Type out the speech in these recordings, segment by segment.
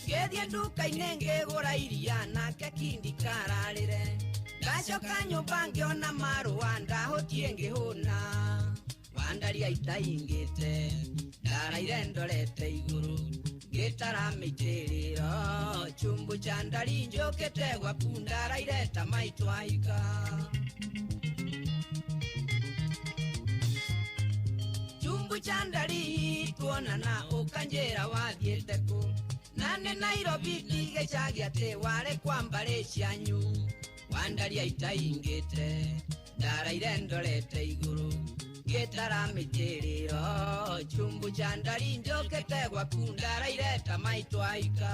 Ngĩthiĩ nduka-inĩ ngĩgũra iria nake kindi kararĩre ndacoka nyũmba ngĩona marũa ndahũtie ngĩhũna wandaria itaingĩte ndaraire ndorete igũrũ ngĩtara mĩitĩrĩro chumbu cha ndari njũkĩte gwaku ndaraire ta maitũ ahika chumbu cha ndari tuonana ũkanjĩra wathiĩte kũ nane Nairobi ndigĩcagi atĩ warĩ kwa mbarĩ cianyu wandaria itaingĩte ndaraire ndorete igũrũ ngĩtara mĩtĩrĩro chumbu cha ndari njũkĩte gwaku ndaraire ta maitũ ahika.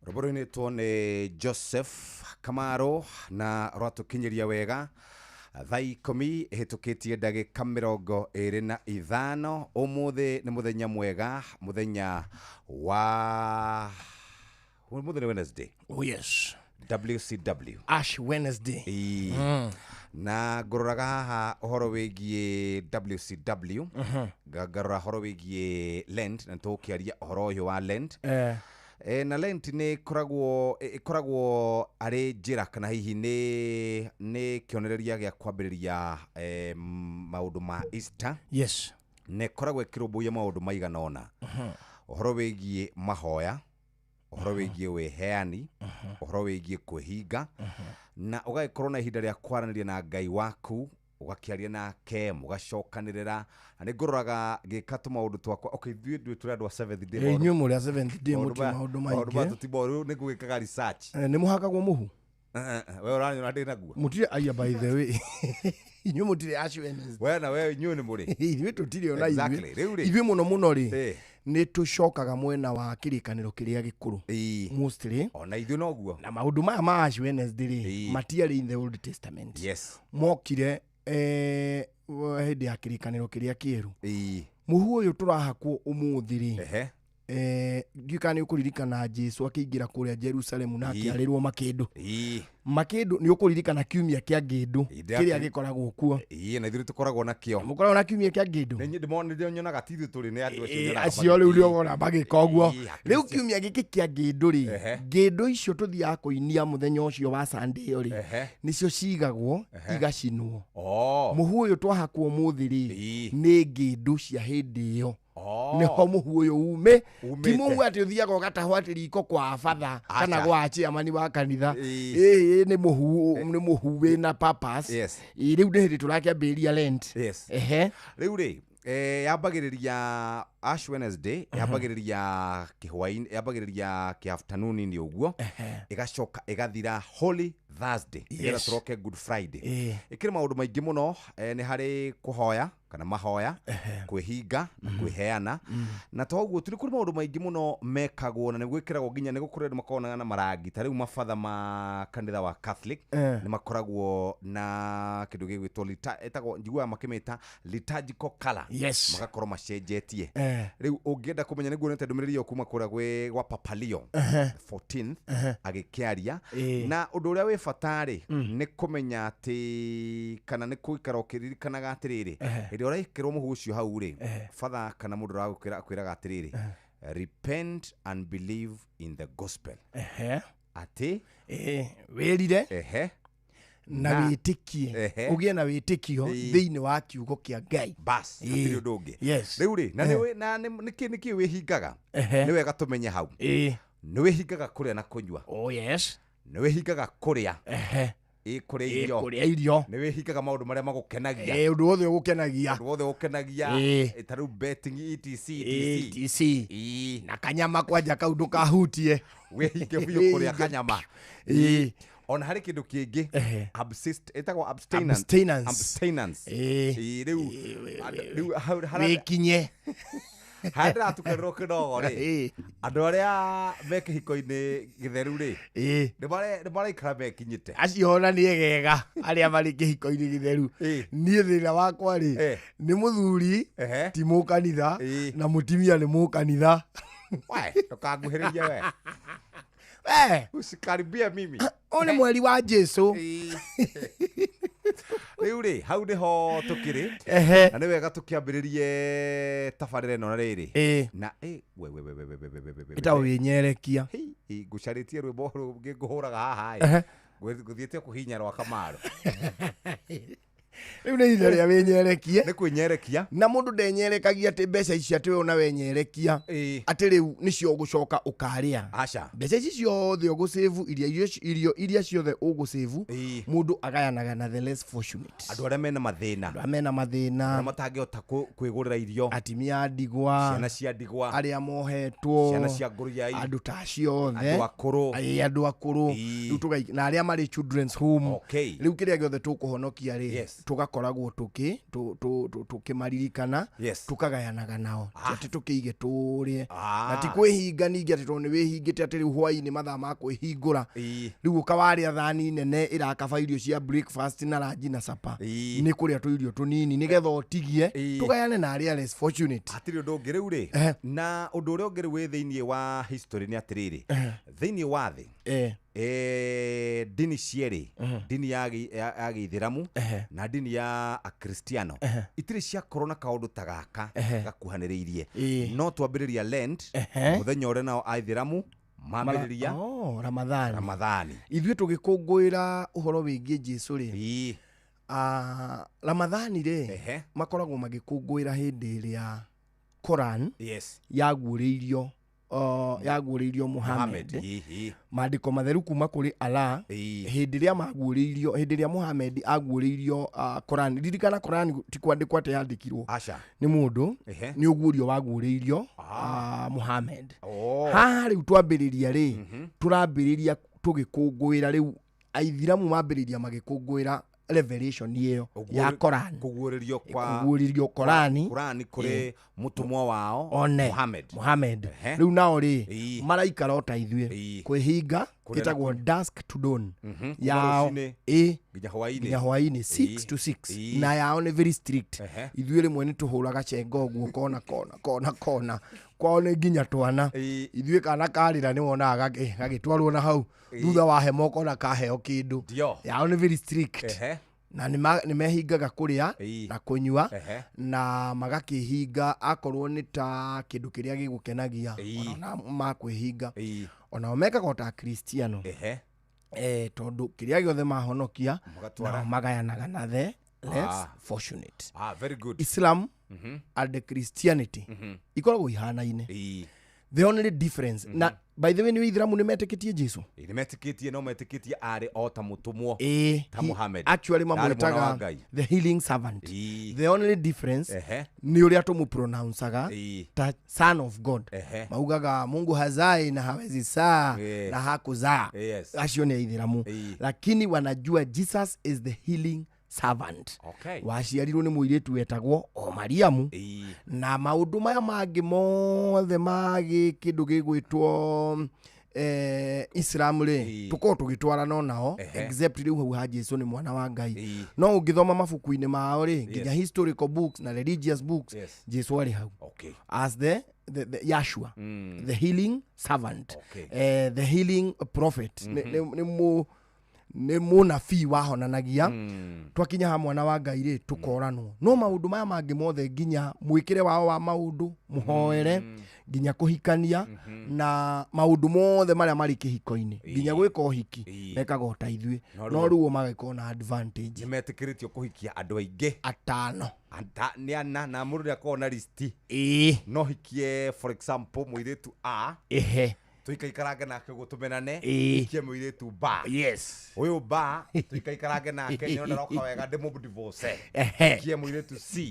Rwĩmbo rũinĩtwo nĩ Joseph Kamaro na rwatũkinyĩria wega thaa 10 ĩhĩtũkĩtie ndagĩka 25. Ũmũthĩ nĩ mũthenya mwega, mũthenya wa ũmũthĩ nĩ Wednesday. Oh yes. WCW. Ash Wednesday. Na ngũroraga haha ũhoro wĩgiĩ WCW, ngarora ũhoro wĩgiĩ Lent, na nĩtũgũkĩaria ũhoro ũyũ wa Lent. Na Lent nĩ ĩkoragwo arĩ njĩra kana hihi nĩ kĩonereria gĩa kwambĩrĩria maũndũ ma Easter. Yes. Na ĩkoragwo ĩkĩrũmbũiya maũndũ maigana ũna. Ũhoro wĩgiĩ mahoya, ũhoro wĩgiĩ wĩheani, ũhoro wĩgiĩ kwĩhinga, na ũgagĩkorwo na ihinda rĩa kwaranĩria na Ngai waku, ũgakĩaria nake, mũgacokanĩrĩra. Na nĩ ngũroraga ngĩka tũmaũndũ twakwa. Okay, ithuĩ ndũĩ tũrĩ andũ a Seventh Day. Inyuĩ mũrĩ a Seventh Day, mũtirĩ maũndũ Maũndũ maya maingĩ. tũtimo, rĩu nĩ ngũgĩkaga research. Nĩ mũhakagwo mũhu? We ũranyona ndĩ naguo? Mũtirĩ aya, by the way. Inyuĩ mũtirĩ Ash Wednesday. We na we inyuĩ nĩ mũrĩ. Ithuĩ tũtirĩ ona ithuĩ. Exactly. Rĩu rĩ. Ithuĩ mũno mũno rĩ, nĩ tũcokaga mwena wa kĩrĩkanĩro kĩrĩa gĩkũrũ. Mostly. Ona ithuĩ noguo. Na maũndũ maya ma Ash Wednesday rĩ, matiarĩ in the Old Testament. Yes. Mokire hĩndĩ ya kĩrĩkanĩro kĩrĩa kĩerũ. Mũhu ũyũ tũrahakwo ũmũthĩ rĩ, ndiũĩ kana nĩ ũkũririkana Jesu akĩingĩra kũrĩa Jerusalemu na akĩarĩrwo makĩndũ. Makĩndũ nĩ ũkũririkana kiumia kĩa ngĩndũ kĩrĩa gĩkoragwo kuo. Na ithuĩ tũkoragwo nakĩo. Mũkoragwo na kiumia kĩa ngĩndũ? Nĩ nĩ nyonaga ti ithuĩ tũrĩ nĩ andũ acio nyonaga Acio rĩu magĩthiĩ. nĩ ũkona magĩka ũguo. Hakiri Rĩu cia- kiumia gĩkĩ kĩa ngĩndũ rĩ, ngĩndũ icio tũthiaga kũinia mũthenya ũcio wa Sunday ĩyo rĩ, nĩcio cigagwo igacinwo. Mũhu ũyũ twahakwo ũmũthĩ rĩ, nĩ ngĩndũ cia hĩndĩ ĩyo. Nĩho mũhu ũyũ ume. Ti mũhu atĩ ũthiaga ũgatahwo atĩ riko kwa batha kana gwa chairman wa kanitha. Nĩ mũhu, nĩ mũhu wĩna purpose. Yes. Rĩu nĩ hĩndĩ tũrakĩambĩrĩria Lent. Yes. Ehe. Rĩu rĩ, yambagĩrĩria Ash Wednesday, yambagĩrĩria kĩhwainĩ, yambagĩrĩria kĩ-afternoon-inĩ ũguo, ĩgacoka ĩgathira Holy Thursday, nĩgetha Yes. tũroke Good Friday. Ĩkĩrĩ maũndũ maingĩ mũno, nĩ harĩ kũhoya Kana mahoya, kwĩhinga na kwĩheana. Na to ũguo tu, nĩ kũrĩ maũndũ maingĩ mũno mekagwo na nĩ gwĩkĩragwo nginya nĩ gũkũrĩ andũ makoragwo na marangi. Ta rĩu mabatha ma kanitha wa Catholic nĩ makoragwo na kĩndũ gĩgwĩtwo ĩtagwo, njiguaga makĩmĩta liturgical color. Magakorwo macenjetie. Rĩu ũngĩenda kũmenya, nĩguo nĩte ndũmĩrĩri ĩyo kuma kũrĩa gwa Papa Leo 14th agĩkĩaria. Na ũndũ ũrĩa wĩ bata rĩ, nĩ kũmenya atĩ kana nĩ gũikara ũkĩririkanaga atĩrĩrĩ, hĩndĩ ĩrĩa ũrekĩrwo mũhu ũcio hau rĩ, batha kana mũndũ ũragũkwĩra akwĩraga atĩrĩrĩ, "Repent and believe in the gospel." Atĩ Wĩrire na wĩtĩkie, ũgĩe na wĩtĩkio thĩinĩ wa kiugo kĩa Ngai. Bas, hatirĩ ũndũ ũngĩ. Rĩu rĩ, na na nĩkĩ wĩhingaga? Nĩ wega tũmenye hau. Nĩ wĩhingaga kũrĩa na kũnyua. Oh yes. Nĩ wĩhingaga kũrĩa, kũrĩa irio. Kũrĩa irio. Nĩ wĩhingaga maũndũ marĩa magũkenagia. Ũndũ wothe ũgũkenagia. Ũndũ wothe ũkenagia. Ta rĩu betting, etc etc. Etc. Na kanyama kwanja kau ndũkahutie. Wĩhinge biũ kũrĩa kanyama. Ona harĩ kĩndũ kĩngĩ, ĩtagwo abstinence. Abstinence. Abstinence. Rĩu rĩu Wĩkinye. Harĩa ndĩratukanĩrwo kĩnogo rĩ, andũ arĩa me kĩhiko-inĩ gĩtheru rĩ, nĩ maraikara mekinyĩte. Acio ona nĩ egega arĩa marĩ kĩhiko-inĩ gĩtheru. Niĩ thĩna wakwa rĩ, nĩ mũthuri ti mũkanitha na mũtumia nĩ mũkanitha. We ndũkanguhĩrĩrie we. We usikaribie mimi. Ũyũ nĩ mweri wa Jesu. Rĩu rĩ, hau nĩho tũkĩrĩ. Na nĩ wega tũkĩambĩrĩrie tabarĩra ĩno na rĩrĩ na we we we we we we we we we we. Ĩtagwo wĩnyerekia. Hei, ngũcarĩtie rwĩmbo rũngĩ ngũhũraga haha ĩ. Ngũthiĩte kũhinya rwa Kamaru. Rĩu nĩ ihinda rĩa wĩnyerekie. Nĩ kwĩnyerekia. Na mũndũ ndenyerekagia atĩ mbeca ici atĩ we ona wenyerekia atĩ rĩu nĩcio ũgũcoka ũkarĩa. Aca. Mbeca ici ciothe ũgũcĩvu, irio iria ciothe ũgũcĩvu, mũndũ agayanaga na the less fortunate. Andũ arĩa mena mathĩna. Andũ arĩa mena mathĩna. Arĩa matangĩhota kwĩgũrĩra irio. Atimia a ndigwa. Ciana cia ndigwa. Arĩa mohetwo. Ciana cia ngũriai. Andũ ta acio othe. Andũ akũrũ. Andũ akũrũ. Rĩu na arĩa marĩ children's home. Rĩu kĩrĩa gĩothe tũkũhonokia rĩ, tũgakoragwo tũkĩmaririkana, tũkagayanaga nao. Ti atĩ tũkĩige tũrĩe. Na ti kwĩhinga ningĩ atĩ tondũ nĩ wĩhingĩte atĩ rĩu hwaĩ-inĩ mathaa ma kwĩhingũra. Rĩu ũkawarĩa thani nene ĩrakaba irio cia breakfast na lunch na supper. Nĩ kũrĩa tũirio tũnini nĩgetha ũtigie, tũgayane na arĩa less fortunate. Hatirĩ ũndũ ũngĩ rĩu rĩ. Na ũndũ ũrĩa ũngĩ rĩu wĩ thĩinĩ wa history nĩ atĩrĩrĩ, thĩinĩ wa thĩ, ndini cierĩ, ndini ya gĩithĩramu na ndini ya akristiano, itirĩ ciakorwo na kaũndũ ta gaka gakuhanĩrĩirie. No twambĩrĩria Lent, mũthenya ũrĩa nao aithĩramu mambĩrĩria Oh, Ramadhani. Ramadhani. Ithuĩ tũgĩkũngũĩra ũhoro wĩgiĩ Jesu rĩ, Ramadhani rĩ, makoragwo magĩkũngũĩra hĩndĩ ĩrĩa Koran yaguũrĩirio Muhammad. Muhammad. Maandĩko matheru kuma kũrĩ Allah, hĩndĩ ĩrĩa maguũrĩirio, hĩndĩ ĩrĩa Muhammad aguũrĩirio, Koran. Ririkana Koran ti kwandĩkwo atĩ yandĩkirwo Aca. nĩ mũndũ, nĩ ũguũrio waguũrĩirio, Muhammad. Haha rĩu twambĩrĩria rĩ, tũrambĩrĩria tũgĩkũngũĩra rĩu aithiramu mambĩrĩria magĩkũngũĩra revelation ĩyo ya Koran. Kũguũrĩrio kwa Kũguũrĩrio Korani. Korani kũrĩ mũtũmwo wao One. Muhammad. Muhammad. Rĩu nao rĩ, maraikara o ta ithuĩ. Kwĩhinga Kũrĩa na ĩtagwo dusk to dawn. Kuma Yao, rũcinĩ nginya hwaĩ-inĩ. Nginya hwaĩ-inĩ, 6 to 6. Na yao nĩ very strict. Ithuĩ rĩmwe nĩ tũhũraga cenga ũguo kona kona kona kona. Kwao nĩ nginya twana. Ithuĩ kana karĩra nĩ wonaga gagĩtwarwo na hau. Thutha wa hema ũkona kaheo kĩndũ. Yao nĩ very strict. Na nĩ mehingaga kũrĩa na kũnyua na magakĩhinga akorwo nĩ ta kĩndũ kĩrĩa gĩgũkenagia, ona makwĩhinga. Onao mekaga o ta Akristiano. Tondũ kĩrĩa gĩothe mahonokia, Magatwara. nao magayanaga na the less fortunate. Very good. Islam and the Christianity ikoragwo ihanaine. The only difference, na by the way, nĩ Aithĩramu nĩ metĩkĩtie Jesu? Nĩ metĩkĩtie, no metĩkĩtie arĩ o ta mũtũmwo. Ta Muhammad. Actually Arĩ mwana wa mamwĩtaga Ngai. the healing servant. The only difference nĩ ũrĩa tũmũpronouncaga ta son of God. Maugaga Mungu hazai na hawezi saa na hakuzaa. Acio nĩ Aithĩramu. Lakini wanajua Jesus is the healing servant. Okay. Waciarirwo nĩ mũirĩtu wetagwo o Mariamu. Na maũndũ maya mangĩ mothe ma kĩndũ gĩgwĩtwo Islam rĩ tukorwo tũgĩtwarana nao except rĩu hau ha Jesu nĩ mwana wa Ngai. No ũngĩthoma mabuku-inĩ mao rĩ nginya historical books na religious books, Jesu arĩ hau. Okay. As the Yahshua, the healing servant, okay. The healing prophet. Nĩ mũnabii wahonanagia. Twakinya ha mwana wa Ngai rĩ tũkoranwo. No maũndũ maya mangĩ mothe nginya mwĩkĩre wao wa maũndũ mũhoere nginya kũhikania na maũndũ mothe marĩa marĩ kĩhiko-inĩ nginya gwĩka ũhiki mekaga o ta ithuĩ, no rĩu magĩkorwo na advantage. Nĩ metĩkĩrĩtio kũhikia andũ aingĩ atano nĩ ana na mũndũ nĩakoragwo na listi. No hikie for example mũirĩtu A, ehe, tuikaikarange nake ũguo tũmenane, hikie mũirĩtu B. Yes. Ũyũ B tuikaikarange nake nĩona roka wega ndĩmũ divorce. Hikie mũirĩtu C.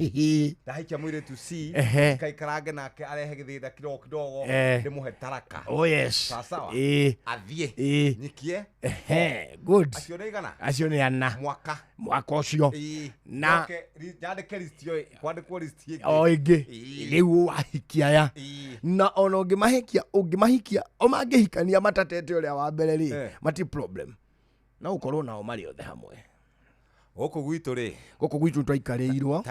Ndahikia mũirĩtu C tuikaikarange nake arehe gĩthĩna kidogo kidogo ndĩmũhe taraka. Oh yes. Sawa sawa. Athiĩ nyikie. Ehe, good. Acio nĩ igana? Acio nĩ ana. Mwaka. Mwaka ũcio. Na nyandĩke list ĩyo, kwandĩkwo list ĩngĩ. O ĩngĩ. Rĩu wahikia aya. Na ona ũngĩmahikia o mangĩhikania matatete ũrĩa wa mbere rĩ, mati problem. No ũkorwo nao marĩ othe hamwe. Gũkũ gwitũ rĩ, gũkũ gwitũ twaikarĩirwo.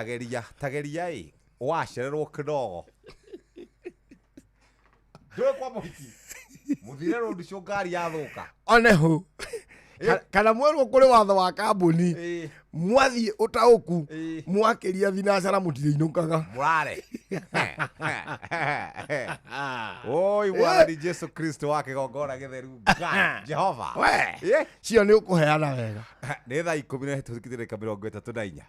Tageria ĩ, wacererwo kidogo. Ndũĩ kwa mũhiki. Mũthire rũndũ cio ngari yathũka. Oneho. Kana mwerwo kũrĩ watho wa kambuni mwathiĩ ũtaũku mwakĩria thinacara mũtirĩinũkaga mũrare. Oi mwathani Jesu Kristo wa kĩgongona gĩtheru Ngai Jehova. We cio nĩ ũkũheana wega. Nĩ thaa 10:34.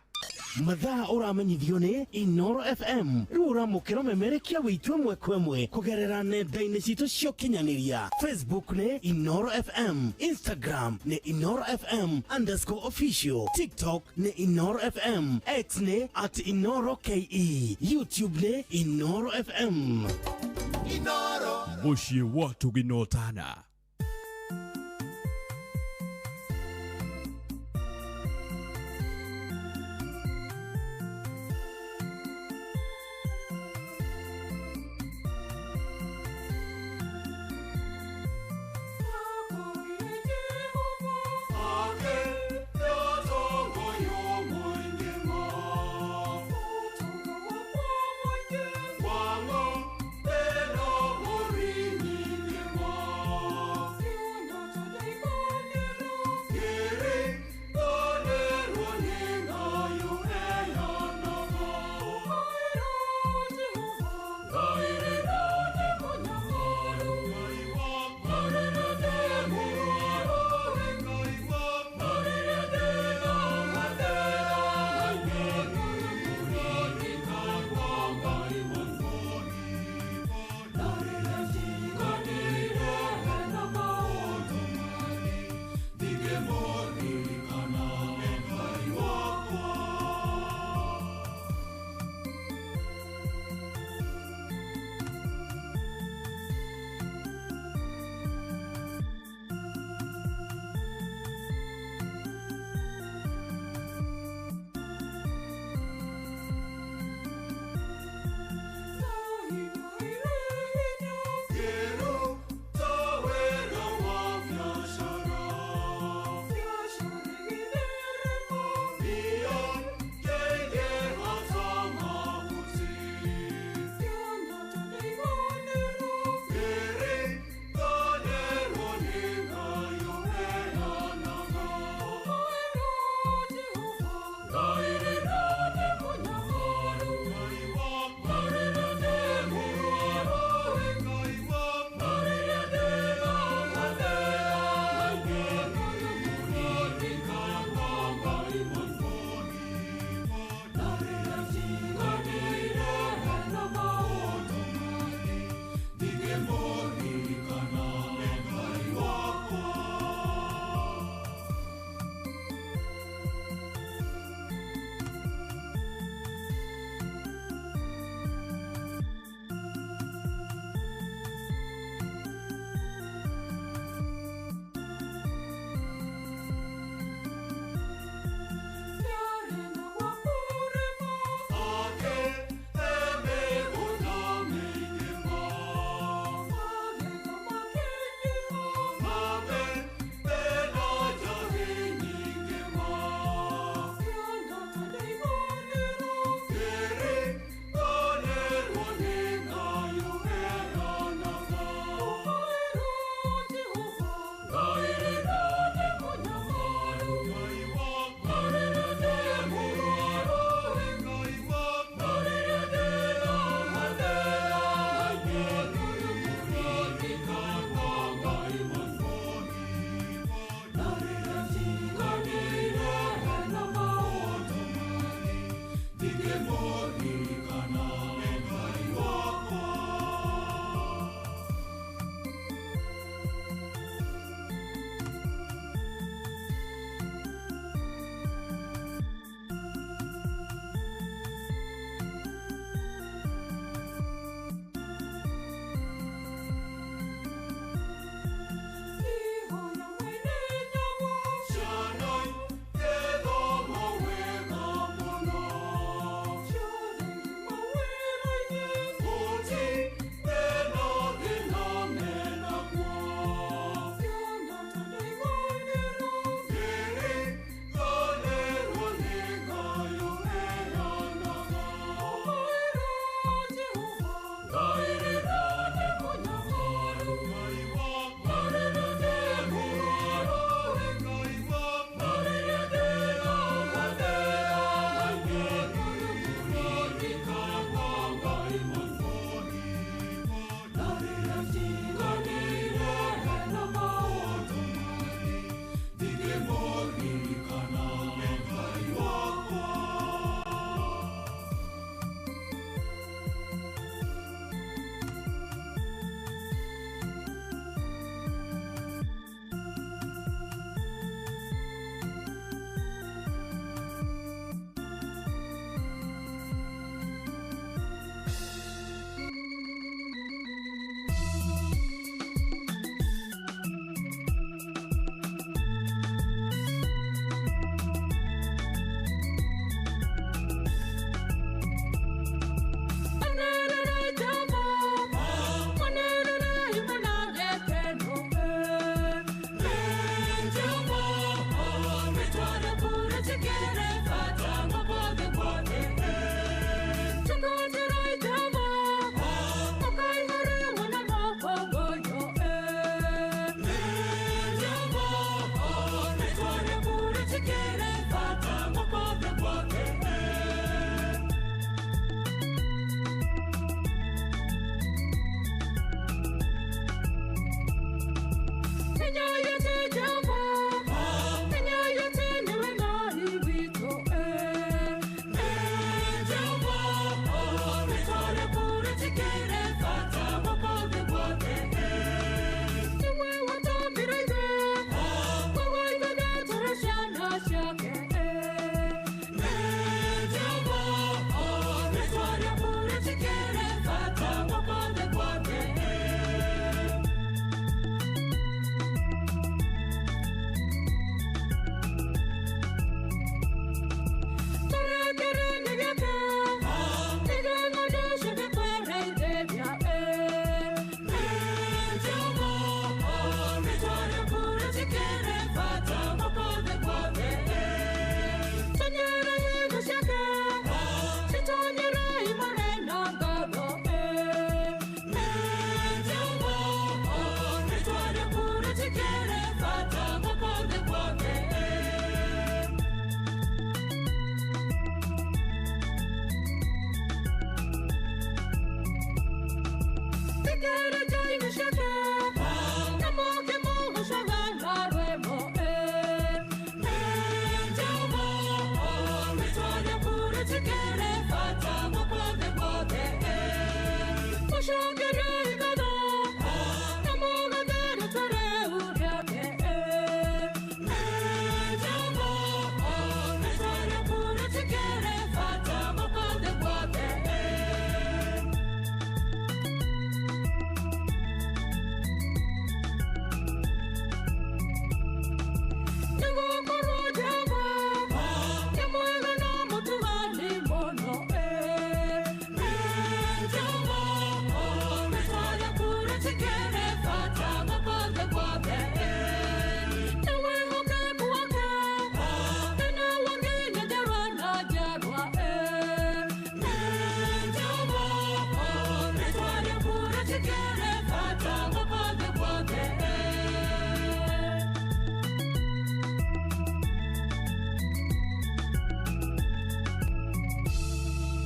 Mathaa ũramenyithio nĩ Inoro FM. Rĩu ũramũkĩra memerekia witũ ĩmwe kwa ĩmwe kũgerera nenda-inĩ citũ cia ũkinyanĩria. Facebook nĩ Inoro FM, Instagram nĩ Inoro FM _official, TikTok nĩ Inoro FM, X nĩ @InoroKE, YouTube nĩ Inoro FM. Inoro mũciĩ wa tũginotana. Wango,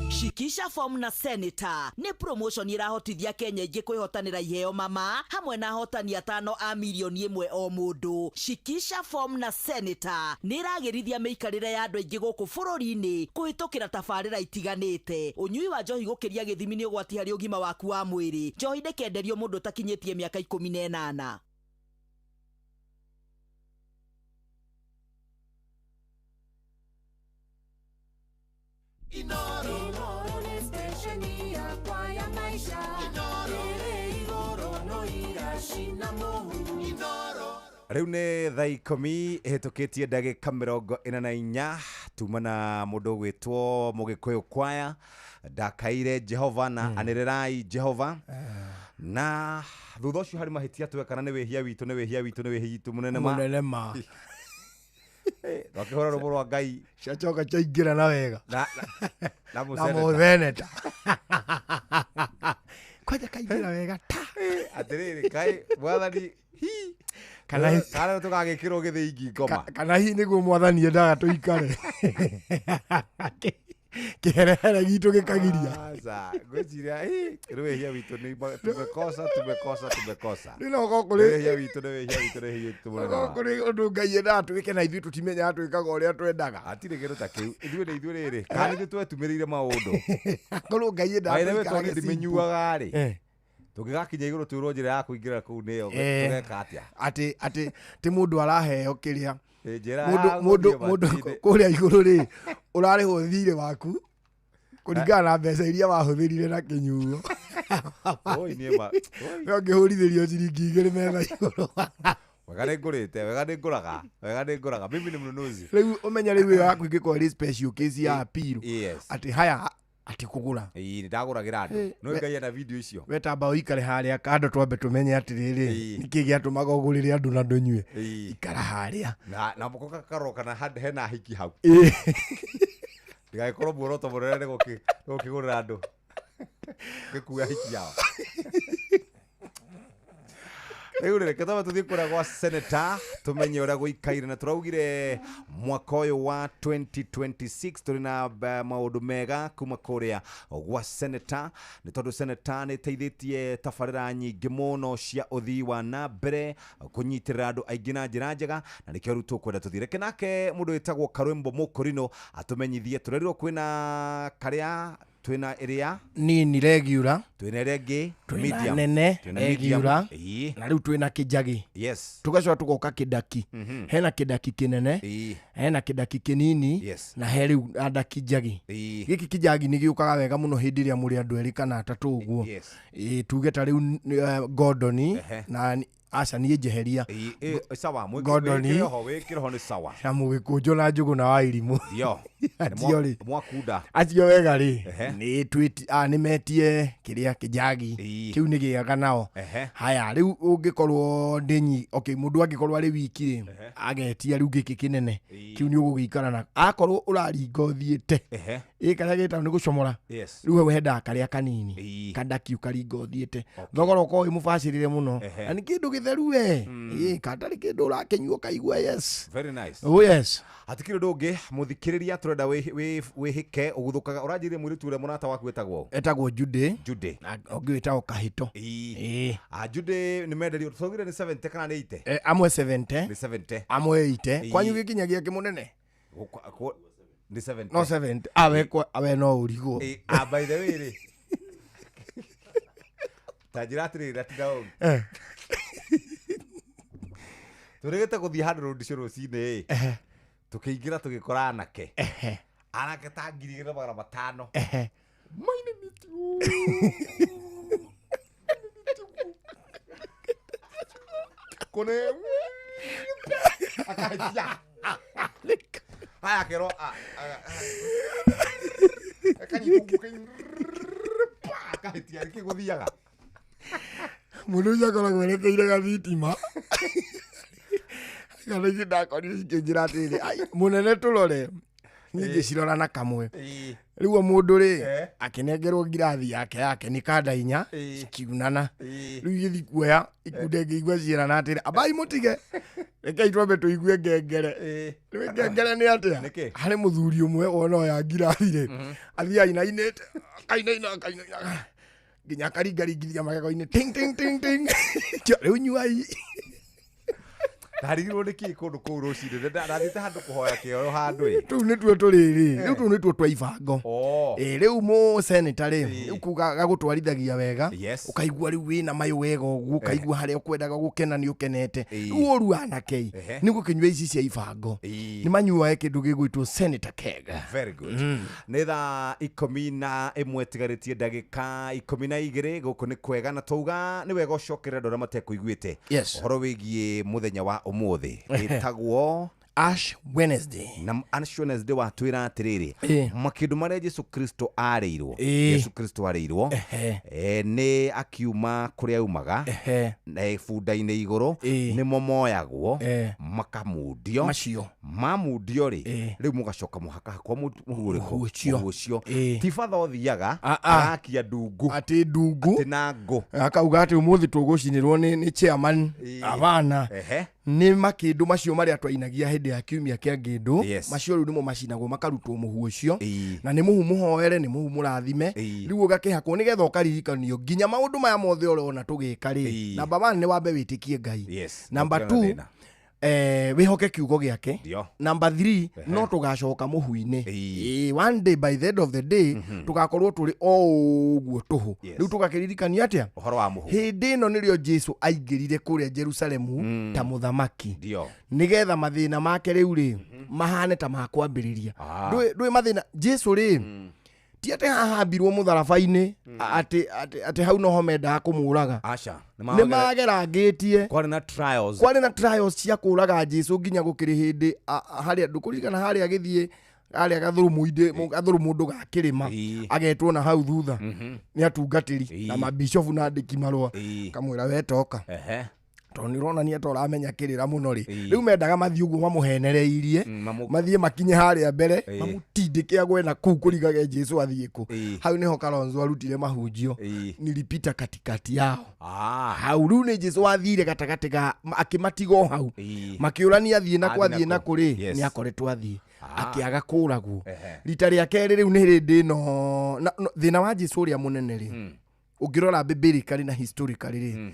Shikisha form na Senator nĩ promotion irahotithia Kenya ingĩ kwĩhotanĩra iheo mama hamwe na ahotani atano a milioni 1 o mũndũ. Shikisha form na Senator nĩ ĩragĩrithia mĩikarĩre ya andũ aingĩ gũkũ bũrũri-inĩ kũhĩtũkĩra tabarĩra itiganĩte. Ũnyui wa njohi gũkĩria gĩthimi nĩ ũgwati harĩ ũgima waku wa mwĩrĩ. Njohi ndĩkenderio mũndũ ũtakinyĩtie mĩaka 18. Inoro ni stesheni yakwa ya maisha. Inoro ĩrĩ igũrũ no iracina mũhu. Inoro Rĩu nĩ thaa 10 ĩhĩtũkĩtie ndagĩka 44 tuma na mũndũ ũgwĩtwo Mũgĩkũyũ kwaya ndakaire Jehova na anĩrĩrai Jehova na thutha ũcio harĩ mahĩtia twekana nĩ wĩhia witũ nĩ wĩhia witũ nĩ wĩhia witũ mũnene ma Mũnene ma. Twakĩhũra rũmũ rwa Ngai ciacoka ciaingĩra na wega na na mũseneta kwanja kaingĩra wega ta atĩrĩrĩ kaĩ mwathani hi Kana kana tũgagĩkĩrwo gĩthĩingi ngoma kana hihi nĩguo mwathani endaga tũikare kĩherehere gitũ gĩkagiria. Aca ngwĩciria nĩ wĩhia witũ nĩ tumekosa tumekosa tumekosa. Rĩu no gũkorwo kũrĩ wĩhia witũ nĩ wĩhia witũ nĩ wĩhia witũ mũnene no ma. kũrĩ ũndũ Ngai endaga twĩke na ithuĩ tũtimenyaga twĩkaga ũrĩa twendaga. Hatirĩ kĩndũ ta kĩu ithuĩ nĩ ithuĩ rĩrĩ kana ithuĩ twetumĩrĩire maũndũ. Korwo Ngai endaga By the way tũikarage tondũ simple. ndimĩnyuaga rĩ tũngĩgakinya igũrũ twĩrwo njĩra ya kũingĩra kũu nĩyo tũgeka atĩa? Atĩ atĩ ti mũndũ araheo kĩrĩa Njĩra mũndũ ya mũndũ gũthiĩ mũndũ matu-inĩ. kũrĩa igũrũ rĩ ũrarĩhwo thirĩ waku kũringana na mbeca iria wahũthĩrire na kĩnyuo. Oi niĩ ma. Oi. We ũngĩhũrithĩrio ciringi 2 metha igũrũ. Wega nĩ ngũrĩte, wega nĩ ngũraga, wega nĩ ngũraga. Mimi ni mnunuzi. Rĩu ũmenye rĩu ĩyo yaku ĩngĩkorwo ĩrĩ special case ya appeal. Yes. Atĩ haya atĩ kũgũra. Ĩĩ nĩ ndagũragĩra andũ. No Ngai ena video icio. We tamba ũikare harĩa kando twambe tũmenye atĩrĩrĩ nĩkĩ gĩatũmaga ũgũrĩre andũ na ndũnyue. Ikara harĩa. Na na mũko gakarwo kana hena hiki hau. Ndigagĩkorwo muoroto mũnene nĩ gũkĩgũrĩra andũ. Gĩkua hiki yao. Rĩu rĩ, reke twambe tũthiĩ kũrĩa gwa Senator tũmenye ũrĩa gũikaire na tũraugire mwaka ũyũ wa 2026 tũrĩ na maũndũ mega kuma kũrĩa gwa Senator nĩ tondũ Senator nĩ ĩteithĩtie tabarĩra nyingĩ mũno cia ũthii wa na mbere kũnyitĩrĩra andũ aingĩ na njĩra njega na nĩkĩo rĩu tũkwenda tũthiĩ. Reke nake mũndũ wĩtagwo Karwĩmbo Mũkũrinũ atũmenyithie tũrerirwo kwĩna karĩa twĩna ĩrĩa nini regular twĩna ĩrĩa ĩngĩ twĩna medium nene twĩna medium regular Ĩĩ. na rĩu twĩna kĩnjagi Yes. tũgacoka tũgoka kĩndaki. Hena kĩndaki kĩnene Hena kĩndaki kĩnini Yes. na he rĩu na ndaki njagi. Ĩĩ. Gĩkĩ kĩnjagi nĩ gĩũkaga wega mũno hĩndĩ ĩrĩa mũrĩ andũ erĩ kana atatũ ũguo. Yes. Ĩĩ, tuge ta rĩu Gordon Ehe. na aca niĩ njeheria. Ĩĩ, ĩĩ, sawa mwĩkĩre Gordon. wĩkĩre ho wĩkĩre ho nĩ sawa. Na mũgĩkũnjũ na njũgũ na wa irimũ. Ndio. Acio rĩ. Mwakunda. Acio wega rĩ Ehe. nĩ twĩti a nĩ metie kĩrĩa kĩnjagi Ĩĩ. kĩu nĩ gĩaga nao. Ehe. Haya rĩu ũngĩkorwo ndĩnyi okay mũndũ angĩkorwo arĩ wiki rĩ agetia rĩu gĩkĩ kĩnene Ĩĩ. kĩu nĩ ũgũgĩikara na akorwo ũraringa ũthiĩte Ehe. ĩ karĩa gĩtagwo nĩ gũcomora. Yes. Rĩu hau hendaga karĩa kanini Ĩĩ. kandaki ũkaringa ũthiĩte thogora ũkorwo wĩ mũbacĩrĩre mũno Ehe. na nĩ kĩndũ gĩtheru we ĩ katarĩ kĩndũ ũrakĩnyua ũkaigua yes. Very nice. Oh yes. Hatikĩrĩ ũndũ ũngĩ mũthikĩrĩria tũrenda wĩhĩke ũguthũkaga ũranjĩrire mũirĩtu ũrĩa mũrata waku wĩtagwo ũ? Etagwo Jude Jude. Na ũngĩ wĩtagwo Kahĩto. Ĩĩ. Ĩĩ. Ah, Jude nĩ menderio tũthaugire nĩ 70 kana nĩ 80? Eh, amwe 70 Nĩ 70. amwe 80. Ĩĩ. Kwanyu gĩkinyagia kĩmũnene Nĩ 70. no 70 awe kwa awe no ũrigwo. Ĩĩ, ah, by the way rĩ ta njĩra atĩrĩrĩ na tiga ũru Eh. tũrĩgĩte gũthiĩ handũ rũndicio rũcinĩ ĩ tũkĩingĩra tũgĩkora anake Ehe. anake ta 2500 Ehe. Kũne akahĩtia haya akerwo akanyitwo akahĩtia nĩkĩ gũthiaga Mũndũ ũcio akoragwo erekeire gathitima kana ici ndakorire cikĩnjĩra atĩrĩrĩ "Ai, mũnene tũrore niĩ ngĩcirora na kamwe Ĩĩ. rĩu o mũndũ rĩ Eh. akĩnengerwo ngirathi yake yake nĩ kanda inya Ĩĩ. cikiunana Ĩĩ. rĩu igĩthiĩ kuoya ikunde ngĩigua ciĩrana atĩrĩ ambai mũtige rekei twambe tũigue ngengere. Ĩĩ. Rĩu ngengere nĩ atĩa Nĩkĩ? harĩ mũthuri ũmwe wona oya ngirathi rĩ athiĩ ainainĩte akainaina akainaina nginya akaringaringithia magego-inĩ ting ting ting ting rĩu nyuai. Ndarigirwo nĩ kĩ kũndũ kũu rũcinĩ ndathiĩte handũ kũhoya kĩoyo handũ ĩ Tũu nĩtuo tũrĩrĩ rĩu tũu nĩtuo twa ibango. Oh. Ĩ rĩu mũ senator rĩ rĩu kuga gagũtwarithagia wega Yes. ũkaigua rĩu wĩna mayũ wega ũguo ũkaigua harĩa ũkwendaga gũkena nĩ ũkenete. Ĩĩ. Rĩu ũru anake Ehe. nĩ gũkĩnyua ici cia ibango Ĩĩ. nĩ manyuae kĩndũ gĩgwĩtwo senator keg. Very good. Nĩ thaa 11 tigarĩtie ndagĩka 12 gũkũ nĩ kwega na twauga nĩ wega ũcokerere andũ arĩa matekũiguĩte Yes. ũhoro wĩgiĩ mũthenya wa ũmũthĩ ĩtagwo Ash Wednesday. Na Ash Wednesday watwĩra atĩrĩrĩ Ĩĩ. makĩndũ marĩa Jesu Kristo arĩirwo Ĩĩ. Jesu Kristo arĩirwo Ehe. nĩ akiuma kũrĩa aumaga Ehe. na bunda-inĩ igũrũ Ĩĩ. nĩmo moyagwo Eh. makamundio Macio. mamundio rĩ Ĩĩ. rĩu mũgacoka mũhaka hakwa mũhu ũrĩkũ Mũhu ũcio. mũhu ũcio Ĩĩ. ti batha ũthiaga Ah, ah. arakia ndungu Atĩ ndungu atĩ na ngũ akauga atĩ ũmũthĩ tũgũcinĩrwo nĩ chairman Ĩĩ. abana ehe nĩ makĩndũ macio marĩa twainagia hĩndĩ ya kiumia kĩa ngĩndũ Yes. macio rĩu nĩmo macinagwo makarutwo mũhu ũcio Ĩĩ. na nĩ mũhu mũhoere nĩ mũhu mũrathime Ĩĩ. rĩu ũgakĩhakwo nĩgetha ũkaririkanio nginya maũndũ maya mothe ũrona tũgĩka rĩ Ĩĩ. namba one nĩ wambe wĩtĩkie Ngai Yes. namba Gũtirĩ na two thĩna. wĩhoke kiugo gĩake Ndio. namba 3 no tũgacoka mũhu-inĩ Ĩĩ. Ĩĩ, one day by the end of the day tũgakorwo tũrĩ o ũguo tũhũ Yes. rĩu tũgakĩririkania atĩa ũhoro wa mũhu hĩndĩ ĩno nĩrĩo Jesu aingĩrire kũrĩa Jerusalemu ta mũthamaki ndio nĩgetha mathĩna make rĩu rĩ mahane ta makwambĩrĩria Ah. ndũĩ mathĩna Jesu rĩ ti atĩ hahambirwo mũtharaba-inĩ atĩ atĩ atĩ hau noho mendaga kũmũraga aca nĩ magerangĩtie kwarĩ na trials kwarĩ na trials cia kũraga Jesu nginya gũkĩrĩ hĩndĩ harĩa ndũkũririkana harĩa agĩthiĩ harĩa gathũrũmũ-inĩ gathũrũmũndũ ga kĩrĩma Ĩĩ. agetwo na hau thutha nĩ atungatĩri Ĩĩ. na mabishofu na andĩki marũa Ĩĩ. kamwĩra wetoka ehe tondũ nĩ ũronania ta ũramenya kĩrĩra mũno rĩ Ĩĩ. rĩu mendaga mathiĩ ũguo mamũhenereirie Mm, mathiĩ makinye harĩa mbere Ĩĩ. mamũtindĩke agwe na kũu kũringage Jesu athiĩ kũ Ĩĩ. hau nĩho Kalonzo arutire mahunjio Ĩĩ. nilipita katikati yao ah hau rĩu nĩ Jesu wathire gatagatĩ ga akĩmatiga o hau Ĩĩ. makĩũrania athiĩ na Athiĩ kũ athiĩ na nakũ. kũ rĩ Yes. nĩ akoretwo athiĩ Ah. akĩaga kũragwo Ehe. rita rĩa kerĩ rĩu nĩ hĩndĩ ĩno thĩna wa Jesu ũrĩa mũnene rĩ ũngĩrora biblically na historically rĩ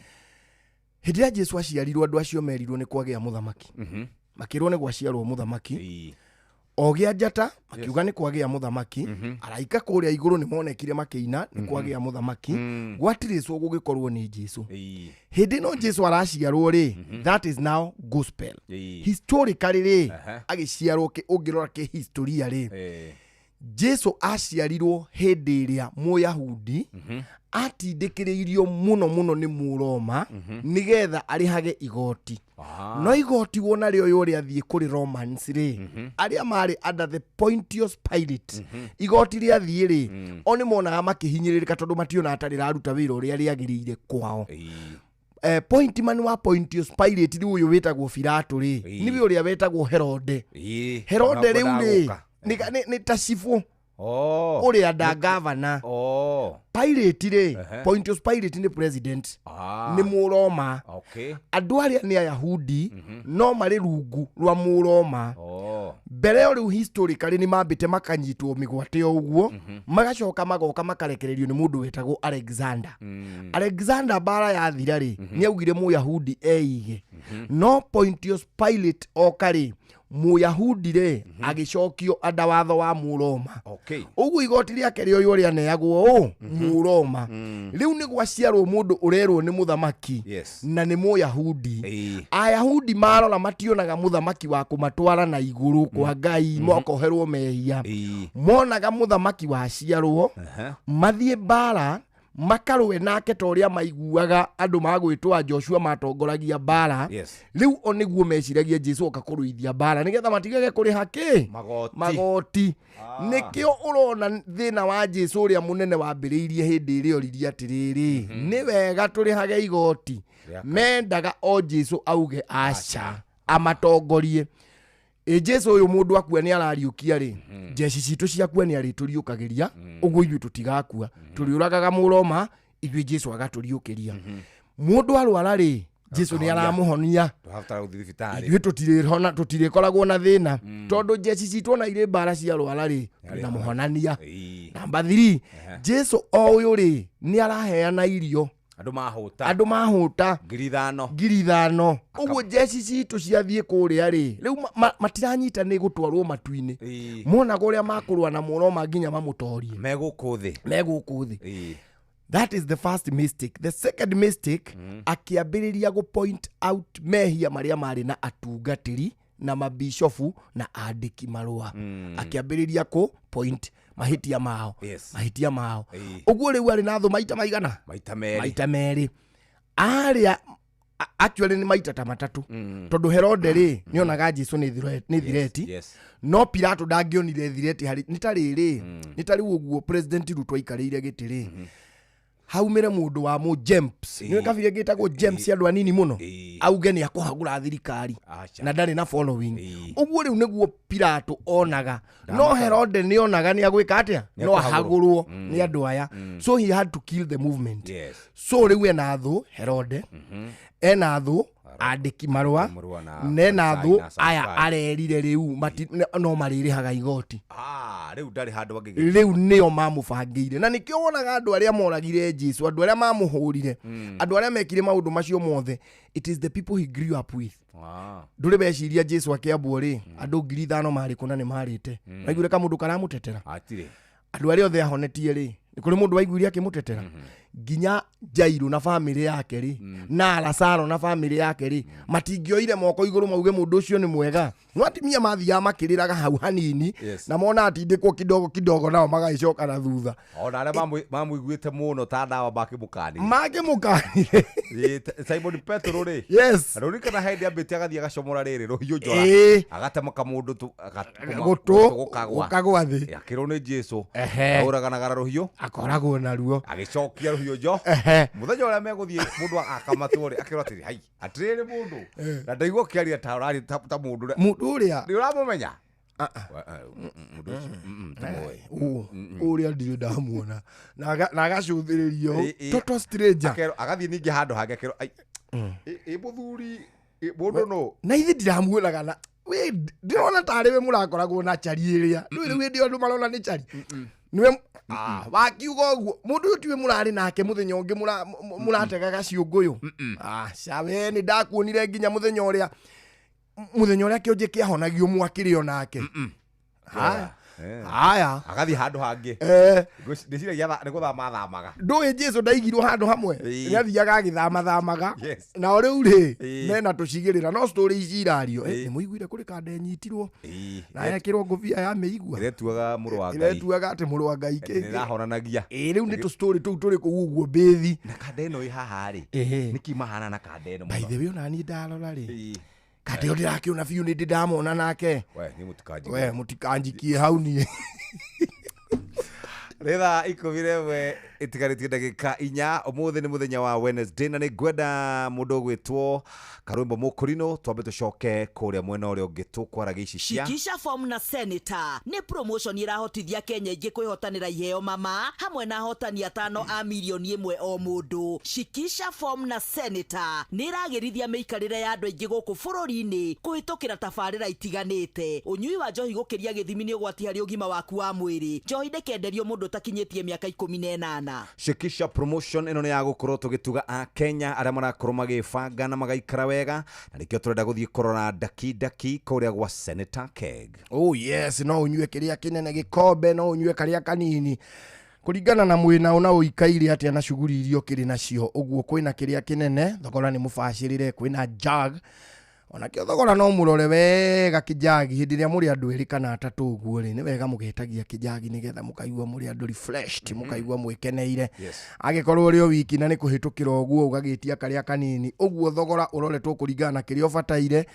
hĩndĩ ĩrĩa Jesu aciarirwo andũ acio merirwo nĩ kwagĩa mũthamaki makĩrwo nĩ gwaciarwo mũthamaki Ĩĩ. Ogĩa njata makiuga nĩ kwagĩa mũthamaki. Araika kũrĩa igũrũ nĩ monekire makĩina nĩ kwagĩa mũthamaki. Gwatirĩcwo gũgĩkorwo nĩ Jesu. Hĩndĩ ĩno Jesu araciarwo rĩ, that is now gospel. Historically rĩ, agĩciarwo ũngĩrora kĩhistoria rĩ, Jesu aciarirwo hĩndĩ ĩrĩa Mũyahudi atindĩkĩrĩirio mũno mũno nĩ Mũroma nĩgetha arĩhage igoti. No igoti wona rĩoywo rĩathiĩ kũrĩ Romans rĩ, arĩa marĩ under the Pontius Pilate, igoti rĩathiĩ rĩ, o nĩ monaga makĩhinyĩrĩrĩka tondũ mationaga ta rĩraruta wĩra ũrĩa rĩagĩrĩire kwao. Pointman wa Pontius Pilate rĩu ũyũ wĩtagwo Pilato rĩ, nĩwe ũrĩa wetagwo Herode. Herode rĩu rĩ, nĩ ta cibũ ũrĩa nda gavana. Pilate rĩ, Pontius Pilate nĩ president, nĩ Mũroma. Andũ arĩa nĩ Ayahudi no marĩ rungu rwa Mũroma. Mbere ĩyo rĩu historically nĩ mambĩte makanyitwo mĩgwate o ũguo, magacoka magoka makarekererio nĩ mũndũ wetagwo Alexander. Alexander mbara yathira rĩ, nĩ augire Mũyahudi eige. No Pontius Pilate oka rĩ, Mũyahudi rĩ, agĩcokio anda watho wa Mũroma. Ũguo igoti rĩake rĩoywo rĩaneagwo ũ Mũroma. Rĩu nĩ gwaciarwo mũndũ ũrerwo nĩ mũthamaki na nĩ Mũyahudi. Ayahudi marora mationaga mũthamaki wa kũmatwara na igũrũ kwa Ngai mokoherwo mehia. Monaga mũthamaki waciarwo mathiĩ mbara makarũe nake ta ũrĩa maiguaga andũ magwĩtwa Joshua matongoragia mbara. Rĩu o nĩguo meciragia Jesu oka kũrũithia mbara nĩgetha matigage kũrĩha kĩ? Magoti. Magoti. Nĩkĩo ũrona thĩna wa Jesu ũrĩa mũnene wambĩrĩirie hĩndĩ ĩrĩa oririe atĩrĩrĩ, nĩ wega tũrĩhage igoti. Mendaga o Jesu auge aca, amatongorie. Ĩ Jesu ũyũ mũndũ akua nĩ arariũkia rĩ, njeci citũ ciakua nĩ arĩtũriũkagĩria, ũguo ithuĩ tũtigakua. Tũrĩũragaga Mũroma, ithuĩ Jesu agatũriũkĩria. Mũndũ arwara rĩ, Jesu nĩ aramũhonia. Tũrabatara gũthiĩ thibitarĩ. Ithuĩ tũtirĩhona, tũtirĩkoragwo na thĩna. Tondũ njeci citũ ona irĩ mbara ciarwara rĩ, twĩna mũhonania. Namba 3, Jesu o ũyũ rĩ, nĩ araheana irio. Andũ mahũta. Andũ mahũta. 5,000. 5,000. Ũguo njeci citũ ciathiĩ kũrĩa rĩ, rĩu matiranyita nĩ gũtwarwo matu-inĩ. Monaga ũrĩa makũrũa na Mũroma nginya mamũtorie. Me gũkũ thĩ. Me gũkũ thĩ. That is the first mistake. The second mistake, akĩambĩrĩria gũ point out mehia marĩa marĩ na atungatĩri na mabishofu na andĩki marũa. Akĩambĩrĩria kũ point mahĩtia mao. Mahĩtia mao. Ũguo rĩu arĩ na thũ maita maigana? Maita merĩ. Maita merĩ. Arĩa actually nĩ maita ta matatũ. Tondũ Herode rĩ, nĩonaga Jesu nĩ nĩ thireti. No Pilato ndangĩonire thireti harĩ, nĩ ta rĩrĩ, nĩ ta rĩu ũguo President Ruto aikarĩire gĩtĩ rĩ. Haumĩre mũndũ wa mũ James. Nĩwe kabira ĩngĩ ĩtagwo James andũ anini mũno. Auge nĩ akũhagũra thirikari. Na ndarĩ na following. Ũguo rĩu nĩguo Pilato onaga. No Herode nĩ onaga nĩ agwĩka atĩa? Nĩ No akũhagũrwo. ahagũrwo nĩ andũ aya. So he had to kill the movement. So rĩu ena thũ Herode. Ena thũ andĩki marũa. Marũa na Nena Farisai thũ na Sadukai. aya arerire rĩu no marĩrĩhaga igoti. Rĩu ndarĩ handũ angĩgĩthiĩ. Rĩu nĩo mamũbangĩire. Na nĩkĩo wonaga andũ arĩa moragire Jesu, andũ arĩa mamũhũrire, andũ arĩa mekire maũndũ macio mothe, it is the people he grew up with. Ndũrĩ weciria Jesu akĩambwo rĩ, andũ 5,000 marĩ kũ na nĩ marĩte. Waiguire kamũndũ karamũtetera? Hatirĩ. Andũ arĩa othe ahonetie rĩ, nĩ kũrĩ mũndũ waiguire akĩmũtetera? Nginya Jairũ na bamĩrĩ yake rĩ, na Lazaro na bamĩrĩ yake rĩ, matingĩoire moko igũrũ mauge mũndũ ũcio nĩ mwega. No atumia mathiaga makĩrĩraga hau hanini, na mona atindĩkwo kidogo kidogo nao magagĩcoka na thutha. Ona arĩa mamũiguĩte mũno ta ndawa makĩmũkanire. Makĩmũkanire. Simon Petero rĩ. Rũririkana hĩndĩ ambĩte agathiĩ agacomora rĩrĩ rũhiũ njora. Agatema kamũndũ tu, Gũtũ, gũtũ gũkagwa. gũkagwa thĩ. Akĩrwo nĩ Jesu. Ahũraganaga na rũhiũ. Akoragwo naruo. Agĩcokia rũhiũ njo. Mũthenya ũrĩa megũthiĩ mũndũ akamatwo rĩ, akĩrwo atĩrĩ, hai, atĩrĩrĩ mũndũ. Na ndaigua ũkĩaria ta ũrarĩ ta mũndũ ũrĩa. Mũndũ ũrĩa. Nĩ ũramũmenya? Ah, ah. Mũndũ ũcio, ti mũĩ. Ũrĩa ndirĩ ndamuona. Na agacũthĩrĩrio. Total stranger. Akerwo, agathiĩ ningĩ handũ hangĩ akerwo, ai, ĩ mũthuri, ĩ mũndũ nũ? Na ithe ndiramuonaga na, we, ndĩrona tarĩ we mũrakoragwo na chari ĩrĩa. Ndũĩ rĩu hĩndĩ ĩyo andũ marona nĩ chari. Nĩwe, wakiuga ũguo, mũndũ ũyũ tiwe mũrarĩ nake mũthenya ũngĩ mũrategaga ciũngũyũ. Aca, we nĩ ndakuonire nginya mũthenya ũrĩa, mũthenya ũrĩa kĩonje kĩahonagio mwakĩrĩ o nake. Haya. Haya. Agathiĩ handũ hangĩ. Eh. Ndĩciragia nĩ gũthama athamaga. Ndũĩ Jesu ndaigirwo handũ hamwe. Ĩĩ. Nĩathiaga agĩthamathamaga. Yes. Nao rĩu rĩ, Ĩĩ. mena tũcigĩrĩra no story ici irario. Ĩĩ. Nĩ mũiguire kũrĩ kanda ĩnyitirwo Ĩĩ. na yekĩrwo ngũbia ya mĩigua. Ĩretuaga mũrũ wa Ngai. Ĩretuaga atĩ mũrũ wa Ngai kĩngĩ. Nĩrahonanagia. Ĩĩ rĩu nĩ tũ story tũu tũrĩ kũu ũguo mbĩthi. Na kanda ĩno ĩ haha rĩ. Ĩhĩ. Nĩkĩ mahana na kanda ĩno By mũno? the way ona niĩ ndarora rĩ. Ĩĩ. Kanda ĩyo ndĩrakĩona biũ nĩ ndĩ ndamona nake. We, niĩ mũtikanjikie. We mũtikanjikie hau niĩ. Nĩ thaa 11 ĩtigarĩtie ndagĩka 4. Ũmũthĩ nĩ mũthenya wa Wednesday na nĩ ngwenda mũndũ ũgwĩtwo Karwĩmbo Mũkũrinũ twambe tũcoke kũrĩa mwena ũrĩa ũngĩ tũkwaragia ici cia Shikisha form na Senator nĩ promotion ĩrahotithia Kenya ingĩ kwĩhotanĩra iheo mama hamwe na ahotani atano a milioni 1 o mũndũ. Shikisha form na Senator nĩ ĩragĩrithia mĩikarĩre ya andũ aingĩ gũkũ bũrũri-inĩ kũhĩtũkĩra tabarĩra itiganĩte. Ũnyui wa njohi gũkĩria gĩthimi nĩ ũgwati harĩ ũgima waku wa mwĩrĩ. Njohi ndĩkenderio mũndũ ũtakinyĩtie mĩaka 18. Shikisha promotion ĩno nĩ ya gũkorwo tũgĩtuga a Kenya arĩa marakorwo magĩbanga na magaikara wega na nĩkĩo tũrenda gũthiĩ kũrora ndaki ndaki kũrĩa gwa Senator Keg. Oh yes, no ũnyue kĩrĩa kĩnene gĩkombe, no ũnyue karĩa kanini kũringana na mwĩna na ũikaire atĩa na shughuli iria ũkĩrĩ nacio. Ũguo kwĩna kĩrĩa kĩnene thogora nĩ mũbacĩrĩre, kwĩna jug onakĩo thogora no mũrore wega kĩjagi hĩndĩ ĩrĩa mũrĩ andũ erĩ kana atatũ ũguo rĩ, nĩ wega mũgetagia kĩjagi nĩgetha mũkaigua mũrĩ andũ refreshed, mũkaigua mwĩkeneire. Yes. Angĩkorwo ũrĩ o wiki na nĩ kũhĩtũkĩra ũguo ũgagĩtia karĩa kanini, ũguo thogora ũroretwo kũringana na kĩrĩa ũbataire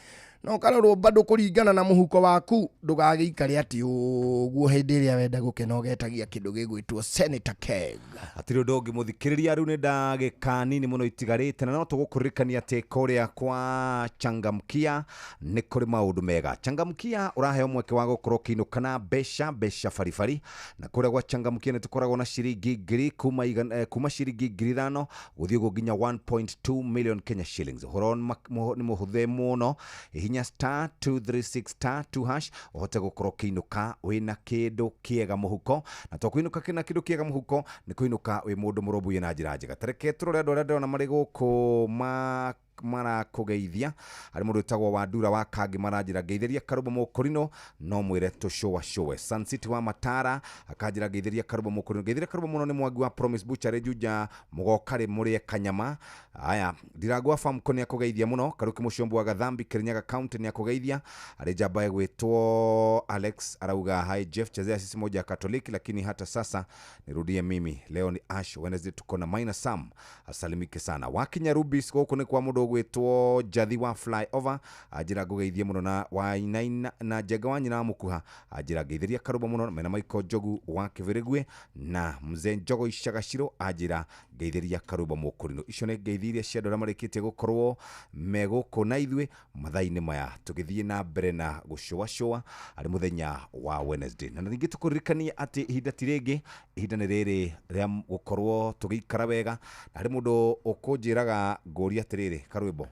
na ũkarorwo bado kũringana na mũhuko waku, ndũgagĩikare atĩ ũguo hĩndĩ ĩrĩa wenda gũkena ũgetagia kĩndũ gĩgwĩtwo Senator Keg. Hatirĩ ũndũ ũngĩ mũthikĩrĩria, rĩu nĩ ndagĩka nini mũno itigarĩte na no tũgũkũririkania atĩ kũrĩa kwa Changamkia nĩ kũrĩ maũndũ mega. Changamkia ũraheo mweke wa gũkorwo ũkĩinũka na mbeca mbeca baribari, na kũrĩa gwa Changamkia nĩ tũkoragwo na ciringi ngiri kuma ciringi 5,000 gũthiĩ ũguo nginya 1.2 million Kenya shillings. Ũhoro nĩ mũhũthĩ mũno, hihinya star 236 star 2 hash ũhote gũkorwo ũkĩinũka wĩna kĩndũ kĩega mũhuko, na to kũinũka na kĩndũ kĩega mũhuko nĩ kũinũka wĩ mũndũ mũrũmbũiye na njĩra njega. Tareke tũrore andũ arĩa ndĩrona marĩ gũkũ marakũgeithia. Harĩ mũndũ wĩtagwo Wandura wa Kangĩ maranjĩra ngeithĩria Karũmbo Mũkũrinũ, no mwĩre tũcũacũe. Sun City wa Matara akanjĩra ngeithĩria Karũmbo Mũkũrinũ, ngeithĩria Karũmbo mũno nĩ Mwangi wa Promise Butchery Juja mũgoka rĩ mũrĩe kanyama. Aya, Ndirangũ wa Famco nĩ akũgeithia mũno. Karuki Mũcombo wa Gathambi Kirinyaga County nĩ akũgeithia. Harĩ njamba ĩgwĩtwo Alex arauga hi Jeff, chezea sisi moja ya Katoliki lakini hata sasa nirudie mimi leo ni Ash Wednesday, tuko na Maina Sam asalimike sana. Wakinya Rubis gũkũ nĩ kwa mũndũ ũgwĩtwo Jathi wa Flyover anjĩra ngũgeithie mũno, na Wainaina na Njenga wa nyina wa Mũkuha anjĩra ngeithĩria Karũmbo mũno, mena Michael Njogu wa Kĩbĩrĩgwe na Mzee Njogo Icagaciro anjĩra ngeithĩria Karũmbo Mũkũrinũ. Icio nĩ ngeithi iria cia andũ arĩa marĩkĩtie gũkorwo me gũkũ na ithuĩ mathaa-inĩ maya tũgĩthiĩ na mbere na gũcũacũa arĩ mũthenya wa Wednesday. Na ningĩ tũkũririkanie atĩ ihinda ti rĩngĩ, ihinda nĩ rĩrĩ rĩa gũkorwo tũgĩikara wega. Na harĩ mũndũ ũkũnjĩraga ngũria atĩrĩrĩ Karwĩmbo,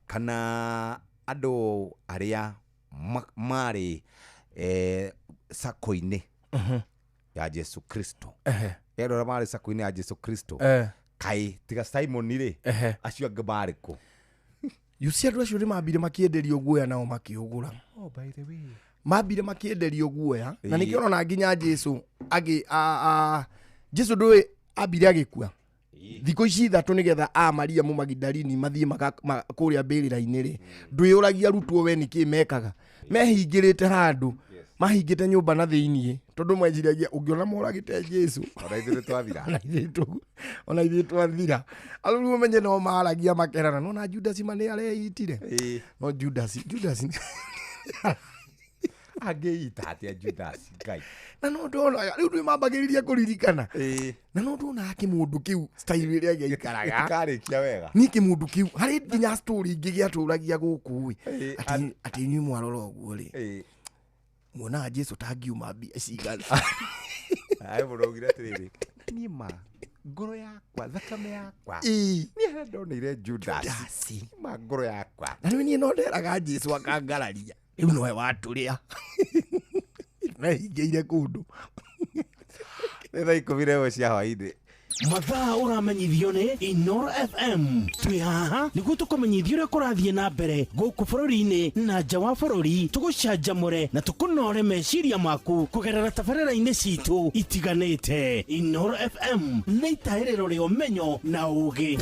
kana andũ arĩa marĩ sako-inĩ ya Jesu Kristo, andũ arĩa marĩ sako-inĩ ya Jesu Kristo kaĩ tiga Simon rĩ, acio angĩ marĩ kũ? You see andũ acio nĩ mambire makĩenderio guoya nao makĩũgũra. Oh, by the way. Mambire makĩenderio guoya na Ĩĩ. nĩkĩo ũrona nginya Jesu agĩ Jesu ndũĩ ambire agĩkua thikũ ici 3 nĩgetha a Maria Mũmagidalini mathiĩ kũrĩa mbĩrĩra-inĩ rĩ, ndwĩyũragia arutwo we nĩkĩ mekaga, mehingĩrĩte handũ, mahingĩte nyũmba na thĩiniĩ tondũ meciragia ũngĩona moragĩte Jesu Ona ithuĩ nĩtwathira. Ona ithuĩ twathira. Rĩu ũmenye no maragia makerana, nona Judas ma nĩ areitire. No Judas Angĩita atĩa Judas Ngai? Na no ndona rĩu ndwĩ mambagĩrĩria kũririkana. Na no ndona kĩmũndũ kĩu style ĩrĩa gĩaikaraga. Gĩtikarĩkia wega. Niĩ kĩmũndũ kĩu harĩ nginya story ingĩ gĩatũragia gũkũ ĩ, atĩ inyuĩ mwarora ũguo rĩ, muonaga Jesu tangiuma mbia cigana. Harĩ mũndũ augire atĩrĩrĩ, niĩ ma ngoro yakwa thakame yakwa niĩ harĩa ndoneire Judas ma ngoro yakwa. Na rĩu niĩ no nderaga Jesu akangararia, rĩu nowe watũrĩa mehingĩire kũndũ. Nĩ thaa 11 cia hwaĩ-inĩ. Mathaa ũramenyithio nĩ Inoro FM. Twĩ haha nĩguo tũkũmenyithie ũrĩa kũrathiĩ na mbere gũkũ bũrũri-inĩ na nja wa bũrũri, tũgũcanjamũre na tũkũnore meciria maku kũgerera tabarĩra-inĩ citũ itiganĩte. Inoro FM nĩ itahĩrĩro rĩa ũmenyo na ũũgĩ.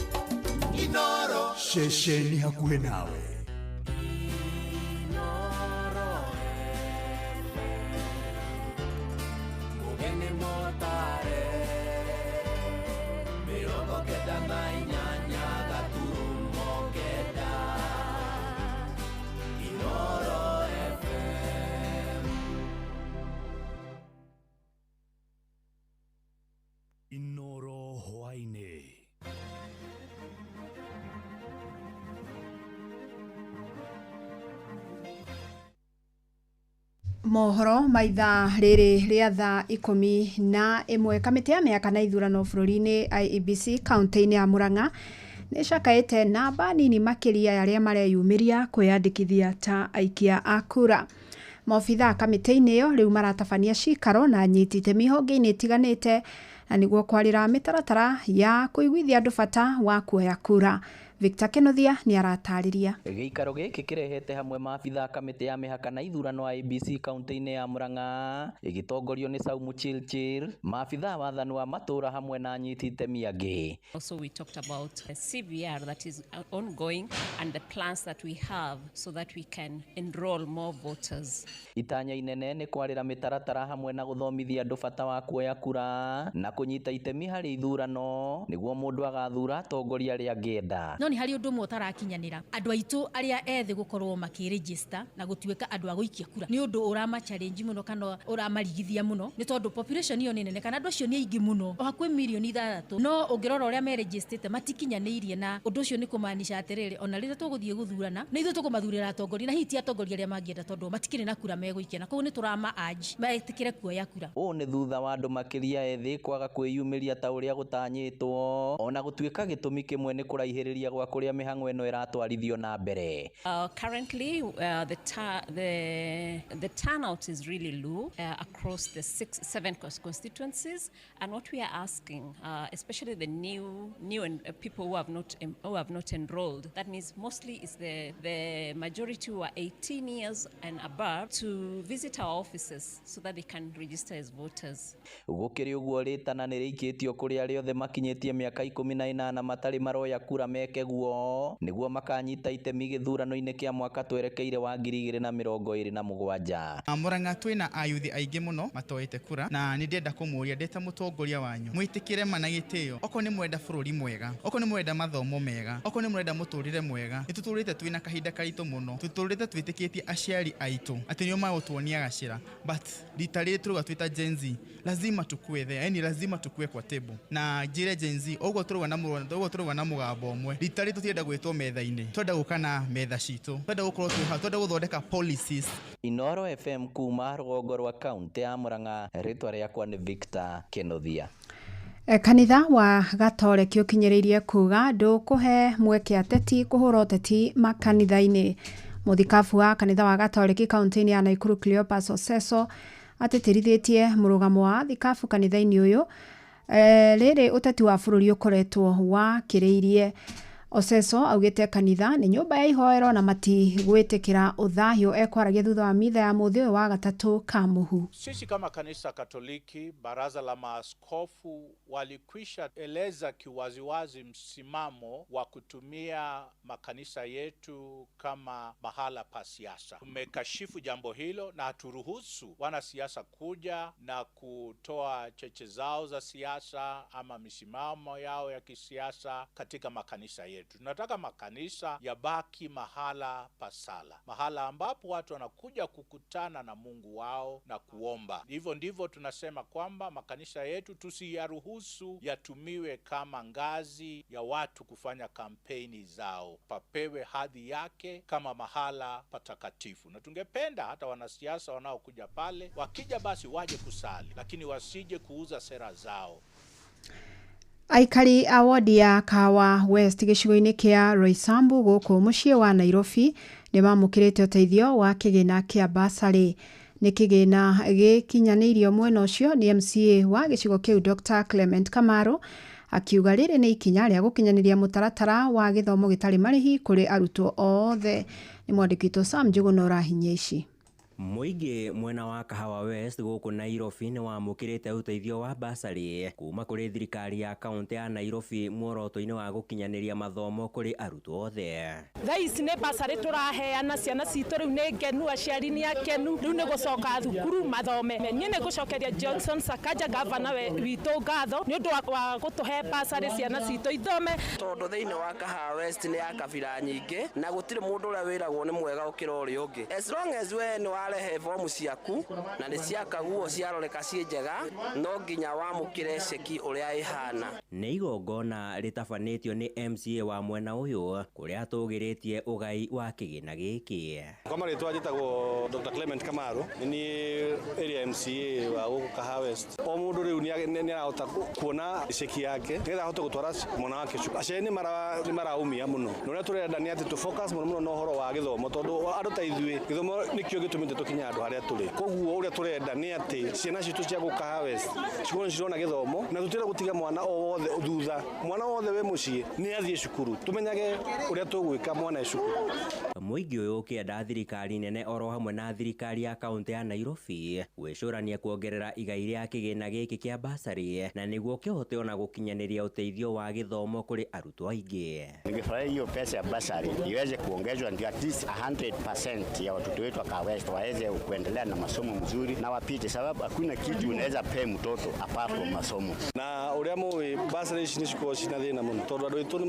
Inoro ceceni hakuhĩ nawe. Mugeni motare 98 gaturumo 9 Inoro FM. Inoro hwaini. Mohoro ma ithaa rĩrĩ rĩa thaa 11. Kamĩtĩ ya mĩhaka na ithurano bũrũri-inĩ IEBC kaunti-inĩ ya Murang'a nĩ ĩcakaĩte namba nini makĩria ya arĩa mareyumĩria kwĩyandĩkithia ta aikia a kura. Maobithaa kamĩtĩ-inĩ ĩyo rĩu maratabania cikaro na anyiti itemi honge-inĩ itiganĩte na nĩguo kwarĩra mĩtaratara ya kũiguithia andũ bata wa kuoya kura. Victor Kenothia nĩ aratarĩria. Gĩikaro gĩkĩ kĩrehete hamwe maabithaa kamĩtĩ ya mĩhaka na ithurano IEBC kaunti-inĩ ya Murang'a ĩgĩtongorio nĩ Saumu Chilchil, maabithaa wathani wa matũra hamwe na anyiti itemi angĩ. Also we talked about the CVR that is ongoing and the plans that we have so that we can enroll more voters. Itanya inene nĩ kwarĩra mĩtaratara hamwe na gũthomithia andũ bata wa kuoya kura na kũnyita itemi harĩ ithurano nĩguo mũndũ agathura atongoria arĩa angĩenda. No nĩ harĩ ũndũ ũmwe ũtarakinyanĩra, andũ aitũ arĩa ethĩ gũkorwo makĩregister na gũtuĩka andũ a gũikia kura nĩ ũndũ ũrama challenge mũno kana ũramarigithia mũno, nĩ tondũ population ĩyo nĩ nene kana andũ acio nĩ aingĩ mũno, o hakuhĩ mirioni 6, no ũngĩrora ũrĩa meregistĩte matikinyanĩirie, na ũndũ ũcio nĩ kũmaanisha atĩrĩrĩ, ona rĩrĩa tũgũthiĩ gũthurana nĩ ithuĩ tũkũmathurĩra atongoria na hihi ti atongoria arĩa mangĩenda tondũ matikĩrĩ na kura megũikia, na koguo nĩ tũrama urge metĩkĩre kuoya kura. Ũũ nĩ thutha wa andũ makĩria ethĩ kwaga kwĩyumĩria ta ũrĩa gũtanyĩtwo, ona gũtuĩka gĩtũmi kĩmwe nĩ kũraihĩrĩria gwa kũrĩa mĩhang'o ĩno ĩratwarithio na mbere. Currently, the turnout is really low across the 7 constituencies, and what we are asking, especially the new and people who have not enrolled, that means mostly is the majority who are 18 years and above, to visit our offices so that they can register as voters. Gũkĩrĩ ũguo rĩtana nĩ rĩikĩtio kũrĩ arĩa othe makinyĩtie mĩaka 18 matarĩ maroya kura meke guo nĩguo makanyita itemi gĩthurano-inĩ kĩa mwaka twerekeire wa 2027. Murang'a twĩna ayuthi aingĩ mũno matoete kura, na nĩ ndĩrenda kũmũria ndĩ ta mũtongoria wanyu mwĩtĩkĩre ma na gĩtĩo, okorwo nĩ mwenda bũrũri mwega, okorwo nĩ mwenda mathomo mega, okorwo nĩ mwenda mũtũrĩre mwega. Nĩ tũtũrĩte twĩna kahinda karitũ mũno, tũtũrĩte twĩtĩkĩtie aciari aitũ atĩ nĩo magũtuonia gacĩra, but rita rĩrĩ tũrauga twĩ ta Gen Z lazima tukue there, yani lazima tukue kwa table. Na njĩre Gen Z ũguo tũrauga na mũgambo ũmwe, rita rĩrĩ tũtienda gwĩtwo metha-inĩ, twenda gũka na metha citũ, twenda gũkorwo twĩ hau, twenda gũthondeka policies. Inoro FM kuma rũgongo rwa kaunti ya Murang'a, rĩtwa rĩakwa nĩ Victor Kenothia. Kanitha wa Gatoreki ũkinyĩrĩirie kuga ndũkũhe mweke ateti kũhũra ũteti makanitha-inĩ. Mũthikabu wa kanitha wa Gatoreki kaunti-inĩ ya Nakuru Cleopas Oseso atĩtĩrithĩtie mũrũgamo wa thikabu kanitha-inĩ ũyũ rĩrĩ ũteti wa bũrũri ũkoretwo wakĩrĩirie. Oseso augĩte kanitha nĩ nyũmba ya ihoero na matigwĩtĩkĩra ũthahio. Ekwaragia thutha wa mitha ya mũthĩ ũyũ wa gatatũ ka mũhu. Sisi kama kanisa Katoliki, baraza la maaskofu walikwisha eleza kiwaziwazi msimamo wa kutumia makanisa yetu kama mahala pa siasa. Tumekashifu jambo hilo na haturuhusu wanasiasa kuja na kutoa cheche zao za siasa ama misimamo yao ya kisiasa katika makanisa yetu. Tunataka makanisa yabaki mahala pa sala, mahala ambapo watu wanakuja kukutana na Mungu wao na kuomba. Hivyo ndivyo tunasema kwamba makanisa yetu tusiyaruhusu yatumiwe kama ngazi ya watu kufanya kampeni zao. Papewe hadhi yake kama mahala patakatifu. Na tungependa hata wanasiasa wanaokuja pale, wakija basi waje kusali, lakini wasije kuuza sera zao. Aikari a wodi ya Kahawa West gĩcigo-inĩ kĩa Roysambu gũkũ mũciĩ wa Nairobi nĩ mamũkĩrĩte ũteithio wa kĩgĩna kĩa basarĩ. Nĩ kĩgĩna gĩkinyanĩirio mwena ũcio nĩ MCA wa gĩcigo kĩu Dr. Clement Kamaru. Akiuga rĩrĩ nĩ ikinya rĩa gũkinyanĩria mũtaratara wa gĩthomo gĩtarĩ marĩhi kũrĩ arutwo othe. Nĩ mwandĩki witũ Sam Njũgũna ũrahinyia ici. Mũingĩ mwena wa Kahawa West gũkũ Nairobi nĩ wamũkĩrĩte ũteithio wa basarĩ kuma kũrĩ thirikari ya kaũntĩ ya Nairobi muoroto-inĩ wa gũkinyanĩria mathomo kũrĩ arutwo othe. Thaa ici nĩ basarĩ tũraheana, ciana citũ rĩu nĩ ngenu, aciari nĩ akenu, rĩu nĩ gũcoka thukuru mathome. Niĩ nĩ ngũcokeria Johnson Sakaja gavana witũ ngatho nĩ ũndũ wa gũtũhe basarĩ ciana citũ ithome. Tondũ thĩinĩ wa Kahawa West nĩ ya kabira nyingĩ na gũtirĩ mũndũ ũrĩa wĩragwo nĩ mwega gũkĩra ũrĩa ũngĩ. As long as we nĩ warehe bomu ciaku na nĩ ciakaguo ciaroreka ciĩ njega, no nginya wamũkĩre ceki ũrĩa ĩhana. Nĩ igongona rĩtabanĩtio nĩ MCA wa mwena ũyũ kũrĩa atũgĩrĩtie ũgai wa kĩgĩna gĩkĩ. Kwa marĩtwa njĩtagwo Dr. Clement Kamaru, nĩ niĩ area MCA wa gũkũ Kahawa West. O mũndũ rĩu nĩ arahota kuona ceki yake nĩgetha ahote gũtwara mwana wake cukuru. Aciari nĩ maraumia mũno, na ũrĩa tũrenda nĩ atĩ tũ focus mũno mũno na ũhoro wa gĩthomo, tondũ andũ ta ithuĩ gĩthomo nĩkĩo gĩtũmĩte tũkinye handũ harĩa tũrĩ. Koguo ũrĩa tũrenda nĩ atĩ ciana citũ cia gũkũ Kahawa West cikorwo nĩ cirona gĩthomo, na tũtirenda gũtiga mwana o wothe thutha. Mwana wothe wĩ mũciĩ nĩ athiĩ cukuru, tũmenyage ũrĩa tũgwĩka mwana e cukuru. Mũingĩ ũyũ ũkĩenda thirikari nene oro hamwe na thirikari ya kaũntĩ ya Nairobi gwĩcũrania kuongerera igai rĩa kĩgĩna gĩkĩ kĩa basarĩ na nĩguo kĩhote ona gũkinyanĩria ũteithio wa gĩthomo kũrĩ arutwo aingĩ. Ningefurahia hiyo pesa ya basari iweze kuongezwa ndio at least 100% ya watoto wetu wa Kahawa West waweze kuendelea na masomo mzuri na wapite, sababu hakuna kitu unaweza pea mtoto apart from masomo. Na ũrĩa mũĩ basarĩ ici nĩ cikoragwo ciĩna thĩna mũno, tondũ andũ aitũ nĩ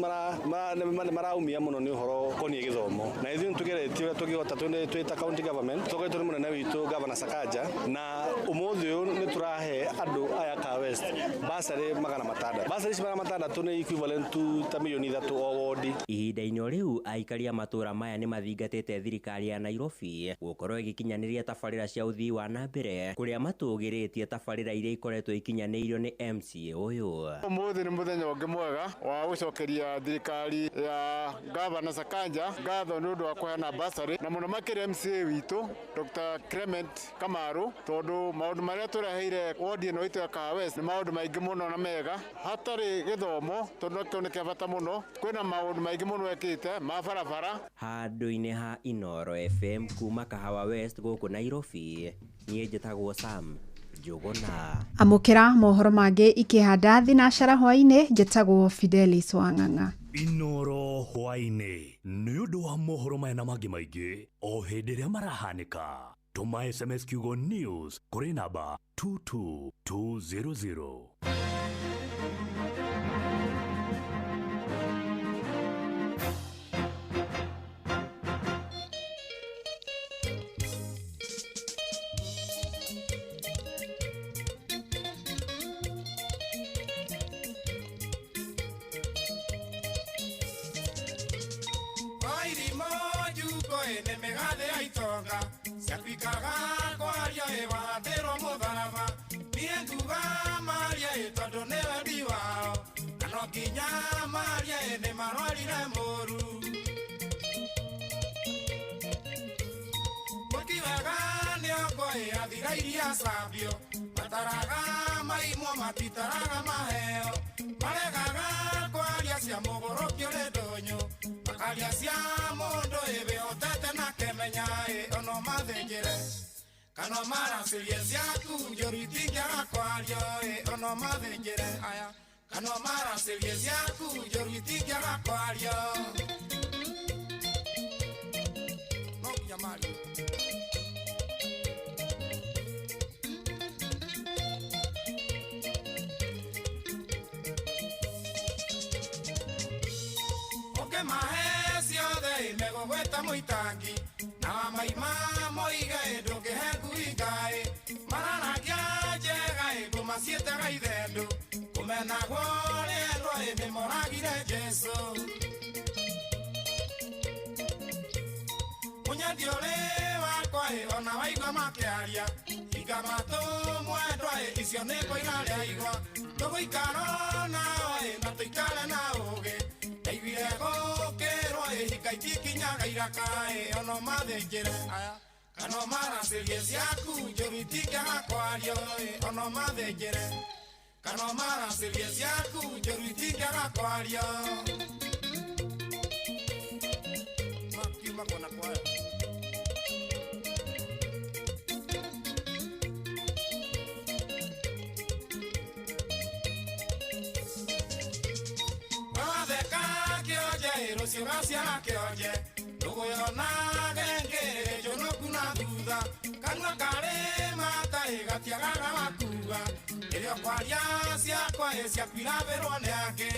maraumia mũno nĩ ũhoro ũkoniĩ gĩthomo, na ithuĩ nĩtũgeretie ũrĩa tũngĩhota twĩ ta county government tũkoretwo nĩ mũnene witũ Governor Sakaja, na ũmũthĩ ũyũ nĩ tũrahe andũ aya Kahawa West basarĩ 600. Basarĩ ici 600 nĩ equivalent to ta milioni 3 o wodi. Ihinda-inĩ o rĩu aikari a matũra maya nĩ mathingatĩte thirikari ya Nairobi gũkorwo ĩgĩkinyanĩria tabarĩra cia ũthii wa na mbere kũrĩa matũgĩrĩtie tabarĩra iria ikoretwo ikinyanĩirio nĩ MCA ũyũ. Ũmũthĩ nĩ mũthenya ũngĩ mwega wa gũcokeria thirikari ya Governor Sakaja ngatho nĩ ũndũ wa kũheana basarĩ, na mũno makĩria MCA witũ Dr. Clement Kamaru, tondũ maũndũ marĩa tũreheire wodi ĩno itũ ya Kahawa West nĩ maũndũ maingĩ mũno na mega. Hatarĩ gĩthomo tondũ nakĩo nĩ kĩa bata mũno, kwĩna maũndũ maingĩ mũno ekĩte ma barabara. Handũ-inĩ ha Inooro FM kuma Kahawa West gũkũ Nairobi, niĩ njĩtagwo Sam Njũgũna. Amũkĩra mohoro mangĩ ikĩhanda thinacara hwaĩ-inĩ, njĩtagwo Fidelis Wang'ang'a. Inooro hwaĩ-inĩ nĩ ũndũ wa mohoro maya na mangĩ maingĩ o hĩndĩ ĩrĩa marahanĩka. Tũma SMS kiugo news kũrĩ namba 22200. Sabio mataraga maimwo matitaraga maheo maregaga kwaria cia mũgũrũkio nĩ ndũnyũ makaria cia mũndũ ĩbĩhotete na kemenya ĩ ono mathĩnjĩre kana maracĩrie ciaku njũru itingĩaga kwario ĩ ono mathĩnjĩre aya kana maracĩrie ciaku njũru itingĩaga kwario no nginya mario. Megũgweta mũitangi na wamaima moiga ĩ ndũngĩhe ngui ngaĩ mararagia njega ĩ ngũma ciĩtaga ithendũ kũmenagwo rĩendwa ĩ nĩmoragire Jesũ. Mũnyendi ũrĩ wakwa ĩ ona waigua makĩaria hinga matũ mwendwa ĩ icio nĩ kũiga rĩa igwa tũgũikara nao ĩ na tũikare na ũũgĩ ndaiguire gũkĩrwo ĩ hinga itikinyaga iraka ĩ ono mathĩnjĩre aya kana maracĩrie ciaku njũru itingĩaga kwario ĩ ono mathĩnjĩre Kana maracĩrie ciaku njũru itingĩaga kwario. Makiuma kona kwayo. Watheka kĩonje rũciũ gaciara kĩonje ndũgũyonage ngĩrĩ njũnũku na thutha kanua karĩ matarĩ gatiagaga wakuga ĩrĩa kwaria ciakwa ĩ ciaku irabĩrwo nĩ angĩ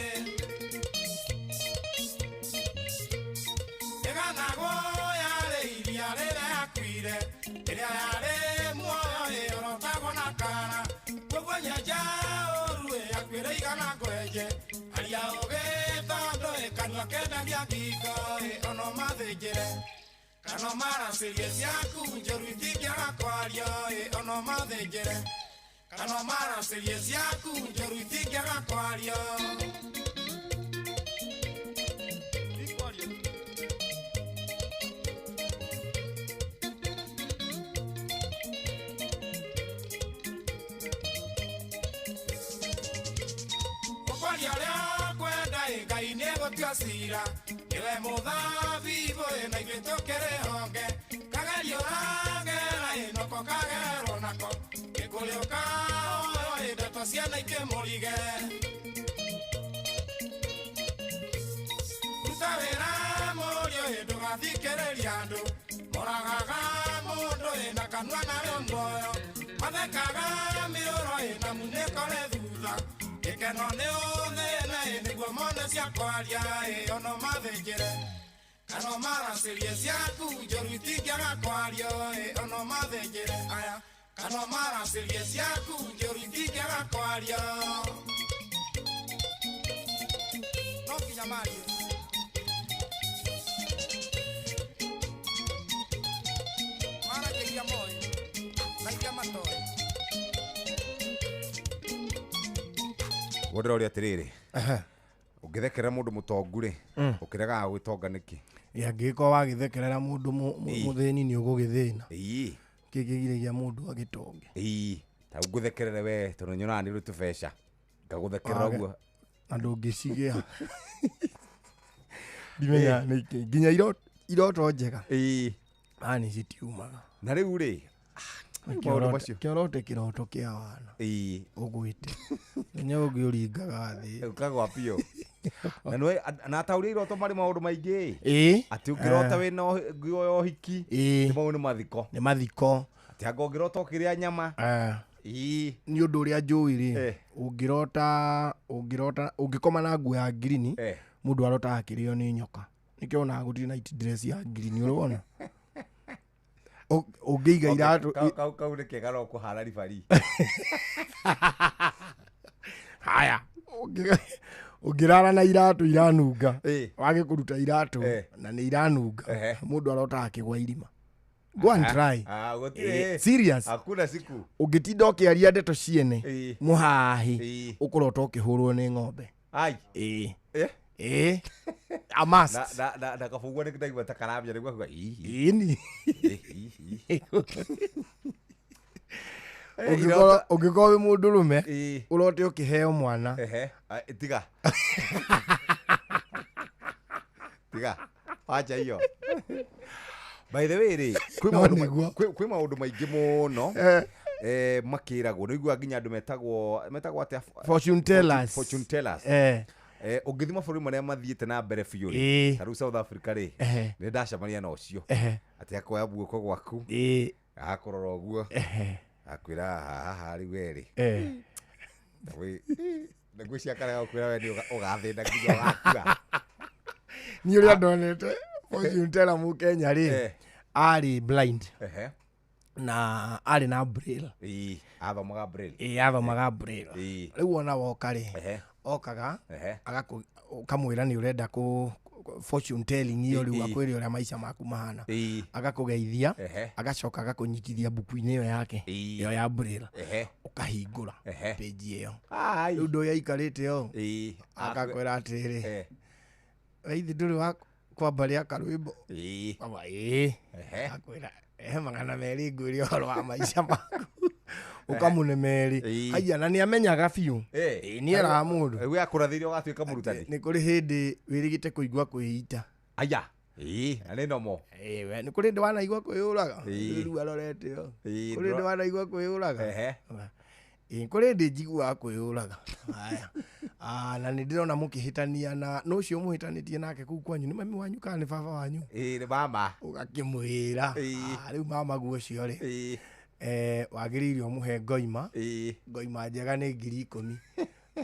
ĩganagwo yarĩ iria rĩrĩa yakuire ĩrĩa yarĩ muoyo ĩyorotagwo na kara koguo nyenja ũru ĩ yakuĩre igana ngwenje aria ũgĩ tondũ ĩ kanua kendagia ngingo ĩ ono mathĩnjĩre kana maracĩrie ciaku njũru itingĩaga kwario ĩ ono mathĩnjĩre kana maracĩrie ciaku njũru itingĩaga kwario. Ũkwaria ũrĩa ũkwenda ĩ Ngai nĩegũtua cira nĩwe mũthabibũ ĩ na ithuĩ tũkĩrĩ honge kagerio ũragera ĩ noko kagerwo nako gĩkũrĩ ũkahoywo ĩ ndeto ciana ikĩmũrige ruta wĩra mũriũ ĩ ndũgathikĩrĩria andũ moragaga mũndũ ĩ na kanua narĩo muoyo mathekaga mĩũro ĩ na munĩko rĩ thutha gĩkeno nĩ ũthĩna ĩ nĩguo mone cia kwaria ĩ ono mathĩnjĩre kana maracĩrie ciaku njũru itingĩaga kwario ĩ ono mathĩnjĩre aya kana maracĩrie ciaku njũru itingĩaga kwario no nginya marie. Maragia iria moĩ na iria matoĩ. Guo ndĩroria atĩrĩrĩ, ũngĩthekerera mũndũ mũtongu rĩ, ũkĩregaga gwĩtonga nĩkĩ? Angĩgĩkorwo wagĩthekerera mũndũ mũthĩni nĩ ũgũgĩthĩna. Ĩĩ. Kĩkĩgiragia mũndũ agĩtonge. Ĩĩ, ta ngũthekerere we tondũ nyonaga nĩ ũrĩ tũbeca ngagũthekerera ũguo na ndũngĩcigĩa. Ndimenya nĩkĩ nginya iroto njega. Ĩĩ. Ani citiumaga. Na rĩu rĩ, maũndũ macio kĩorote kĩroto kĩa wana. Ĩĩ. Ũgwĩte. Nginya ũngĩ ũringaga thĩ. Ũkagwa biũ. Na nĩwe na ataũri a iroto marĩ maũndũ maingĩ. Ĩĩ. Atĩ ũngĩrota wĩna nguo ya ũhiki, Ĩĩ. nĩ mau nĩ mathiko. Nĩ mathiko. Atĩ anga ũngĩrota ũkĩrĩa nyama. Ĩĩ. Nĩ ũndũ ũrĩa njũĩ rĩ, ũngĩrota ũngĩrota ũngĩkoma na nguo ya ngirini, mũndũ arotaga akĩrĩo nĩ nyoka. Nĩkĩo wonaga gũtirĩ night dress ya ngirini ũrĩ wona? Ũngĩiga iratũ kau kau nĩ kega no kũhana ribari. Haya, ũngĩrara na iratũ iranunga, wage kũruta iratũ na nĩ iranunga, mũndũ arotaga akĩgwa irima. Go and try. Serious. Hakuna siku. Ũngĩtinda ũkĩaria ndeto ciene mũhahi, ũkũrota ũkĩhũrwo nĩ ng'ombe. Ai. Ĩĩ. Eh? Ĩĩ. A must. Na kabugua nĩ ndaigua ta karambia nĩguo akuga ii. Ĩni. Ũngĩkorwo wĩ mũndũrũme, ũrote ũkĩheo mwana. Tiga. Tiga. Wacha hiyo. By the way rĩ, kwĩ maũndũ maingĩ mũno makĩragwo. Nĩ ũiguaga nginya andũ metagwo atĩa? Fortune tellers. Fortune tellers. Ũngĩthiĩ mabũrũri marĩa mathiĩte na mbere biũ rĩ, ta rĩu South Africa rĩ, nĩ ndacemania na ũcio. Atĩ akoya guoko gwaku, agakũrora ũguo, akwĩra haha rĩu we rĩ. Ngwĩciria karega gũkwĩra we nĩ ũgathĩna nginya ũgakua. Niĩ ũrĩa ndonete fortune teller mũkenya rĩ, arĩ blind. Na arĩ na braille. Ĩĩ, athomaga braille. Ĩĩ, athomaga braille. Rĩu ona woka rĩ, okaga ũkamwĩra nĩ ũrenda kũ fortune telling iyo rĩu akwĩre ũrĩa maica maku mahana. Agakũgeithia, agacoka agakũnyitithia mbuku-inĩ ĩyo yake, ĩyo ya braille. Ũkahingũra page ĩyo. Rĩu ndũĩ aikarĩte ũũ, agakwĩra atĩrĩrĩ, we ithe ndũrĩ wa kwamba rĩa karwĩmbo. Kwamba ĩĩ. Akwĩra, ehe 200 ngwĩre ũhoro wa maica maku. Ũkamũne merĩ. Ĩĩ. Haiya, na nĩ amenyaga biũ. Ĩĩ, nĩ eraga mũndũ. We akũrathĩire ũgatuĩka mũrutani. Nĩ kũrĩ hĩndĩ wĩrĩgĩte kũigua kwĩita. Aya. Ĩĩ, na nĩ nomo. Ĩĩ, we nĩ kũrĩ hĩndĩ wanaigua kwĩyũraga. Ĩĩ. Rĩu arorete ũũ. Ĩĩ, Kũrĩ hĩndĩ wanaigua kwĩyũraga. Ehe. Ĩĩ, kũrĩ hĩndĩ njiguaga kwĩyũraga. Haya. Ah, na nĩ ndĩrona mũkĩhĩtania na no ũcio mũhĩtanĩtie nake kũu kwanyu nĩ mami wanyu kana nĩ baba wanyu? Ĩĩ, nĩ mama. Ũgakĩmwĩra. Ah, rĩu mama guo ũcio rĩ. Eh, wagĩrĩire ũmũhe ngoima. Ngoima njega nĩ 10,000.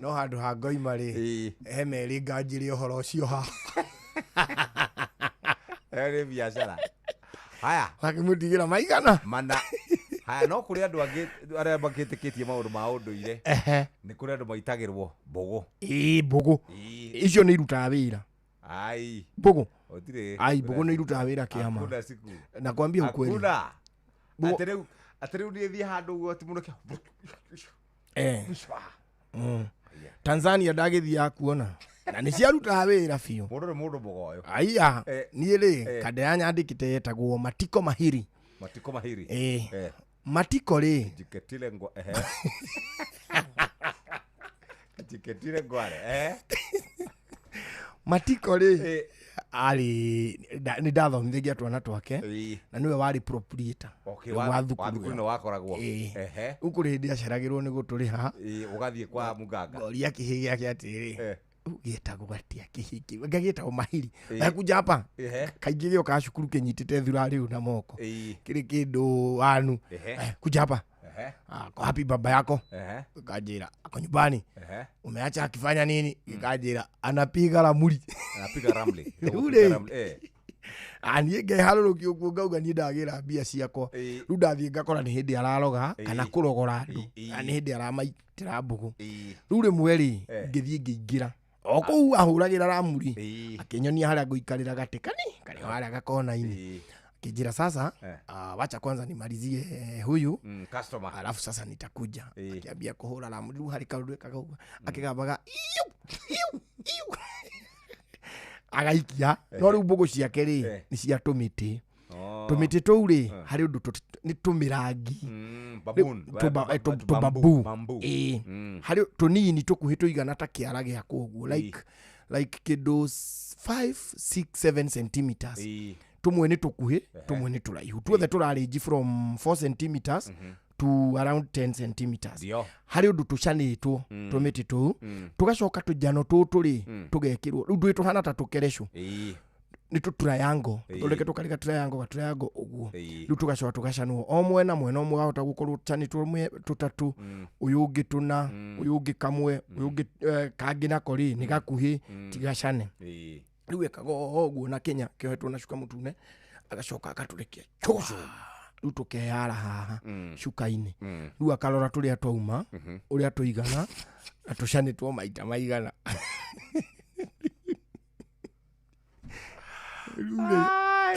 No handũ ha ngoima rĩ, he merĩ nganjĩre ũhoro ũcio haha. Ĩyo nĩ biacara. Haya. Wakĩmũtigĩra maigana? Mana. Haya, no kũrĩ andũ angĩ arĩa makĩtĩkĩtie maũndũ ma ũndũire. Ehe. Nĩ kũrĩ andũ maitagĩrwo mbũgũ. Ĩĩ, mbũgũ. Ĩĩ. Icio nĩ irutaga wĩra. Ai. Mbũgũ. Gũtirĩ. Ai, mbũgũ nĩ irutaga wĩra kĩama. Hakuna siku. Nakwambia ukweli. Hakuna. Mbũgũ- Atĩ rĩu atĩ rĩu niĩ thiĩ handũ ũguo atĩ mũno Eh. Tanzania ndagĩthiaga kuona na nĩ ciarutaga wĩra biũ. Mũndũ nĩ mũndũ mũgoyo. Aiya, Eh. niĩ rĩ Eh. kanda ya nyandĩkĩte yetagwo matiko mahiri. Matiko mahiri. Eh. Eh. Matiko rĩ Jiketile ngwa ehe. Jiketile ngware. Eh. matiko rĩ arĩ nĩ ndathomithagia twana twake na nĩwe warĩ proprietor Okay, rĩu wa wa wa thukuru thukuru ĩyo. nĩ wakoragwo. Ĩĩ. Ehe. Rĩu kũrĩ hĩndĩ aceragĩrwo nĩ gũtũrĩha. Ĩĩ, ũgathiĩ kwa muganga. Ngoria kĩhĩ gĩake atĩrĩ, Eh. rĩu gĩtagwo atĩa kĩhĩ kĩu? Anga gĩtagwo mahiri. Ĩĩ. Kuja hapa Ehe. kaingĩ gĩokaga cukuru kĩnyitĩte thura rĩu na moko. Ĩĩ. Kĩrĩ kĩndũ wanu. Ehe. Eh, kuja hapa. Ehe. Ah, kwa wapi baba yako? Ehe. Kanjĩra ako nyumbani. Ehe. Umeacha akifanya nini? Kanjĩra anapiga ramli. Anapiga ramli. Rĩu Anapiga rĩ, ramli. Eh. Ah, niĩ ngeharũrũkia ũguo ngauga niĩ ndagĩra mbia ciakwa. Rĩu ndathiĩ ngakora nĩ hĩndĩ araroga kana kũrogora andũ. Kana nĩ hĩndĩ aramaitĩra mbũgũ. Rĩu rĩmwe rĩ, ngĩthiĩ ngĩingĩra. O kũu ahũragĩra ramuri. Akĩnyonia harĩa ngũikarĩra gatĩ kani karĩ o harĩa gakona-inĩ. Akĩnjĩra sasa, Eh. ah, wacha kwanza nimalizie huyu. Customer. Alafu sasa nitakuja. Akĩambia kũhũra ramuri rĩu harĩ kaũndũ ekaga ũguo. Akĩgambaga iu iu iu. Agaikia. No rĩu mbũgũ ciake rĩ, Eh. nĩ cia tũmĩtĩ. Oh. Tũmĩtĩ tũu rĩ, Eh. harĩ ũndũ nĩ tũmĩrangi. Baboon. Tũbambu. Bamboo. Ĩĩ. Harĩ tũnini tũkuhĩ tũigana ta kĩara gĩakwa ũguo. Like like kĩndũ 5 6 7 centimeters. Tũmwe nĩ tũkuhĩ, tũmwe nĩ tũraihu. Tuothe tũrarĩnji from 4 centimeters to around 10 centimeters. Ndio. Harĩ ũndũ tũcanĩtwo tũmĩtĩ tũu, tũgacoka tũnjano tũtũ rĩ, tũgekĩrwo. Rĩu ndũĩ tũhana ta tũkerecũ. Ĩĩ. Nĩ tũ triangle. Ĩĩ. Tũthondeke tũkarĩ triangle ga triangle ũguo. Ĩĩ. Rĩu tũgacoka tũgacanwo o mwena mwena ũmwe wahota gũkorwo ũcanĩtwo tũtatũ, ũyũ ũngĩ tũna, ũyũ ũngĩ kamwe, ũyũ ũngĩ kangĩ nako rĩ nĩ gakuhĩ tigacane. Ĩĩ. Rĩu ekaga o ũguo na kĩnya kĩohetwo na cuka mũtune, agacoka agatũrekia cũcũ. Rĩu tũkeyara haha cuka-inĩ. Rĩu akarora tũrĩa twauma, ũrĩa tũigana, na tũcanĩtwo maita maigana.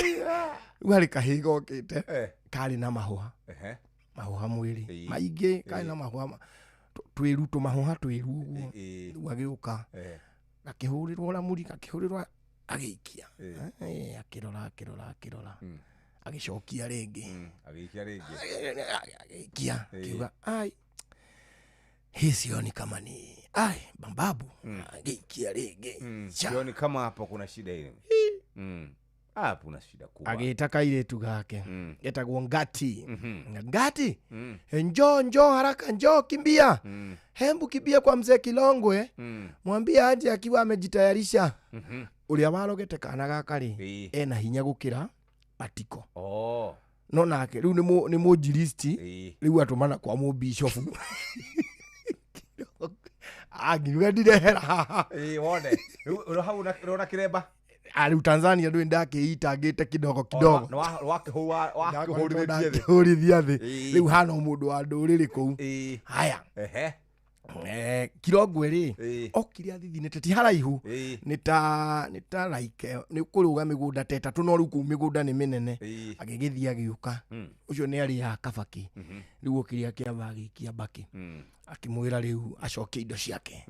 Rĩu harĩ kahĩĩ gokĩte karĩ na mahũha. Ehe. Mahũha mwĩrĩ maingĩ, karĩ na mahũha twĩru tũmahũha twĩru ũguo. Rĩu agĩũka gakĩhũrĩrwo ramuri, gakĩhũrĩrwo agĩikia. Akĩrora, akĩrora, akĩrora. Agĩcokia rĩngĩ. Agĩikia rĩngĩ. Agĩikia, akiuga ai, hii sioni kama ni ai bambabu. Agĩikia rĩngĩ. Cha. Sioni kama hapo kuna shida ile. Hapo kuna shida kubwa. Agĩta kairĩtu gake getagwo Ngati. Ngati, njoo njoo haraka, njoo kimbia. Hembu kimbia kwa mzee Kilongwe. Mwambie aje akiwa amejitayarisha. Ũrĩa warogete kana gaka rĩ, ena hinya gũkĩra matiko. Oh. No nake rĩu nĩ mũnjiristi, rĩu atũmana kwa mũbishofu. Angiuga ndirehera haha. Ĩĩ, wone. Rĩu hau ũrona kĩremba. Rĩu Tanzania ndũĩ ndakĩitangĩte kidogo kidogo. Wakĩhũrithĩtie thĩ. Ndakĩhũrithia thĩ. Ĩĩ. Rĩu hana o mũndũ wa ndũrĩrĩ kũu. Haya. Ehe. Kirongwe rĩ, okire athithinĩte ti haraihu, nĩ ta like nĩ kũrũga mĩgũnda ta ĩtatũ, no rĩu kũu mĩgũnda nĩ mĩnene. Agĩgĩthiĩ agĩũka. Ũcio nĩ arĩaga kabakĩ. Rĩu okire akĩamba agĩikia mbakĩ. Akĩmwĩra rĩu acokie indo ciake.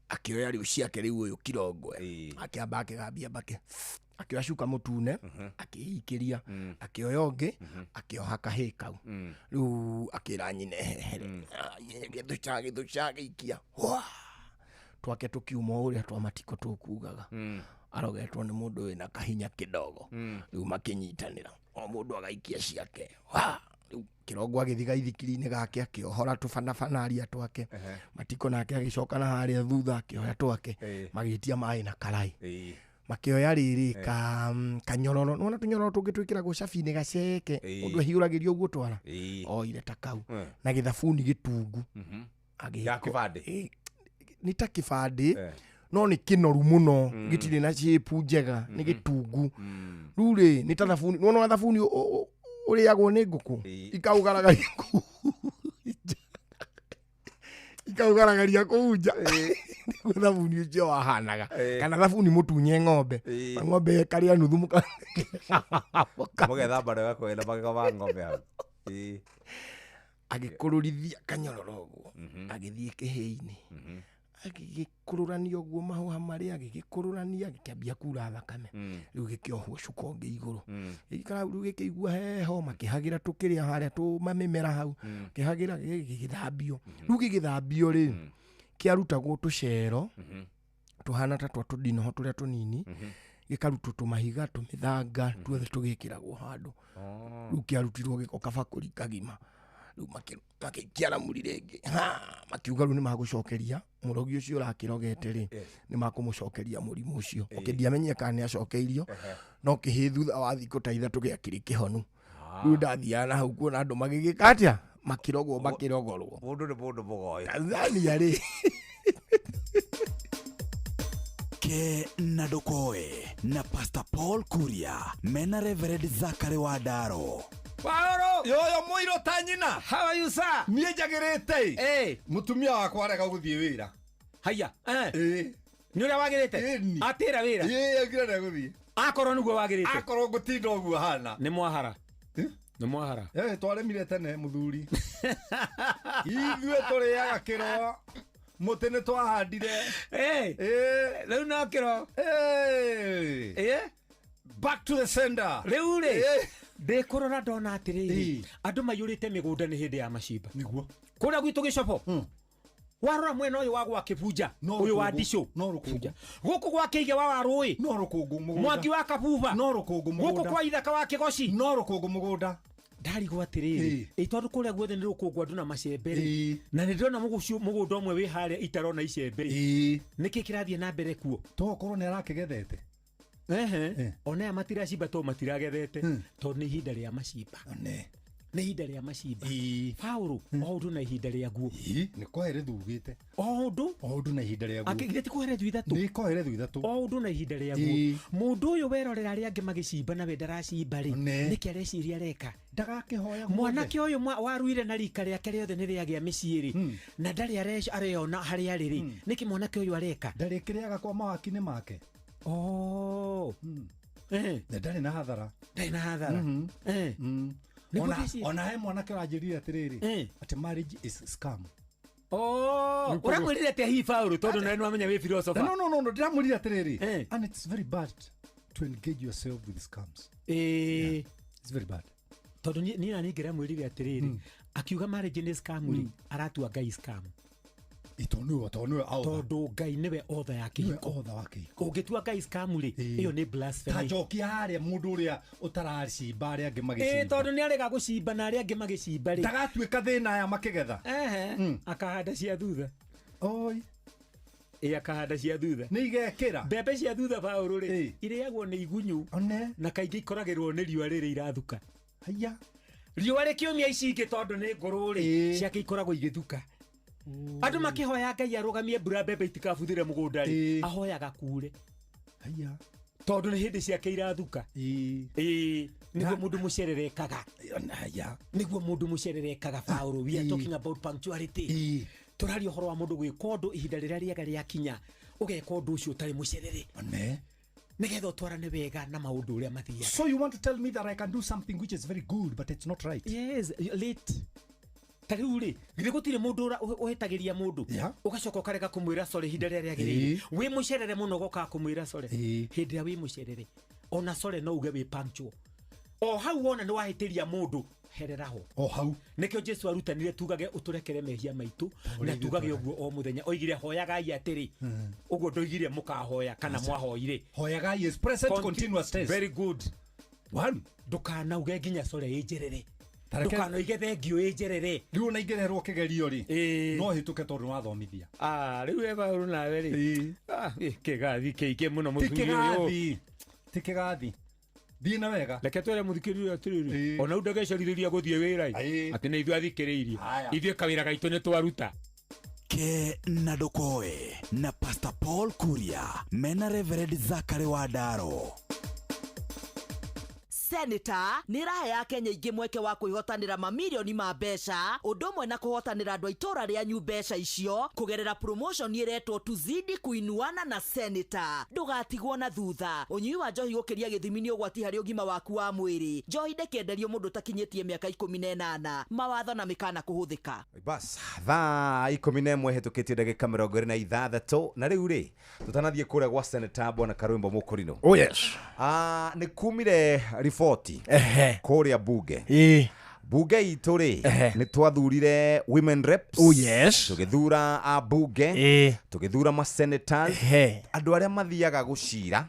Akĩoya rĩu ciake rĩu ũyũ Kirongwe akĩamba akĩgambia mbake, akĩoya cuka mũtune akĩikĩria, akĩoya ũngĩ akĩoha kahĩĩ kau. Rĩu akĩra nyina ehehere, gĩthũca gĩthũca agĩikia. Hwa! Twake tũkiuma o ũrĩa twa matiko tũkugaga, arogetwo nĩ mũndũ wĩna kahinya kidogo. Rĩu makĩnyitanĩra, o mũndũ agaikia ciake. Wa! Rĩu Kĩrongo agĩthiga ithikiri-inĩ gake akĩohora tũbanabanaria twake. Matiko nake agĩcoka na harĩa thutha akĩoya twake. Magĩtia maĩ na karai, makĩoya rĩrĩ ka kanyororo, nĩwona tũnyororo tũngĩ twĩkĩragwo cabi-inĩ gaceke, mũndũ ehiũragĩria ũguo twara, oire ta kau na gĩthabuni gĩtungu. Ya kĩbandĩ? Nĩ ta kĩbandĩ no nĩ kĩnoru mũno, gĩtirĩ na shape njega, nĩ gĩtungu. Rĩu rĩ nĩ ta thabuni, nĩwona thabuni ũrĩagwo nĩ ngũkũ ikaũgaragaria kũu nja, ikaũgaragaria kũu nja, nĩguo thabuni ũcio wahanaga. Kana thabuni mũtunye ng'ombe, na ng'ombe ĩkarĩa nuthu Mũgethamba wega kwena magego ma ng'ombe hau. Agĩkũrũrithia kanyororo ũguo, agĩthiĩ kĩhĩ-inĩ, agĩgĩkũrũrania ũguo mahũha marĩa, agĩgĩkũrũrania gĩkĩambia kura thakame. Rĩu gĩkĩohwo cuka ũngĩ igũrũ, gĩgĩikara hau, rĩu gĩkĩigua heho, makĩhagĩra tũkĩrĩa harĩa tũmamĩmera hau, kĩhagĩra gĩgĩthambio. Rĩu gĩgĩthambio rĩ, kĩarutagwo tũcero tũhana ta twa tũndinoho tũrĩa tũnini, gĩkarutwo tũmahiga tũmĩthanga tuothe tũgĩkĩragwo handũ. Rĩu kĩarutirwo gĩko kabakũri kagima. Rĩu makĩikia ramuri rĩngĩ. Ha, makiuga rĩu nĩmagũcokeria mũrogi ũcio ũrakĩrogete rĩ, nĩmakũmũcokeria mũrimũ ũcio. Okay, ndiamenyire kana nĩacokeirio, no kĩhĩ thutha wa thikũ ta ithatũ gĩakĩrĩ kĩhonu. Rĩu ndathiaga na hau kuona andũ magĩgĩka atĩa, makĩrogwo makĩrogorwo. Mũndũ nĩ mũndũ mũgoĩ. Tanzania rĩ. Ke na ndũkoe na Pastor Paul Kuria mena Reverend Zachary Wandaro. Paolo! Yoyo mũirũ ta nyina. How are you sir? Niĩ njagĩrĩte. Mũtumia wakwa arega gũthiĩ wĩra. Haya. Nĩ ũrĩa wagĩrĩte? Atĩra wĩra? Ĩĩ, augire ndegũthiĩ. Akorwo nĩguo wagĩrĩte. Akorwo ngũtinda ũguo hana. Nĩ mwahara. Nĩ mwahara. Twarĩmire tene mũthuri. Ithuĩ tũrĩaga kĩro. Mũtĩ nĩ twahandire. Rĩu no kĩro. Back to the sender. Rĩu rĩ, ndĩkũrora ndona atĩrĩrĩ, andũ maiyũrĩte mĩgũnda nĩ hĩndĩ ya macimba. Nĩguo. Kũrĩa gwitũ gĩcobo. Warora mwena ũyũ wa gwa Kĩbunja, ũyũ wa Ndicũ. No rũkũngũ. Gũkũ gwa Kĩige wa Warũĩ. No rũkũngũ mũgũnda. Mwangi wa Kabuba. No rũkũngũ mũgũnda. Gũkũ kwa Ithaka wa Kĩgoci. No rũkũngũ mũgũnda. Ndarigwo atĩrĩrĩ, ĩ tondũ kũrĩa guothe nĩ rũkũngũ andũ na macembe rĩ, na nĩ ndĩrona mũgũnda ũmwe wĩ harĩa itarona icembe rĩ, nĩkĩ kĩrathiĩ na mbere kuo? Tokorwo nĩ arakĩgethete. Ona aya matiracimba tondũ matiragethete, tondũ nĩ ihinda rĩa macimba. Nĩ ihinda rĩa macimba. Paũlũ, o ũndũ na ihinda rĩaguo. Nĩ Kohelethu ugĩte. O ũndũ? O ũndũ na ihinda rĩaguo. Githĩ ti Kohelethu ithatũ? Nĩ Kohelethu ithatũ. O ũndũ na ihinda rĩaguo. Mũndũ ũyũ werorera arĩa angĩ magĩcimba na we ndaracimba rĩ, nĩkĩ areciria areka? Ndagakĩhoya guothe. Mwanake ũyũ waruire na rika rĩake rĩothe nĩ rĩagĩa mĩciĩ rĩ, na ndarĩ areyona harĩa arĩ rĩ, nĩkĩ mwanake ũyũ areka? Ndarĩkĩrĩaga kwa mawaki-inĩ make. Na ndarĩ na hathara. Ndarĩ na hathara. Ona he mwanake ũranjĩrire atĩrĩrĩ, atĩ marriage is scam. Ũramwĩrire atĩa hihi Paũlũ, tondũ nawe nĩwamenya wĩ philosopher? No, no, no, no, ndĩramwĩrire atĩrĩrĩ, and it's very bad to engage yourself with scams. Yeah, it's very bad. Tondũ niĩ na niĩ ngĩramwĩrire atĩrĩrĩ, akiuga marriage nĩ scam rĩ, aratua Ngai scam. Tondũ Ngai nĩwe author ya kĩhiko. Ũngĩtua Ngai scam rĩ, ĩyo nĩ blasphemy. Ta njokia harĩa mũndũ ũrĩa ũtaracimba arĩa angĩ magĩcimba. Tondũ nĩ arega gũcimba na arĩa angĩ magĩcimba rĩ. Ndagatuĩka thĩna aya makĩgetha. Akahanda cia thutha. Oi. Akahanda cia thutha. Nĩ igekĩra. Mbembe cia thutha Paũlũ rĩ, irĩagwo nĩ igunyu. Na kaingĩ ikoragĩrwo nĩ riũa rĩrĩ irathuka. Haiya. Riũa rĩkĩũmia ici ingĩ tondũ nĩ ngũrũ rĩ, ciake ikoragwo igĩthuka. Andũ makĩhoya Ngai arũgamie mbura mbembe itikabuthĩre mũgũnda rĩ, ahoyaga kure. Haiya. Tondũ nĩ hĩndĩ ciake irathuka. Nĩguo mũndũ mũcerere ekaga. Haiya. Nĩguo mũndũ mũcerere ekaga Paũlũ. We are talking about punctuality. Tũraria ũhoro wa mũndũ gwĩka ũndũ ihinda rĩrĩa rĩega rĩakinya, ũgeka ũndũ ũcio ũtarĩ mũcerere. Nĩgetha ũtwarane wega na maũndũ ũrĩa mathiaga. So you want to tell me that I can do something which is very good but it's not right? Yes, late. Ta rĩu rĩ, githĩ gũtirĩ mũndũ ũhĩtagĩria mũndũ ũgacoka ũkarega kũmwĩra sorry ihinda rĩrĩa rĩagĩrĩire. Wĩ mũcerere mũno ũgokaga kũmwĩra sorry hĩndĩ ĩrĩa wĩ mũcerere. Ona sorry no uge wĩ punctual. O hau wona nĩ wahĩtĩria mũndũ, herera ho. O hau. Nĩkĩo Jesu arutanire tugage ũtũrekere mehia maitũ na tugage ũguo o mũthenya. Oigire hoyagai atĩrĩ. Ũguo ndoigire mũkahoya kana mwahoire. Hoyagai is present continuous tense. Very good. One. Ndũkanauge nginya sorry ĩnjerere. Ndũkanoige thengio ĩnjerere. Rĩu ona ingĩreherwo kĩgerio rĩ, no hĩtũke tondũ nĩwathomithia. Rĩu Ebaũrũ nawe rĩ. Kĩgathi kĩingĩ mũno mũthuri ũyũ. Ti kĩgathi. Thiĩ na wega. Reke twĩre mũthikĩrĩria atĩrĩrĩ, ona rĩu ndagĩcarithĩria gũthiĩ wĩra atĩ nĩ ithuĩ athikĩrĩirie. Ithuĩ kawĩra gaitũ nĩ twaruta. Ke na Ndokoe na Pastor Paul Kuria mena Reverend Zachary Wandaro. Senator nĩ ĩrahe Akenya aingĩ mweke wa kwĩhotanĩra mamirioni ma mbeca ũndũ ũmwe na kũhotanĩra andũ a itũũra rĩanyu mbeca icio kũgerera promotion ĩretwo Tuzidi Kuinuana na Senator. Ndũgatigwo na thutha. Ũnyui wa njohi gũkĩria gĩthimi nĩ ũgwati harĩ ũgima waku wa mwĩrĩ. Njohi ndĩkĩenderio mũndũ ũtakinyĩtie mĩaka 18. Mawatho na mĩkana kũhũthĩka. Bas thaa 11 hetũkĩtie ndagĩka 26 na rĩu rĩ tũtanathiĩ kũrĩa gwa Senator Bwana Karwimbo Mũkũrinũ. Oh yes. Nĩ kumire riboti kũrĩa bunge. Bunge itũ rĩ nĩ twathurire women reps. Oh yes. Tũgĩthura ambunge, tũgĩthura ma senators, andũ arĩa mathiaga gũcira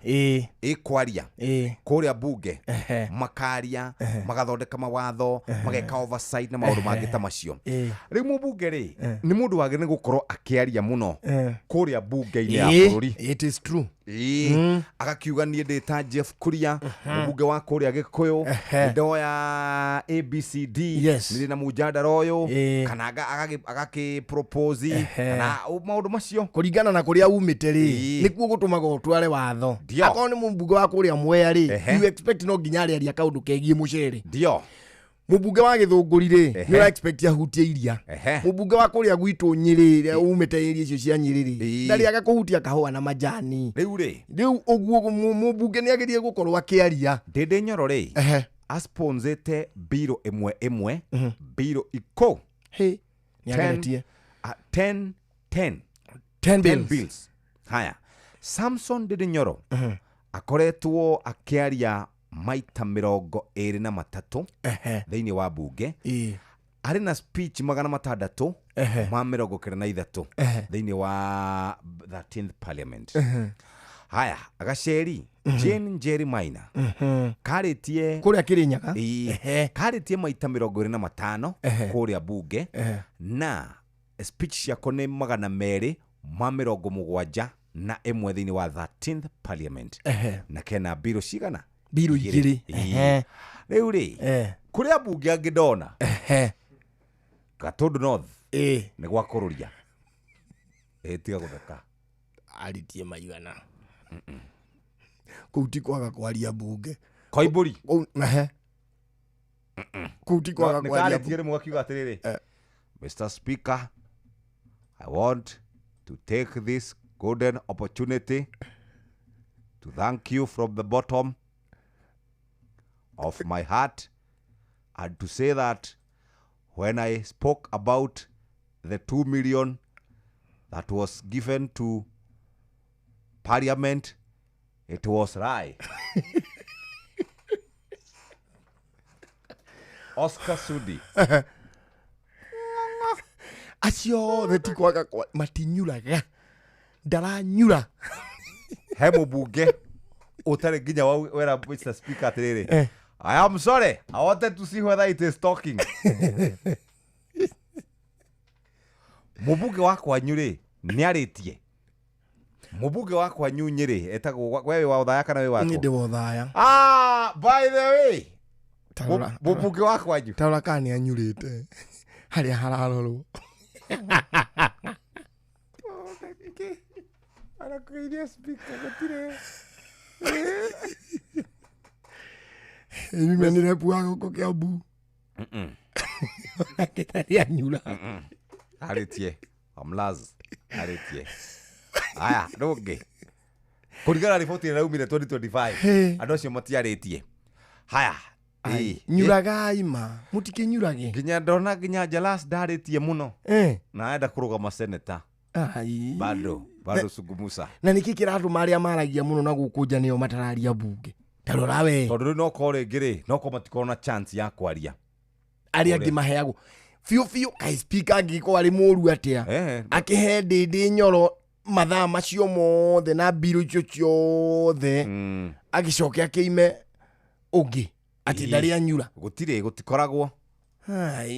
ĩkwaria kũrĩa bunge, makaria, magathondeka mawatho, mageka oversight na maũndũ mangĩ ta macio. Rĩu mũbunge rĩ nĩ mũndũ wagĩrĩire gũkorwo akĩaria mũno kũrĩa bunge-inĩ ya bũrũri. It is true. Agakiuga niĩ ndĩ ta Jeff Kuria, mũbunge wa kũrĩa Gĩkũyũ, ndoya ABCD, nĩ na mũjandara ũyũ, kana agakĩ propose kana maũndũ macio kũringana na kũrĩa umĩte rĩ, nĩkuo gũtũmaga ũtware watho. Akorwo nĩ mũmbunge wa kũrĩa Mwea rĩ, you expect no nginya arĩaria kaũndũ kegiĩ mũcere. Ndio. Mũmbunge wa Gĩthũngũri rĩ, nĩ ũra expect ahutie iria. Mũmbunge wa kũrĩa gwitũ Nyĩrĩ, ĩrĩa umĩte area icio cia Nyĩrĩ rĩ, ndarĩaga kũhutia kahũa na majani. Rĩu rĩ, rĩu ũguo mũmbunge nĩ agĩrĩire gũkorwo akĩaria. Ndĩndĩ Nyoro rĩ, asponsete biro ĩmwe ĩmwe, biro iko. Nĩ ageretie. 10 10 10 bills. Haya, Samson Ndĩndĩ Nyoro akoretwo akĩaria maita 23 thĩinĩ wa bunge. Arĩ na speech 693 thĩinĩ wa 13th parliament. Haya, agaceri Jane Njeri Maina karĩtie kũrĩa Kĩrĩnyaga, karĩtie maita 25 kũrĩa bunge, na speech ciako nĩ 271 thĩinĩ wa 13th parliament. Na kena biro cigana? Biro 2. Rĩu rĩ, kũrĩa bunge angĩ ndona Gatundu North nĩ gwa kũrũria. Tiga gũtheka. Arĩtie maigana. Kũu ti kwaga kwaria bunge. Koimbũri. Kũu ti kwaga kwaria bunge. Nĩ rĩmwe akiuga atĩrĩrĩ, Mr. Speaker, I want to take this golden opportunity to thank you from the bottom of my heart and to say that when I spoke about the 2 million that was given to Parliament, it was lie. Oscar Sudi. Acio othe ti kwaga matinyuraga. Ndaranyura. He mũmbunge ũtarĩ nginya wera Mr. Speaker atĩrĩrĩ, I am sorry, I wanted to see whether it is talking. Mũmbunge wa kwanyu rĩ nĩarĩtie. Mũmbunge wa kwanyu Nyĩrĩ etagwo we wa Othaya kana wĩ wakwa? Niĩ ndĩ wa Othaya. By the way, mũmbunge wa kwanyu tarora kana nĩanyurĩte harĩa hararorwo. Arakũiria speaker gũtirĩ. Ĩmi nĩ repu wa gũkũ Kiambu. Nake anyura. Arĩtie. Amlaz arĩtie. Aya, ndũngĩ. Kũringana na riboti ĩrĩa yaumire 2025, andũ acio matiarĩtie. Haya, Nyuragai ma mutikinyurage nginya ndona nginya Jalas ndarĩtie mũno na enda kũrũgama senator. Bado bado sugumusa na niki kĩratũma arĩa maragia mũno na gũkũ nja nĩo matararia bunge tarora we tondũ rĩu no korwo rĩngĩ rĩ no korwo matikorwo na chance ya kwaria arĩa angĩ maheagwo biũ biũ kai speaker angĩkorwo arĩ mũru atĩa akĩhe Ndĩndĩ Nyoro mathaa macio mothe na mbirũ icio ciothe agĩcoke akĩime ũngĩ atĩ ndarĩ anyura gũtirĩ gũtikoragwo.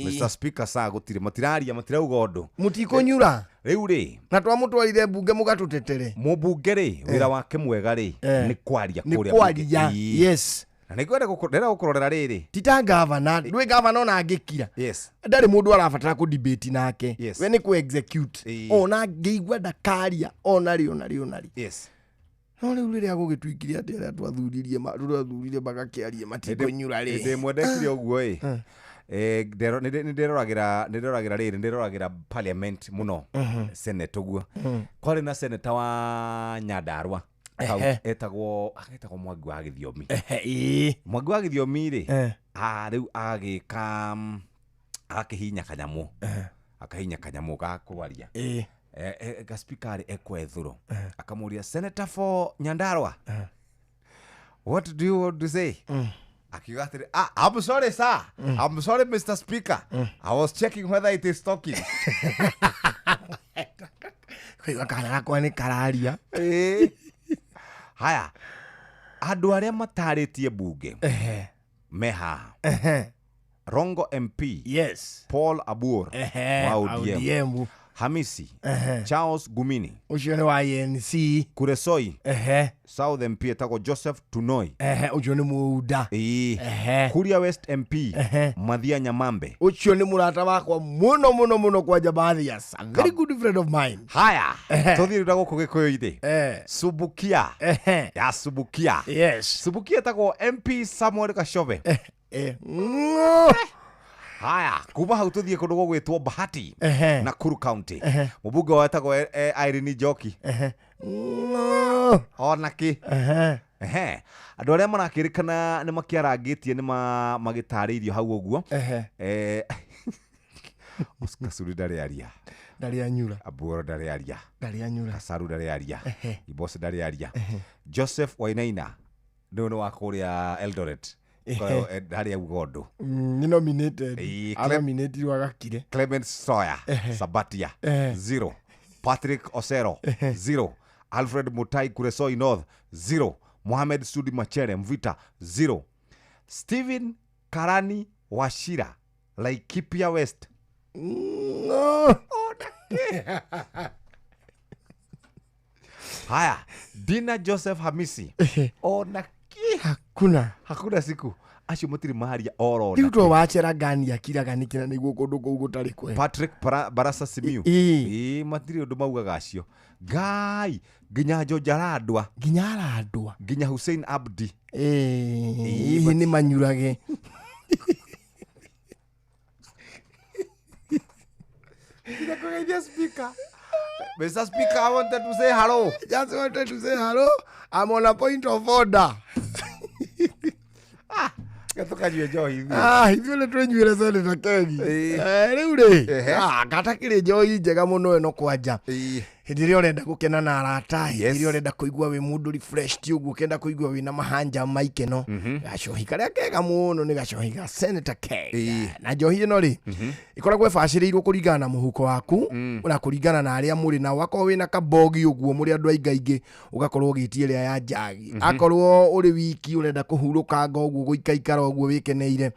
Mr. Speaker sa gũtirĩ matiraria matirauga ũndũ mũtikũnyura rĩu rĩ na twamũtwarire mbunge mũgatũtetere mũmbunge rĩ wĩra wake mwega rĩ nĩ kwaria kũrĩa kwaria. Yes na nĩngwenda ndĩrenda gũkũrorera rĩrĩ ti ta gavana ndwĩ gavana ona angĩkira yes ndarĩ mũndũ arabatara kũ debate nake we nĩ kũ execute ona angĩigua ndakaria ona rĩ ona rĩ ona rĩ. Yes no rĩu rĩrĩa gũgĩtuĩkire atĩ arĩa twathurire magakĩaria matikũnyura rĩ hĩndĩ ĩmwe ndekire ũguo ĩ nĩ ndĩroragĩra rĩrĩ nĩ parliament mũno senate ũguo kwarĩ na senator wa Nyandarua etagwo Mwangi wa Gĩthiomi. Mwangi wa Gĩthiomi rĩ rĩu agĩka agakĩhinya kanyamũ akahinya kanyamũ ga kwaria gaspika rĩ ekwethũro akamũria senator for Nyandarua what do you want to say? Akiuga atĩrĩ, I'm sorry sir, I'm sorry Mr. Speaker, I was checking whether it is talking. Kaigua kana gakwa nĩ kararia. Haya andũ arĩa matarĩtie bunge me haha Rongo MP yes Paul Abuor wa ODM Hamisi Charles Gumini ũcio nĩ wa ANC Kuresoi South MP etagwo Joseph Tunoi ũcio nĩ Mũunda Kuria West MP Mathia Nyamambe ũcio nĩ mũrata wakwa mũno mũno mũno kwanja Mathias, a very good friend of mine. Haya tũthiĩ rĩu na gũkũ Gĩkũyũ-inĩ Subukia ya Subukia yes Subukia etagwo MP Samuel Kashobe Haya kuma hau tuthiĩ kũndũ gũgwĩtwo Bahati Nakuru County mũmbunge wao etagwo Irene Njoki ona kĩ andũ arĩa marakĩrĩkana nĩ makĩarangĩtie nĩ magĩtarĩirio hau ũguo Oscar Sudi ndarĩ aria ndarĩ anyura Abuoro ndarĩ aria ndarĩ anyura Kasaru ndarĩ aria Ibosi ndarĩ aria Joseph Wainaina nĩ wa kũrĩa Eldoret harĩa auga ũndũ nĩ nominated anominatirwo agakire Clement Sawyer Sabatia 0 Patrick Osero 0 Alfred Mutai Kuresoi North 0 Mohamed Sudi Machere Mvita 0 Stephen Karani Wachira Laikipia West no. Haya Dina Joseph Hamisi ona hakuna hakuna siku acio matiri maharia oro riu to wachera ngani akiraga nikina niguo kundu kuu gutari kwega Patrick Barasa Simiyu ii matiri undu maugaga acio Ngai nginya Njonja Randwa nginya Randwa nginya Hussein Abdi ii ni manyurage Ndakũgeithia speaker. Mr. Speaker, I wanted to say hello. Just wanted to say hello. I'm on a point of order. Tukanyue njohi ithuĩ. Ithuĩ nĩ twĩnyuĩre Senator Kegi. Rĩu rĩ, gatakĩrĩ njohi njega mũno ĩno kwanja. Hĩndĩ ĩrĩa ũrenda gũkena na arata, hĩndĩ ĩrĩa ũrenda kũigua wĩ mũndũ refreshed ũguo, ũkenda kũigua wĩna mahanja ma ikeno, gacohi karĩa kega mũno nĩ gacohi ga Senator Keg. Na njohi ĩno rĩ, ĩkoragwo ĩbacĩrĩirwo kũringana na mũhuko waku na kũringana na arĩa mũrĩ nao. Akorwo wĩna kabogi ũguo mũrĩ andũ aingaingĩ, ũgakorwo ũgĩtia ĩrĩa ya njagi. Akorwo ũrĩ wiki ũrenda kũhurũkanga ũguo gũikaikara ũguo wĩkeneire,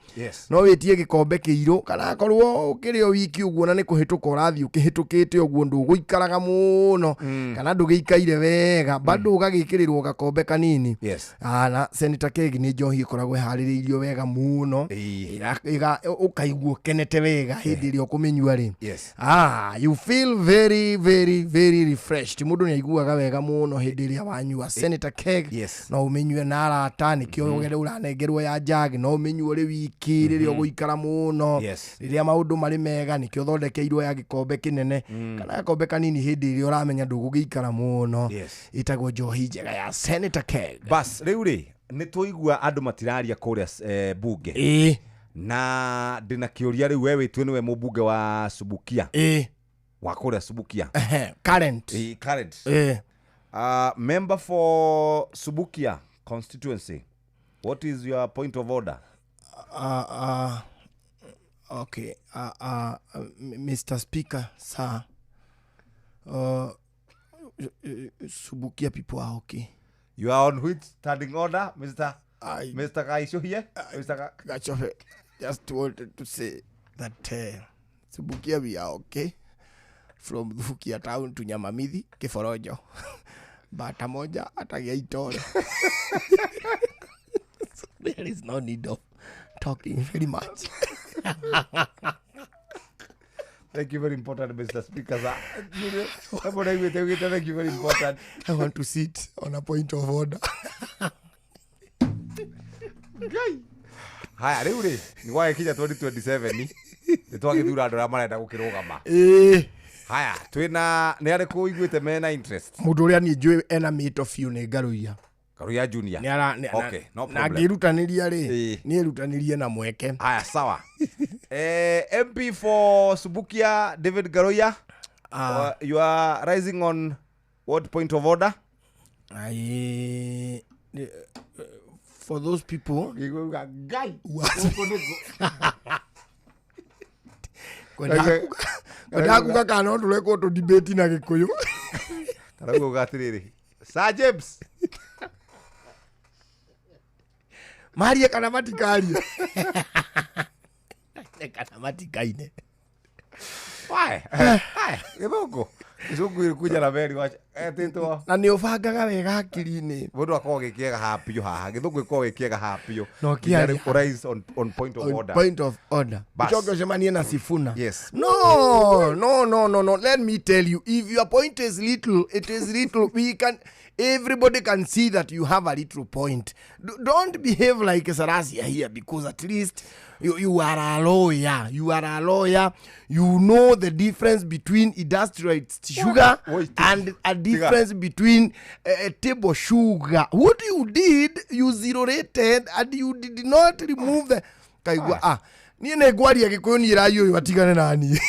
no wĩtie gĩkombe kĩirũ, kana akorwo ũkĩrĩ o wiki ũguo na nĩ kũhĩtũka ũrathiĩ ũkĩhĩtũkĩte ũguo ndũgũikaraga mũno kana ndũgĩikaire wega bado ũgagĩkĩrĩrwo gakombe kanini. Na Senator Keg nĩ njohi ĩkoragwo ĩharĩrĩirio wega mũno, ũkaigua ũkenete wega hĩndĩ ĩrĩa ũkũmĩnyua rĩ. You feel very very very refreshed. Mũndũ nĩ aiguaga wega mũno hĩndĩ ĩrĩa wanyua Senator Keg. No ũmĩnyue na arata, nĩkĩo ũranengerwo ya njagi, no ũmĩnyue ũrĩ wiki rĩrĩa ũgũikara mũno, rĩrĩa maũndũ marĩ mega, nĩkĩo ũthondekeirwo ya gĩkombe kĩnene kana gakombe kanini hĩndĩ ĩrĩa ũramenya ndũgũgĩikara mũno. Ĩtagwo njohi njega ya Senator Keg. Bas rĩu rĩ Nĩ tũigua andũ matiraria kũrĩa bunge. Na ndĩna kĩũria rĩu we wĩtue nĩwe mũmbunge wa Subukia. Wa kũrĩa Subukia. Current. Current. Member for Subukia constituency, what is your point of order? Okay. Mr. Speaker, sir, Subukia people are okay. You are on which standing order, Mr. Mr. Gaisho here? Mr. Gachofe, just wanted to say that Subukia we are okay. From Subukia town to Nyamamithi, Kiforojo. Bata moja atagia itore. So there is no need of talking very much. Thank you very important, Mr. Speaker. Thank you very important. I want to sit on a point of order. Haya, rĩu rĩ, nĩ gwagĩkinya 2027 nĩ twagĩthura andũ arĩa marenda gũkĩrũgama. Haya, twĩna nĩ arĩkũ ũiguĩte mena interest? Mũndũ ũrĩa niĩ njũĩ ena mĩto biũ nĩ Ngaruiya. Ngaruiya Junior. Okay, no problem. Na angĩrutanĩria rĩ, nĩ erutanĩrie na mweke. Haya, sawa. MP for Subukia, David Ngaruiya, you are rising on what point of order? For those people Ngai kwendaga kana no tũrekwo tũ debate na Gĩkũyũ. Karauga atĩrĩrĩ, Sir James, marie kana matikarie. Kana matikaine. Why? Gĩthũngũ gĩcũngũ gĩkuja na meri wacha etĩtwo. Na nĩ ũbangaga wega hakiri-inĩ. Mũndũ akoragwo gĩkĩega haha biũ haha. Gĩthũngũ gĩkoragwo gĩkĩega haha biũ. No kĩaria. Rise on point of order. Point of order. Ucoke ũcemanie na Sifuna. Yes. No, no, no, no, no. Let me tell you, if your point is little, it is little. We can, everybody can see that you have a little point. Don't behave like Sarasia here, because at least you are a lawyer. You are a lawyer. You know the difference between industrialized sugar and a difference between table sugar. What you did, you zero rated and you did not remove the... Kaigua, niĩ nĩ ngwaria Gĩkũyũ niĩ rai ũyũ atigane na niĩ.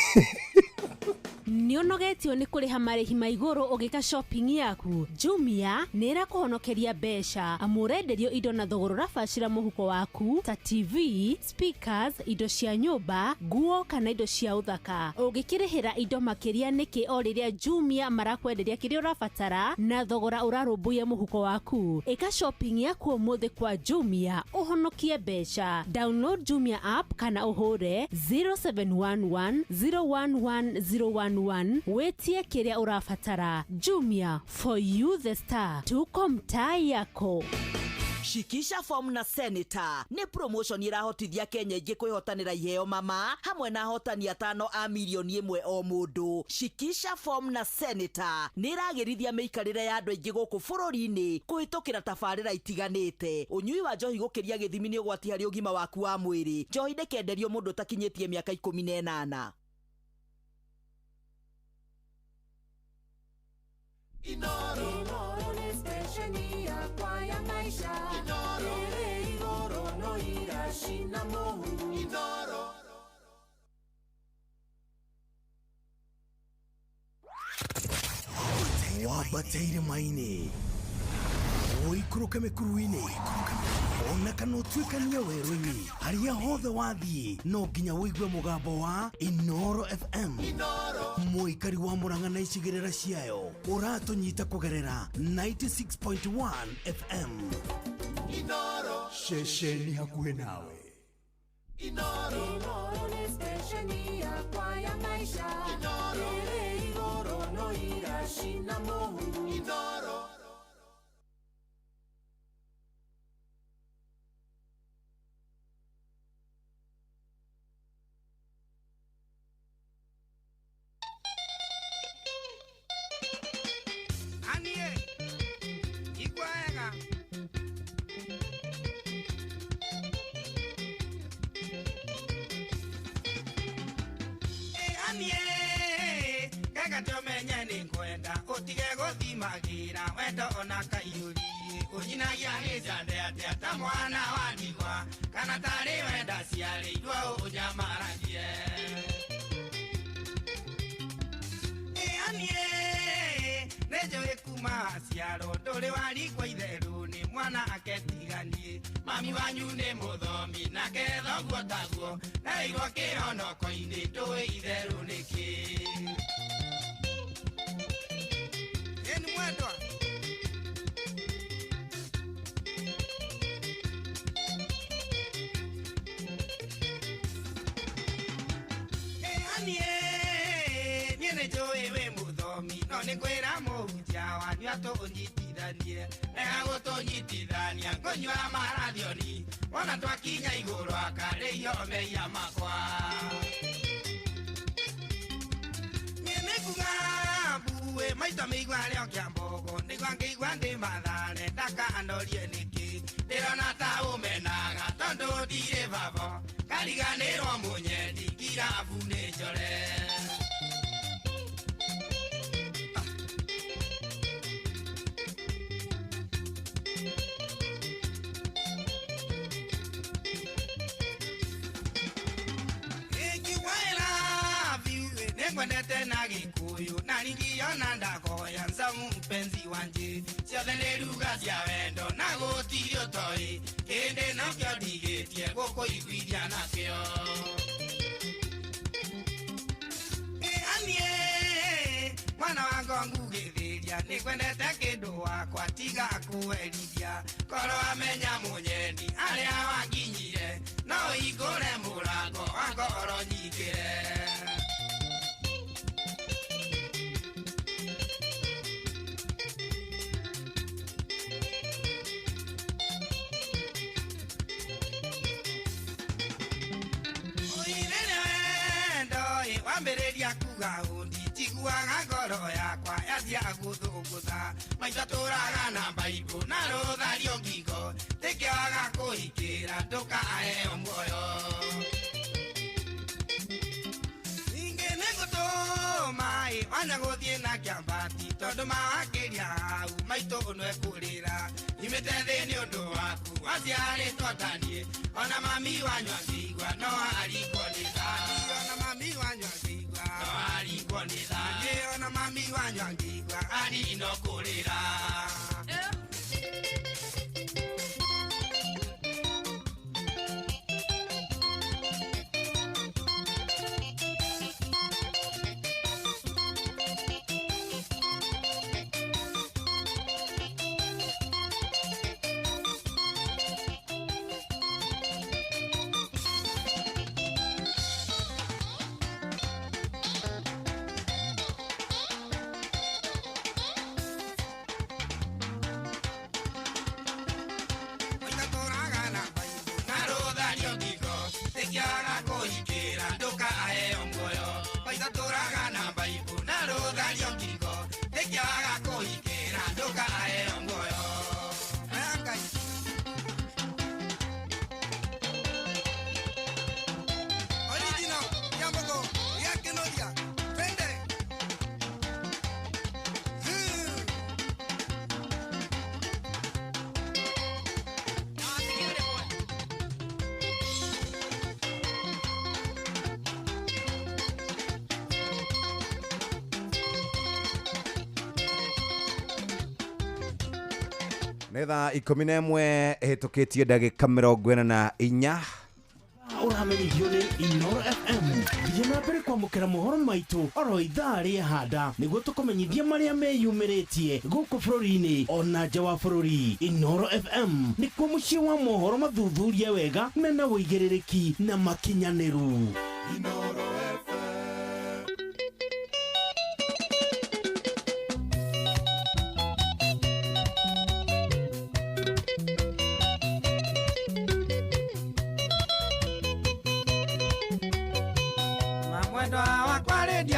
Nĩ ũnogetio nĩ kũrĩha marĩhi ma igũrũ ũgĩka shopping yaku. Jumia nĩ ĩrakũhonokeria mbeca amu ũrenderio indo na thogora ũrabacĩra mũhuko waku ta TV, speakers, indo cia nyũmba, nguo kana indo cia ũthaka. Ũngĩkĩrĩhĩra indo makĩria nĩkĩ o rĩrĩa Jumia marakwenderia kĩrĩa ũrabatara na thogora ũrarũmbũiya mũhuko waku. Ĩka shopping yaku ũmũthĩ kwa Jumia ũhonokie mbeca. Download Jumia app kana ũhũre 0711 011 011 wetie kĩrĩa ũrabatara. Jumia, for you the star, tuko mtaa yako. Shikisha form na Senator nĩ promotion ĩrahotithia Kenya ingĩ kwĩhotanĩra iheo mama hamwe na ahotani 5 a milioni 1 o mũndũ. Shikisha form na Senator nĩ ĩragĩrithia mĩikarĩre ya andũ aingĩ gũkũ bũrũri-inĩ kũhĩtũkĩra tabarĩra itiganĩte. Ũnyui wa njohi gũkĩria gĩthimi nĩ ũgwati harĩ ũgima waku wa mwĩrĩ. Njohi ndĩkenderio mũndũ ũtakinyĩtie mĩaka 18. Inoro nĩ stesheni yakwa ya maisha. Inoro ĩrĩ igũrũ no iracina mũhu. Inoro. Wambateire maini ũikũrũke mĩkuru-inĩ ona kana ũtuĩkanie werũ-inĩ harĩa hothe wathiĩ no nginya ũigue mũgambo wa Inoro FM. Mũikari wa Murang'a na icigĩrĩra ciayo ũratũnyita kũgerera 96.1 FM. Inoro ceceni hakuhĩ nawe. Inoro nĩ stesheni yakwa ya maisha. Inoro ĩrĩ igũrũ no iracina mũhu. Inoro. Utige guthimagira wendo ona kaiyuri unyina Ũnjaragia gĩcande atĩa ta mwana wa ndigwa kana tarĩ wenda ciarĩirwo ũnjamaragie. Ĩaniĩ nĩnjũĩ kuma ciaro ndũrĩ warikwo itherũ nĩ mwana aketiganie. Mami wanyu nĩ mũthomi nake thoguo taguo neirwo kĩhonoko-inĩ ndũĩ itherũ nĩkĩ. Ĩni mwendwa. Niĩ nĩnjũĩ wĩ mũthomi no nĩ kwĩra mũhunjia wanyu atũnyitithanie rega gũtũnyitithania ngũnyua marathioni wona twakinya igũrũ akarĩio mehia makwa. Niĩ nĩnguga mbuĩ maito mĩigua rĩo kĩa mbogo nĩguo ngĩigua ndĩ Mathare ndakanorie nĩkĩ ndĩrona ta ũmenaga tondũ ndirĩ baba kariganĩrwo mũnyendi kirabu nĩ njore. Nĩngwendete na Gĩkũyũ na ringiona ndakoya nzamu mpenzi wanje ciothe nĩ ruga cia wendo na gũtirĩ ũtoĩ kĩndĩ nokĩo ndigĩtie gũkũiguithia nakĩo. Ĩaniĩ mwana wa ngongu gĩthĩria nĩngwendete kĩndũ wakwa tiga kũherithia korwo amenya mũnyendi arĩa wanginyire no hingũre mũrango wa ngoro nyingĩre. Wambĩrĩria kuga ũndi njiguaga ngoro yakwa yathia gũthũngũtha maitho tũraga na mbaibũ na rũthario ngingo tĩkĩaga kũhikĩra ndũkaheo muoyo. Ningĩ nĩngũtũma ĩ wanya gũthiĩ na kĩambati tondũ mawakĩria hau maitũ nĩekũrĩra nyumĩte thĩ nĩ ũndũ waku waciarĩtwo ta niĩ ona mami wanyu angĩigua no arikwo nĩ thani ona mami wanyu angĩigua no arikwo nĩ thani ona mami wanyu angĩigua arino kũrĩra. Nĩ thaa 11 ĩhĩtũkĩtie ndagĩka 44. Ũramenyithio nĩ Inooro FM. Thiĩ na mbere kwamũkĩra mohoro maitũ oro ithaa rĩa handa nĩguo tũkũmenyithie marĩa meyumĩrĩtie gũkũ bũrũri-inĩ ona nja wa bũrũri. Inooro FM nĩkuo mũciĩ wa mohoro mathuthurie wega mena ũigĩrĩrĩki na makinyanĩru. Inooro FM.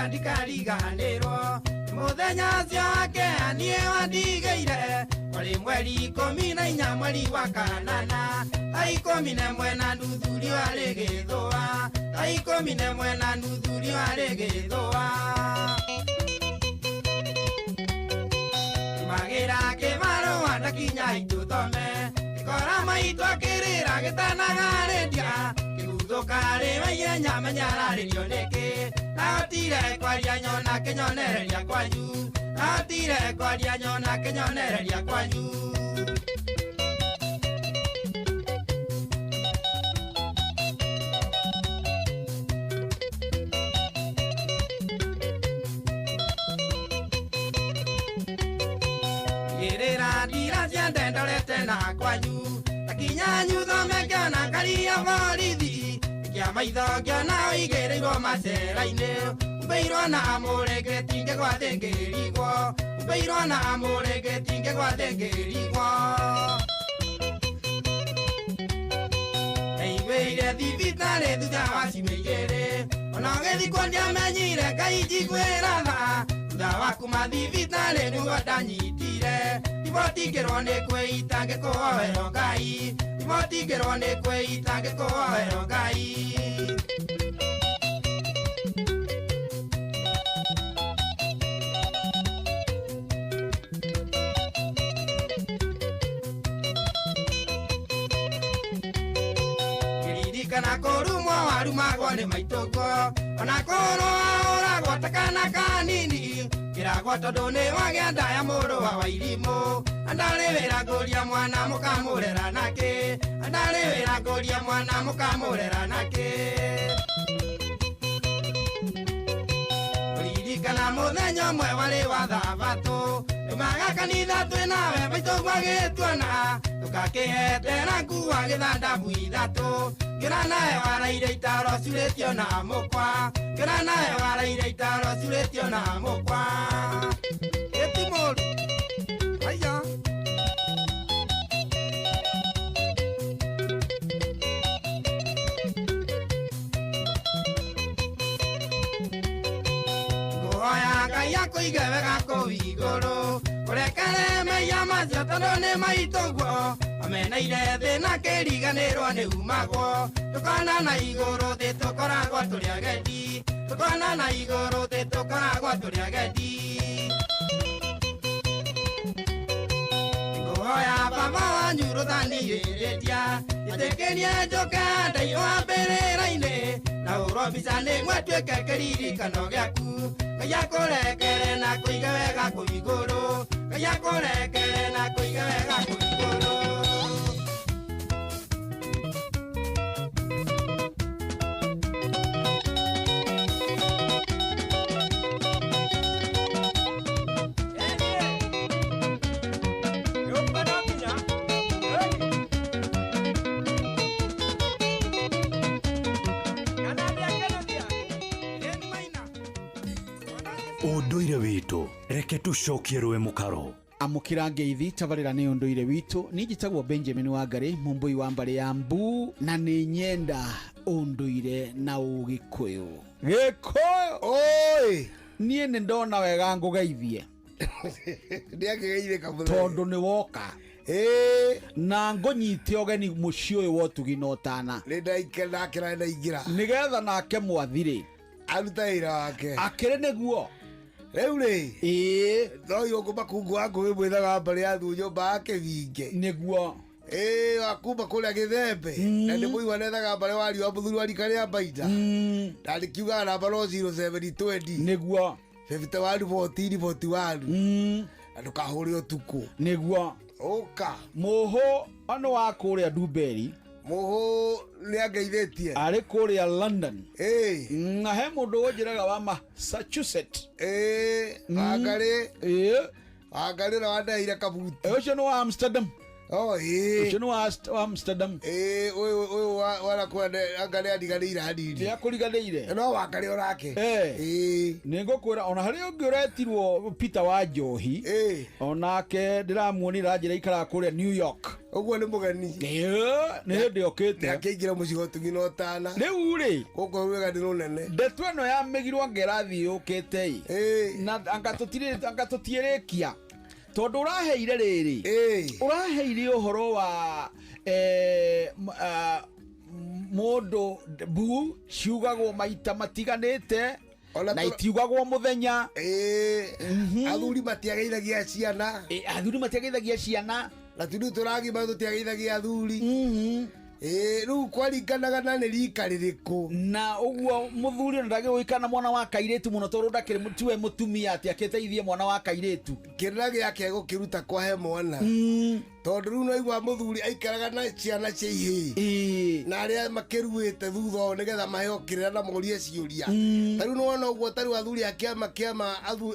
Ndikariganĩrwo mũthenya ũcio wake niĩ wandigĩire ũrĩ mweri 14 mweri wa kanana thaa 11:30 riũa rĩgĩthũa thaa 11:30 riũa rĩgĩthũa magĩra kĩbarũa ndakinya itũthome maitũ akĩrĩra gĩtanagarĩria kĩguthũka rĩ waihenya menyararĩrio nĩkĩ nahotire kwaria nyona kĩnyonereria kwanyu nahotire kwaria nyona kĩnyonereria kwanyu. Ndorete na kwanyu takinyanyu thome ngĩona ngaria borithi kĩa maitho ngĩona ũigĩrĩirwo macera-inĩ umbĩirwo na mũrĩngĩti ngĩgwa thĩ ngĩrigwo umbĩirwo na mũrĩngĩti ngĩgwa thĩ ngĩrigwo ndaiguĩire thibitarĩ thutha wa ciumia igĩrĩ ona ũgĩthikwo ndiamenyire Ngai njiguĩra tha thutha wa kuma thibitarĩ nĩguo ndanyitire ibotingĩrwo nĩ kwĩita ngĩkũhoerwo Ngai ibotingĩrwo nĩ kwĩita ngĩkũhoerwo Ngai. Ngĩririkana kũrumwo warumagwo nĩ maitũguo ona kũrwo wahũragwo ta kana kanini ngĩragwo tondũ nĩ wagĩa nda ya mũrũ wa Wairimũ andarĩ wĩra ngũria mwana mũkamũrera nakĩ andarĩ wĩra ngũria mwana mũkamũrera nakĩ. Ririkana mũthenya ũmwe warĩ wa thabatũ tumaga kanitha twĩ nawe maitũguo agĩtuona tũkakĩhetera nguo gĩthandabu ithatũ ngĩra nawe waraire itaro ciurĩtio na mũkwa ngĩra nawe waraire itaro ciurĩtio na mũkwa. Gĩtimũru aya. Ngũhoya Ngai akũige wega kũu igũrũ kũrekere mehia macio tondũ nĩ maitũguo ameneire thĩ na kĩriganĩrwo nĩ umagwo tũkona na igũrũ thĩ tũkoragwo tũrĩ agendi tũkona na igũrũ thĩ tũkoragwo tũrĩ agendi. Ngũhoya baba wanyu rũthanirĩrĩria ĩtĩkĩrie njũke ndaihũa mbĩrĩra-inĩ na ũrwo mbica nĩguo ĩtuĩke kĩririkano gĩaku Ngai akũrekere na kũige wega kũu igũrũ Ngai akũrekere na kũige wega kũu igũrũ. Ũndũire witũ reke tũcokie rũĩ mũkaro. Amũkĩra ngeithi tabarĩra nĩ ũndũire witũ niĩ njĩtagwo Benjamin Wangari mũmbũi wa mbarĩ ya mbu na nĩ nyenda ũndũire na ũgĩkũyũ. Gĩkũyũ oi niĩ nĩ ndona wega ngũgeithie ndiakĩgeithĩka mũthenya tondũ nĩ woka na ngũnyite ũgeni mũciĩ ũyũ wa ũtugi na ũtana nĩ ndaikena ndaingĩra nĩgetha nake mwathirĩ aruta wĩra wake akĩrĩ nĩguo rĩu rĩ ĩĩ no yũngũ makungu wa ngũĩ mwĩthaga mbarĩ ya thu nyũmba ya kĩbinge nĩguo ĩĩ wa kuma kũrĩa gĩthembe na nĩ mũigua nethaga mbarĩ wa riũa mũthuri wa rika rĩa mbaita na ndĩkiugaga namba no 0720 nĩguo 51 14 41 na ndũkahũre ũtukũ nĩguo ũka mũhũ nĩ wa kũrĩa Ndumberi mũhũ nĩ angeithĩtie arĩ kũrĩa London na he mũndũ ũnjĩraga wa Massachusetts Wangarĩ Wangarĩ ũrĩa wandeheire kabuti ũcio nĩ wa Amsterdam ũcio nĩ wa Amsterdam ũyũ warakũra Wangarĩ andiganĩire hanini nĩ akũriganĩire no Wangarĩ onake nĩ ngũkwĩra ona harĩ ũngĩ ũretirwo Peter wa Njohi onake ndĩramuonire anjĩra aikaraga kũrĩa New York ũguo nĩ mũgeni nĩ hĩndĩ okĩte akĩingĩra mũciĩ wa ũtugi na ũtana rĩu rĩ gũkũ rwĩga nĩ rũnene ndeto ĩno ya mĩgirwo anga ĩrathiĩ yũkĩte ĩ na anga tũtiĩrĩkia tondũ ũraheire rĩrĩ ũraheire ũhoro wa mũndũ mbu ciugagwo maita matiganĩte na itiugagwo mũthenya. Athuri matiageithagia ciana. Athuri matiageithagia ciana. Na tundu tũragima tũtiageithagia athuri. Rĩu kwaringanaga na nĩ rika rĩrĩkũ. Na ũguo mũthuri ona ndagĩgũikara na mwana wa kairĩtu mũno tondũ ndakĩrĩ tiwe mũtumia atĩ akĩteithie mwana wa kairĩtu. Kĩrĩra gĩake gũkĩruta kwa he mwana. Tondũ rĩu noigua mũthuri aikaraga na ciana cia ihĩĩ na arĩa makĩruĩte thutha wao nĩgetha maheo kĩrĩra na morie ciũria. Ta rĩu nĩwona ũguo ta rĩu athuri a kĩama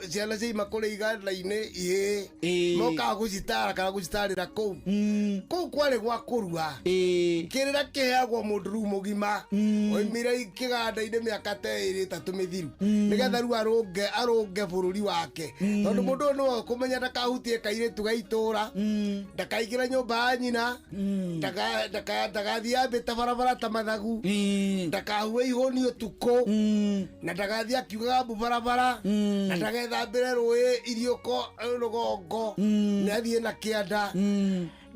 ciana cia ima kũrĩ iganda-inĩ ihĩĩ mokaga gũcitara kana gũcitarĩra kũu. Kũu kwarĩ gwa kũrua. Kĩrĩra kĩheagwo mũndũ rĩu mũgima oimire kĩganda-inĩ mĩaka ta ĩrĩ ĩtatũ mĩthiru nĩgetha rĩu arũnge bũrũri wake. Tondũ mũndũ ũyũ nĩwe ũkũmenya ndakahutie kairĩtu ga itũra, ndakaingĩra nyũmba ya nyina, ndagathiĩ ambĩte barabara ta mathagu, ndakahue ihũni ũtukũ, na ndagathiĩ akiugaga mbu barabara, na ndagethambĩre rũĩ iriũko rũgongo, nĩ athiĩ na kĩanda.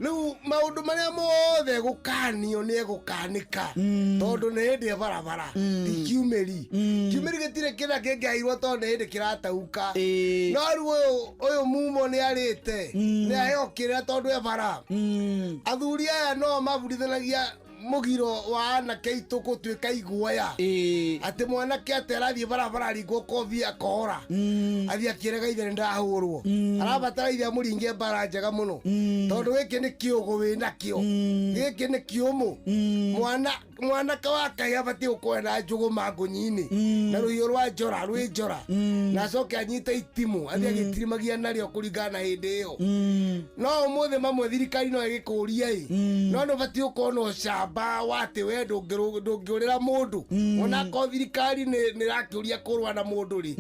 Rĩu maũndũ marĩa mothe gũkanio nĩ egũkanĩka tondũ nĩ hĩndĩ ya barabara ti kiumĩri. Kiumĩri gĩtirĩ kĩrĩa kĩngĩairwo tondũ nĩ hĩndĩ kĩratauka. No rĩu ũyũ mumo nĩ arĩte nĩ aheo kĩrĩa tondũ e bara. Athuri aya no mabundithanagia mũgiro wa anake aitũ gũtuĩka iguoya. Atĩ mwanake atĩ arathiĩ barabara aringwo kobi akora athiĩ akĩrega ithe nĩndahũrwo. Arabatara ithe amũringe mbara njega mũno tondũ gĩkĩ nĩ kĩũgũ wĩnakĩo, gĩkĩ nĩ kĩũmũ. Mwanake wa kahĩĩ abatiĩ gũkorwo na njũgũma ngũnyi-inĩ na rũhiũ rwa njora rwĩ njora na acoke anyite itimũ athiĩ agĩtirimagia narĩo kũringana na hĩndĩ ĩyo. No ũmũthĩ mamwe thirikari no ĩgĩkũria ĩ no nĩ ũbatiĩ gũkorwo na ũcamba wa atĩ we ndũngĩũrĩra mũndũ ona akorwo thirikari nĩ ĩrakĩũria kũrũa na mũndũ rĩ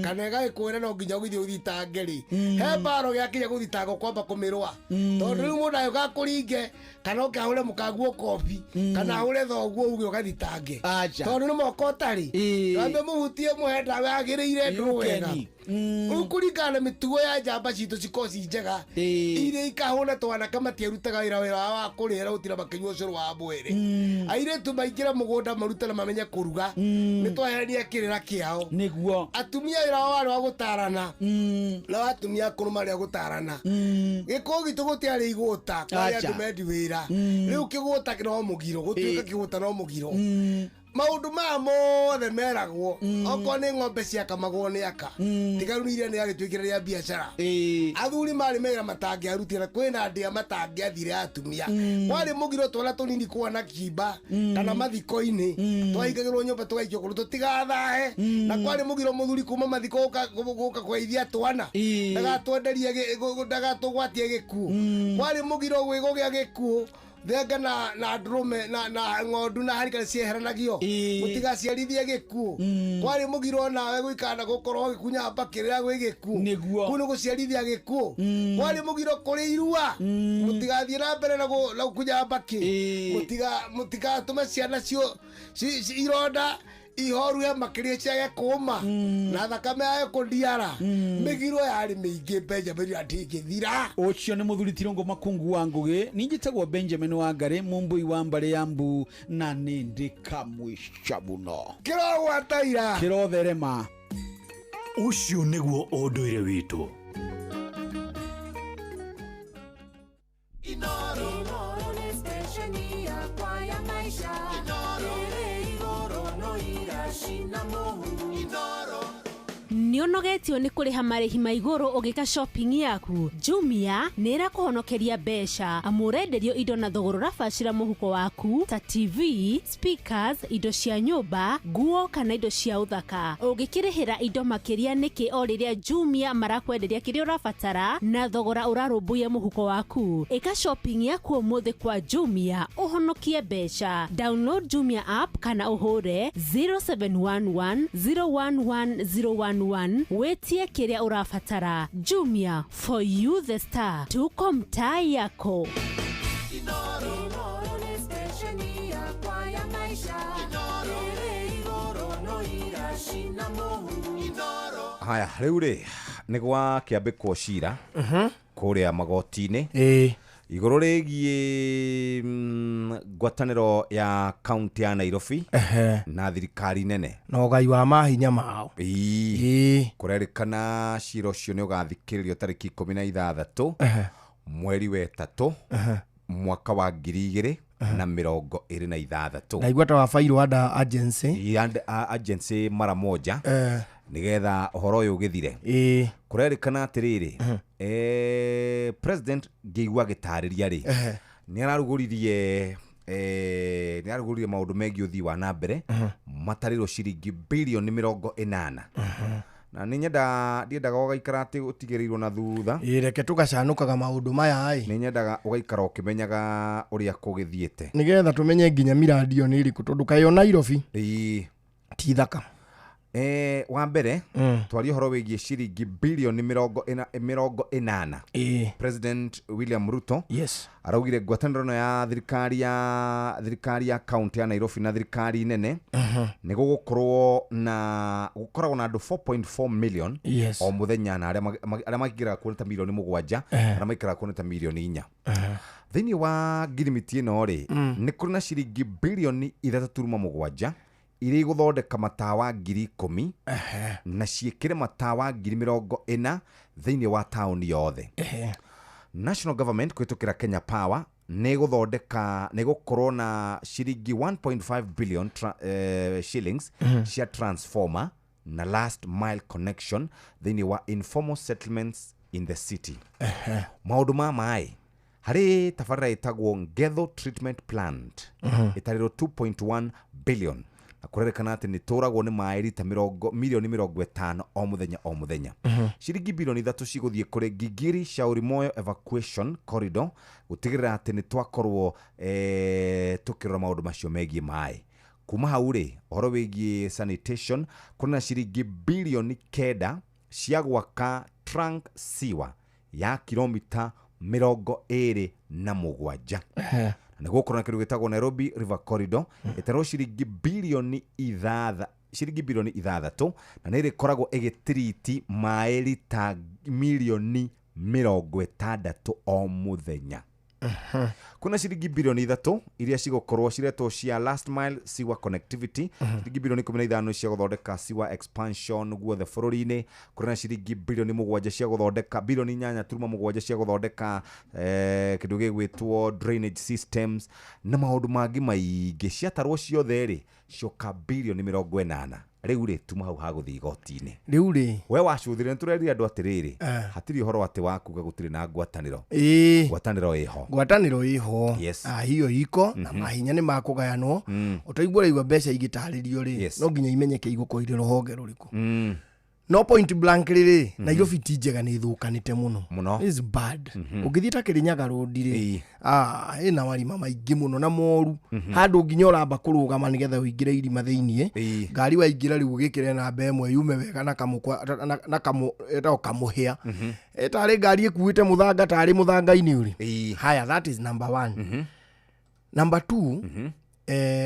kana ĩgagĩkwĩra no nginya ũgĩthiĩ ũthitange rĩ he mbaro gĩakinya gũthitangwo kwamba kũmĩrũa tondũ rĩu mũndũ agĩũka akũringe kana oke ahũre mũkaguo kobi kana ahũre thoguo uge ũgathitange tondũ nĩ moko ũtarĩ wambe mũhutie mũhe ndawa yagĩrĩire ndũrũ wega. Rĩu kũringana na mĩtugo ya njamba citũ cikorwo ci njega iria ikahũna twanake matiarutaga wĩra wa kũrĩra gũtira makĩnyua ũcũrũ wa mwĩrĩ. Airĩtu maingĩra mũgũnda marute na mamenye kũruga nĩ twaherania kĩrĩra kĩao. Nĩguo atumia wĩra wao warĩ wa gũtarana na atumia akũrũ marĩ a gũtarana. Gĩkũũ gitũ gũtiarĩ igũta kwarĩ andũ mendi wĩra. Rĩu kĩgũta no mũgiro gũtuĩka kĩgũta no mũgiro. Maũndũ maya mothe meragwo okorwo nĩ ng'ombe ciakamagwo nĩ aka tiga rĩu iria nĩ yagĩtuĩkire rĩa biacara. Athuri marĩ mawĩra matangĩarutire na kwĩna ndĩa matangĩathire atumia. Kwarĩ mũgiro twana tũnini kuona kimba kana mathiko-inĩ twahingagĩrwo nyũmba tũgaikio kũndũ tũtigathahe. Na kwarĩ mũgiro mũthuri kuma mathiko gũka kũgeithia twana ndagatwenderie ndagatũgwatie gĩkuũ. Kwarĩ mũgiro gwĩgũgĩa gĩkuũ thenge na ndũrũme na ng'ondu na harika cieheranagio mũtigaciarithie gĩkuũ. Kwarĩ mũgiro nawe gũikara na gũkorwo ũgĩkunya mbakĩ rĩrĩa gwĩ gĩkuũ kũu nĩ gũciarithia gĩkuũ. Kwarĩ mũgiro kũrĩ irua mũtigathiĩ na mbere na gũkunya mbakĩ mũtigatũme ciana cio ironda ihoru makĩria ciage kũma na thakame yayo kũndiara. Mĩgiro yarĩ mĩingĩ Benjamin ndĩngĩthira. Ũcio nĩ mũthuri Tirũngũ Makungu wa Ngũgĩ. Niĩ njĩtagwo Benjamin wa Ngarĩ mũmbũi wa mbarĩ ya mbu na nĩ ndĩ kamũica mũno. Kĩrogwataira kĩrotherema. Ũcio nĩguo ũndũire witũ. Inoro nĩ station yakwa ya maisha. Nĩũnogetio nĩ kũrĩha marĩhi ma igũrũ ũgĩka shopping yaku. Jumia nĩ ĩrakũhonokeria mbeca amu ũrenderio indo na thogora ũrabacĩra mũhuko waku ta TV, speakers, indo cia nyũmba, nguo kana indo cia ũthaka. Ũngĩkĩrĩhĩra indo makĩria nĩkĩ o rĩrĩa Jumia marakwenderia kĩrĩa ũrabatara na thogora ũrarũmbũiya mũhuko waku. Ĩka shopping yaku ũmũthĩ kwa Jumia ũhonokie mbeca. Download Jumia app kana ũhũre 0711 011 011 wĩtie kĩrĩa ũrabatara. Jumia, for you the star, tuko mtaa yako. Inoro nĩ station yakwa ya maisha. Ĩrĩ igũrũ no iracina mũhu. Haya rĩu rĩ nĩ gwakĩambĩkwo cira kũrĩa magoti-inĩ igũrũ rĩgiĩ ngwatanĩro ya kaunti ya Nairobi na thirikari nene na ũgai wa mahinya mao. Kũrerĩkana cira ũcio nĩ ũgathikĩrĩrio tarĩki 16 Mweri wetatũ mwaka wa 2026. Ndaigua ta wabairwo under agency. And agency mara moja nigetha ũhoro ũyũ ũgĩthire. Kũrerĩkana atĩrĩrĩ, president ngĩigua agĩtarĩria rĩ, nĩ ararugũririe maũndũ megiĩ ũthii wa na mbere matarĩrwo ciringi bilioni 80. Na nĩ ndiendaga ũgaikara atĩ ũtigĩrĩirwo na thutha. Reke tũgacanũkaga maũndũ maya ĩ. Nĩ nyendaga ũgaikara ũkĩmenyaga ũrĩa kũgĩthiĩte, nĩgetha tũmenye nginya miradi ĩyo nĩ ĩrĩkũ, tondũ kaĩ o Nairobi ti thaka. Wa mbere twarie ũhoro wĩgiĩ ciringi bilioni 80. President William Ruto araugire ngwatanĩro ĩno ya thirikari ya kaunti ya Nairobi na thirikari nene nĩ gũgũkorwo na gũkoragwo na andũ 4.4 million o mũthenya, na arĩa maingĩraga kuo nĩ ta milioni 7, arĩa maikaraga kuo nĩ ta milioni 4. Thĩinĩ wa ngirimiti ĩno rĩ, nĩ kũrĩ na ciringi bilioni 3.7 iria igũthondeka matawa 10,000 na ciĩkĩre matawa 40,000 thĩinĩ wa taũni yothe. National government kũhĩtũkĩra Kenya Power nĩ gũthondeka nĩ gũkorwo na ciringi 1.5 billion shillings cia transformer na last mile connection thĩinĩ wa informal settlements in the city. Maũndũ ma maĩ harĩ tabarĩra ĩtagwo Ngetho Treatment Plant ĩtarĩrwo 2.1 billion, na kũrerĩkana atĩ nĩ tũragwo nĩ maĩ rita milioni 50 o mũthenya o mũthenya. Ciringi bilioni 3 cigũthiĩ kũrĩ Gigiri Shauri Moyo Evacuation Corridor gũtigĩrĩra atĩ nĩ twakorwo tũkĩrora maũndũ macio megiĩ maĩ. Kuma hau rĩ, ũhoro wĩgiĩ sanitation, kũrĩ na ciringi bilioni 9 cia gwaka trunk sewer ya kilomita 27. Na gũkorwo na kĩndũ gĩtagwo Nairobi River Corridor ĩtarwo ciringi bilioni 6 na nĩ ĩrĩkoragwo ĩgĩtiriti maĩ rita milioni 60 o mũthenya. Kuna ciringi bilioni 3 iria cigũkorwo ciretwo cia last mile sewer connectivity, ciringi bilioni 15 cia gũthondeka sewer expansion guothe bũrũri-inĩ. Kũrĩ na ciringi bilioni 7 cia gũthondeka bilioni 8.7 cia gũthondeka kĩndũ gĩgwĩtwo drainage systems na maũndũ mangĩ maingĩ. Ciatarwo ciothe rĩ, cioka bilioni 80. Rĩu rĩ, tuma hau hagũthiĩ igoti-inĩ. Rĩu rĩ, we wacũthire nĩtũrerire andũ atĩrĩrĩ, hatirĩ ũhoro atĩ wakuga gũtirĩ na ngwatanĩro. Ngwatanĩro ĩho. Ngwatanĩro ĩho. Hiyo iko na mahinya nĩ makũgayanwo. Ũtaigua ũraigua mbeca igĩtarĩrio rĩ, no nginya imenyeke igũkorwo irĩ rũhonge rũrĩkũ. No point blank rĩrĩ, Nairobi ti njega, nĩ ĩthũkanĩte mũno. Mũno. It's bad. Ũngĩthiĩ ta Kĩrĩnyaga Road rĩ, ĩna marima maingĩ mũno na moru. Handũ nginya ũramba kũrũgama nĩgetha ũingĩre irima thĩiniĩ. Ngari waingĩra rĩu ũgĩkĩre namba ĩmwe yume wega na kamũkwa na kamũ ĩtagwo kamũhĩa. Tarĩ ngari ĩkuĩte mũthanga tarĩ mũthanga-inĩ ũrĩ. Haya, that is number 1. Number 2,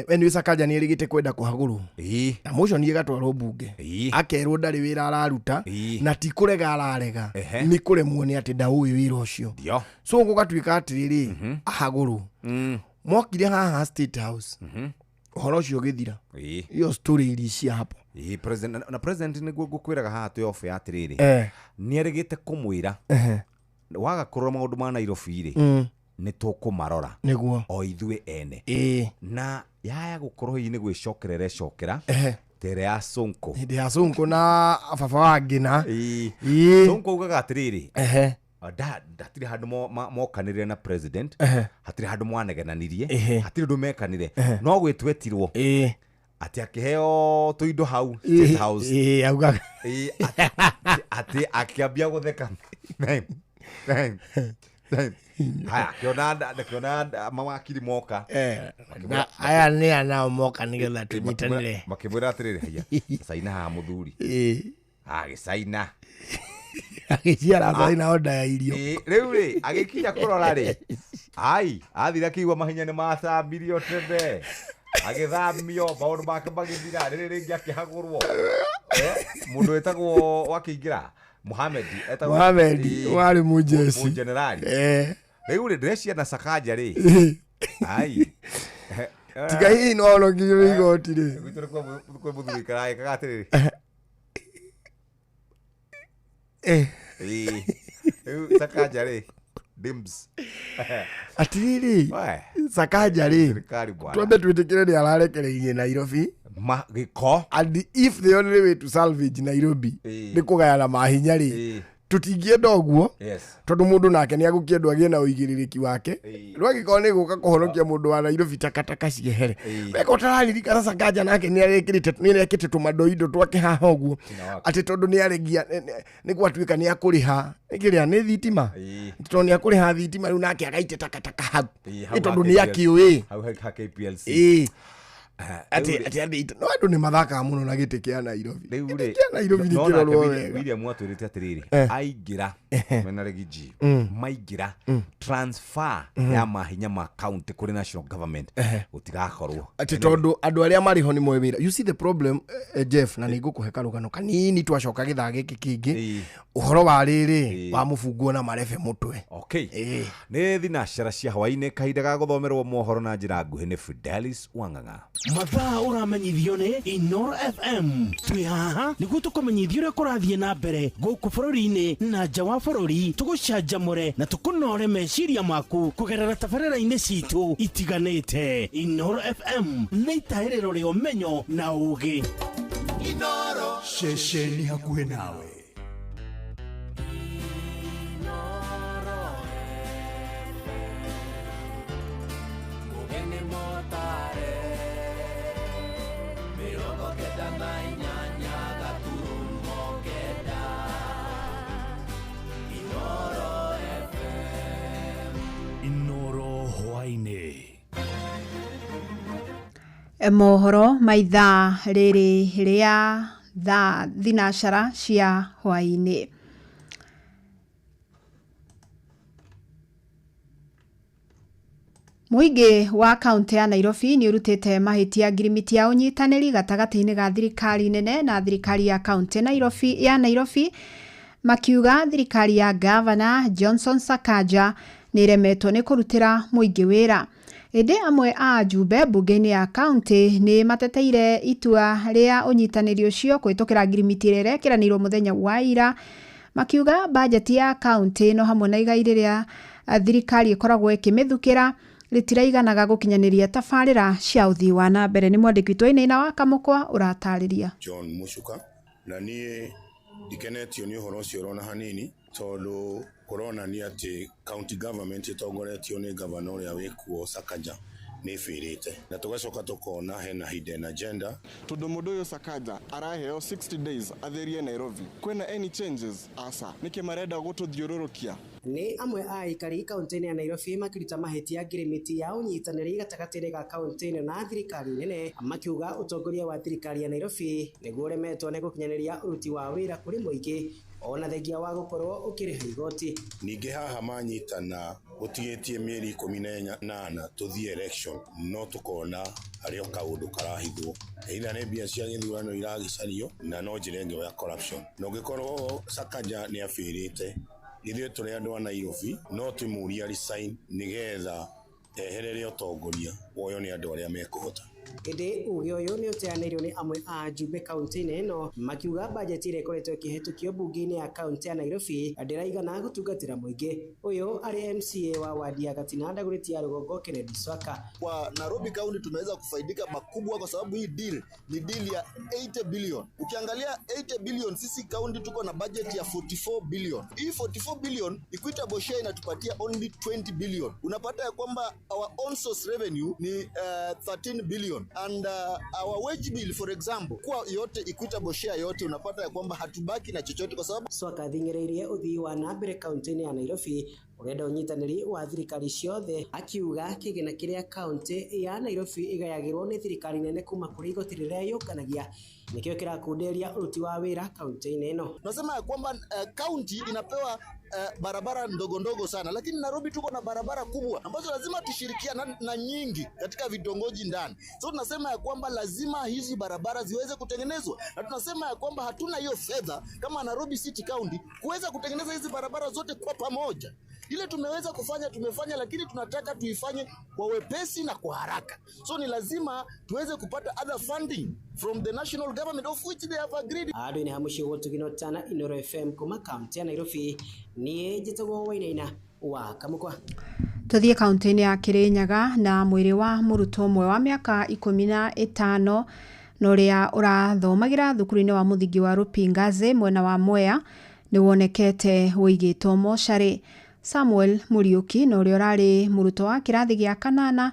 anyway Sakaja nĩ erĩgĩte kwenda kũhagũrwo na motion ĩgatwarwo mbunge, akerwo ndarĩ wĩra araruta na ti kũrega ararega, nĩ kũremwo nĩ atĩ ndaũĩ wĩra ũcio. So gũgatuĩka atĩrĩrĩ, ahagũrwo. Mokire haha State House, ũhoro ũcio ũgĩthira. Iyo story iricia hapo. President na president nĩguo ngũkwĩraga haha twĩ off ya atĩrĩrĩ, nĩ erĩgĩte kũmwĩra waga kũrora maũndũ ma Nairobi rĩ, nĩ tũkũmarora nĩguo o ithuĩ ene. Na yaya gũkorwo hihi nĩ gwĩcokerera ĩcokera tere ya Sonko, hĩndĩ ya Sonko na baba wa Ngina. Sonko augaga atĩrĩrĩ, hatirĩ handũ mokanĩrire na president, hatirĩ handũ mwanegenanirie, hatirĩ ũndũ mekanire, no gwĩtwetirwo atĩ akĩheo tũindo hau State House. Augaga atĩ akĩambia gũtheka. Haya, akĩona mawakiri moka. Aya nĩ anao moka nĩgetha tũnyitanĩre. Makĩmwĩra atĩrĩrĩ, haya, caina haha mũthuri. Agĩcaina. Agĩciara caina onda ya irio. Rĩu rĩ, agĩkinya kũrora rĩ, ai, athire akĩigua mahinya nĩ mathambirio tene. Agĩthamio, maũndũ make magĩthira, rĩrĩ rĩngĩ akĩhagũrwo. Mũndũ wĩtagwo wakĩingĩra Mohamed, etagwo Mohamed, warĩ mũjeshi. Mũjenerali. Rĩu rĩ, ndĩreciria na Sakaja rĩ. Ai. Tiga hihi no honokirio igoti rĩ. Gwitũ nĩ kwĩ mũthuri ũikaraga atĩrĩrĩ. Rĩu Sakaja rĩ, Dims. Atiriri Sakaja rĩ, twambe twĩtĩkĩre nĩ ararekereirie Nairobi gĩko, and if the only way to salvage Nairobi nĩ kũgayana mahinya rĩ, tũtingĩenda ũguo, tondũ mũndũ nake nĩ agũkĩendwo agĩe na ũigĩrĩrĩki wake. Rĩu angĩkorwo nĩ gũka kũhonokia mũndũ wa Nairobi takataka ciehere, weka ũtararirikana Sakaja nake nĩ arekĩte tũmandoindo twake haha ũguo, atĩ tondũ nĩ aregia nĩ gwatuĩka nĩ akũrĩha kĩrĩa nĩ thitima, tondũ nĩ akũrĩha thitima rĩu nake agaite takataka hau, nĩ tondũ nĩ akĩũĩ hau ha KPLC. Ati ati no andũ nĩ mathakaga mũno na gĩtĩ kĩa Nairobi. Gĩtĩ kĩa Nairobi nĩ kĩrorwo wega. William atwĩrĩte atĩrĩrĩ, aingĩra mena Riggy maingĩra transfer ya mahinya ma county kũrĩ national government gũtigakorwo atĩ tondũ andũ arĩa marĩ ho nĩ moĩ wĩra. You see the problem, Jeff, na nĩ ngũkũhe karũgano kanini twacoka gĩthaa gĩkĩ kĩngĩ, ũhoro wa rĩrĩ wa mũbunguo na marebe mũtwe. Okay, nĩ thinacara cia hwaĩ-inĩ, kahinda ga gũthomerwo mohoro na njĩra nguhĩ nĩ Fidelis Wang'ang'a. Mathaa ũramenyithio nĩ Inoro FM. Twĩ haha nĩguo tũkũmenyithie ũrĩa kũrathiĩ na mbere gũkũ bũrũri-inĩ na nja wa bũrũri, tũgũcanjamũre na tũkũnore meciria maku kũgerera tabarĩra-inĩ citũ itiganĩte. Inoro FM nĩ itahĩrĩro rĩa ũmenyo na ũũgĩ. Inoro ceceni hakuhĩ nawe. Mohoro ma ithaa rĩrĩ rĩa thaa thinacara cia hwaĩ-inĩ. Mũingĩ wa kaunti ya Nairobi nĩ ũrutĩte mahĩtia ngirimiti ya ũnyitanĩri gatagatĩ-inĩ ga thirikari nene na thirikari ya kaunti ya Nairobi, makiuga thirikari ya Gavana Johnson Sakaja nĩ ĩremetwo nĩ kũrutĩra mũingĩ wĩra. Ĩndĩ amwe a ajumbe mbunge-inĩ ya kaunti nĩ mateteire itua rĩa ũnyitanĩri ũcio kũhĩtũkĩra ngirimiti ĩrĩa ĩrekĩranĩirwo mũthenya wa ira, makiuga bajeti ya kaunti no hamwe na igai rĩrĩa thirikari ĩkoragwo ĩkĩmĩthukĩra rĩtiraiganaga gũkinyanĩria tabarĩra cia ũthii wa na mbere. Nĩ mwandĩki witũ Wainaina wa Kamũkwa ũratarĩria. John Mucuka, na niĩ ndikenetio nĩ ũhoro ũcio ũrona hanini, tondũ kũronania atĩ county government ĩtongoretio nĩ gavana ũrĩa wĩkuo Sakaja nĩ ĩbĩrĩte, na tũgacoka tũkona hena hidden agenda, tondũ mũndũ ũyũ Sakaja araheo 60 days atherie Nairobi. Kwĩna any changes asa nĩkĩ marenda gũtũthiũrũrũkia? Nĩ amwe a aikari kaunti-inĩ ya Nairobi makĩruta mahĩtia ngirimiti ya ũnyitanĩri gatagatĩ-inĩ ga kaunti ĩno na thirikari nene, makiuga ũtongoria wa thirikari ya Nairobi nĩguo ũremetwo nĩ gũkinyanĩria ũruti wa wĩra kũrĩ mũingĩ ona thengia wa gũkorwo ũkĩrĩha igoti. Ningĩ haha manyitana gũtigĩtie mĩeri 18 tũthiĩ election, no tũkona harĩ o kaũndũ karahithwo, either nĩ mbia cia gĩthurano iragicario na no njĩra ĩngĩ ya corruption. Na ũngĩkorwo Sakaja nĩ abĩrĩte, ithuĩ tũrĩ andũ a Nairobi no tũmũrie resign nĩgetha eherere ũtongoria woywo nĩ andũ arĩa mekũhota. Ĩndĩ uge ũyũ nĩ ũteanĩirio nĩ amwe a ajumbe kaunti-inĩ ĩno, makiuga bajeti ĩrĩa ĩkoretwo ĩkĩhĩtũkio mbunge-inĩ ya kaunti ya Nairobi ndĩraigana gũtungatĩra mũingĩ. Ũyũ arĩ MCA wa wadi ya Gatina Ndagũrĩti ya Rũgongo Kennedy Swaka. Kwa Nairobi County tumeweza kufaidika makubwa kwa sababu hii deal ni deal ya 80 billion. Ukiangalia 80 billion, sisi county tuko na budget ya 44 billion. Hii 44 billion equitable share inatupatia only 20 billion. Unapata ya kwamba our own source revenue ni 13 billion. And our wage bill for example, kwa yote equitable share yote unapata ya kwamba hatubaki na chochote kwa sababu Swaka thing'ĩrĩirie ũthii wa na mbere kaunti-inĩ ya Nairobi ũrenda ũnyitanĩri wa thirikari ciothe, akiuga kĩgĩna kĩrĩa kaunti ya Nairobi ĩgayagĩrwo nĩ thirikari nene kuma kũrĩ igoti rĩrĩa yũnganagia nĩkĩo kĩrakunderia ũruti wa wĩra kaunti-inĩ ĩno. Nasema ya kwamba kaunti inapewa barabara ndogo ndogo sana, lakini Nairobi tuko na barabara kubwa ambazo lazima tushirikiane na nyingi katika vitongoji ndani. So tunasema ya kwamba lazima hizi barabara ziweze kutengenezwa, na tunasema ya kwamba hatuna hiyo fedha kama Nairobi City County kuweza kutengeneza hizi barabara zote kwa pamoja. Ile tumeweza kufanya tumefanya, lakini tunataka tuifanye kwa wepesi na kwa haraka. So ni lazima tuweze kupata other funding from the national government of which they have agreed. Andũ nĩ hamuciĩ gũtugino tana Inoro FM kuma kaunti ya Nairobi, niĩ njĩtagwo Wainaina Wa Kamukwa. Tuthiĩ kaunti-inĩ ya Kirinyaga na mwĩrĩ wa mũrutwo ũmwe wa mĩaka 15 na ũrĩa ũrathomagĩra thukuru-inĩ wa mũthingi wa Rupingazi mwena wa Mwea nĩ wonekete ũigĩtwo mocarĩ. Samuel Muriuki na ũrĩa ũrarĩ mũrutwo wa kĩrathi gĩa kanana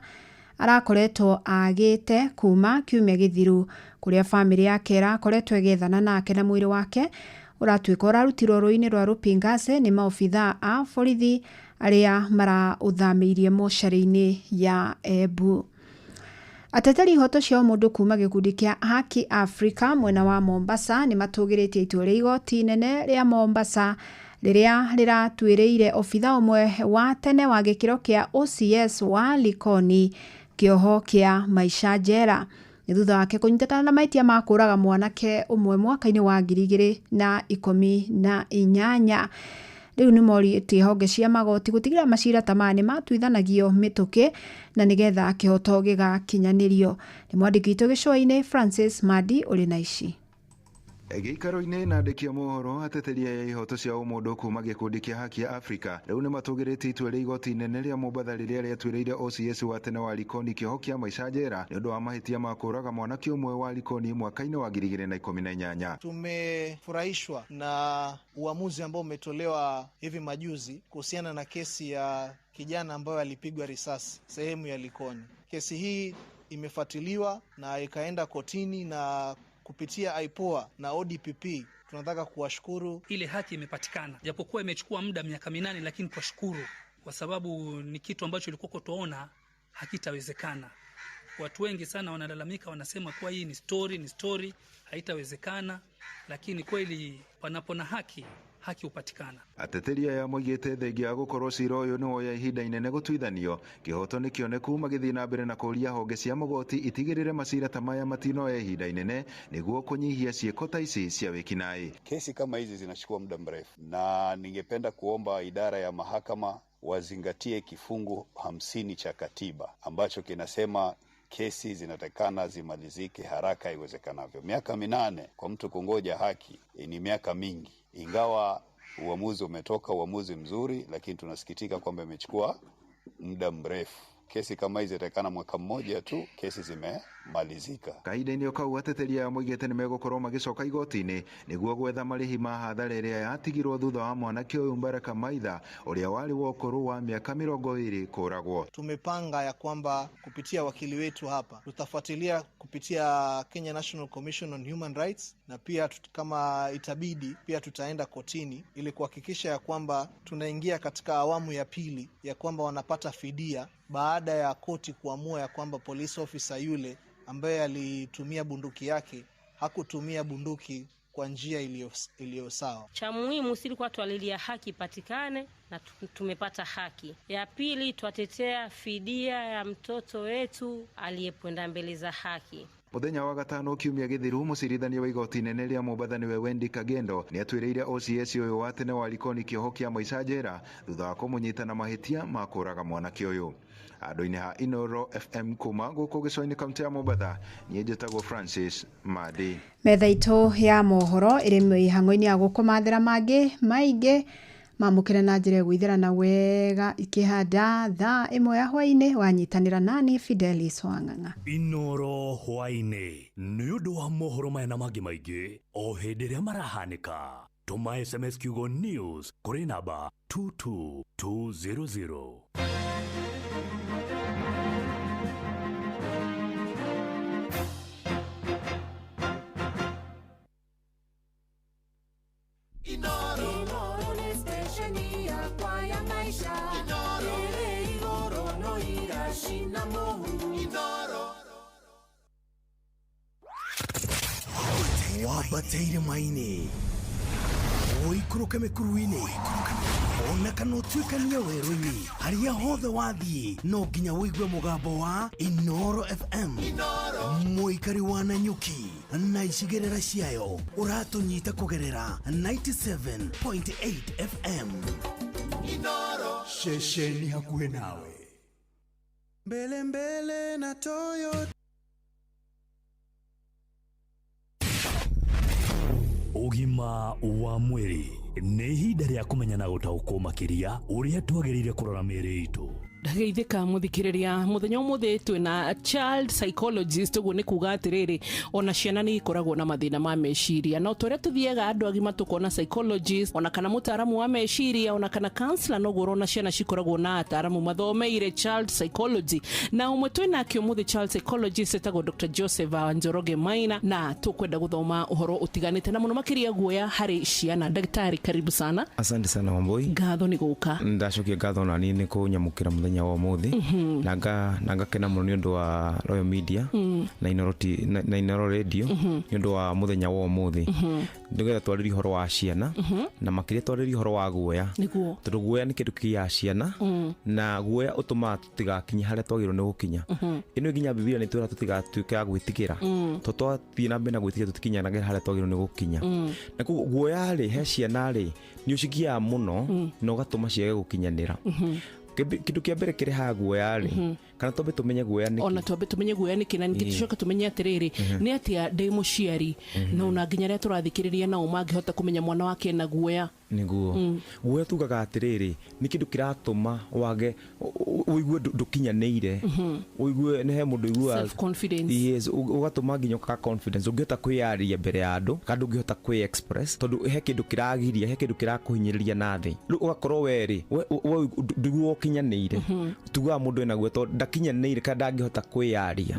arakoretwo agĩte kuma kiumia gĩthiru kũrĩa bamĩrĩ yake ĩrakoretwo ĩgĩethana nake na mwĩrĩ wake ũratuĩka ũrarutirwo rũĩ-inĩ rwa Rupingazi nĩ maobithaa a borithi arĩa maraũthamĩirie mocarĩ-inĩ ya Embu. Ateteri ihoto cia ũmũndũ kuma gĩkundi kĩa Haki Africa mwena wa Mombasa nĩ matũgĩrĩtie itua rĩa igoti inene rĩa Mombasa rĩrĩa rĩratuĩrĩire obitha ũmwe wa tene wa gĩkĩro kĩa OCS wa Likoni kĩoho kĩa maica njera nĩ thutha wake kũnyitana na mahĩtia ma kũũraga mwanake ũmwe mwaka-inĩ wa 2018. Rĩu nĩ morĩtie honge cia magoti gũtigĩrĩra macira ta maya nĩ matuithanagio mĩtũkĩ na nĩgetha kĩhoto gĩgakinyanĩrio. Nĩ mwandĩki witũ gĩcũa-inĩ Francis Madi ũrĩ na ici. Gĩikaro-inĩ na andĩki a mohoro ateteri aya ihoto cia ũmũndũ kuma gĩkundi kĩa Haki ya Afrika rĩu nĩ matũgĩrĩtie itua rĩa igoti inene rĩa Mombatha rĩrĩa rĩatuĩrĩire OCS wa tene wa Likoni kĩoho kĩa maica njera nĩ ũndũ wa mahĩtia ma kũũraga mwanake ũmwe wa Likoni mwaka-inĩ wa 2018. Tumefurahishwa na uamuzi ambao umetolewa hivi majuzi kuhusiana na kesi ya kijana ambayo alipigwa risasi sehemu ya Likoni. Kesi hii imefuatiliwa na ikaenda kotini na kupitia IPOA na ODPP tunataka kuwashukuru. Ile haki imepatikana, japokuwa imechukua muda miaka 8, lakini twashukuru kwa sababu ni kitu ambacho ilikuwa tunaona hakitawezekana. Watu wengi sana wanalalamika, wanasema kuwa hii ni story, haitawezekana, lakini kweli panapo na haki, haki hupatikana. Ateteri aya moigĩte thengia ya gũkorwo cira ũyũ nĩ woya ihinda inene gũtuithanio, kĩhoto nĩ kĩoneku magĩthiĩ na mbere na kũũria honge cia magoti itigĩrĩre macira ta maya matinoya ihinda inene nĩguo kũnyihia ciĩko ta ici cia wĩkinaĩ. Kesi kama hizi zinachukua muda mrefu, na ningependa kuomba idara ya mahakama wazingatie kifungu 50 cha katiba ambacho kinasema kesi zinatakana zimalizike haraka iwezekanavyo. Miaka 8 kwa mtu kungoja haki ni miaka mingi. Ingawa uamuzi umetoka, uamuzi mzuri, lakini tunasikitika kwamba imechukua muda mrefu. Kesi kama hizi zitakana mwaka mmoja tu, kesi zimemalizika. Kahinda-inĩ kau ateteri aya moigĩte nĩ megũkorwo magĩcoka igoti-inĩ nĩguo gwetha marĩhi ma hathara ĩrĩa yatigirwo thutha wa mwanake ũyũ Mbaraka Maitha ũrĩa warĩ wa ũkũrũ wa miaka 20 kũragwo. Tumepanga ya kwamba kupitia wakili wetu hapa tutafuatilia kupitia Kenya National Commission on Human Rights, na pia kama itabidi pia tutaenda kotini ili kuhakikisha ya kwamba tunaingia katika awamu ya pili ya kwamba wanapata fidia baada ya koti kuamua ya kwamba police officer yule ambaye alitumia bunduki yake hakutumia bunduki kwa njia iliyo sawa. Cha muhimu silikuwa twalilia haki ipatikane na tumepata haki. Ya pili twatetea fidia ya mtoto wetu aliyekwenda mbele za haki. Muthenya wa gatano kiumia githiru mucirithania wa igoti inene rĩa Mombatha nĩwe Wendy Kagendo nĩatuĩrĩire OCS ũyũ wa tene wa Likoni kĩoho kĩa maica njera thutha wa kũmũnyita na mahĩtia ma kũũraga mwanake ũyũ. Andũ-inĩ ha Inoro FM kuma gũkũ gĩcũa-inĩ kaunti ya Mombatha, niĩ njĩtagwo Francis Madi. Metha itũ ya mohoro ĩrĩ mĩhang'o-inĩ ya gũkũmathĩra mangĩ maingĩ mamũkĩre na njĩra ĩgũithĩrana wega ikĩhanda thaa 1 ya hwaĩ-inĩ wanyitanĩra nani Fidelis Wang'ang'a. Inoro hwaĩ-inĩ nĩ ũndũ wa mohoro maya na mangĩ maingĩ o hĩndĩ ĩrĩa marahanĩka. Tũma SMS kiugo news kũrĩ namba 22200. Wambateire maini ũikũrũke mĩkuru-inĩ ona kana ũtuĩkanie werũ-inĩ harĩa hothe wathiĩ no nginya ũigue mũgambo wa Inoro FM. Mũikari wa Nanyuki na icigĩrĩra ciayo ũratũnyita kũgerera 97.8 FM. Inoro ceceni hakuhĩ nawe. Mbele mbele na Toyota. Ũgima wa mwĩrĩ. Nĩ ihinda rĩa kũmenya na gũtaũkwo makĩria ũrĩa twagĩrĩire kũrora mĩĩrĩ itũ. Ndageithĩka mũthikĩrĩria, mũthenya ũmũthĩ twĩna child psychologist. Ũguo nĩ kuga atĩrĩrĩ, ona ciana nĩ ikoragwo na mathĩna ma meciria, no tũrĩa tũthiaga andũ agima tũkona psychologist ona kana mũtaaramu wa meciria ona kana counselor, noguo ũrona ciana cikoragwo na ataaramu mathomeire child psychology. Na ũmwe twĩnake ũmũthĩ child psychologist etagwo Dr. Joseph Njoroge Maina, na tũkwenda gũthoma ũhoro ũtiganĩte na mũno makĩria guoya harĩ ciana. Ndagĩtarĩ, karibu sana. Asante sana, Wambui. Ngatho nĩ gũka. Ndacokia ngatho na niĩ nĩ kũnyamũkĩra mũthenya wa ũmũthĩ na ngakena mũno nĩ ũndũ wa Royal Media na Inooro na Inooro Radio nĩ ũndũ wa mũthenya wa ũmũthĩ, nĩgetha twarĩrie ũhoro wa ciana na makĩria twarĩrie ũhoro wa guoya, tondũ guoya nĩ kĩndũ kĩgiaga ciana na guoya ũtũmaga tũtigakinye harĩa twagĩrĩirwo nĩ gũkinya. Ĩno nginya Bibilia nĩ twĩra tũtigatuĩke a gwĩtigĩra, tondũ twathiĩ na mbere na gwĩtigĩra tũtikinyanagĩra harĩa twagĩrĩirwo nĩ gũkinya. Na koguo guoya rĩ, he ciana rĩ, nĩ ũcigiaga mũno na ũgatũma ciage gũkinyanĩra. Kĩndũ kĩa mbere kĩrehaga guoya rĩ, kana twambe tũmenye guoya nĩkĩ? Ona twambe tũmenye guoya nĩkĩ, na ningĩ tũcoke tũmenye atĩrĩrĩ, nĩ atĩa ndĩ mũciari na ona nginya arĩa tũrathikĩrĩria nao mangĩhota kũmenya mwana wake ena guoya. Nĩguo, guoya tugaga atĩrĩrĩ, nĩ kĩndũ kĩratũma wage ũigue ndũkinyanĩire, ũigue nĩ he mũndũ ũiguaga self confidence. Yes, ũgatũma nginya ũkaga confidence, ũngĩhota kwĩyaria mbere ya andũ kana ndũngĩhota kwĩ express, tondũ he kĩndũ kĩragiria, he kĩndũ kĩrakũhinyĩrĩria na thĩ. Rĩu ũgakorwo we rĩ, we ndũiguo ũkinyanĩire. Tugaga mũndũ ena guoya tondũ ndakinyanĩire kana ndangĩhota kwĩyaria.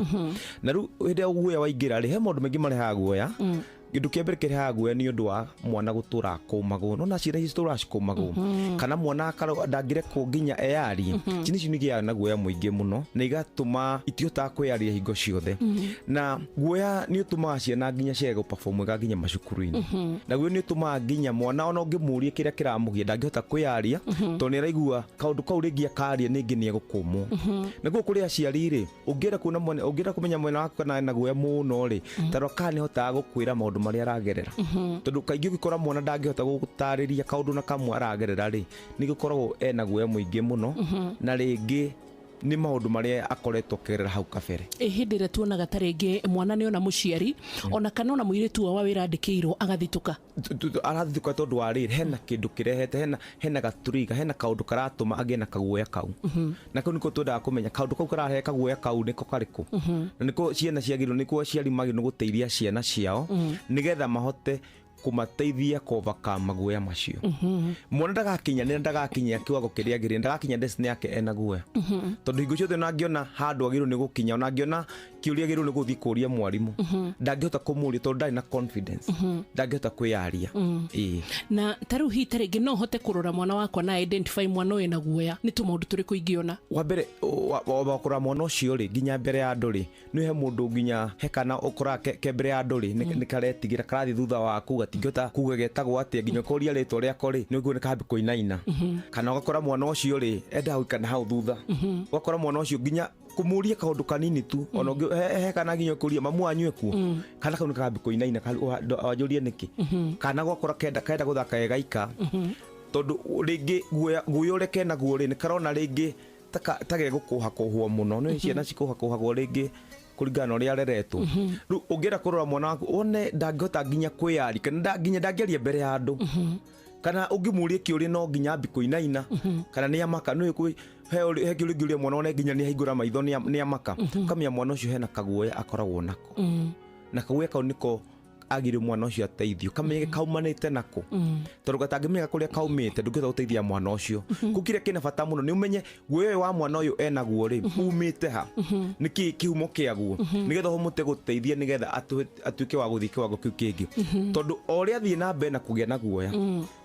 Na rĩu hĩndĩ ĩrĩa guoya waingĩra rĩ, he maũndũ maingĩ marehaga guoya. Kĩndũ kĩa mbere kĩrehaga guoya nĩ ũndũ wa mwana gũtũra akũmagwo. Nona ciana ici citũraga cikũmagwo, kana mwana akarwo ndangĩrekwo nginya eyarie. Ciana ici nĩigĩaga na guoya mũingĩ mũno na igatũma itihotaga kwĩyaria hingo ciothe. Na guoya nĩ ũtũmaga ciana nginya ciage gũperform wega nginya macukuru-inĩ. Na guoya nĩ ũtũmaga nginya mwana ona ũngĩmũria kĩrĩa kĩramũgia ndangĩhota kwĩyaria, tondũ nĩ araigua kaũndũ kau rĩngĩ akaria nĩngĩ nĩ egũkũmwo. Na koguo kũrĩ aciari rĩ, ũngĩenda kuona mwana, ũngĩenda kũmenya mwana waku kana ena guoya mũno rĩ, ta rora kana nĩahotaga gũkwĩra maũndũ marĩa aragerera. Tondũ kaingĩ ũngĩkora mwana ndangĩhota gũgũtarĩria kaũndũ na kamwe aragerera rĩ, nĩ gũkoragwo ena guoya mũingĩ mũno, na rĩngĩ nĩ maũndũ marĩa akoretwo akĩgerera hau kabere. Hĩndĩ ĩrĩa tuonaga ta rĩngĩ mwana nĩ ona mũciari ona kana ona mũirĩtu wa wĩra andĩkĩirwo agathitũka. Arathitũka tondũ wa rĩrĩ, hena kĩndũ kĩrehete, hena gaturiga, hena kaũndũ karatũma agĩe na kaguoya kau. Na kau nĩko twendaga kũmenya kaũndũ kau karahe kaguoya kau nĩko karĩkũ. Na nĩko ciana ciagĩrĩirwo, nĩko aciari magĩrĩirwo nĩ gũteithia ciana ciao nĩgetha mahote kũmateithia kũovercome maguoya macio. Mwana ndagakinyanĩra, ndagakinyia kiwango kĩrĩa agĩrĩire, ndagakinya destiny yake ena guoya. Tondũ hingo ciothe ona angĩona handũ agĩrĩirwo nĩ gũkinya, ona angĩona kĩũria agĩrĩirwo nĩ gũthiĩ kũria mwarimũ, ndangĩhota kũmũria tondũ ndarĩ na confidence, ndangĩhota kwĩyaria. Ĩĩ. Na ta rĩu hihi ta rĩngĩ no hote kũrora mwana wakwa na identify mwana ũyũ ena guoya, nĩ tũmaũndũ tũrĩkũ ingĩona? Wa mbere, wa kũrora mwana ũcio rĩ, nginya mbere ya andũ rĩ, nĩ he mũndũ nginya he kana ũkoraga ke mbere ya andũ rĩ, nĩ karetigĩra, karathiĩ thutha waku, gatingĩhota kuga getagwo atĩa, nginya ũkoria rĩtwa rĩako rĩ, nĩ ũkuona kambi kũinaina. Kana ũgakora mwana ũcio rĩ, endaga gũikara hau thutha. Ũgakora mwana ũcio nginya kũmũria kaũndũ kanini tu, ona he kana nginya ũkũria mamu wanyu ekuo, kana kau nĩ kambi kũinaina, wanjũrie nĩkĩ. Kana ũgakora kenda gũthaka ge gaika, tondũ rĩngĩ guoya ũrĩa kenaguo rĩ, nĩ karona rĩngĩ ta gegũkũhakũhwo mũno. Nĩ ciana cikũhakũhagwo rĩngĩ kũringana na ũrĩa areretwo. Rĩu ũngĩenda kũrora mwana waku wone ndangĩhota nginya kwĩyaria, kana nginya ndangĩaria mbere ya andũ, kana ũngĩmũria kĩũria no nginya ambi kũinaina, kana nĩ amaka. Nĩ ũĩ he kĩũria ũngĩũria mwana wone nginya nĩ ahingũra maitho nĩ amaka, ũkamenya mwana ũcio hena kaguoya akoragwo nako, na kaguoya kau nĩko agĩrĩirwo mwana ũcio ateithio, kamenye kaumanĩte nako, tondũ gatangĩmenya kũrĩa kaumĩte ndũngĩhota gũteithia mwana ũcio. Kũu kĩrĩa kĩna bata mũno nĩ ũmenye guoya ũyũ wa mwana ũyũ enaguo rĩ, umĩte ha, nĩkĩ kĩhumo kĩaguo, nĩgetha ũmũte gũteithia, nĩgetha atuĩke wa gũthiĩ kĩwango kĩu kĩngĩ. Tondũ o ũrĩa athiĩ na mbere na kũgĩa na guoya,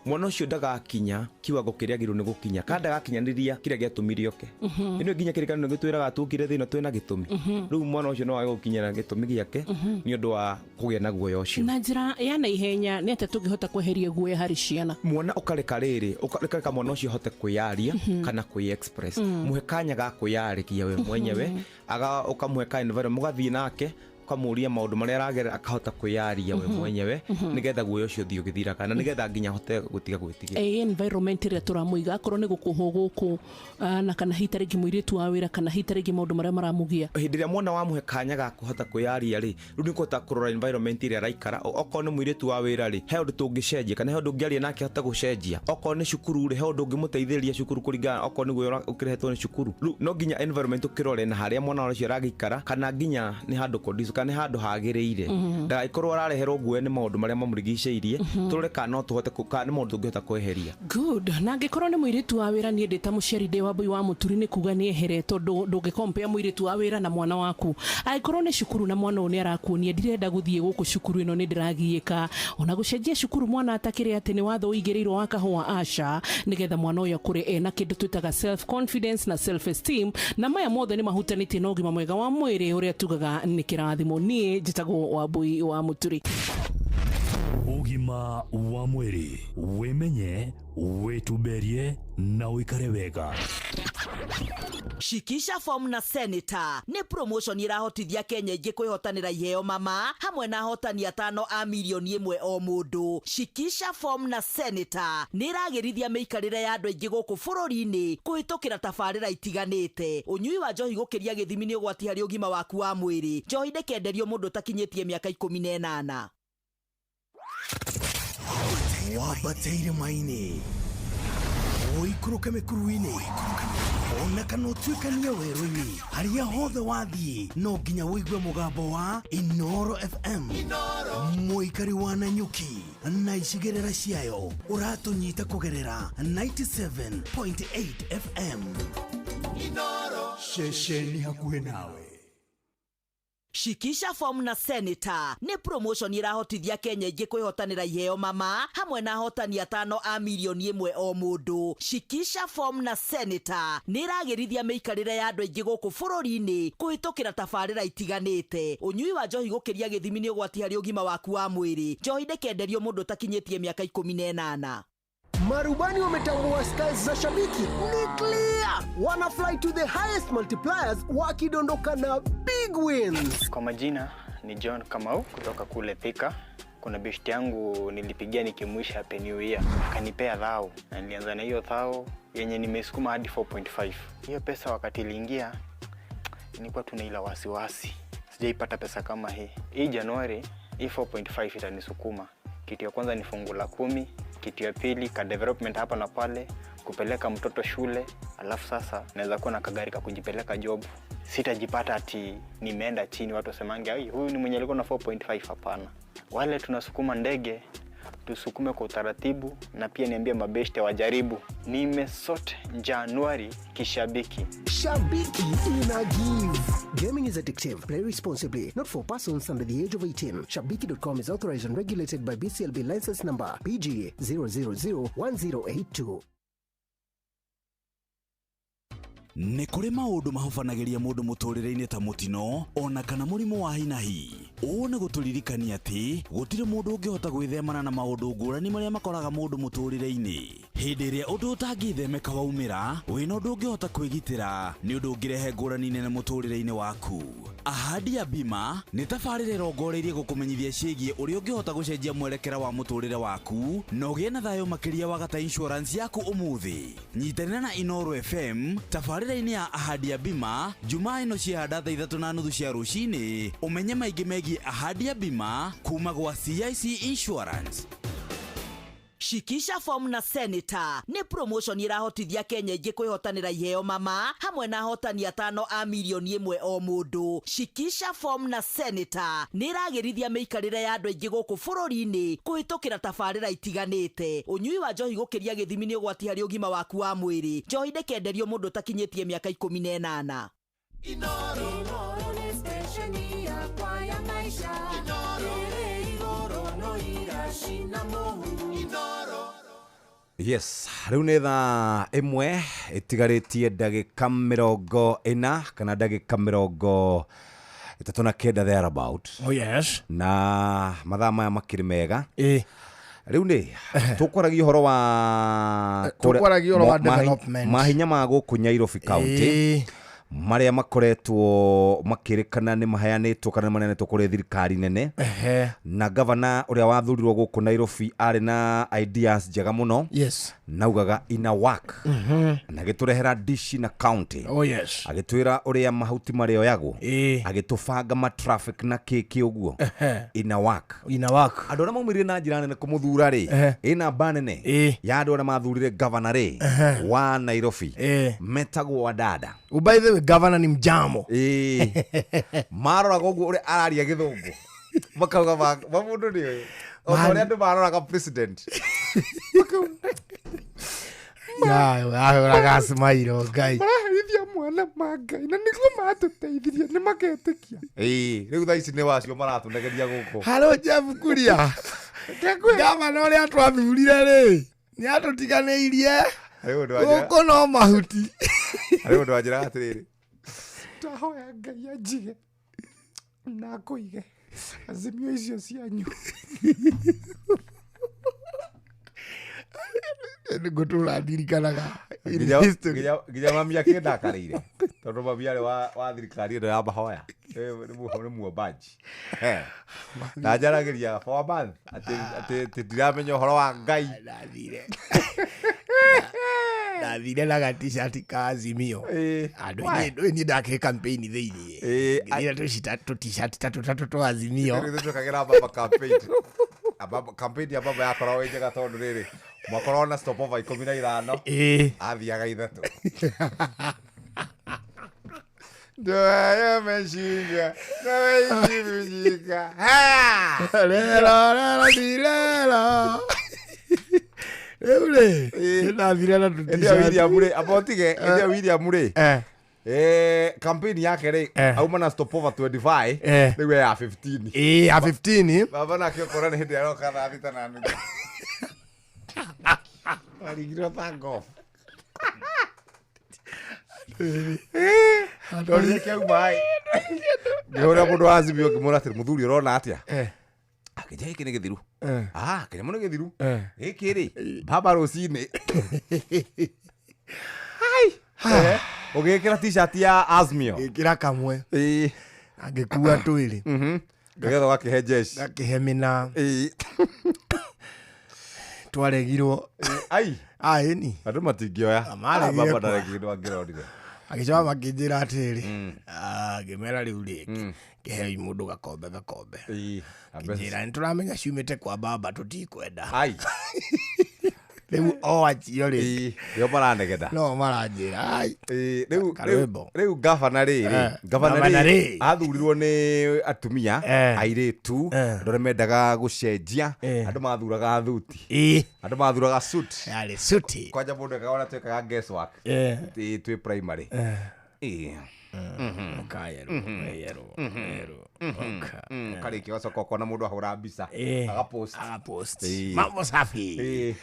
mwana ũcio ndagakinya kiwango kĩrĩa agĩrĩirwo nĩ gũkinya, kana ndagakinyanĩria kĩrĩa gĩatũmire oke. Ĩno nginya kĩrĩkanĩro gĩtwĩraga tũkire thĩna twĩna gĩtũmi. Rĩu mwana ũcio no age gũkinyĩra gĩtũmi gĩake nĩ ũndũ wa kũgĩa na guoya ũcio. Na njĩra ya naihenya nĩ atĩa tũngĩhota kweheria guoya harĩ ciana? Mwana ũkareka rĩrĩ, ũkareka mwana ũcio ahote kwĩyaria kana kwĩ express. Mũhe kanya ga kwĩyarĩria we mwenyewe, ũkamũhe ka environment, mũgathiĩ nake Ũkamũria maũndũ marĩa aragerera, akahota kwĩyaria we mwenyewe, nĩgetha guoya ũcio ũthiĩ ũgĩthiraga na nĩgetha nginya ahote gũtiga gwĩtigĩra. Ĩ environment ĩrĩa tũramũiga, akorwo nĩ gũkũhwo gũkũ, na kana hihi ta rĩngĩ mũirĩtu wa wĩra, kana hihi ta rĩngĩ maũndũ marĩa maramũgia. Hĩndĩ ĩrĩa mwana wamũhe kanya ga kũhota kwĩyaria rĩ, rĩu nĩ kũhota kũrora environment ĩrĩa araikara. Okorwo nĩ mũirĩtu wa wĩra rĩ, he ũndũ tũngĩcenjia, kana he ũndũ ũngĩaria nake ahote gũcenjia. Okorwo nĩ cukuru rĩ, he ũndũ ũngĩmũteithĩrĩria cukuru, kũringana okorwo nĩ guoya ũkĩrehetwo nĩ cukuru. Rĩu no nginya environment ũkĩrore na harĩa mwana ũcio aragĩikara, kana nginya nĩ handũ conducive, kana nĩ handũ hagĩrĩire, ndagagĩkorwo arareherwo guoya nĩ maũndũ marĩa mamũrigicĩirie. Tũrore kana no tũhote kana nĩ maũndũ tũngĩhota kweheria. Good. Na angĩkorwo nĩ mũirĩtu wa wĩra, niĩ ndĩ ta mũciari, ndĩ Wambui wa Mũturi, nĩ kuga nĩ ehere, tondũ ndũngĩkompea mũirĩtu wa wĩra na mwana waku. Angĩkorwo nĩ cukuru na mwana ũyũ nĩ arakuonia, "Ndirenda gũthiĩ gũkũ cukuru ĩno, nĩ ndĩragiĩka," ona gũcenjia cukuru mwana atakĩrĩ atĩ nĩ watho ũigĩrĩirwo wa kahũa, aca, nĩgetha mwana ũyũ akũre ena kĩndũ twĩtaga self confidence na self esteem, na maya mothe nĩ mahutanĩtie na ũgima mwega wa mwĩrĩ, ũrĩa tugaga nĩ kĩrathimo. Niĩ njĩtagwo Wambui wa Mũturi. Ũgima wa mwĩrĩ: wĩmenye, wĩtumberie na ũikare wega. Shikisha form na Senator nĩ promotion ĩrahotithia Kenya ingĩ kwĩhotanĩra iheo mama, hamwe na ahotani atano a mirioni 1 o mũndũ. Shikisha form na Senator nĩ ĩragĩrithia mĩikarĩre ya andũ aingĩ gũkũ bũrũri-inĩ kũhĩtũkĩra tabarĩra itiganĩte. Ũnyui wa njohi gũkĩria gĩthimi nĩ ũgwati harĩ ũgima waku wa mwĩrĩ. Njohi ndĩkenderio mũndũ ũtakinyĩtie mĩaka 18. Wambate irĩma-inĩ, ũikũrũke mĩkuru-inĩ, ona kana ũtuĩkanie werũ-inĩ, harĩa hothe wathiĩ no nginya ũigue mũgambo wa Inoro FM. Mũikari wa Nanyuki na icigĩrĩra ciayo, ũratũnyita kũgerera 97.8 FM, ceceni hakuhĩ nawe. Shikisha form na Senator nĩ promotion ĩrahotithia Kenya ingĩ kwĩhotanĩra iheo mama, hamwe na ahotani atano a mirioni 1 o mũndũ. Shikisha form na Senator nĩ ĩragĩrithia mĩikarĩre ya andũ aingĩ gũkũ bũrũri-inĩ kũhĩtũkĩra tabarĩra itiganĩte. Ũnyui wa njohi gũkĩria gĩthimi nĩ ũgwati harĩ ũgima waku wa mwĩrĩ. Njohi ndĩkenderio mũndũ ũtakinyĩtie mĩaka 18. Marubani wametambua skies za shabiki ni clear, wana fly to the highest multipliers wakidondoka na big wins. Kwa majina ni John Kamau kutoka kule Thika. Kuna beshti yangu nilipigia nikimwisha happy new year, akanipea thao na nilianza na hiyo thao yenye nimesukuma hadi 4.5. Hiyo pesa wakati iliingia nilikuwa tuna ila wasiwasi, sijaipata pesa kama hii. Hii Januari hii 4.5 itanisukuma. Kitu ya kwanza ni fungu la 10, kitu ya pili ka development hapa na pale, kupeleka mtoto shule, alafu sasa naweza kuwa na kagari ka kujipeleka job. Sitajipata ati nimeenda chini, watu wasemange, "Ai, huyu ni mwenye alikuwa na 4.5." Hapana. Wale tunasukuma ndege, tusukume kwa utaratibu, na pia niambie mabeshte wajaribu. Nimesort Januari kishabiki. Shabiki ina give. Gaming is addictive. Play responsibly. Not for persons under the age of 18. Shabiki.com is authorized and regulated by BCLB license number PG 0001082. Nĩ kũrĩ maũndũ mahobanagĩria mũndũ mũtũrĩre-inĩ ta mũtino ona kana mũrimũ wa hinahi. Ũũ nĩ gũtũririkania atĩ gũtirĩ mũndũ ũngĩhota gwĩthemana na maũndũ ngũrani marĩa makoraga mũndũ mũtũrĩre-inĩ. Hĩndĩ ĩrĩa ũndũ ũtangĩthemeka waumĩra, wĩna ũndũ ũngĩhota kwĩgitĩra, nĩ ũndũ ũngĩrehe ngũrani nene mũtũrĩre-inĩ waku. Ahadi ya Bima nĩ tabarĩra ĩrongoreirie gũkũmenyithia ciĩgiĩ ũrĩa ũngĩhota gũcenjia mwerekera wa mũtũrĩre waku na ũgĩe na thayũ makĩria wagata insurance yaku ũmũthĩ. Nyitanĩra na Inoro FM tabarĩra-inĩ ya Ahadi ya Bima Jumaa ĩno ciahanda thaa 3:30 cia rũcinĩ, ũmenye maingĩ megiĩ Ahadi ya Bima kuma gwa CIC Insurance. Shikisha form na Senator nĩ promotion ĩrahotithia Kenya ingĩ kwĩhotanĩra iheo mama, hamwe na ahotani atano a mirioni 1 o mũndũ. Shikisha form na Senator nĩ ĩragĩrithia mĩikarĩre ya andũ aingĩ gũkũ bũrũri-inĩ kũhĩtũkĩra tabarĩra itiganĩte. Ũnyui wa njohi gũkĩria gĩthimi nĩ ũgwati harĩ ũgima waku wa mwĩrĩ. Njohi ndĩkenderio mũndũ ũtakinyĩtie mĩaka 18. Inoro nĩ stesheni yakwa ya maisha, ĩrĩ igũrũ no iracina mũhu. Inoro. Yes, rĩu nĩ thaa 1 ĩtigarĩtie ndagĩka 40 kana ndagĩka 39 thereabout. Oh yes. Na mathaa maya makĩrĩ mega. Rĩu nĩ tũkwaragia ũhoro wa Tũkwaragia ũhoro wa development. Mahinya ma gũkũ Nairobi County. Marĩa makoretwo makĩrĩkana nĩ maheanĩtwo kana nĩ maneanĩtwo kũrĩ thirikari nene. Na gavana ũrĩa wathurirwo gũkũ Nairobi arĩ na ideas njega mũno. Naugaga ina work. Na agĩtũrehera dishi na county. Oh, yes. Agĩtwĩra ũrĩa mahuti marĩoyagwo. Agĩtũbanga ma traffic na kĩkĩ ũguo. Ina work. Ina work. Andũ arĩa maumĩrire na njĩra nene kũmũthura rĩ, ĩ namba nene ya andũ arĩa mathurire gavana rĩ wa Nairobi metagwo wadada. Oh, by the way, governor ni mjamo. Maroraga ũguo ũrĩa araria gĩthũngũ makauga ma mũndũ nĩ ũyũ. O ta ũrĩa andũ maroraga president. Ahũraga smile Ngai. Maraherithia mwana ma Ngai na nĩguo matũteithirie nĩ magetĩkia. Ĩĩ, rĩu thaa ici nĩ wacio maratũnegeria gũkũ. Halo Jeff Kuria. Gavana ũrĩa twathurire rĩ nĩ atũtiganĩirie. Gũkũ no mahuti. Harĩ ũndũ wanjĩraga atĩrĩrĩ, Ndahoya Ngai anjige na akũige azimio icio cianyu. Ngũtũra ndirikanaga in history. Nginya mami akĩndakarĩire tondũ mami arĩ wa thirikari ĩno ya mahoya. Nĩ muombaji. Na njaragĩria for a month atĩ ndiramenya ũhoro wa Ngai. Ndathire na ga-t-shirt ka Azimio. Andũ niĩ ndakĩrĩ campaign thĩiniĩ. Ngĩthire tũ-t-shirt tatũ tatũ twa Azimio. Rĩu twĩkagĩra baba campaign. Campaign ya baba yakoragwo ĩ njega tondũ rĩrĩ mwakoragwo na stopover 15, athiaga 3. Ndoa meshinga, ndoa imejika. Lelo, lelo, di lelo. Rĩu rĩ, ndathire na tũ-t-shirt. Ĩndĩ William rĩ, amba ũtige, ĩndĩ William rĩ, campaign yake rĩ, auma na stopover 25, rĩu ya 15. Ya 15. Baba nake ũkora nĩ hĩndĩ aroka thaa thita na nuthu. Warigirwo ta golf. Ndorire kĩauma ĩ. Ngĩhũrĩra mũndũ wa Azimio ngĩmwĩra atĩrĩ, mũthuri ũrona atĩa? Akĩnjĩra gĩkĩ nĩ gĩthiru. Kĩnyamũ nĩ gĩthiru. Gĩkĩ rĩ, baba rũcinĩ. Ũgĩkĩra t-shirt ya Azimio. Ngĩkĩra kamwe. Angĩkua twĩrĩ. Nĩgetha ũgakĩhe jeshi. Ngakĩhe mĩna. Twaregirwo. Ai. Aĩni. Andũ matingĩoya. Maregire Baba kwa. ndaregire angĩronire. Agĩcoka makĩnjĩra atĩrĩrĩ, ngĩmera rĩu rĩ, kĩhei mũndũ gakombe gakombe. Ngĩnjĩra nĩ tũramenya ciumĩte kwa baba tũtikwenda. Ai. Rĩu o acio rĩ. Nĩo maranegena. No maranjĩra. Ai. Rĩu rĩu gavana rĩ, gavana Gavana rĩ rĩ. athurirwo nĩ atumia, airĩtu, andũ arĩa mendaga gũcenjia, andũ mathuraga thuti. Andũ mathuraga suit. Yarĩ suit. Kwanja mũndũ ekaga ona twekaga guesswork. Twĩ primary. Ũkayerwo, yerwo, ũka. Karĩkia ũgacoka ũkona mũndũ ahũra mbica. Agapost. Agapost. Mambo safi.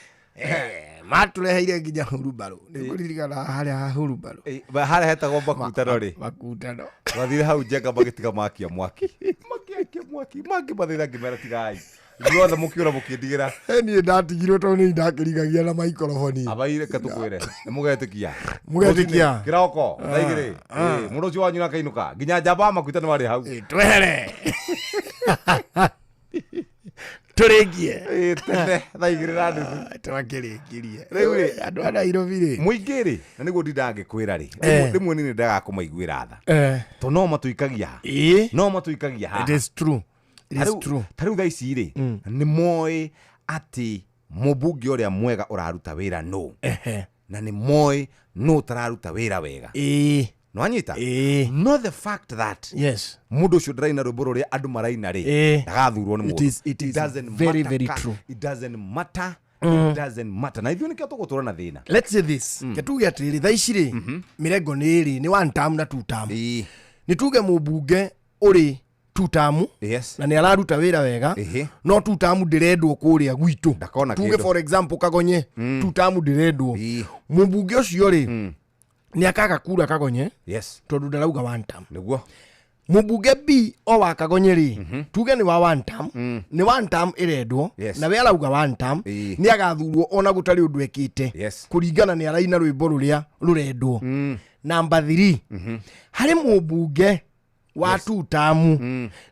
Matũreheire nginya hurumbarũ. Nĩngũririkana harĩa ha hurumbarũ. Harĩa hetagwo makutano rĩ. Makutano. Twathire hau Njenga magĩtiga makia mwaki. Makĩakia mwaki. Mangĩmathĩra ngĩmera tigai. Ithuothe mũkĩũra mũkĩndigĩra. Niĩ ndatigirwo tondũ nĩ ndakĩrigagia na maikoroboni. Abaire reke tũkwĩre. Nĩ mũgetĩkia. Mũgetĩkia. Kĩroko, thaa igĩrĩ. Mũndũ ũcio wanyu nĩakainũka. Nginya njamba makuita nĩ warĩ hau. Twehere. Tũrĩkie. Tene thaa igĩrĩ na nuthu. Twakĩrĩkirie. Rĩu rĩ, andũ a Nairobi rĩ. Mũingĩ rĩ, na nĩguo ndindaga ngĩkwĩra rĩ. Rĩmwe niĩ nĩndaga kũmaiguĩra tha. Tondũ no matũikagia haha. No matũikagia haha. It is true. It is true. Ta rĩu thaa ici rĩ, nĩ moĩ atĩ mũmbunge ũrĩa mwega ũraruta wĩra nũ. Na nĩ moĩ nũ ũtararuta wĩra wega. Nĩwanyita? No the fact that Yes. mũndũ ũcio ndaraina rwĩmbo rũrĩa andũ maraina rĩ, ndagathurwo nĩ It mũndũ. is It doesn't very, matter very true. It doesn't matter. It doesn't matter. Na ithuĩ nĩkĩo tũgũtũra na thĩna. Let's say this. Ke tuge atĩrĩrĩ, thaa ici rĩ, mĩrengo nĩ ĩrĩ, nĩ one term na two term. Nĩ tuge mũmbunge ũrĩ two term, na nĩ araruta wĩra wega, no two term ndĩrendwo kũrĩa gwitũ. Tuge kĩndũ. for example Kagonye, two term ndĩrendwo. Mũmbunge ũcio rĩ, nĩ akaga kura Kagonye, tondũ ndarauga one term. Nĩguo. Mũmbunge B o wa Kagonye rĩ, tuge nĩ wa one term, nĩ one term ĩrendwo, na we arauga one term, nĩ agathurwo ona gũtarĩ ũndũ ekĩte, kũringana nĩ araina rwĩmbo rũrĩa rũrendwo. Number 3, harĩ mũmbunge wa two term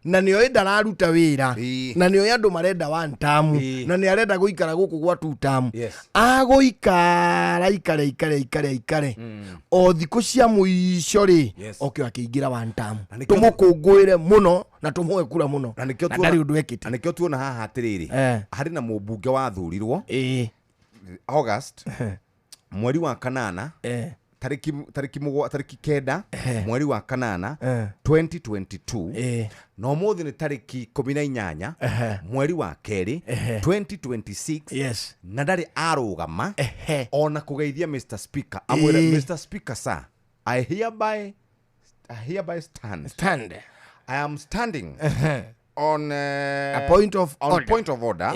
na nĩoĩ ndararuta wĩra na nĩoĩ andũ marenda one term na nĩ arenda gũikara gũkũ gwa two term, agũikara ikare ikare ikare ikare o thikũ cia mũico rĩ, oke akĩingĩra one term, tũmũkũngũĩre mũno na tũmũhe kura mũno, na nĩkĩo na ndarĩ ũndũ ekĩte. Na nĩkĩo tuona haha atĩrĩrĩ, harĩ na mũmbunge wathurirwo August mweri wa kanana, tarĩki 9 mweri wa kanana 2022, na ũmũthĩ nĩ tarĩki 18 mweri wa kerĩ 2026, na ndarĩ arũgama ona kũgeithia Mr. Speaker, amwĩre, "Mr. Speaker sir, I hereby stand. I am standing on a point of on order. Point of order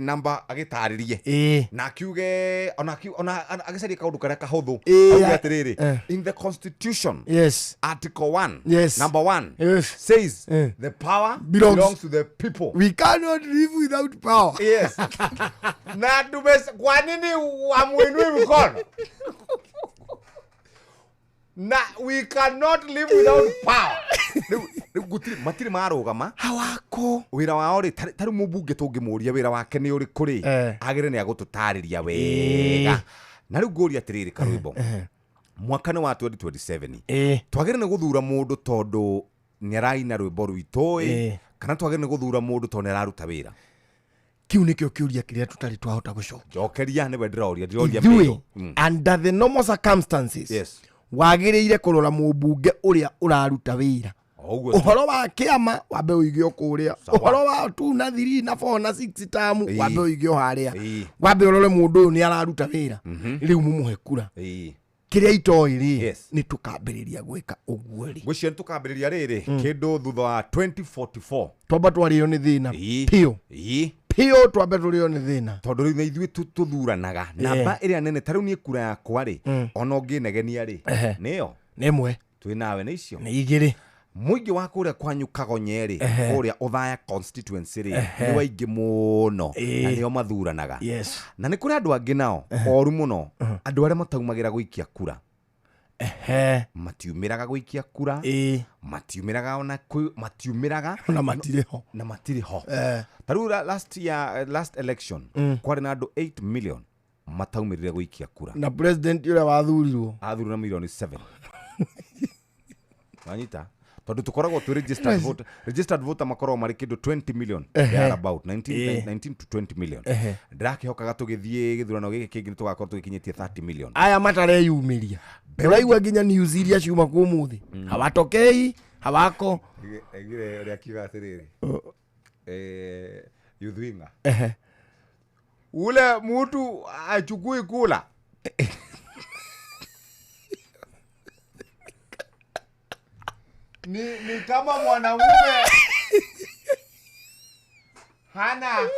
namba," agĩtarĩrie na akiuge ona agĩcaria kaũndũ karĩa kahũthũ, auge atĩrĩrĩ, "In the constitution, article 1, number 1, says the power belongs to the people. We cannot live without power." Yes. Na kwa nini hamuinui mkono? Na we cannot live without power. Rĩu gũtirĩ, matirĩ marũgama hawako wĩra wao rĩ, tarĩ mũmbunge tũngĩmũria wĩra wake nĩ ũrĩkũ rĩ, agĩrĩ nĩ agũtũtarĩria wega. Na rĩu ngũria atĩrĩrĩ, Karwĩmbo, mwaka nĩ wa 2027, twagĩrĩ nĩ gũthura mũndũ tondũ nĩ araina rwĩmbo rwitũ ĩ, kana twagĩrĩ nĩ gũthura mũndũ tondũ nĩ araruta wĩra? Kĩu nĩkĩo kĩũria kĩrĩa tũtarĩ twahota gũcokia. Njokeria, nĩwe ndĩroria, ndĩroria Ithuĩ, Mĩrũ. Under the normal circumstances, wagĩrĩire kũrora mũmbunge ũrĩa ũraruta wĩra. Ũguo tu. Ũhoro wa kĩama wambe ũige o kũrĩa, ũhoro wa 2 na 3 na 4 na 6 term wambe ũige o harĩa, wambe ũrore mũndũ ũyũ nĩ araruta wĩra, rĩu mũmũhe kura. Kĩrĩa itoĩ rĩ, nĩ tũkambĩrĩria gwĩka ũguo rĩ? Ngwĩciria nĩ tũkambĩrĩria rĩrĩ kĩndũ thutha wa 2044. Twamba twarĩo nĩ thĩna piũ piũ, twambe tũrĩo nĩ thĩna. Tondũ rĩu na ithuĩ tũthuranaga namba ĩrĩa nene, ta rĩu niĩ kura yakwa rĩ, ona ũngĩnegenia rĩ, nĩyo nĩ ĩmwe. Twĩ nawe nĩ icio nĩ igĩrĩ. Mũingĩ wa kũrĩa kwanyu Kagonye rĩ, kũrĩa Othaya constituency rĩ, nĩ waingĩ mũno na nĩo mathuranaga. Na nĩ kũrĩ andũ angĩ nao oru mũno, andũ arĩa mataumagĩra gũikia kura, matiumĩraga gũikia kura, matiumĩraga ona matiumĩraga na matirĩ ho. Na matirĩ ho. Ta rĩu last year, last election, kwarĩ na andũ 8 million mataumĩrire gũikia kura. Na president ũrĩa wathurirwo athurwo na milioni 7. Wanyita, tondũ tũkoragwo twĩ registered voter, registered voter makoragwo marĩ kĩndũ 20 million, they are about 19, 19 to 20 million. Ndĩrakĩhokaga tũgĩthiĩ gĩthurano gĩkĩ kĩngĩ nĩ tũgakorwo tũgĩkinyĩtie 30 million. Aya matareyumĩria, ũraigua nginya news iria ciuma kũ ũmũthĩ, hawatokei, hawako. Aigire ũrĩa akiuga atĩrĩrĩ, youth winger, ule mtu achukui kula. Ni kama mwanamume hana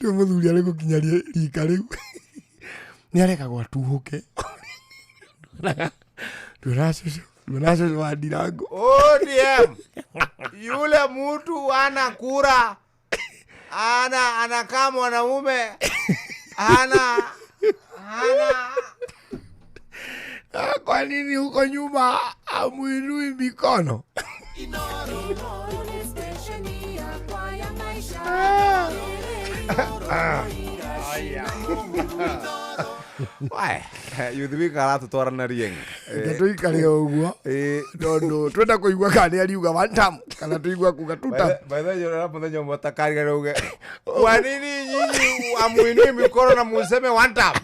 Rĩu mũthuri arĩ gũkinya rika rĩu nĩ arekagwo atuhũke. Nduona cũcũ, nduona cũcũ wa Ndirango. ODM, yule mtu ana kura, anakaa mwanamume hana. Kwa nini huko nyuma hamuinui mikono? Inoro nĩ stesheni yakwa ya maisha. Wae, youth wing aratũtwara na rieng. Reke tũikare o ũguo, tondũ twenda kũigua kana nĩ ariuga one term kana tũigua kuga two term. By the way, yona mũthenya ũmwe takarigana uge, kwa nini nyinyi hamuinui mikono na museme one term?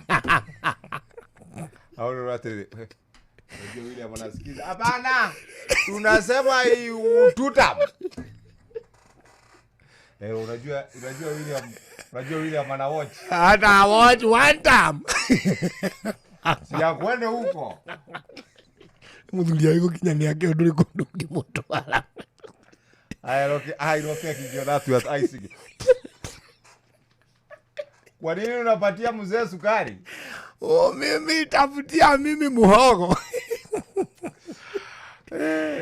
Au ndio atĩrĩrĩ, unajua William anasikiza. Hapana, tunasema hii two term. Unajua William ana watch. Ana watch one term. Si ya kwenda huko. Mũthuri agĩgũkinya nĩ ake ũndũ ũrĩkũ ndũngĩmũtwara. Aya, roke akijiona tu at icing. Kwa nini unapatia mzee sukari? Oh, mimi tafutia mimi muhogo.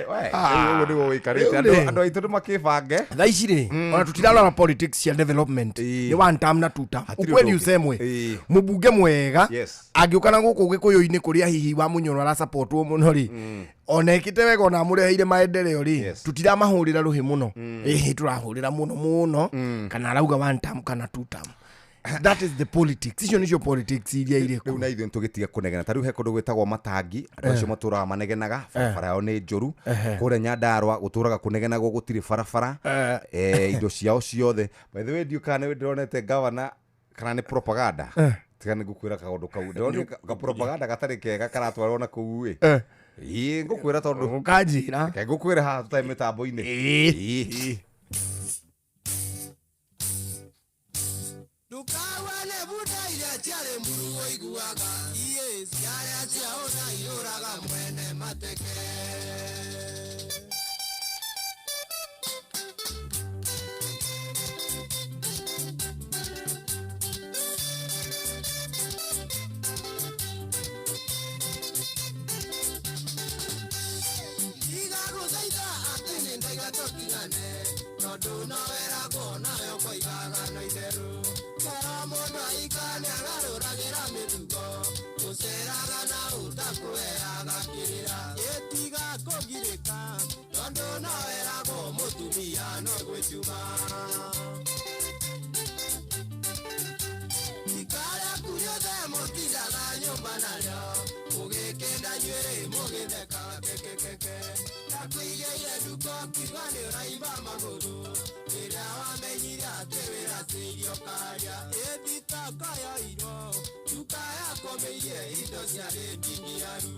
We, Ah. rĩu ũguo nĩguo wĩikarĩte. Rĩu Andũ rĩ. andũ aitũ nĩmakĩbange. Thaa ici rĩ, ona tutirarora politics cia development, nĩ one term na two term. Hatirĩ Ukweli ũndũ ũngĩ. usemwe, Ĩĩ. mũmbunge mwega Yes. angĩũka na gũkũ gĩkũyũ-inĩ kũrĩa hihi wa Mũnyoro arasapotwo mũno rĩ, ona ĩkĩte wega, ona amũreheire maendeleo rĩ, tũtiramahũrĩra rũhĩ mũno. Ĩhĩ, tũrahũrĩra mũno mũno kana arauga one term kana two term. That is the politics. Icio nĩcio politics iria irĩ Rĩu na ithuĩ nĩtũgĩtige kũnegena. Ta rĩu he kũndũ gwĩtagwo Matangi, andũ acio matũraga manegenaga, barabara yao nĩ njũru. Kũrĩa Nyandarũa gũtũraga kũnegenagwo, gũtirĩ barabara. Indo ciao ciothe. By the way, ndiũ kana nĩ ndĩronete gavana kana nĩ propaganda. Tiga nĩ ngũkwĩra kaũndũ kau, ndĩronire ka propaganda gatarĩ kega karatwarwo na kũu ĩ. Ĩĩ, ngũkwĩra tondũ ũkanjĩra. Reke ngũkwĩre haha tũtarĩ mĩtambo-inĩ. Ĩĩ. Ndũkawane bunda iria ciarĩ mburu ũiguaga iĩ ciarĩa ciaũna iyũraga mwene mateke. Ndigagũthaitha atĩ nĩ ndaiga tũtigane, tondũ no weragwo nawe ũkoigaga no itherũ. Kero mũndũ aika nĩagarũragĩra mĩtugo, gũceraga na ũtakũheaga kĩrĩra. Ĩtiga kũgirĩka, tondũ no weragwo mũtumia no gwĩcuma. Ikara kuriothe mũtindaga nyũmba narĩo, mũgĩkĩnda njuĩrĩ mũgĩtheka kekekeke. Ndakũigĩire nduka ũkiuga nĩ ũraimba magũrũ, rĩrĩa wamenyire atĩ wĩra ti irio karĩa. Ĩthitanga yoirwo, nduka yakomeirie indo ciarĩ ndindiaru.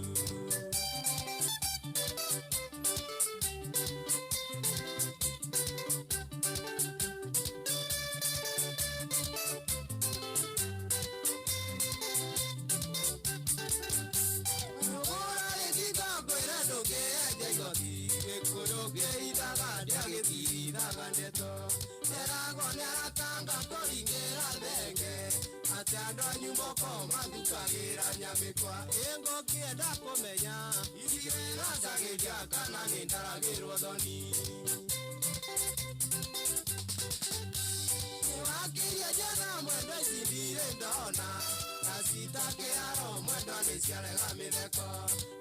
Rũgũra rĩtinga ngwĩre ndũngĩenja igoti, gĩkũyũ kĩithaga ndĩagĩtirithaga ndeto. Nderagwo nĩaratanga kũringĩra thenge, atĩ andũ anyu moko mathukagĩra nyamĩkwa. Ĩ ngũkĩenda kũmenya itirĩgacagĩria kana nĩndaragĩrwo thoni. Nĩwakirie njetha mwendo ici ndirĩ ndona, na citakĩaro mwendo nĩciarega mĩtheko.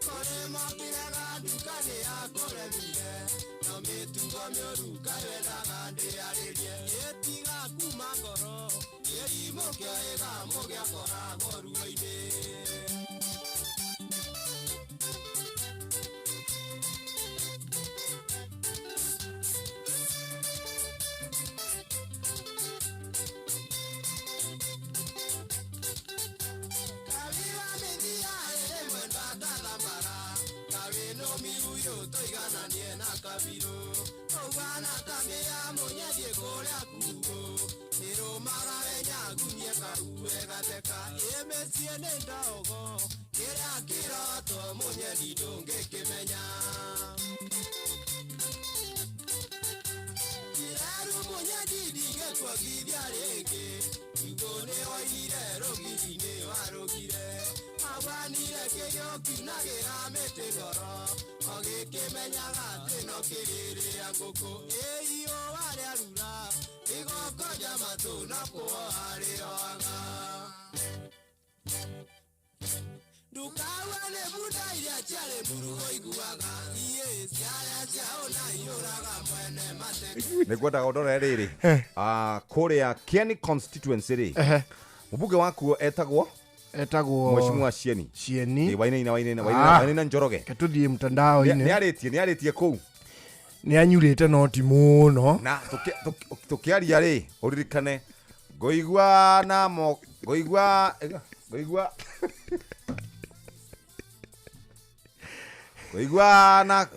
Kũrĩ mokĩrega nduka nĩyakũremire, no mĩtugo mĩũru kaĩ wendaga ndĩarĩrie. Ĩtiga kuma ngoro, kĩrimũ kĩoĩga mũgĩakoragwo ruo-inĩ. Kawiwa mĩthia ĩrĩ mwendwa atathambara, kawĩnũ miuyũ tũigananie na kabirũ. Ũguana ta mĩa mũnyendie kũrĩa kuũ, ĩrũmaga wenyagunyie karue gatheka. Ĩ mĩciĩ nĩ ndogo, kĩrĩa kĩroto mũnyendi ndũngĩkĩmenya. Ireru mũnyendi ndingĩkuongithia rĩngĩ, kiugo nĩwoigire rũgiri nĩwarũgire. Agwanire kĩrĩo kiunagĩra mĩtĩ ngoro, o gĩkĩmenyaga atĩ no kĩrĩrĩa ngũkũ. Ĩ riũa rĩarura, rĩgokonja matũ no kũoha rĩohaga. Ndũkaue nĩ bunda iria ciarĩ mburu ũiguaga, iĩ ciarĩa ciaũna iyũraga mwene mateke. Nĩ ngwendaga ũndorere rĩrĩ. Kũrĩa Kieni constituency rĩ, mũmbunge wakuo etagwo Etagwo Mheshimiwa Cieni. Cieni. Ĩ, Wainaina, Wainaina, Wainaina, Wainaina Njoroge. Reke tũthiĩ mtandao-inĩ. Nĩ arĩtie kũu. Nĩ anyurĩte noti mũno. Na tũkĩaria rĩ, ũririkane ngũigua na mo ngũigua ngũigua ngũigua na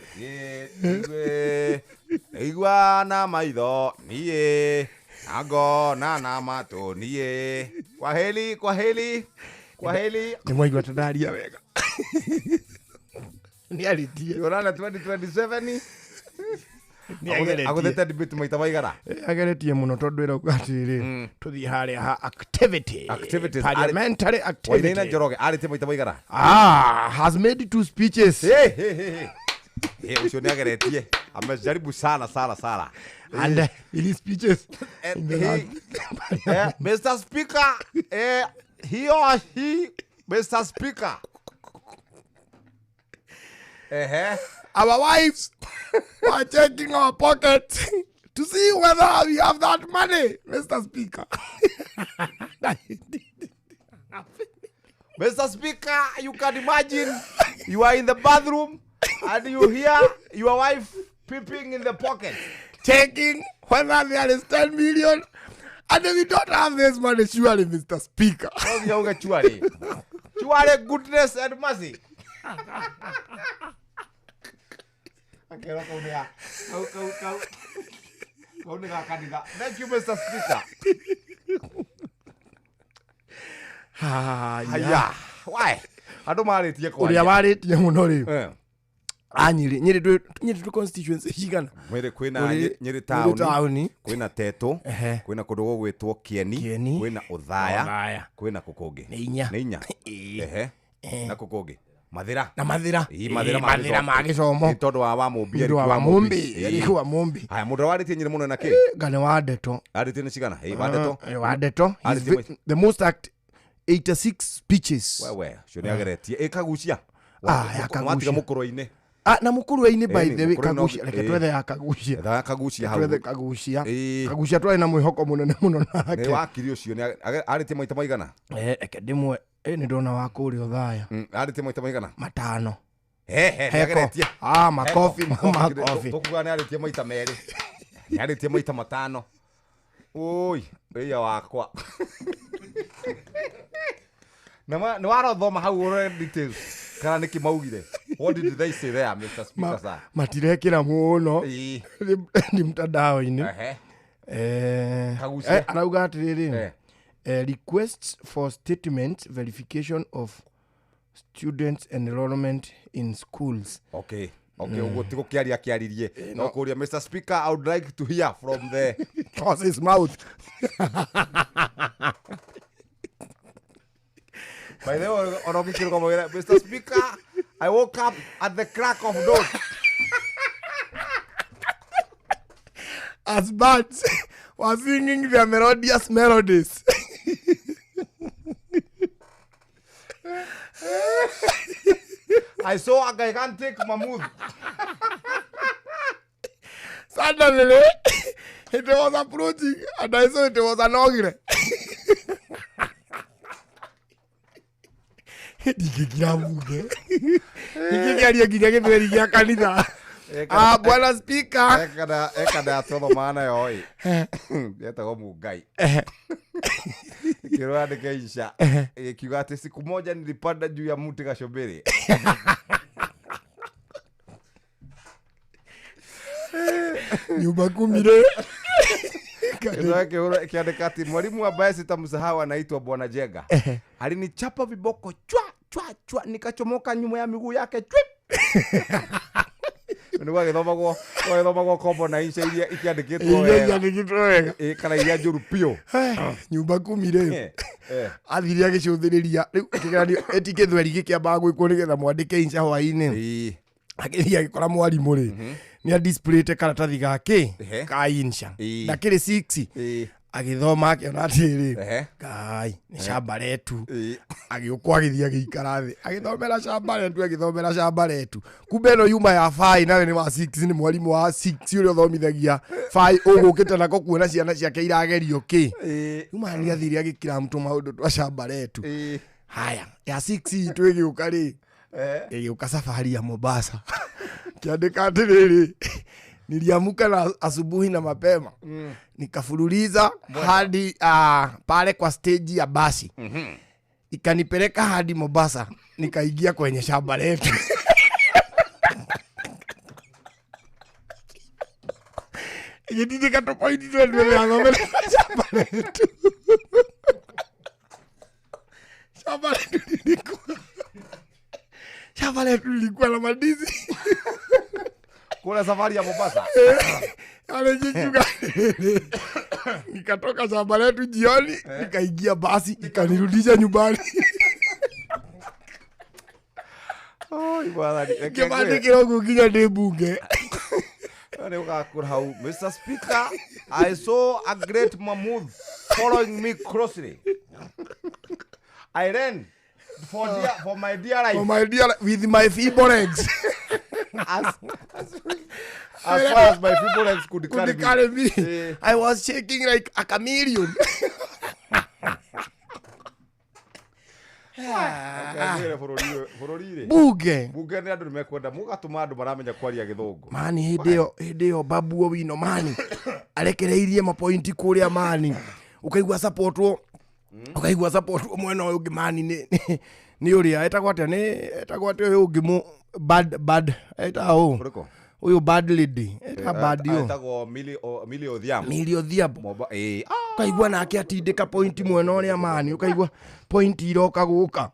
ngũigua na maitho niĩ na ngona na matũ niĩ. Kwaheri, kwaheri, kwaheri. Nĩ mwaigua ta ndaria wega. Nĩ arĩtie. Tuonane 2027. Nĩ ageretie. Agũthete debate maita maigana. Ageretie mũno tondũ ĩrauga atĩrĩrĩ, tũthiĩ harĩa ha activity. Activities. Parliamentary activity. Wainaina Njoroge arĩtie maita maigana. Has made two speeches. Hey, hey, hey, hey. Ucio nĩ ageretie, amejaribu sana sana sana. And in his speeches in the last Mr. Speaker, he or she, Mr. Speaker. Our wives are checking our pockets to see whether we have that money, Mr. Speaker. Mr. Speaker, you can imagine you are in the bathroom and you hear your wife peeping in the pocket, checking whether there is 10 million. And if we don't have this money, surely, Mr. Speaker. Surely, goodness and mercy. Thank you, Mr. Speaker. Haya. Why? Andũ marĩtie kwaria. Ũrĩa warĩtie mũno rĩ. Nyĩrĩ twĩ constituency cigana? Mwĩrĩ kwĩna Nyĩrĩ town, kwĩna Tetũ, kwĩna kũndũ gũgwĩtwo Kĩeni, kwĩna Ũthaya, kwĩna kũ kũngĩ. Nĩ inya. Nĩ inya. Ehe. Na kũ kũngĩ. Mathĩra. Na Mathĩra. Mathĩra ma gĩcomo. Nĩ tondũ wa Wamũmbi. Nĩ wa Wamũmbi. Eric Wamũmbi. Haya, mũndũ warĩtie Nyĩrĩ mũno na kĩ? Ngane wa Ndeto. Arĩtie nĩ cigana? Wa Ndeto. Wa Ndeto. The most act 86 speeches. Wewe, cio nĩ ageretie. Ĩ Kagucia. Kagucia. Watiga mũkũrũ-inĩ. Na mũkũrũ-inĩ by the way, Kagucia, reke twethe ya Kagucia. Etha ya Kagucia hau. Twethe Kagucia. Kagucia twarĩ na mwĩhoko mũnene mũno nake. Nĩ wakiri ũcio nĩ arĩtie maita maigana? Reke ndĩmwe. Nĩ ndona wa kũrĩa Ũthaya. Arĩtie maita maigana? 5. He, nĩageretie. Makofi, makofi. Tũkuga nĩ arĩtie maita 2. Nĩ arĩtie maita 5. Oi, ĩya wakwa. Nĩ warothoma hau ũrore details. Kana nĩkĩ maugire? What did they say there, Mr. Speaker, sir? Matirekĩra mũno. Nĩ mtandao-inĩ. Arauga atĩrĩrĩ, requests for statement verification of students enrollment in schools. Okay. Okay, ũguo ti gũkĩaria kĩaririe. No kũria, Mr. Speaker, I would like to hear from the horse's mouth. By the way, Mr. Speaker, I woke up at the crack of dawn. As birds were singing their melodious melodies. I saw a gigantic mammoth. Suddenly, it was approaching, and I saw it was an ogre. Ndingĩkira mbunge. Ndingĩkĩaria nginya gĩthweri gĩa kanitha. Bwana Speaker. Ekana twathomaga nayo ĩ. Yetagwo Mungai. Kĩrwo andĩke insha. Ĩkiuga atĩ siku moja nilipanda juu ya mti Gachobere. Nyumba kumi rĩ. Kiandika ati mwalimu ambaye sitamsahau anaitwa Bwana Jenga. Alinichapa viboko chwa chwa chwa, nikachomoka nyuma ya miguu yake chwip. Nĩ gwagĩthomagwo kombo na insha iria ikiandĩkĩtwo wega. Kana iria njũru biũ. Nyumba kumi rĩ. Athire agĩcũthĩrĩria rĩu kĩgeranio eti gĩthweri gĩkĩambaga gwĩkwo nĩgetha mwandĩke insha hwaĩ-inĩ. Agĩthiĩ agĩkora mwarimũ rĩ nĩ adisplayte karatathi gake ka insha ndakĩrĩ 6. Agĩthoma akĩona atĩrĩ, Ngai nĩ shamba letu. Agĩũkwo agĩthiĩ agĩikara thĩ agĩthomera shamba letu, agĩthomera shamba letu. Kumbe ĩno yuma ya 5 nawe nĩ wa 6, nĩ mwarimũ wa 6 ũrĩa ũthomithagia 5 ũgũkĩte nako kuona ciana ciake iragerio kĩ. Yuma nĩ athire agĩkira mtu maũndũ twa shamba letu. Haya ya 6 itũ ĩgĩũka rĩ, ĩgĩũka safari ya Mombasa. Kiandĩka atĩrĩrĩ, niliamka na asubuhi na mapema nikafuruliza hadi pale kwa stage ya basi. Ikanipeleka hadi Mombasa, nikaingia kwenye shamba letu. Igĩtindĩka tũpointi twendwe shamba letu. Shamba letu lilikuwa, shamba letu lilikuwa na mandizi. Kuna safari ya Mombasa. Alijichuka. Nikatoka shamba letu jioni, nikaingia basi ikanirudisha nyumbani. Oi bwana, Ngĩmandĩkĩra ũguo nginya ndĩ mbunge. Nĩ ũgakũra hau. Mr. Speaker, I saw a great mammoth following me closely. I ran for my dear life. For my dear life, with my feeble legs. As far as my feeble legs could carry me. I was shaking like a chameleon. Bunge bunge nĩ andũ nĩmekwenda mũgatũma andũ maramenya kwaria gĩthũngũ. Mani hĩndĩ ĩyo Babu Owino mani arekereirie mapointi kũrĩa mani ũkaigua supportwo ũkaigua supportwo mwena ũyũ ũngĩ mani nĩ ũrĩa etagwo atĩa nĩ etagwo atĩa ũyũ ũngĩ mũ bad etagwo ũyũ bad lady eta bad yo etagwo Millie Odhiambo. Millie Odhiambo ũkaigua nake atindĩka pointi mwena ũrĩa mani ũkaigua pointi iroka gũka.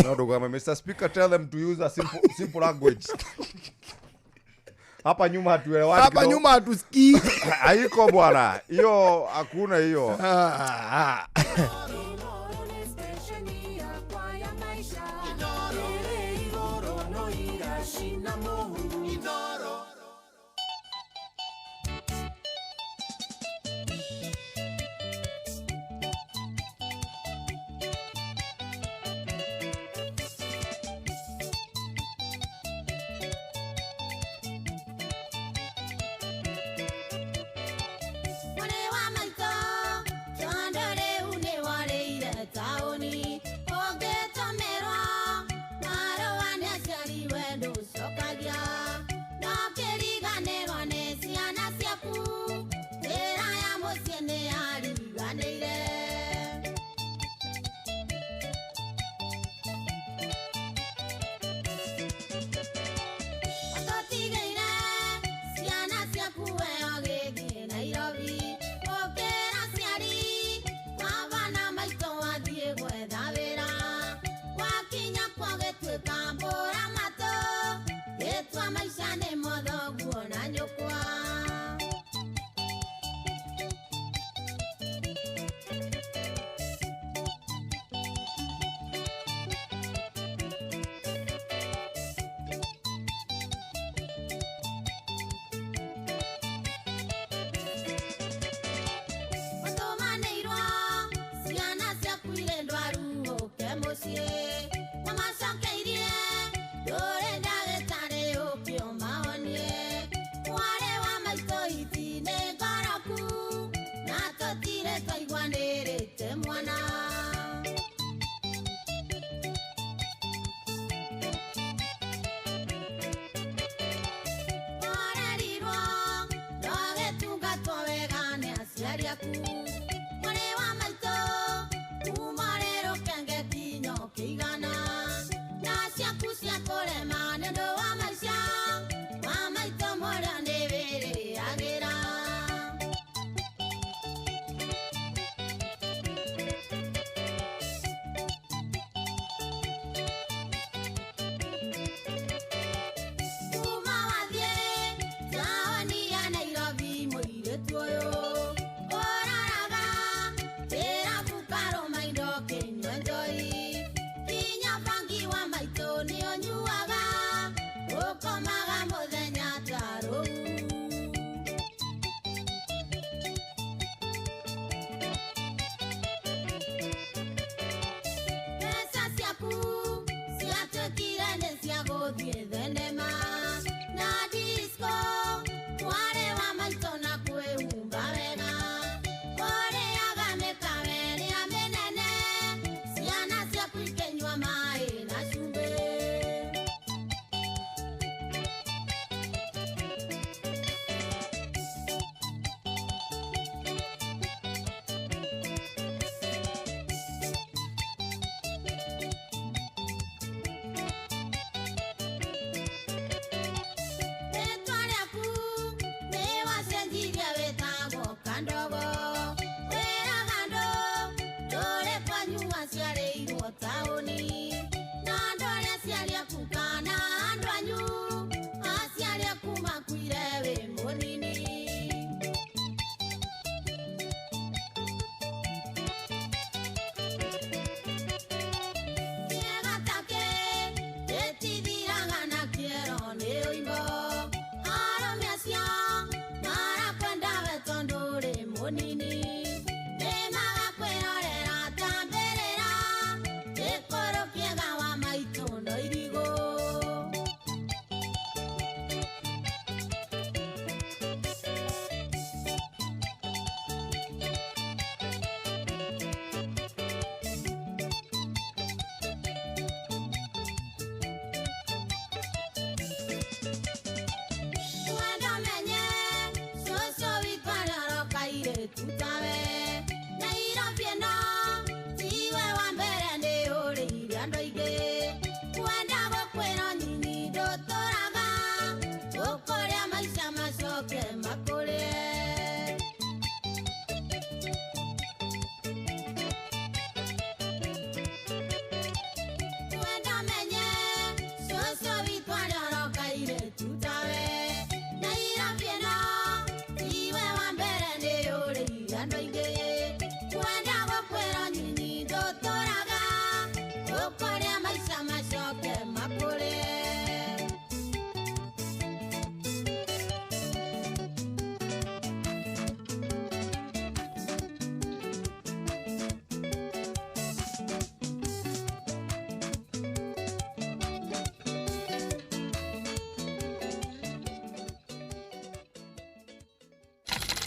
No ndũgame Mr. Speaker, tell them to use a simple language. Hapa nyuma hatuelewani. Hapa nyuma hatusikii. Haiko bwana. Hiyo hakuna hiyo.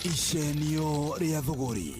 Icenio rĩa thũgũrĩ,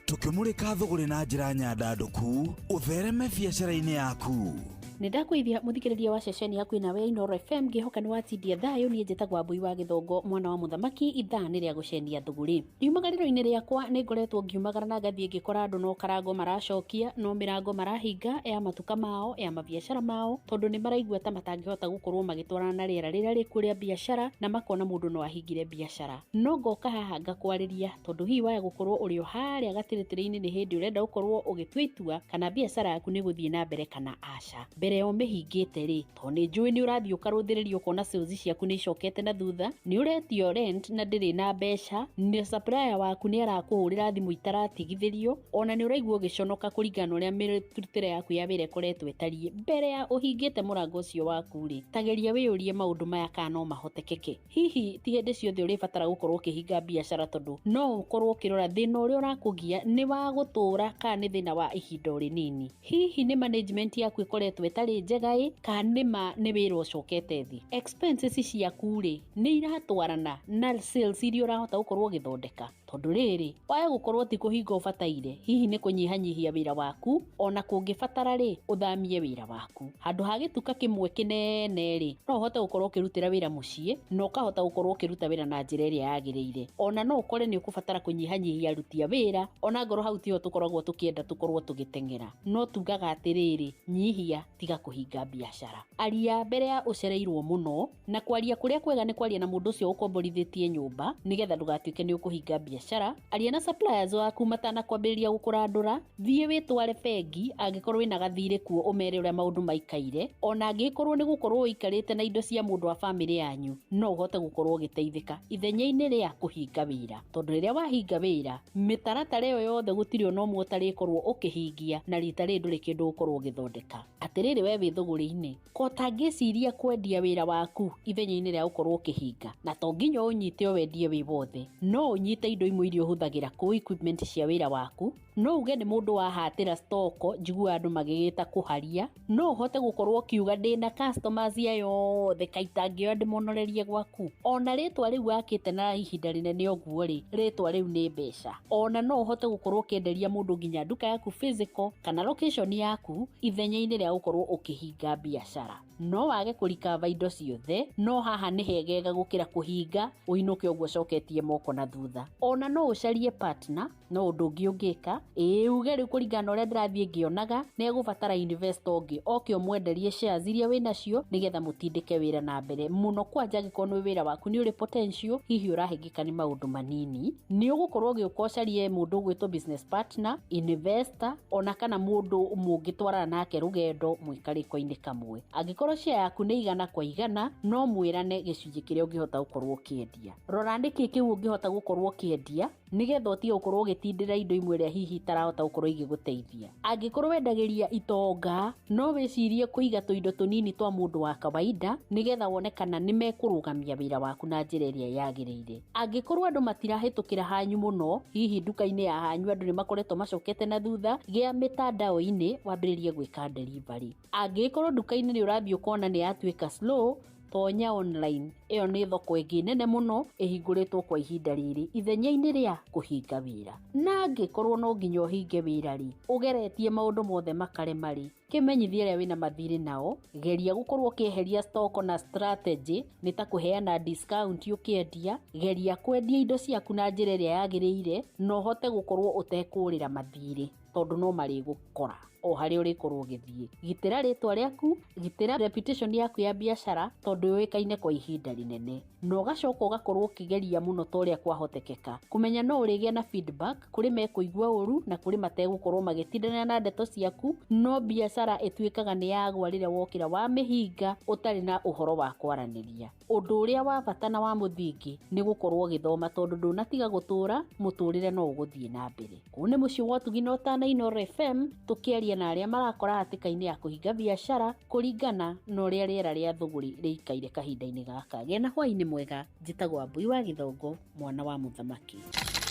tũkĩmũrĩka thũgũrĩ na njĩra nyandandũku ũthereme biacara-inĩ yaku. Nĩ ndakwĩithia mũthikĩrĩria wa ceceni yaku nawe ya Inooro FM, ngĩhoka nĩ watindia thayũ. Niĩ njĩtagwo Wambui wa Gĩthongo, mwana wa mũthamaki. Ithaa nĩ rĩa gũcenia thũgũrĩ. Riumagarĩro-inĩ rĩakwa nĩ ngoretwo ngiumagara na ngathiĩ ngĩkora andũ no karango maracokia, no mĩrango marahinga ya matuka mao, ya mabiacara mao, tondũ nĩ maraigua ta matangĩhota gũkorwo magĩtwarana na rĩera rĩrĩa rĩkuo rĩa biacara, na makona mũndũ no ahingire biacara. No ngoka haha ngakwarĩria tondũ hihi waya gũkorwo ũrĩ o harĩa gatĩrĩtĩrĩ-inĩ, nĩ hĩndĩ ũrenda gũkorwo ũgĩtua itua kana biacara yaku nĩ gũthiĩ na mbere kana aca. Mbere ya ũmĩhingĩte rĩ, tondũ nĩ njũĩ nĩ ũrathiĩ ũkarũthĩrĩria ũkona sales ciaku nĩ icokete na thutha, nĩ ũretio rent na ndĩrĩ na mbeca, nĩ supplier waku nĩ arakũhũrĩra thimũ itaratigithĩrio, ona nĩ ũraigua ũgĩconoka kũringana na ũrĩa mĩrutĩre yaku ya wĩra ĩkoretwo ĩtariĩ. Mbere ya ũhingĩte mũrango ũcio waku rĩ, tageria wĩyũrie maũndũ maya kana no mahotekeke. Hihi ti hĩndĩ ciothe ũrĩbatara gũkorwo ũkĩhinga biacara, tondũ no ũkorwo ũkĩrora thĩna ũrĩa ũrakũgia nĩ wa gũtũra kana nĩ thĩna wa ihinda o rĩnini. Hihi nĩ management yaku ĩkoretwo ĩtarĩ njega ĩ, kana nĩ ma nĩ wĩra ũcokete thĩ? Expenses ciaku rĩ, nĩ iratwarana na sales iria ũrahota gũkorwo ũgĩthondeka? Tondũ rĩrĩ, waya gũkorwo ti kũhinga ũbataire, hihi nĩ kũnyihanyihia wĩra waku, ona kũngĩbatara rĩ, ũthamie wĩra waku handũ ha gĩtuka kĩmwe kĩnene rĩ, no ũhote gũkorwo ũkĩrutĩra wĩra mũciĩ na ũkahota gũkorwo ũkĩruta wĩra na njĩra ĩrĩa yagĩrĩire. Ona no ũkore nĩ ũkũbatara kũnyihanyihia aruti a wĩra, ona ngorwo hau tiho tũkoragwo tũkĩenda tũkorwo tũgĩteng'era, no tugaga atĩrĩrĩ, nyihia, tiga kũhinga biacara. Aria mbere ya ũcereirwo mũno, na kwaria kũrĩa kwega nĩ kwaria na mũndũ ũcio ũkomborithĩtie nyũmba, nĩgetha ndũgatuĩke nĩ ũkũhinga biacara. Aria na suppliers waku matanakwambĩrĩria gũkũrandũra. Thiĩ wĩtware bengi angĩkorwo wĩna gathirĩ kuo, ũmere ũrĩa maũndũ maikaire. Ona angĩkorwo nĩ gũkorwo ũikarĩte na indo cia mũndũ wa bamĩrĩ yanyu, no ũhote gũkorwo ũgĩteithĩka ithenya-inĩ rĩa kũhinga wĩra, tondũ rĩrĩa wahinga wĩra, mĩtaratara ĩyo yothe gũtirĩ ona ũmwe ũtarĩkorwo ũkĩhingia, na rita rĩrĩ ndũrĩ kĩndũ ũgũkorwo ũgĩthondeka. Atĩrĩrĩ, we wĩ thũgũrĩ-inĩ, ko ũtangĩciria kwendia wĩra waku ithenya-inĩ rĩa gũkorwo ũkĩhinga, na to nginya ũnyite ũwendie wĩ wothe, no ũnyite indo imwe iria ũhũthagĩra kũu, equipment cia wĩra waku. No uge nĩ mũndũ wahatĩra stoko, njiguaga andũ magĩgĩta kũharia. No ũhote gũkorwo ũkiuga ndĩna customers aya othe, kaitangĩoya ndĩmonorerie gwaku. Ona rĩtwa rĩu wakĩte na ihinda rĩnene ũguo rĩ, rĩtwa rĩu nĩ mbeca. Ona no ũhote gũkorwo ũkĩenderia mũndũ nginya nduka yaku physical kana location yaku ithenya-inĩ rĩa gũkorwo ũkĩhinga biacara. No wage kũrikava indo ciothe, no haha nĩ hegega gũkĩra kũhinga ũinũke ũguo ũcoketie moko na thutha. Ona no ũcarie partner, no ũndũ ũngĩ ũngĩka, ĩĩ uge rĩu kũringana na ũrĩa ndĩrathiĩ ngĩonaga, nĩ egũbatara investor ũngĩ oke ũmwenderie shares iria wĩnacio, nĩgetha mũtindĩke wĩra na mbere mũno. Kwanja angĩkorwo nĩ wĩra waku nĩ ũrĩ potential, hihi ũrahĩngĩka nĩ maũndũ manini, nĩ ũgũkorwo ũgĩũka ũcarie mũndũ ũgwĩtwo business partner, investor, ona kana mũndũ mũngĩtwarana nake rũgendo mwĩkarĩko-inĩ kamwe. Angĩkorwo share yaku nĩ 100 kwa 100, no mwĩrane gĩcunjĩ kĩrĩa ũngĩhota gũkorwo ũkĩendia. Rora nĩkĩ kĩu ũngĩhota gũkorwo ũkĩendia, nĩgetha ũtige gũkorwo ũgĩtindĩra indo imwe iria hihi itarahota gũkorwo igĩgũteithia. Angĩkorwo wendagĩria itonga, no wĩcirie kũiga tũindo tũnini twa mũndũ wa kawaida, nĩgetha wone kana nĩ mekũrũgamia wĩra waku na njĩra ĩrĩa yagĩrĩire. Angĩkorwo andũ matirahĩtũkĩra hanyu mũno, hihi nduka-inĩ ya hanyu andũ nĩ makoretwo macokete na thutha, gĩa mĩtandao-inĩ wambĩrĩrie gwĩka delivery. Angĩkorwo nduka-inĩ nĩ ũrathiĩ ũkona nĩ yatuĩka slow, tonya online. Ĩyo nĩ thoko ĩngĩ nene mũno ĩhingũrĩtwo kwa ihinda rĩrĩ ithenya-inĩ rĩa kũhinga wĩra. Na angĩkorwo no nginya ũhinge wĩra rĩ, ũgeretie maũndũ mothe makarema rĩ, kĩmenyithie arĩa wĩna mathirĩ nao. Geria gũkorwo ũkĩeheria stock na strategy nĩ ta kũheana discount ũkĩendia. Geria kwendia indo ciaku na njĩra ĩrĩa yagĩrĩire, na ũhote gũkorwo ũtekũrĩra mathirĩ, tondũ no marĩgũkora o harĩa ũrĩkorwo ũgĩthiĩ. Gitĩra rĩtwa rĩaku, gitĩra reputation yaku ya biacara, tondũ yũĩkaine kwa ihinda rĩnene. Na ũgacoka ũgakorwo ũkĩgeria mũno ta ũrĩa kwahotekeka kũmenya no ũrĩgĩa na feedback kũrĩ mekũigua ũru na kũrĩ mategũkorwo magĩtindanĩra na ndeto ciaku. No biacara ĩtuĩkaga nĩ yagwa rĩrĩa wokĩra wamĩhinga ũtarĩ na ũhoro wa kwaranĩria. Ũndũ ũrĩa wa bata na wa mũthingi nĩ gũkorwo ũgĩthoma, tondũ ndũnatiga gũtũra, mũtũrĩre no ũgũthiĩ na mbere. Kũu nĩ mũciĩ wa ũtugi na ũtana Inooro FM, tũkĩaria na arĩa marakora hatĩka-inĩ ya kũhinga biacara kũringana na ũrĩa rĩera rĩa thũgũrĩ rĩikaire kahinda-inĩ gaka. Gĩa na hwaĩ-inĩ mwega. Njĩtagwo Wambui wa Gĩthongo, mwana wa mũthamaki.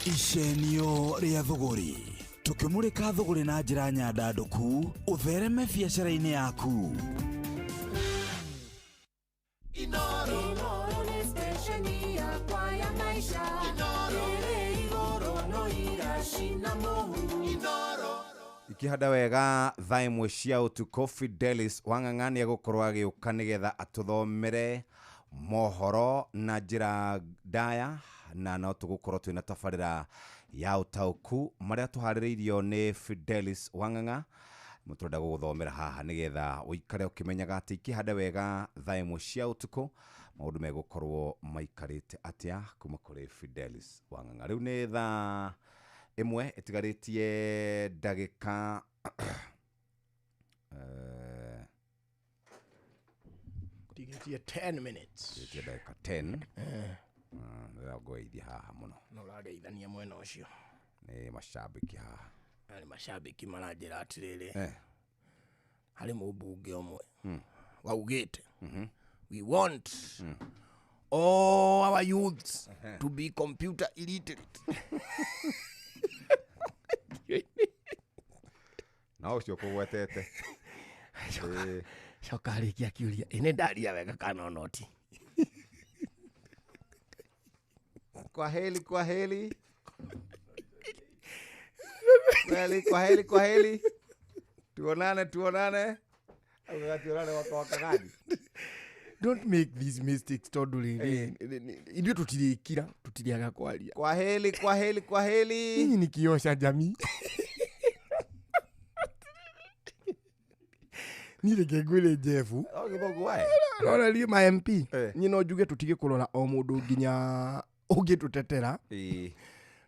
Icenio rĩa thũgũrĩ, tũkĩmũrĩka thũgũrĩ na njĩra nyandandũku ũthereme biacara-inĩ yaku. Inooro nĩ stesheni yakwa ya maisha. Inooro ĩrĩ Ikĩhanda wega thaa 1 cia ũtukũ, Fidelis Wang'ang'a nĩ egũkorwo agĩũka nĩgetha atũthomere mohoro na njĩra ndaya, na no tũgũkorwo twĩna tabarĩra ya ũtaũku marĩa tũharĩrĩirio nĩ Fidelis Wang'ang'a mũtũrenda gũgũthomera haha nĩgetha ũikare ũkĩmenyaga atĩ ikĩhanda wega thaa 1 cia ũtukũ maũndũ megũkorwo maikarĩte atĩa kuma kũrĩ Fidelis Wang'ang'a. Rĩu nĩ thaa 1 ĩtigarĩtie ndagĩka tigĩtie 10 minutes. Tigĩtie ndagĩka 10. Ndĩrangũgeithia haha mũno. No ũrageithania mwena ũcio. Nĩ macambĩki haha. Nĩ macambĩki maranjĩra atĩrĩrĩ, harĩ mũmbunge ũmwe waugĩte, we want all our youths to be computer illiterate. Na ũcio kũgwetete. Coka arĩkia kĩũria, ĩ nĩ ndaria wega kana noti? Kwa heli, kwa heli. Kweli, kwa heli, kwa heli. Tuonane, tuonane. Augaga tuonane waka waka gani? Don't make these mistakes tondũ rĩrĩ ithuĩ tũtirĩkira, tũtirĩaga kwaria. Kwa heli, kwa heli, kwa heli. Nyinyi ni kioo cha jamii. Niĩ reke ngwĩre Jeff. O gĩthũngũ wae. Rora riĩ ma MP. Niĩ no njuge tũtige kũrora o mũndũ nginya ũngĩtũtetera.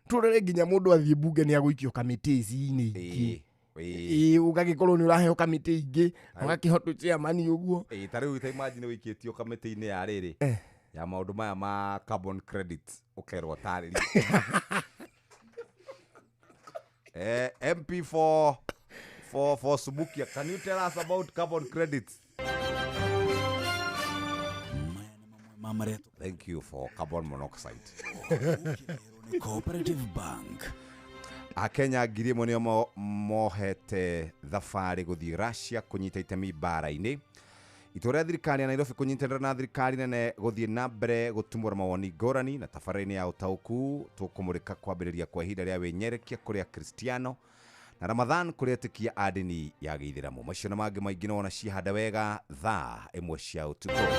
Tũrore nginya mũndũ athiĩ mbunge nĩ agũikio kamĩtĩ-inĩ ingĩ. Ũgagĩkorwo nĩ ũraheo kamĩtĩ ingĩ, ũgakĩhotwo chairman ũguo. Ta rĩu ta imagine ũikĩtio kamĩtĩ-inĩ ya rĩrĩ ya maũndũ maya ma carbon credit ũkerwo tarĩria. MP for Subukia, can you tell us about carbon credits? Thank you for carbon monoxide. Cooperative Bank. Akenya 1,000 nĩo mohete thabarĩ gũthiĩ Russia kũnyita itemi mbara-inĩ. Itua rĩa thirikari ya Nairobi kũnyitanĩra na thirikari nene gũthiĩ na mbere gũtumũra mawoni ngũrani na tabarĩra-inĩ ya ũtaũku tũkũmũrĩka kwambĩrĩria kwa ihinda rĩa wĩnyerekia kũrĩ Akristiano na Ramadhan kũrĩ etĩkia a ndini ya gĩithĩramu. Macio na mangĩ maingĩ no wona ciahanda wega thaa 1 cia ũtukũ.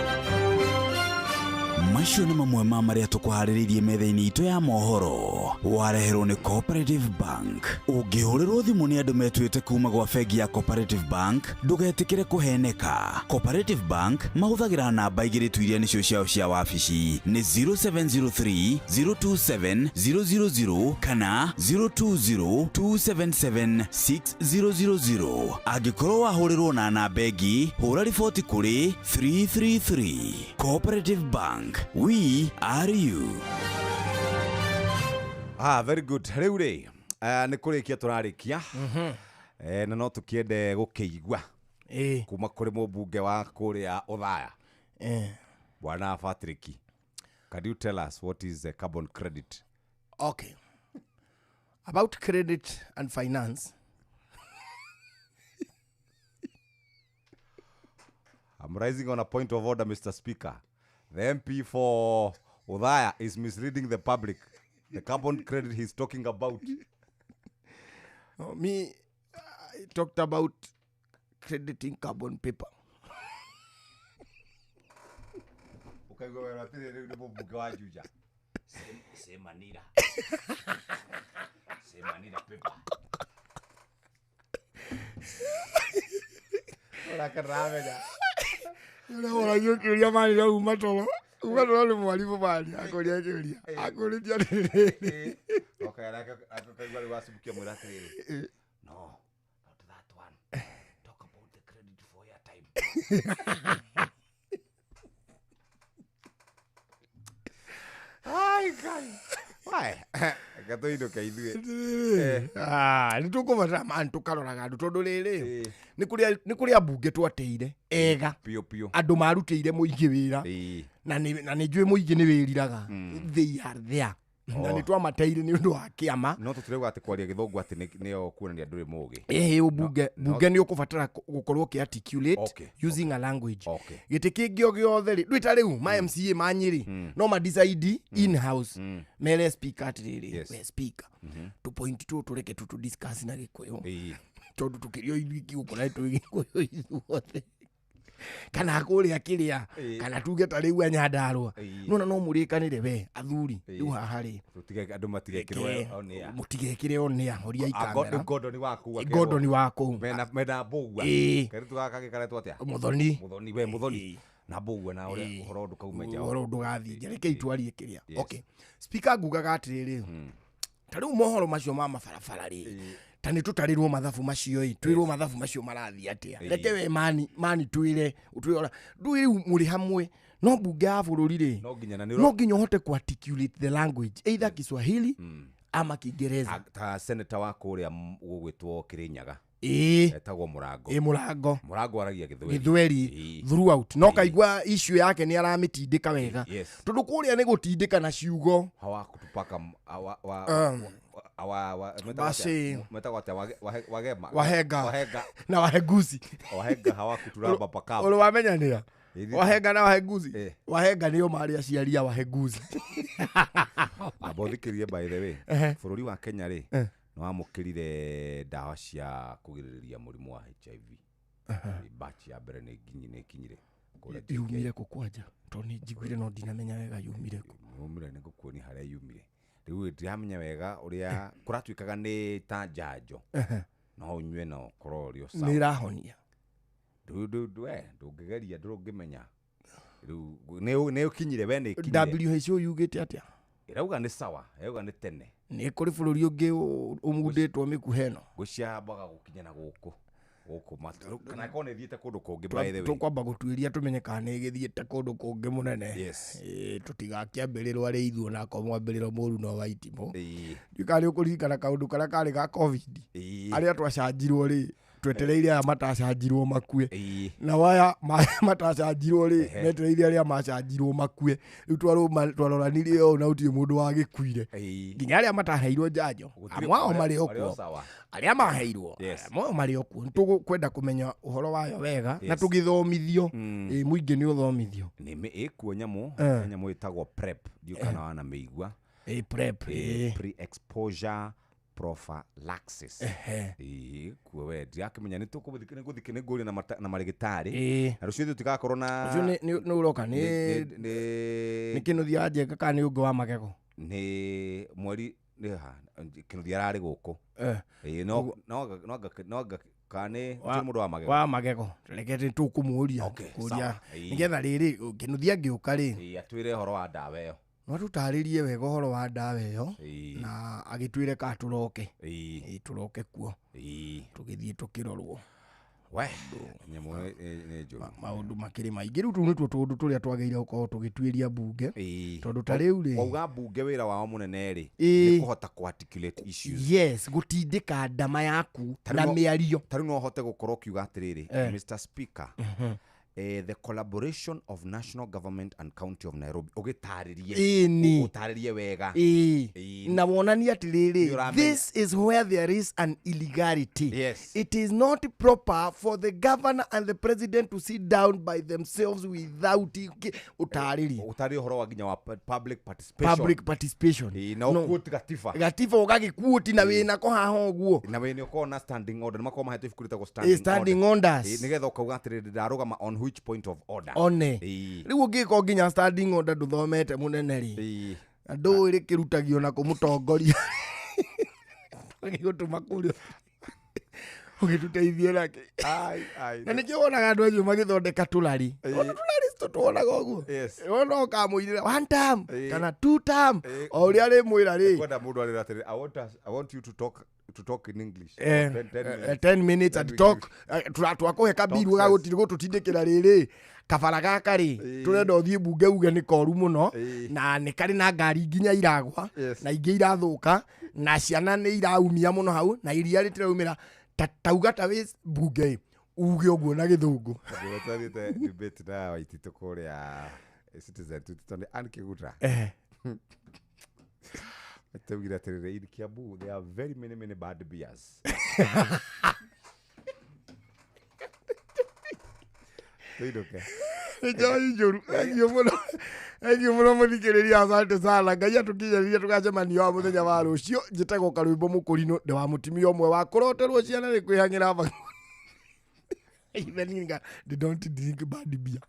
Macio nĩ mamwe ma marĩa tũkũharĩrĩirie metha-inĩ itũ ya mohoro. Wareherwo nĩ Cooperative Bank. Ũngĩhũrĩrwo thimũ nĩ andũ metuĩte kuma gwa bengi ya Cooperative Bank, ndũgetĩkĩre kũheneka. Cooperative Bank mahũthagĩra namba 2 tu iria nĩcio ciao cia wabici, nĩ 0703 027 000 kana 020 277 6000. Angĩkorwo wahũrĩrwo na namba ĩngĩ, hũra riboti kũrĩ 333. Cooperative Bank. We are you. Very good. Rĩu rĩ, nĩ kũrĩkia tũrarĩkia. Na no tũkĩende gũkĩigua kuma kũrĩ mũmbunge wa kũrĩa Othaya. Bwana Patrick, can you tell us what is a carbon credit? Okay. About credit and finance. I'm rising on a point of order, Mr. Speaker. The MP for Othaya is misleading the public. The carbon credit he's talking about. No, me, I talked about crediting carbon paper. Semanira. Semanira paper. Ũragia kĩũria mani no uma toro. Uma toro nĩ mwarimũ mani akũria kĩũria. Akũrĩtie atĩrĩrĩ. Akaigua rĩu wacubukia mwĩra atĩrĩrĩ. No, not that one. Talk about the credit for your time. Ai Ngai. Why? Gatũinũke ithuĩ. Nĩ tũkũbatara mani tũkaroraga andũ tondũ rĩrĩ nĩ kũrĩ ambunge twateire ega piũ piũ, andũ marutĩire mũingĩ wĩra na nĩ njũĩ mũingĩ nĩ wĩriraga. They are there. Na nĩ twamateire nĩ ũndũ wa kĩama. No tũtirauga atĩ kwaria gĩthũngũ atĩ nĩyo kuonania ndũrĩ mũgĩ. Ũmbunge bunge nĩ ũkũbatara gũkorwo ũkĩ-articulate using a language. Gĩtĩ kĩngĩ o gĩothe rĩ, ndwĩ ta rĩu ma MCA ma Nyĩrĩ no ma decide in house mere speaker atĩrĩrĩ, we speaker tũ point tũtũ reke tũtũ discuss na Gĩkũyũ. tondu tukirio ithuiki guku na tũgĩkũyũ ithuothe kana kũrĩa kĩrĩa kana tuge ta rĩu a Nyandarũa nona no mũrĩkanĩre we athuri rĩu haha rĩ andũ matigekĩrwo on air mũtigekĩre on air horiai kamera Gordon waku Gordon waku mena mbũgua kairĩtu gaka kangĩ karetwo atĩa Muthoni Muthoni we Muthoni na mbũgua na ũrĩa ũhoro ndũkaume nja ũhoro ndũgathiĩ nja reke itwarie kĩrĩa. Okay, speaker ngugaga atĩrĩrĩ ta rĩu mohoro macio ma mabarabara rĩ ta nĩ tũtarĩrwo mathabu macio ĩ twĩrwo mathabu macio marathiĩ atĩa reke we mani twĩre ũtwĩra ndũĩ rĩu mũrĩ hamwe no mbunge ya bũrũri rĩ no nginya ũhote ku articulate the language either Kiswahili ama Kiingereza ta senator wa kũrĩa gũgwĩtwo Kirinyaga etagwo Mũrango Mũrango Mũrango aragia Gĩthweri throughout no kaigua issue yake nĩ aramĩtindĩka wega tondũ kũrĩa nĩ gũtindĩka na ciugo hawakutupaka wahenga na wahenguzi wahenga hawakuturamba pakavu uri wamenyanira wahenga na wahenguzi wahenga nĩo marĩ aciari a wahenguzi. Abothikĩrie by the way bũrũri wa Kenya rĩ nĩwamũkĩrire ndawa cia kũgirĩrĩria mũrimũ wa HIV batch ya mbere nĩ ikinyire yumire kũ kwanja tondũ nĩ njiguire no ndinamenya wega yumire kũ yumire nĩ ngũkuonia harĩa yumire rĩu ndiramenya wega ũrĩa kũratuĩkaga nĩ ta njanjo no ũnyue na ũkorwo ũrĩ o sawa nĩ ĩrahonia ndũngĩgeria ndũngĩmenya rĩu nĩ ũkinyire we nĩ ĩkinyire WHO yugĩte atĩa ĩrauga nĩ sawa ĩrauga nĩ tene nĩ kũrĩ bũrũri ũngĩ ũmundĩtwo mĩkuha ĩno gwĩciambaga gũkinya na gũkũ kana korwo nĩ ĩthiĩte kũndũ kũngĩ by the way tũkwamba gũtuĩria tũmenye kana nĩ ĩgĩthiĩte kũndũ kũngĩ mũnene tũtigakĩambĩrĩrwo arĩ ithuĩ onakorwo mwambĩrĩro mũru no wa itimũ ndiũĩ kana nĩ ũkũririkana kaũndũ karĩa karĩ ga COVID arĩa twacanjirwo rĩ twetereire aya matacanjirwo makue na waya matacanjirwo rĩ metereire arĩa macanjirwo makue rĩu twaroranirie ũũ na gũtirĩ mũndũ wagĩkuire nginya arĩa mataheirwo njanjo amwe ao marĩ o kuo arĩa maheirwo amwe ao marĩ o kuo nĩtũkwenda kũmenya ũhoro wayo wega na tũgĩthomithio mũingĩ nĩ ũthomithio nĩ ĩkuo nyamũ ĩtagwo PrEP ndiũĩ kana wanamĩigua PrEP pre-exposure prophylaxis kuo we ndirakĩmenya nĩ tũkũgũthiĩ nĩ ngũria na marĩgĩtarĩ na rũciũ ithuĩ tũtigakorwo na rũciũ nĩ ũroka nĩ Kĩnuthia wa Njenga kana nĩ ũngĩ wa magego nĩ mweri nĩ ha Kĩnuthia ararĩ gũkũ no kana nĩ mũndũ wa magego wa magego reke tũkũmũria kũria nĩgetha rĩrĩ Kĩnuthia angĩũka rĩ atwĩre ũhoro wa ndawa ĩyo no tũtarĩrie wega ũhoro wa ndawa ĩyo na agĩtwĩre ka tũroke tũroke kuo tũgĩthiĩ tũkĩrorwo we nyamũ nĩ njũru maũndũ makĩrĩ maingĩ rĩu tũu nĩtuo tũũndũ tũrĩa twagĩrĩire gũkorwo tũgĩtuĩria mbunge tondũ ta rĩu rĩ wauga mbunge wĩra wao mũnene rĩ nĩ kũhota kũ articulate issues yes gũtindĩka ndama yaku na mĩario ta rĩu no ũhote gũkorwo ũkiuga atĩrĩrĩ Mr Speaker the collaboration of national government and county of Nairobi ũgĩtarĩrie ũtarĩrie wega na wonanie atĩrĩrĩ this is where there is an illegality. Yes. It is not proper for the governor and the president to sit down by themselves without ũtarĩrie ũtarĩrie ũhoro wa nginya wa public participation public participation na ũkuoti gatiba gatiba ũgagĩkuoti na wĩna ko haha ũguo na wĩna ũkorwo na standing order nĩmakorwo mahetwo ibuku rĩtagwo standing orders nĩgetha ũkauga atĩrĩrĩ ndarũgama on which point of order one rĩu ũngĩkorwo nginya standing order ndũthomete mũnene rĩ andũ rĩkĩrutagio na kũmũtongoria agĩgũtũma kũrĩa ũgĩtũteithie nake na nĩkĩo wonaga andũ acio magĩthondeka tũrari ona tũrari tũtuonaga ũguo wona ũkamũirĩra one term kana two term o ũrĩa rĩmwĩra rĩ kwenda mũndũ arĩra atĩrĩ I want you to talk in English 10 minutes and talk twakũhe kabiru gagũtirĩ gũtũtindĩkĩra rĩrĩ kabara gaka rĩ tũrenda ũthiĩ mbunge uge nĩ koru mũno na nĩ karĩ na ngari nginya iragwa na ingĩ irathũka na ciana nĩ iraumia mũno hau na iria rĩtiraumĩra tauga ta wĩ mbunge uge ũguo na gĩthũngũ twathiĩte debate na Waititũ kũrĩa Citizen tondũ Ann Kĩgũta Taugire atĩrĩrĩ in Kiambu there are very many many bad beers. Tuinũke. Nĩ njohi njũru. Thengiũ mũno, thengiũ mũno mũthikĩrĩria, asante sana. Ngai atũkinyĩrĩrie tũgacemania wa mũthenya wa rũciũ. Njĩtagwo Karwĩmbo Mũkũrinũ, ndĩ wa mũtumia ũmwe wa kũroterwo ciana nĩ kwĩhang'ĩra. Even they don't drink bad beer.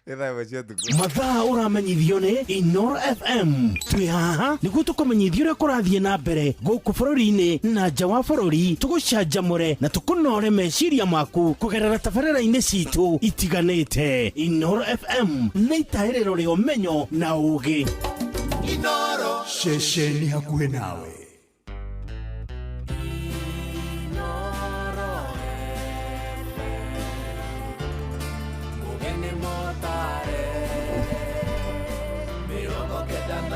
Nĩ thaa 1 cia ũtukũ. Mathaa ũramenyithio nĩ Inoro FM. Twĩ haha nĩguo tũkũmenyithia ũrĩa kũrathiĩ na mbere gũkũ bũrũri-inĩ na nja wa bũrũri, tũgũcanjamũre na tũkũnore meciria maku kũgerera tabarĩra-inĩ citũ itiganĩte. Inoro FM nĩ itahĩrĩro rĩa ũmenyo na ũũgĩ. Inoro. Ceceni hakuhĩ nawe. Mugeni motare 98.9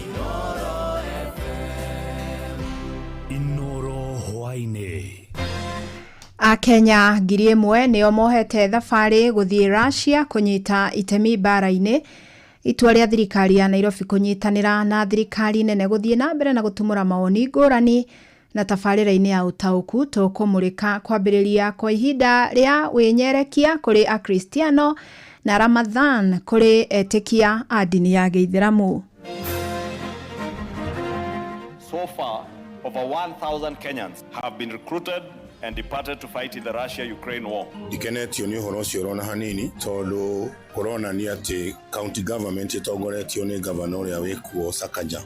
Inoro FM. Inoro hwainĩ. Akenya 1,000 nĩo mohete thabarĩ gũthiĩ Russia kũnyita itemi mbara-inĩ. Itua rĩa thirikari ya Nairobi kũnyitanĩra na thirikari nene gũthiĩ na mbere na gũtumũra mawoni ngũrani na tabarĩra-inĩ ya ũtaũku. Tũkũmũrĩka kwambĩrĩria kwa ihinda rĩa wĩnyerekia kũrĩ Akristiano na Ramadhan kũrĩ etĩkia a ndini ya Gĩithĩramu. So far, over 1,000 Kenyans have been recruited and departed to fight in the Russia-Ukraine war. Ndikenetio nĩ ũhoro ũcio ũrona hanini, tondũ kũronania atĩ county government ĩtongoretio nĩ gavana ũrĩa wĩkuo Sakaja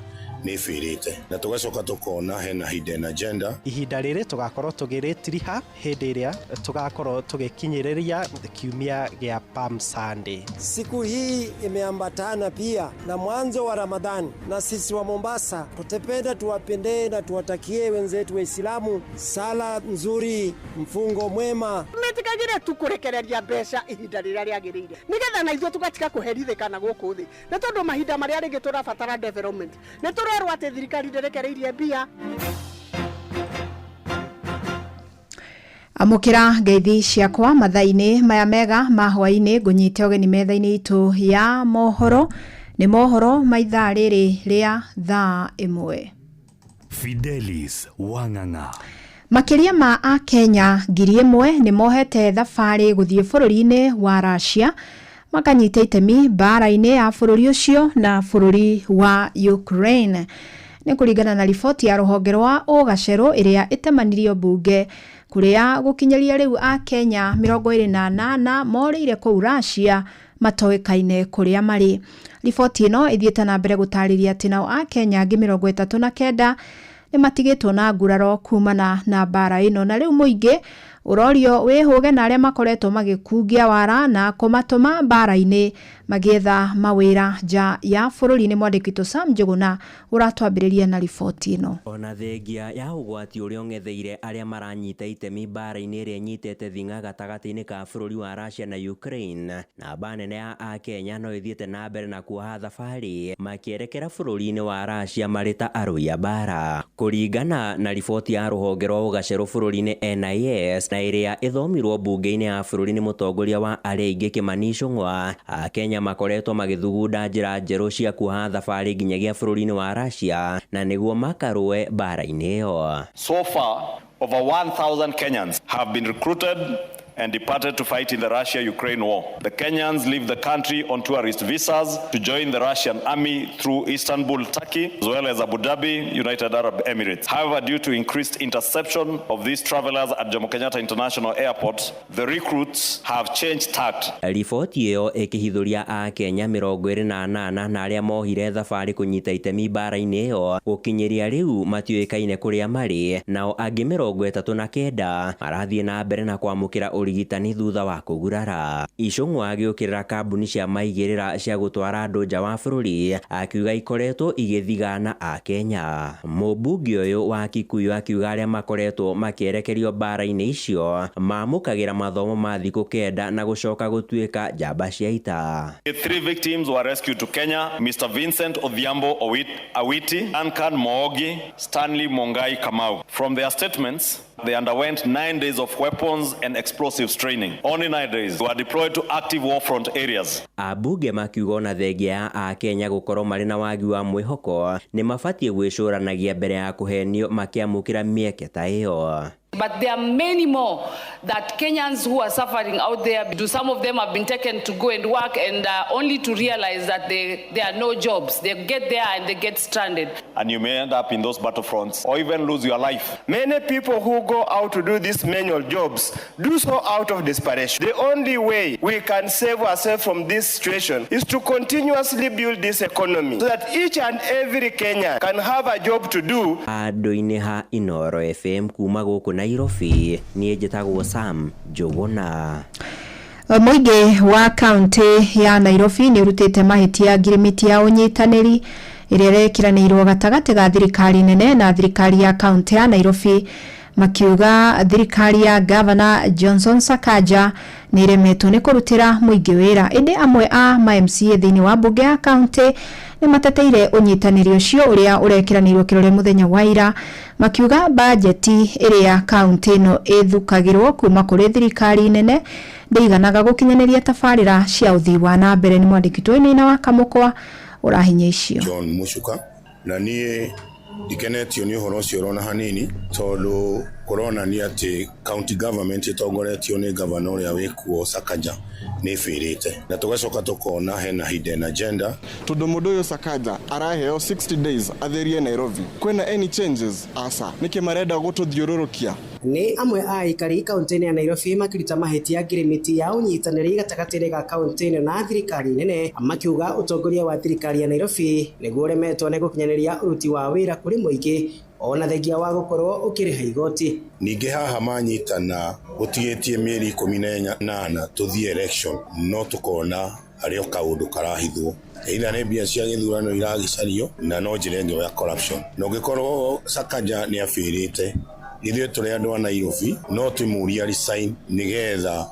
nĩ ĩbĩrĩte, na tũgacoka tũkona hena hidden agenda. Ihinda rĩrĩ tũgakorwo tũgĩrĩtiriha hĩndĩ ĩrĩa tũgakorwo tũgĩkinyĩrĩria kiumia gĩa Palm Sunday. Siku hii imeambatana pia na mwanzo wa Ramadhani, na sisi wa Mombasa tutapenda tuwapendee na tuwatakie wenzetu Waislamu sala nzuri, mfungo mwema. Metikagire tu kũrekereria mbeca ihinda rĩrĩa rĩagĩrĩire, nĩgetha na ithuĩ tũgatiga kũherithĩkana gũkũ thĩ, nĩ tondũ mahinda marĩa rĩngĩ tũrabatara development nĩ tũrerwo atĩ thirikari ndĩrekereirie mbia. Amũkĩra ngeithi ciakwa mathaa-inĩ maya mega ma hwaĩ-inĩ. Ngũnyite ũgeni metha-inĩ itũ ya mohoro. Nĩ mohoro ma ithaa rĩrĩ rĩa thaa 1. Fidelis Wang'ang'a. Makĩria ma Akenya 1,000 nĩ mohete thabarĩ gũthiĩ bũrũri-inĩ wa Russia makanyita itemi mbara-inĩ ya bũrũri ũcio na bũrũri wa Ukraine. Nĩ kũringana na riboti ya rũhonge rwa ũgacerũ ĩrĩa ĩtemanirio mbunge, kũrĩa gũkinyĩria rĩu Akenya 28 morĩire kũu Russia matoĩkaine kũrĩa marĩ. Riboti ĩno ĩthiĩte na mbere gũtarĩria atĩ nao Akenya angĩ 39 nĩ matigĩtwo na nguraro kumana na mbara ĩno, na rĩu mũingĩ ũrorio wĩhũge na arĩa makoretwo magĩkungia wara na kũmatũma mbara-inĩ magĩetha mawĩra nja ya bũrũri. Nĩ mwandĩki witũ Sam Njũgũna ũratwambĩrĩria na riboti ĩno. Ona thengia ya ũgwati ũrĩa ũng'etheire arĩa maranyita itemi mbara-inĩ ĩrĩa ĩnyitĩte thing'a gatagatĩ-inĩ ka bũrũri wa Russia na Ukraine, namba nene ya Akenya no ĩthiĩte na mbere na kuoha thabarĩ makĩerekera bũrũri-inĩ wa Russia marĩ ta arũi a mbara. Kũringana na riboti ya rũhonge rwa ũgacerũ bũrũri-inĩ NIS, na ĩrĩa ĩthomirwo mbunge-inĩ ya bũrũri nĩ mũtongoria wa arĩa aingĩ Kimani Ichung'wa, Akenya makoretwo magĩthugunda njĩra njerũ cia kuoha thabarĩ nginyagia bũrũri-inĩ wa Russia na nĩguo makarũe mbara-inĩ ĩyo. So far, over 1,000 Kenyans have been recruited and departed to fight in the Russia-Ukraine war. The Kenyans leave the country on tourist visas to join the Russian army through Istanbul, Turkey, as well as Abu Dhabi, United Arab Emirates. However, due to increased interception of these travelers at Jomo Kenyatta International Airport, the recruits have changed tact. Riboti ĩyo ĩkĩhithũria Akenya 28 na arĩa mohire thabarĩ kũnyita itemi mbara-inĩ ĩyo gũkinyĩria rĩu matiũĩkaine kũrĩa marĩ, nao angĩ 39 marathiĩ na mbere na kwamũkĩra ũrigitani thutha wa kũgurara. Ichung'wa agĩũkĩrĩra kambuni cia maigĩrĩra cia gũtwara andũ nja wa bũrũri, akiuga ikoretwo igĩthigana Akenya. Mũmbunge ũyũ wa Kikuyu akiuga arĩa makoretwo makĩerekerio mbara-inĩ icio mamũkagĩra mathomo ma thikũ 9 na gũcoka gũtuĩka njamba cia ita. The 3 victims were rescued to Kenya: Mr. Vincent Odhiambo Awiti, Duncan Moogi, Stanley Mongai Kamau. From their statements, they underwent 9 days of weapons and explosive explosives training. Only 9 days were deployed to active war front areas. Ambunge makiuga ona thengia ya Akenya gũkorwo marĩ na wagi wa mwĩhoko nĩ mabatiĩ gwĩcũranagia mbere ya kũhenio makĩamũkĩra mĩeke ta ĩyo. But there are many more that Kenyans who are suffering out there, do some of them have been taken to go and work and only to realize that there are no jobs. They get there and they get stranded. And you may end up in those battlefronts or even lose your life. Many people who go out to do these manual jobs do so out of desperation. The only way we can save ourselves from this situation is to continuously build this economy so that each and every Kenyan can have a job to do. Andũ-inĩ ha Inooro FM kuma gũkũ Nairobi, niĩ njĩtagwo Sam Njũgũna. Mũingĩ wa kaunti ya Nairobi nĩ ũrutĩte mahĩtia ngirimiti ya ũnyitanĩri ĩrĩa ĩrekĩranĩirwo gatagatĩ ga thirikari nene na thirikari ya kaunti ya Nairobi, makiuga thirikari ya Governor Johnson Sakaja nĩ ĩremetwo nĩ kũrutĩra mũingĩ wĩra. Ĩndĩ amwe a ma MCA thĩinĩ wa mbunge ya kaunti nĩ mateteire ũnyitanĩri ũcio ũrĩa ũrekĩranĩirwo kĩrore mũthenya wa ira, makiuga bajeti ĩrĩa kaunti ĩno ĩthukagĩrwo kuma kũrĩ thirikari nene ndĩiganaga gũkinyanĩria tabarĩra cia ũthii wa na mbere. Nĩ mwandĩki Twainaina wa Kamũkwa ũrahinya icio. John Mucuka na niĩ ndikenetio nĩ ũhoro ũcio ũrona hanini tondũ kũronania atĩ county government ĩtongoretio nĩ gavana ũrĩa wĩkuo Sakaja nĩ ĩbĩrĩte, na tũgacoka tũkona hena hidden agenda tondũ mũndũ ũyũ Sakaja araheo 60 days atherie Nairobi. Kwĩna any changes asa nĩkĩ marenda gũtũthiũrũrũkia? Nĩ amwe a aikari kaunti-inĩ ya Nairobi makĩruta mahĩtia ngirimiti ya ũnyitanĩri gatagatĩ ga kaunti ĩno na thirikari nene, makiuga ũtongoria wa thirikari ya Nairobi nĩguo ũremetwo nĩ gũkinyanĩria ũruti wa wĩra kũrĩ mũingĩ ona thengia wa gũkorwo ũkĩrĩha igoti. Ningĩ haha manyitana gũtigĩtie mĩeri 18 tũthiĩ election, no tũkona harĩ o kaũndũ karahithwo, either nĩ mbia cia gĩthurano iragicario na no njĩra ĩngĩ ya corruption. Na ũngĩkorwo Sakaja nĩ abĩrĩte, ithuĩ tũrĩ andũ a Nairobi no twĩmũrie resign nĩgetha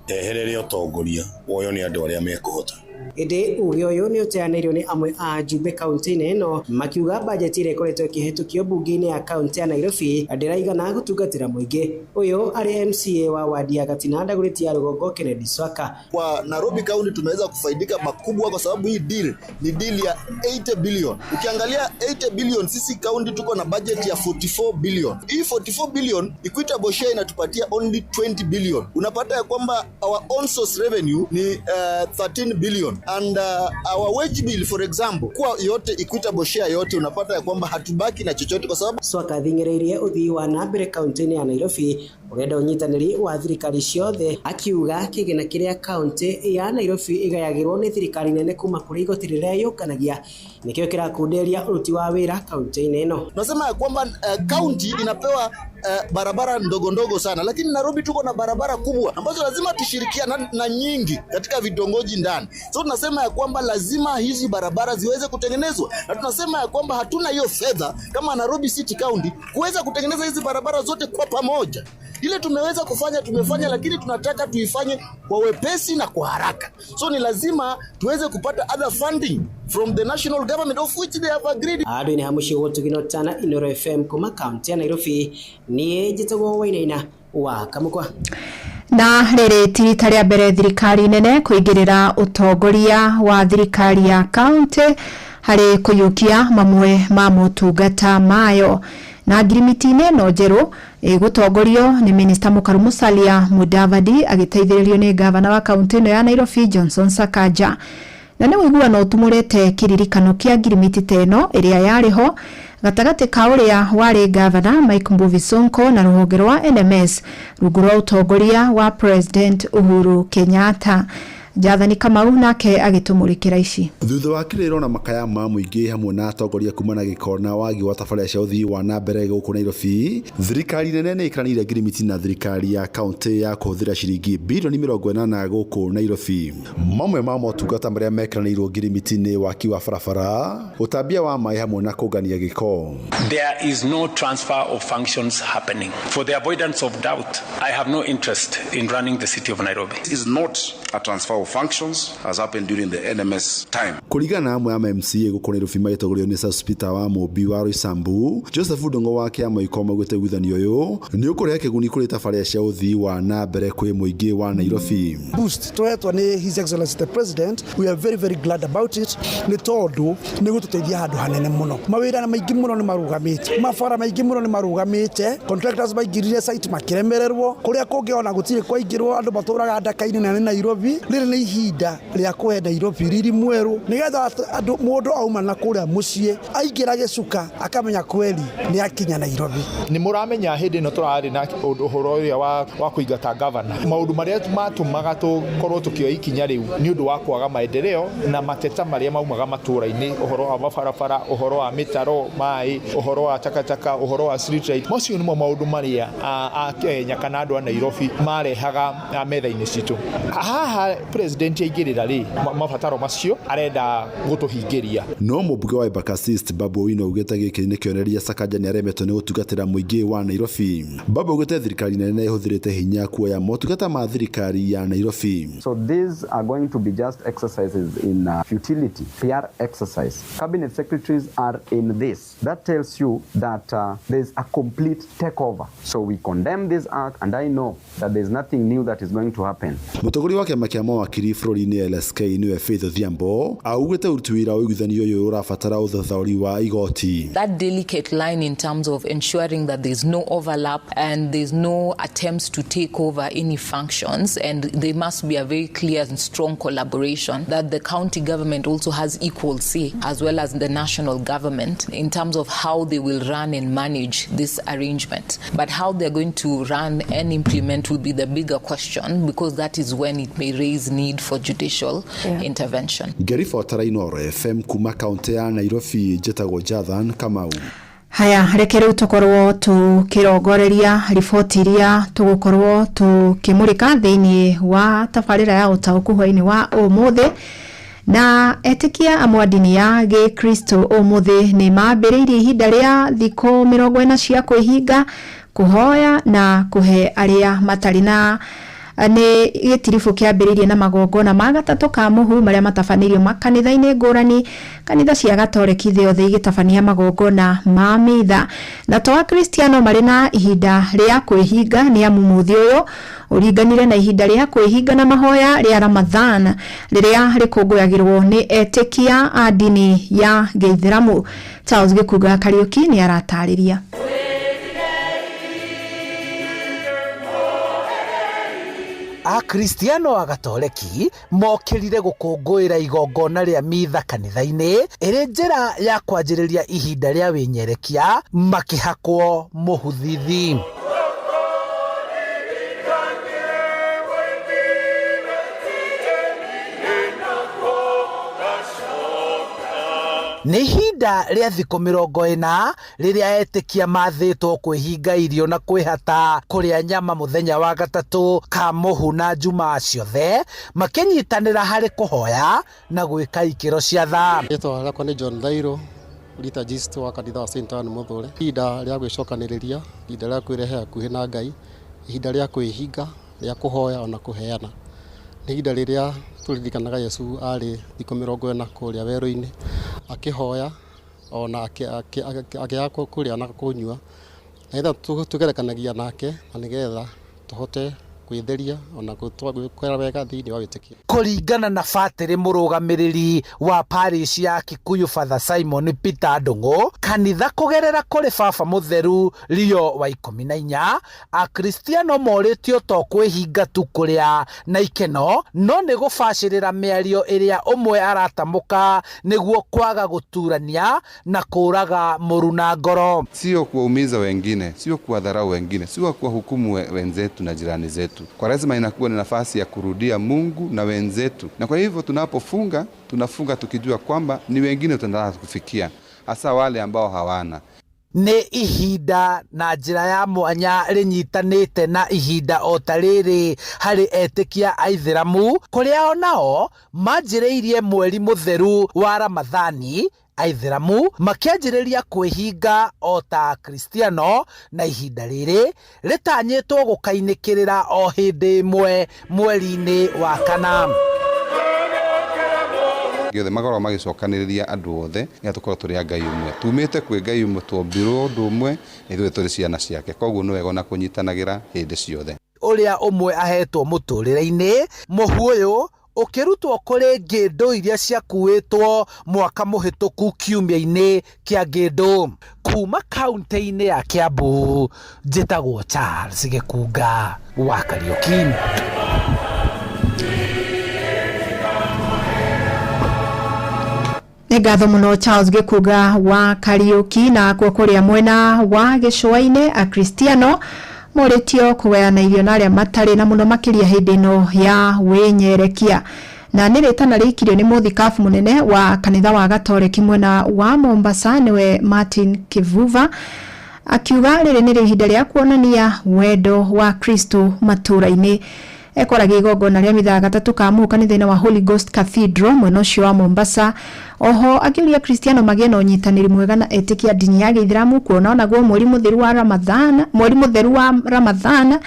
eherere ũtongoria woywo nĩ andũ arĩa mekũhota. Ĩndĩ uge ũyũ nĩ ũteanĩirio nĩ amwe a njumbe kaunti-inĩ ĩno, makiuga bajeti ĩrĩa ĩkoretwo ĩkĩhĩtũkio mbunge-inĩ ya kaunti ya Nairobi ndĩraigana gũtungatĩra mũingĩ. Ũyũ arĩ MCA wa wadi ya Gatina Ndagũrĩti ya Rũgongo Kennedy Swaka. Kwa Nairobi County tumeweza kufaidika makubwa kwa sababu hii deal ni deal ya 80 billion. Ukiangalia 80 billion, sisi county tuko na budget ya 44 billion. Hii 44 billion Equitable share inatupatia only 20 billion. Unapata ya kwamba our own source revenue ni 13 billion. And our wage bill for example, kwa yote equitable share yote unapata ya kwamba hatubaki na chochote kwa sababu Swaka thing'ereirie ũthii wa na mbere kaunti-inĩ ya Nairobi ũrenda ũnyitanĩri wa thirikari ciothe, akiuga kĩgĩna kĩrĩa kaunti ya Nairobi ĩgayagĩrwo nĩ thirikari nene kuma kũrĩ igoti rĩrĩa yũnganagia nĩkĩo kĩrakunderia ũruti wa wĩra kaunti-inĩ ĩno. Nasema ya kwamba kaunti inapewa barabara ndogo ndogo sana, lakini Nairobi tuko na barabara kubwa ambazo lazima tushirikiane na nyingi katika vitongoji ndani. So tunasema ya kwamba lazima hizi barabara ziweze kutengenezwa, na tunasema ya kwamba hatuna hiyo fedha kama Nairobi City County kuweza kutengeneza hizi barabara zote kwa pamoja. Ile tumeweza kufanya tumefanya, lakini tunataka tuifanye kwa wepesi na kwa haraka. So ni lazima tuweze kupata other funding from the national government of which they have agreed. Andũ-inĩ ha mũciĩ gũtũginotana Inooro FM kuma kaunti ya Nairobi, niĩ njĩtagwo Wainaina wa Kamũkwa. Na rĩrĩ ti rita rĩa mbere thirikari nene kũingĩrĩra ũtongoria wa thirikari ya kaunti harĩ kũiyũkia mamwe ma motungata mayo. Na ngirimiti-inĩ ĩno njerũ ĩgũtongorio nĩ Minister Mũkaru Musalia Mudavadi agĩteithĩrĩrio nĩ gavana wa kaunti ĩno ya Nairobi Johnson Sakaja. Na nĩ ũiguano ũtumũrĩte kĩririkano kĩa ngirimiti ta ĩno ĩrĩa yarĩ ho gatagatĩ ka ũrĩa warĩ gavana Mike Mbuvi Sonko na rũhonge rwa NMS rungu rwa ũtongoria wa President Uhuru Kenyatta. Jathani Kamau nake agĩtũmũrĩkĩra ici. Thutha wa kĩrĩro na makaya ma mũingĩ hamwe na atongoria kuma na gĩko na wagi wa tabarĩra cia ũthii wa na mbere gũkũ Nairobi, thirikari nene nĩ ĩkĩranĩire ngirimiti na thirikari ya kaunti ya kũhũthĩra ciringi bilioni 80 gũkũ Nairobi. Mamwe ma motungata marĩa mekĩranĩirwo ngirimiti nĩ waki wa barabara, ũtambia wa maĩ hamwe na kũngania gĩko. There is no transfer of functions happening. For the avoidance of doubt, I have no interest in running the city of Nairobi. It is not a transfer of functions as happened during the NMS time. Kũringana na amwe a MCA gũkũ Nairobi magĩtongorio nĩ Sospeter wa Mũmbi wa Roysambu, Joseph Ndung'u wa kĩama Icom augĩte ũiguithanio ũyũ nĩ ũkũrehe kĩguni kũrĩ tabarĩra cia ũthii wa na mbere kwĩ mũingĩ wa Nairobi. Boost tũhetwo nĩ His Excellency the President, we are very very glad about it, nĩ tondũ nĩ gũtũteithia handũ hanene mũno. Mawĩra maingĩ mũno nĩ marũgamĩte, mabara maingĩ mũno nĩ marũgamĩte, contractors maingĩrire site makĩremererwo, kũrĩa kũngĩ ona gũtirĩ kwaingĩrwo, andũ matũraga ndaka-inĩ na nĩ Nairobi. Rĩrĩ nĩ ihinda rĩa kũhe Nairobi riri mwerũ, nĩgetha andũ mũndũ auma na kũrĩa mũciĩ aingĩra gĩcuka akamenya kweli nĩ akinya Nairobi. Nĩ mũramenya hĩndĩ ĩno tũrarĩ na ũhoro ũrĩa wa kũingata gavana, maũndũ marĩa matũmaga tũkorwo tũkĩoya ikinya rĩu nĩ ũndũ wa kwaga maendeleo na mateta marĩa maumaga matũra-inĩ, ũhoro wa mabarabara, ũhoro wa mĩtaro, maĩ, ũhoro wa takataka, ũhoro wa street light. Macio nĩmo maũndũ marĩa a Kenya kana andũ a Nairobi marehaga metha-inĩ citũ. Haha president aingĩrĩra rĩ, mabataro macio arenda gũtũhingĩria. No mũmbunge wa Embakasi East Babu Owino augĩte gĩkĩ nĩ kĩonereria Sakaja nĩ aremetwo nĩ gũtungatĩra mũingĩ wa Nairobi. Babu augĩte thirikari nene ĩhũthĩrĩte hinya kuoya motungata ma thirikari ya Nairobi. So these are going to be just exercises in futility, PR exercise. Cabinet secretaries are in this. That tells you that there's a complete takeover. So we condemn this act, and I know that there's nothing new that is going to happen. Mũtongoria wa kĩama kĩa mawakiri bũrũri-inĩ LSK nĩwe Faith Odhiambo augĩte ũruti wĩra wa ũiguithanio ũyũ ũrabatara ũthathaũri wa igoti. That delicate line in terms of ensuring that there's no overlap and there's no attempts to take over any functions, and there must be a very clear and strong collaboration that the county government also has equal say, as well as the national government, in terms of how they will run and manage this arrangement. But how they're going to run and implement will be the bigger question, because that is when it may raise need for judicial intervention. Ngĩribotera Inooro FM kuma kaunti ya Nairobi, njĩtagwo Jathan Kamau. Haya, reke rĩu tũkorwo tũkĩrongoreria riboti iria tũgũkorwo tũkĩmũrĩka thĩinĩ wa tabarĩra ya ũtaũku hwainĩ wa ũmũthĩ. Na etĩkia amwe a ndini ya gĩkristo ũmũthĩ nĩ mambĩrĩirie ihinda rĩa thikũ 40 cia kwĩhinga, kũhoya na kũhe arĩa matarĩ na nĩ gĩtiribũ kĩambĩrĩirie na magongona ma gatatũ ka mũhu marĩa matabanĩirio makanitha-inĩ ngũrani, kanitha cia gatoreki thĩ yothe igĩtabania magongona ma mitha. Na to akristiano marĩ na ihinda rĩa kwĩhinga, nĩ amu mũthĩ ũyũ ũringanire na ihinda rĩa kwĩhinga na mahoya rĩa Ramadhan rĩrĩa rĩkũngũyagĩrwo nĩ etĩkia a ndini ya gĩithĩramu. Charles Gĩkunga Kariũki nĩ aratarĩria. Akristiano a Gatoreki mokĩrire gũkũngũĩra igongona rĩa mitha kanitha-inĩ ĩrĩ njĩra ya kwanjĩrĩria ihinda rĩa wĩnyerekia makĩhakwo mũhuthithi. Nĩ ihinda rĩa thikũ 40 rĩrĩa etĩkia mathĩtwo kwĩhinga irio na kwĩhata kũrĩa nyama mũthenya wa gatatũ ka mũhu na Jumaa ciothe, makĩnyitanĩra harĩ kũhoya na gwĩka ikĩro cia tha. Rĩtwa rĩakwa nĩ John Thairũ, liturgist wa kanitha wa St. Anne Mũthũre. Ihinda rĩa gwĩcokanĩrĩria, ihinda rĩa kwĩrehe hakuhĩ na Ngai, ihinda rĩa kwĩhinga, rĩa kũhoya ona kũheana. Nĩ ihinda rĩrĩa tũririkanaga Yesu arĩ thikũ 40 kũrĩa werũ-inĩ akĩhoya ona akĩaga kũrĩa na kũnyua, nĩgetha tũgerekanagia nake na nĩgetha tũhote kwĩtheria ona gwĩkora wega thĩinĩ wa wĩtĩkio. Kũringana na batĩrĩ mũrũgamĩrĩri wa parish ya Kikuyu Father Simon Peter Ndung'u, kanitha kũgerera kũrĩ baba mũtheru Leo wa 14, akristiano morĩtio to kwĩhinga tu kũrĩa na ikeno, no nĩ gũbacĩrĩra mĩario ĩrĩa ũmwe aratamũka nĩguo kwaga gũturania na kũraga mũru na ngoro. Sio kuwaumiza wengine, sio kuwadharau wengine, sio kuwahukumu wenzetu na jirani zetu. Kwaresma inakuwa ni nafasi ya kurudia Mungu na wenzetu, na kwa hivyo tunapofunga tunafunga tukijua kwamba ni wengine tunataka kufikia, hasa wale ambao hawana. Nĩ ihinda na njĩra ya mwanya rĩnyitanĩte na ihinda o ta rĩrĩ harĩ etĩkia aithĩramu, kũrĩa onao manjĩrĩirie mweri mũtheru wa Ramadhani, aithĩramu makĩanjĩrĩria kwĩhinga o ta Akristiano, na ihinda rĩrĩ rĩtanyĩtwo gũkainĩkĩrĩra o hĩndĩ ĩmwe mweri-inĩ wa kana. Gĩothe makoragwo magĩcokanĩrĩria andũ othe nĩgetha tũkorwo tũrĩ a Ngai ũmwe, tumĩte kwĩ Ngai ũmwe, twombirwo ũndũ ũmwe na ithuĩ tũrĩ ciana ciake, koguo nĩ wega ona kũnyitanagĩra hĩndĩ ciothe. Ũrĩa ũmwe ahetwo mũtũrĩre-inĩ, mũhu ũyũ ũkĩrutwo kũrĩ ngĩndũ iria ciakuĩtwo mwaka mũhĩtũku kiumia-inĩ kĩa ngĩndũ. Kuma kaunti-inĩ ya Kiambu, njĩtagwo Charles Gĩkunga wa Kariũki. Nĩ ngatho mũno Charles Gĩkunga wa Kariũki. Na kuo kũrĩa mwena wa gĩcũa-inĩ, Akristiano morĩtio kũgayana irio na arĩa matarĩ na mũno makĩria hĩndĩ ĩno ya wĩnyerekia. Na nĩ rĩtana rĩikirio nĩ mũthikabu mũnene wa kanitha wa Gatoreki mwena wa Mombasa, nĩwe Martin Kivuva, akiuga rĩrĩ nĩrĩo ihinda rĩa kuonania wendo wa Kristo matũũra-inĩ. Ekoragia igongona rĩa mithaa gatatũ ka mũhu kanitha-inĩ wa Holy Ghost Cathedral mwena ũcio wa Mombasa. Oho akĩũria Kristiano magĩe na ũnyitanĩri mwega na etĩkia ndini ya gĩithĩramu, kuona onaguo mweri mũtheru wa Ramadhan, mweri mũtheru wa Ramadhan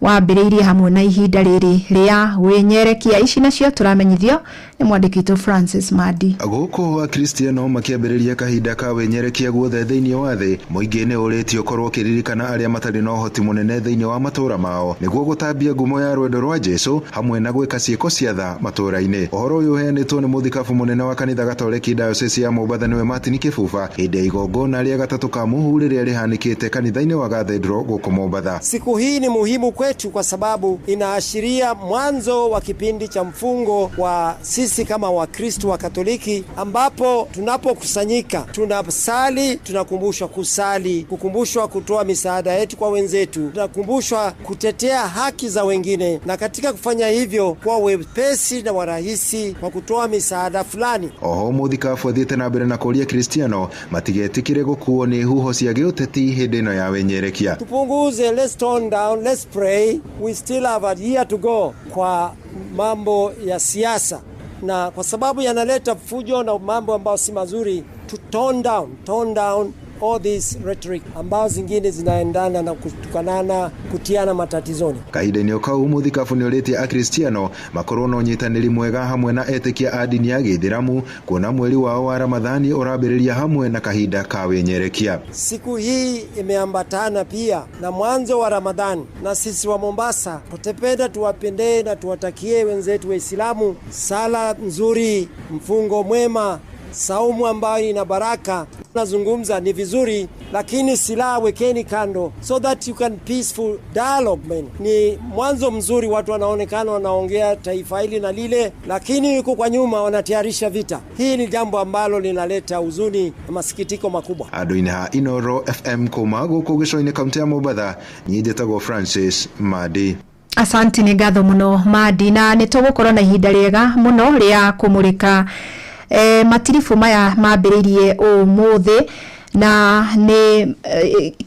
wambĩrĩirie hamwe na ihinda rĩrĩ rĩa wĩnyerekia. Ici nacio tũramenyithio nĩ mwandĩki witũ Francis Madi. Gũkũ Akristiano makĩambĩrĩria kahinda ka wĩnyerekia guothe thĩinĩ wa thĩ, mũingĩ nĩ ũrĩtio ũkorwo ũkĩririkana arĩa matarĩ na ũhoti mũnene thĩinĩ wa matũũra mao nĩguo gũtambia ngumo ya rwendo rwa Jesu hamwe na gwĩka ciĩko cia tha matũũra-inĩ. Ũhoro ũyũ ũheanĩtwo nĩ mũthikabu mũnene wa kanitha Gatoreki Diocese ya Mombatha nĩwe Martin Kĩbuba hĩndĩ ya igongona rĩa gatatũ ka mũhu rĩrĩa rĩhanĩkĩte kanitha-inĩ wa Cathedral gũkũ Mombatha. Siku hii ni muhimu kwetu kwa sababu inaashiria mwanzo wa kipindi cha mfungo wa sisi kama Wakristo wa Katoliki, ambapo tunapokusanyika tunasali, tunakumbushwa kusali, kukumbushwa kutoa misaada yetu kwa wenzetu, tunakumbushwa kutetea haki za wengine, na katika kufanya hivyo kuwa wepesi na warahisi kwa kutoa misaada fulani. Oho mũthikabu athiĩte na mbere na kũria Kristiano matigetĩkĩre gũkuo nĩ huho cia gĩũteti hĩndĩ ĩno ya wĩnyerekia. Tupunguze, let's tone down, let's pray. We still have a year to go kwa mambo ya siasa, na kwa sababu yanaleta fujo na mambo ambayo si mazuri, to tone down all this rhetoric ambazo zingine zinaendana na kutukanana, kutiana matatizoni. Kahinda-inĩ o kau mũthikabu nĩ ũrĩtie Akristiano makorwo na ũnyitanĩri mwega hamwe na etĩkia a ndini ya gĩithĩramu kuona mweri wao wa Ramadhani ũrambĩrĩria hamwe na kahinda ka wĩnyerekia. Siku hii imeambatana pia na mwanzo wa Ramadhani, na sisi wa Mombasa tutapenda tuwapendee na tuwatakie wenzetu Waislamu sala nzuri, mfungo mwema, saumu ambayo ina baraka. Nazungumza ni vizuri, lakini silaha wekeni kando so that you can peaceful dialogue man. Ni mwanzo mzuri, watu wanaonekana wanaongea taifa hili na lile, lakini yuko kwa nyuma wanatayarisha vita. Hii ni jambo ambalo linaleta huzuni na masikitiko makubwa. Andũ-inĩ ha Inoro FM kuma gũkũ gĩcũa-inĩ kaunti ya Mombatha, niĩ njĩtagwo Francis Madi. Asante, nĩ ngatho mũno Madi, na nĩ tũgũkorwo na ihinda rĩega mũno rĩa kũmũrĩka matiribũ maya mambĩrĩirie ũmũthĩ, na nĩ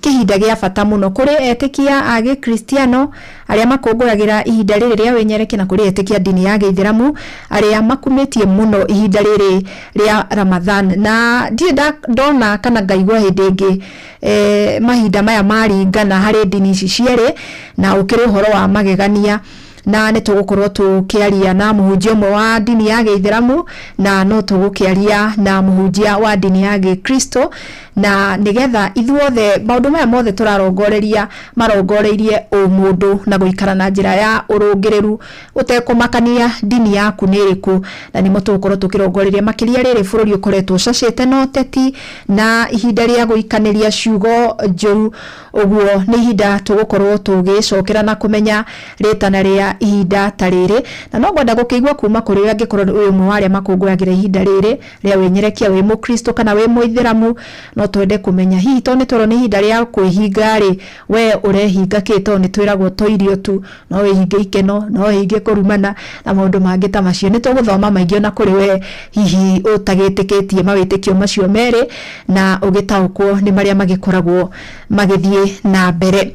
kĩhinda gĩa bata mũno kũrĩ etĩkia a gĩkristiano arĩa makũngũyagĩra ihinda rĩrĩ rĩa wĩnyerekia, na kũrĩ etĩkia ndini ya gĩithĩramu arĩa makumĩtie mũno ihinda rĩrĩ rĩa Ramadhan. Na ndirĩ ndona kana ngaigua hĩndĩ ĩngĩ mahinda maya maringana harĩ ndini ici cierĩ, na ũkĩrĩ ũhoro wa magegania. Na nĩ tũgũkorwo tũkĩaria na mũhunjia ũmwe wa ndini ya gĩithĩramu, na no tũgũkĩaria na mũhunjia wa ndini ya gĩkristo, na nĩgetha ithuothe maũndũ maya mothe tũrarongoreria marongoreirie ũmũndũ na gũikara na njĩra ya ũrũngĩrĩru ũtekũmakania ndini yaku nĩ ĩrĩkũ. Na nĩmo tũgũkorwo tũkĩrongoreria makĩria rĩrĩ bũrũri ũkoretwo ũcacĩte na ũteti na ihinda rĩa gũikanĩria ciugo njũru. Ũguo nĩ ihinda tũgũkorwo tũgĩcokera na kũmenya rĩtana rĩa ihinda ta rĩrĩ, na no ngwenda gũkĩigua kuma kũrĩ we angĩkorwo wĩ ũmwe wa arĩa makũngũyagĩra ihinda rĩrĩ rĩa wĩnyerekia, wĩ mũkristo kana wĩ mũithĩramu. No twende kũmenya hihi tondũ nĩ twerwo nĩ ihinda rĩa kwĩhinga rĩ, we ũrehinga kĩ? Tondũ nĩ twĩragwo to irio tu, no wĩhinge ikeno, no wĩhinge kũrumana na maũndũ mangĩ ta macio. Nĩ tũgũthoma maingĩ ona kũrĩ we hihi ũtagĩtĩkĩtie mawĩtĩkio macio merĩ, na ũgĩtaũkwo nĩ marĩa magĩkoragwo magĩthiĩ na mbere.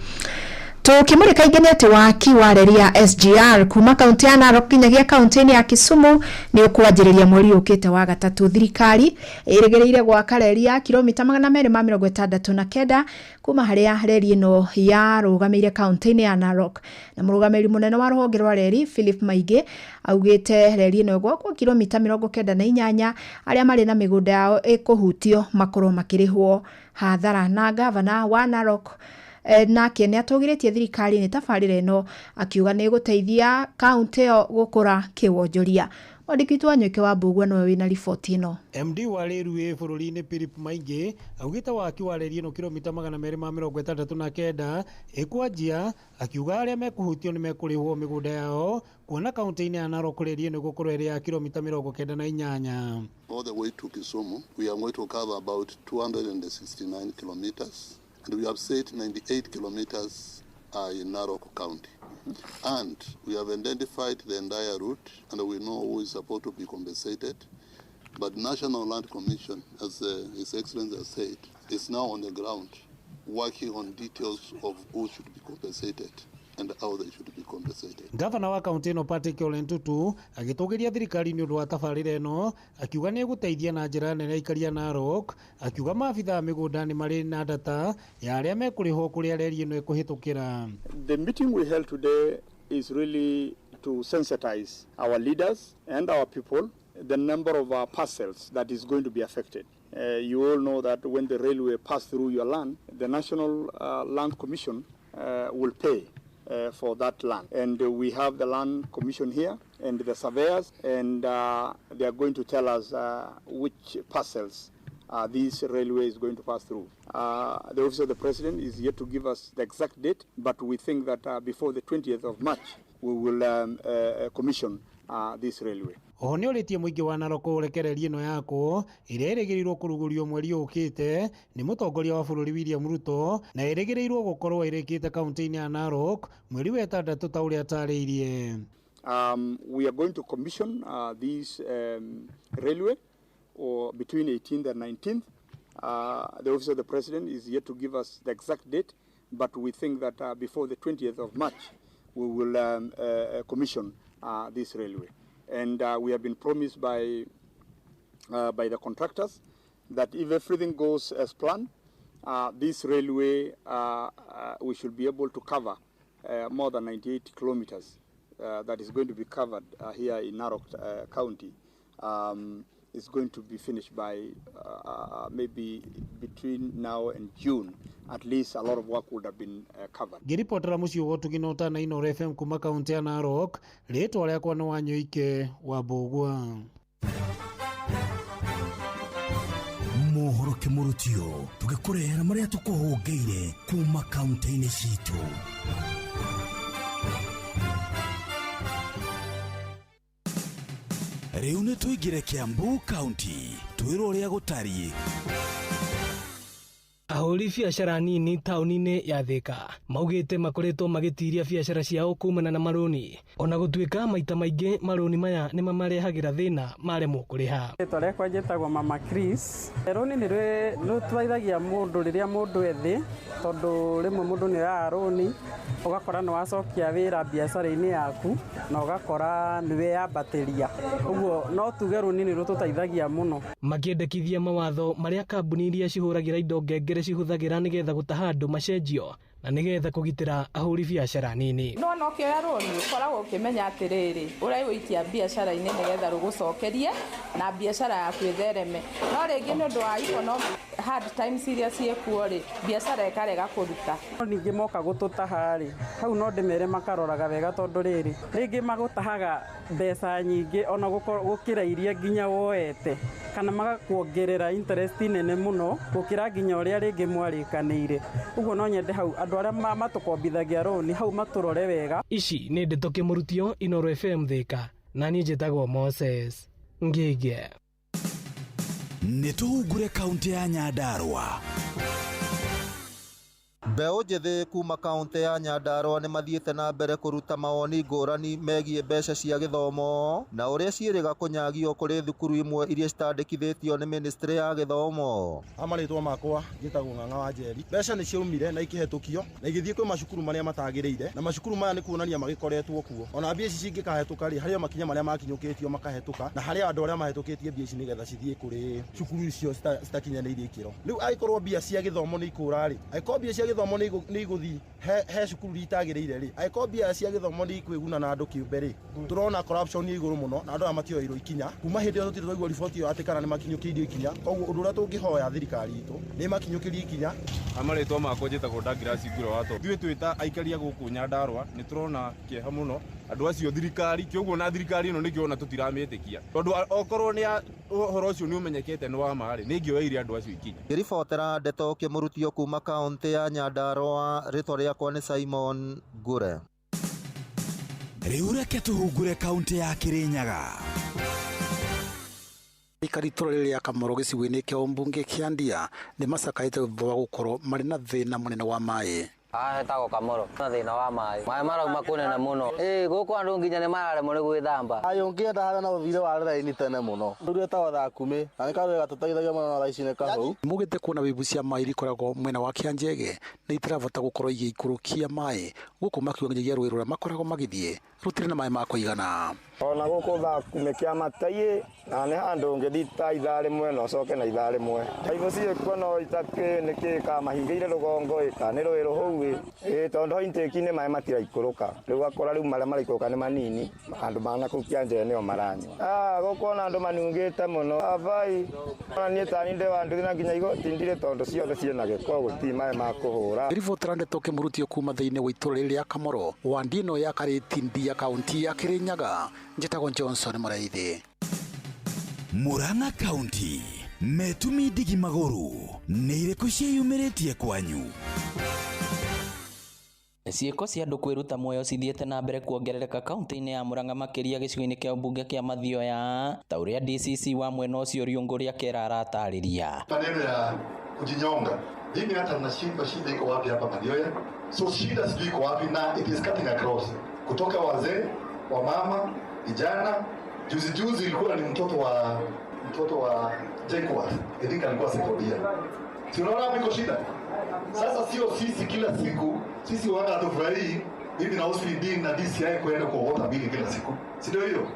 Tũkĩmũrĩka ingĩ nĩ atĩ waki wa reri ya SGR kuma kaunti ya Narok nginyagia kaunti-inĩ ya Kisumu nĩ ũkwanjĩrĩria mweri ũkĩte wa gatatũ. Thirikari ĩrĩgĩrĩire gwaka reri ya kilomita 269 kuma harĩa reri ĩno yarũgamĩire kaunti-inĩ ya Narok. Na mũrũgamĩrĩri mũnene wa rũhonge rwa reri Philip Maingĩ augĩte reri ĩno ĩgwakwo kilomita 98, arĩa marĩ na mĩgũnda yao ĩkũhutio makorwo makĩrĩhwo hathara. Na gavana wa Narok nake nĩ atũgĩrĩtie thirikari nĩ tabarĩra ĩno, akiuga nĩ ĩgũteithia kaunti ĩyo gũkũra kĩwonjoria. Mwandĩki witũ Wanyoike wa Mbugua nĩwe wĩna riboti ĩno. MD wa Railway bũrũri-inĩ Philip Maingĩ augĩte waki wa reri ĩno kilomita 269 ĩkwanjia, akiuga arĩa mekũhutio nĩ mekũrĩhwo mĩgũnda yao, kuona kaunti-inĩ ya Narok reri ĩno ĩgũkorwo ĩrĩ ya kilomita 98. All the way to Kisumu, we are going to cover about 269 kilometers, and we have said 98 kilometers are in Narok County. And we have identified the entire route, and we know who is supposed to be compensated. But National Land Commission, as His Excellency has said, is now on the ground working on details of who should be compensated and how they should be compensated. Gavana wa kaunti ĩno Patrick Ole Ntutu agĩtũgĩria thirikari nĩ ũndũ wa tabarĩra ĩno, akiuga nĩ ĩgũteithia na njĩra nene aikari a Narok, akiuga maabitha a mĩgũnda nĩ marĩ na data ya arĩa mekũrĩhwo kũrĩa reri ĩno ĩkũhĩtũkĩra. The meeting we held today is really to sensitize our leaders and our people the number of our parcels that is going to be affected. You all know that when the railway pass through your land, the National Land Commission will pay for that land. And we have the Land Commission here and the surveyors, and they are going to tell us which parcels this railway is going to pass through. The Office of the President is yet to give us the exact date, but we think that before the 20th of March, we will commission this railway. Oho nĩ ũrĩtie mũingĩ wa Narok ũrekererie ĩno yakwo ĩrĩa ĩrĩgĩrĩirwo kũrugũrio mweri ũkĩte nĩ mũtongoria wa bũrũri William Ruto, na ĩrĩgĩrĩirwo gũkorwo ĩrĩkĩte kaunti-inĩ ya Narok mweri wa ĩtandatũ ta ũrĩa atarĩirie. We are going to commission this railway or between 18th and 19th. The Office of the President is yet to give us the exact date, but we think that before the 20th of March, we will commission this railway. And we have been promised by the contractors that if everything goes as planned, this railway, we should be able to cover more than 98 kilometers that is going to be covered here in Narok County. Is going to be finished by maybe between now and June. At least a lot of work would have been covered. Ngĩribotera mũciĩ wa Ũtugi na Ũtana Inooro FM kuma kaunti ya Narok, rĩtwa rĩakwa nĩ Wanyoike wa Mbũgua. Mohoro kĩmũrutio tũgĩkũrehera marĩa tũkũhũngĩire kuma kaunti-inĩ citũ. Rĩu nĩ tũingĩre Kiambu County, twĩrwo ũrĩa gũtariĩ. Ahũri biacara nini taũni-inĩ ya Thika maugĩte makoretwo magĩtiria biacara ciao kumana na marũni, ona gũtuĩka maita maingĩ marũni maya nĩ mamarehagĩra thĩna maremwo kũrĩha. Rĩtwa rĩakwa njĩtagwo Mama Chris. Rũni nĩ rũteithagia mũndũ rĩrĩa mũndũ ethĩ, tondũ rĩmwe mũndũ nĩ oyaga rũni ũgakora nĩ wacokia wĩra biacara-inĩ yaku na ũgakora nĩ weyambatĩria. Ũguo no tuge rũni nĩ rũtũteithagia mũno. Makĩendekithia mawatho marĩa kambuni iria cihũragĩra indo ngengere cihũthagĩra nĩgetha gũtaha andũ macenjio na nĩgetha kũgitĩra ahũri biacara nini. No no kĩoya rũni ũkoragwo ũkĩmenya atĩrĩrĩ, ũraigũikia biacara-inĩ nĩgetha rũgũcokerie na biacara yaku ĩthereme. No rĩngĩ nĩ ũndũ wa economic hard times iria ciĩkuo rĩ, biacara ĩkarega kũruta. No ningĩ moka gũtũtaha rĩ, hau no ndĩmere makaroraga wega tondũ rĩrĩ, rĩngĩ magũtahaga mbeca nyingĩ ona gũkĩra iria nginya woete, kana magakuongerera interest nene mũno gũkĩra nginya ũrĩa rĩngĩ mwarĩkanĩire. Ũguo no nyende hau andũ arĩa matũkombithagia rũni hau matũrore wega. Ici nĩ ndeto kĩmũrutio Inooro FM Thika, na niĩ njĩtagwo Moses Ngige. Nĩ tũhungure kaunti ya Nyandarua. Mbeũ njĩthĩ kuma kaũntĩ ya Nyandarua nĩ mathiĩte na mbere kũruta mawoni ngũrani megiĩ mbeca cia gĩthomo na ũrĩa ciĩrĩga kũnyagio kũrĩ thukuru imwe iria citandĩkithĩtio nĩ ministry ya gĩthomo. Marĩtwa makwa njĩtagwo Ng'ang'a wa Njeri. Mbeca nĩ ciaumire na ikĩhetũkio na igĩthiĩ kwĩ macukuru marĩa matagĩrĩire, na macukuru maya nĩ kuonania magĩkoretwo kuo. Ona mbia ici cingĩkahetũka rĩ, harĩ o makinya marĩa makinyũkĩtio makahetũka, na harĩ andũ arĩa mahetũkĩtie mbia ici nĩgetha cithiĩ kũrĩ cukuru icio citakinyanĩirie ikĩro. Rĩu angĩkorwo mbia cia gĩthomo nĩ ikũra rĩ, angĩkorwo mbia cia gĩthomo nĩ igũthiĩ he cukuru iria itagĩrĩire rĩ, angĩkorwo mbia cia gĩthomo nĩ ikwĩguna na andũ kĩũmbe rĩ, tũrona corruption ĩ igũrũ mũno na andũ aya matioeirwo ikinya. Kuma hĩndĩ ĩyo tũtirĩ twaigua riboti ĩyo atĩ kana nĩ makinyũkĩirio ikinya. Koguo ũndũ ũrĩa tũngĩhoya thirikari itũ nĩ makinyũkĩrie ikinya. Marĩtwa makwa njĩtagwo Douglas Ngure wa Toro. Ithuĩ twĩ ta aikari a gũkũ Nyandarua nĩ tũrona kĩeha mũno andũ acio thirikari kĩoguo na thirikari ĩno nĩkĩo ona tũtiramĩtĩkia tondũ okorwo nĩ ũhoro ũcio nĩ ũmenyekete nĩ wa ma rĩ, nĩ ingĩoeire andũ acio ikinya. Ngĩribotera ndeto kĩmũrutio kuma kaũntĩ ya Nyandarua, rĩtwa rĩakwa nĩ Simon Ngure. Rĩu reke tũhungure kaũntĩ ya Kĩrĩnyaga. Aikari itũra rĩrĩ rĩa Kamoro gĩcigo-inĩ kĩa ũmbunge kĩa Ndia nĩ macakaĩte thutha wa gũkorwo marĩ na thĩna mũnene wa maĩ. Haha hetagwo Kamoro na thĩna wa maĩ. Maĩ marauma kũnene mũno. Ĩĩ gũkũ andũ nginya nĩ mararemwo nĩ gwĩthamba. Maĩ ũngĩenda harĩa no ũthire ware raini tene mũno. Rĩu retagwo thaa kumi na nĩ karũĩ gatũteithagia mũno na thaa ici nĩ kahũu. Mugĩte kuona wĩibu cia maĩ iria ikoragwo mwena wa Kĩanjege nĩ itirabota gũkorwo igĩikũrũkia maĩ gũkũ makiuga nginyagia rũĩ rũrĩa makoragwo magĩthiĩ rũtirĩ na maĩ ma kũigana. Ona gũkũ thaa kumi kĩamata-ĩ, na nĩ handũ ũngĩthiĩ ta ithaa rĩmwe na ũcoke na ithaa rĩmwe. Baibũ ciĩkuo no itakĩũĩ nĩkĩ kana mahingĩire rũgongo-ĩ kana nĩ rũĩ rũhũu-ĩ, ĩ tondũ ho intake-inĩ maĩ matiraikũrũka. Rĩu ũgakora rĩu marĩa maraikũrũka nĩ manini, andũ ma nakũu Kĩanjege nĩo maranyua. Gũkũ ona andũ manungĩte mũno. Abai, ona niĩ tani ndĩ wa nduthi na nginya igoti ndirĩ tondũ ciothe ciĩna gĩko gũtirĩ maĩ ma kũhũra. Ribotera ndeto kĩmũrutio kuma thĩinĩ wa itũra rĩrĩ rĩa Kamoro wandi ĩno ya Karĩti Ndia kaunti ya Kĩrĩnyaga. Njĩtagwo Johnson Mũraithi. Murang'a County metumi ndigi magũrũ nĩ irĩkũ ciĩyumĩrĩtie kwanyu? Ciĩko cia andũ kwĩruta muoyo cithiĩte na mbere kuongerereka kaunti-inĩ ya Murang'a makĩria gĩcigo-inĩ kĩa ũmbunge kĩa Mathioya ta ũrĩa DCC wa mwena ũcio Riũngũ Kera aratarĩria. Maneno ya kujinyonga, mimi hata nashindwa shida iko wapi hapa Mathioya, so shida sijui iko wapi na it is cutting across kutoka wazee, wamama, vijana. Juzi juzi ilikuwa ni mtoto wa JKUAT, I think alikuwa sekondia. Si unaona hapo iko shida? Sasa sio sisi kila siku, sisi waga hatufurahii mimi na OCD na DCI kwenda kuokota bili kila siku. Si ndio hiyo?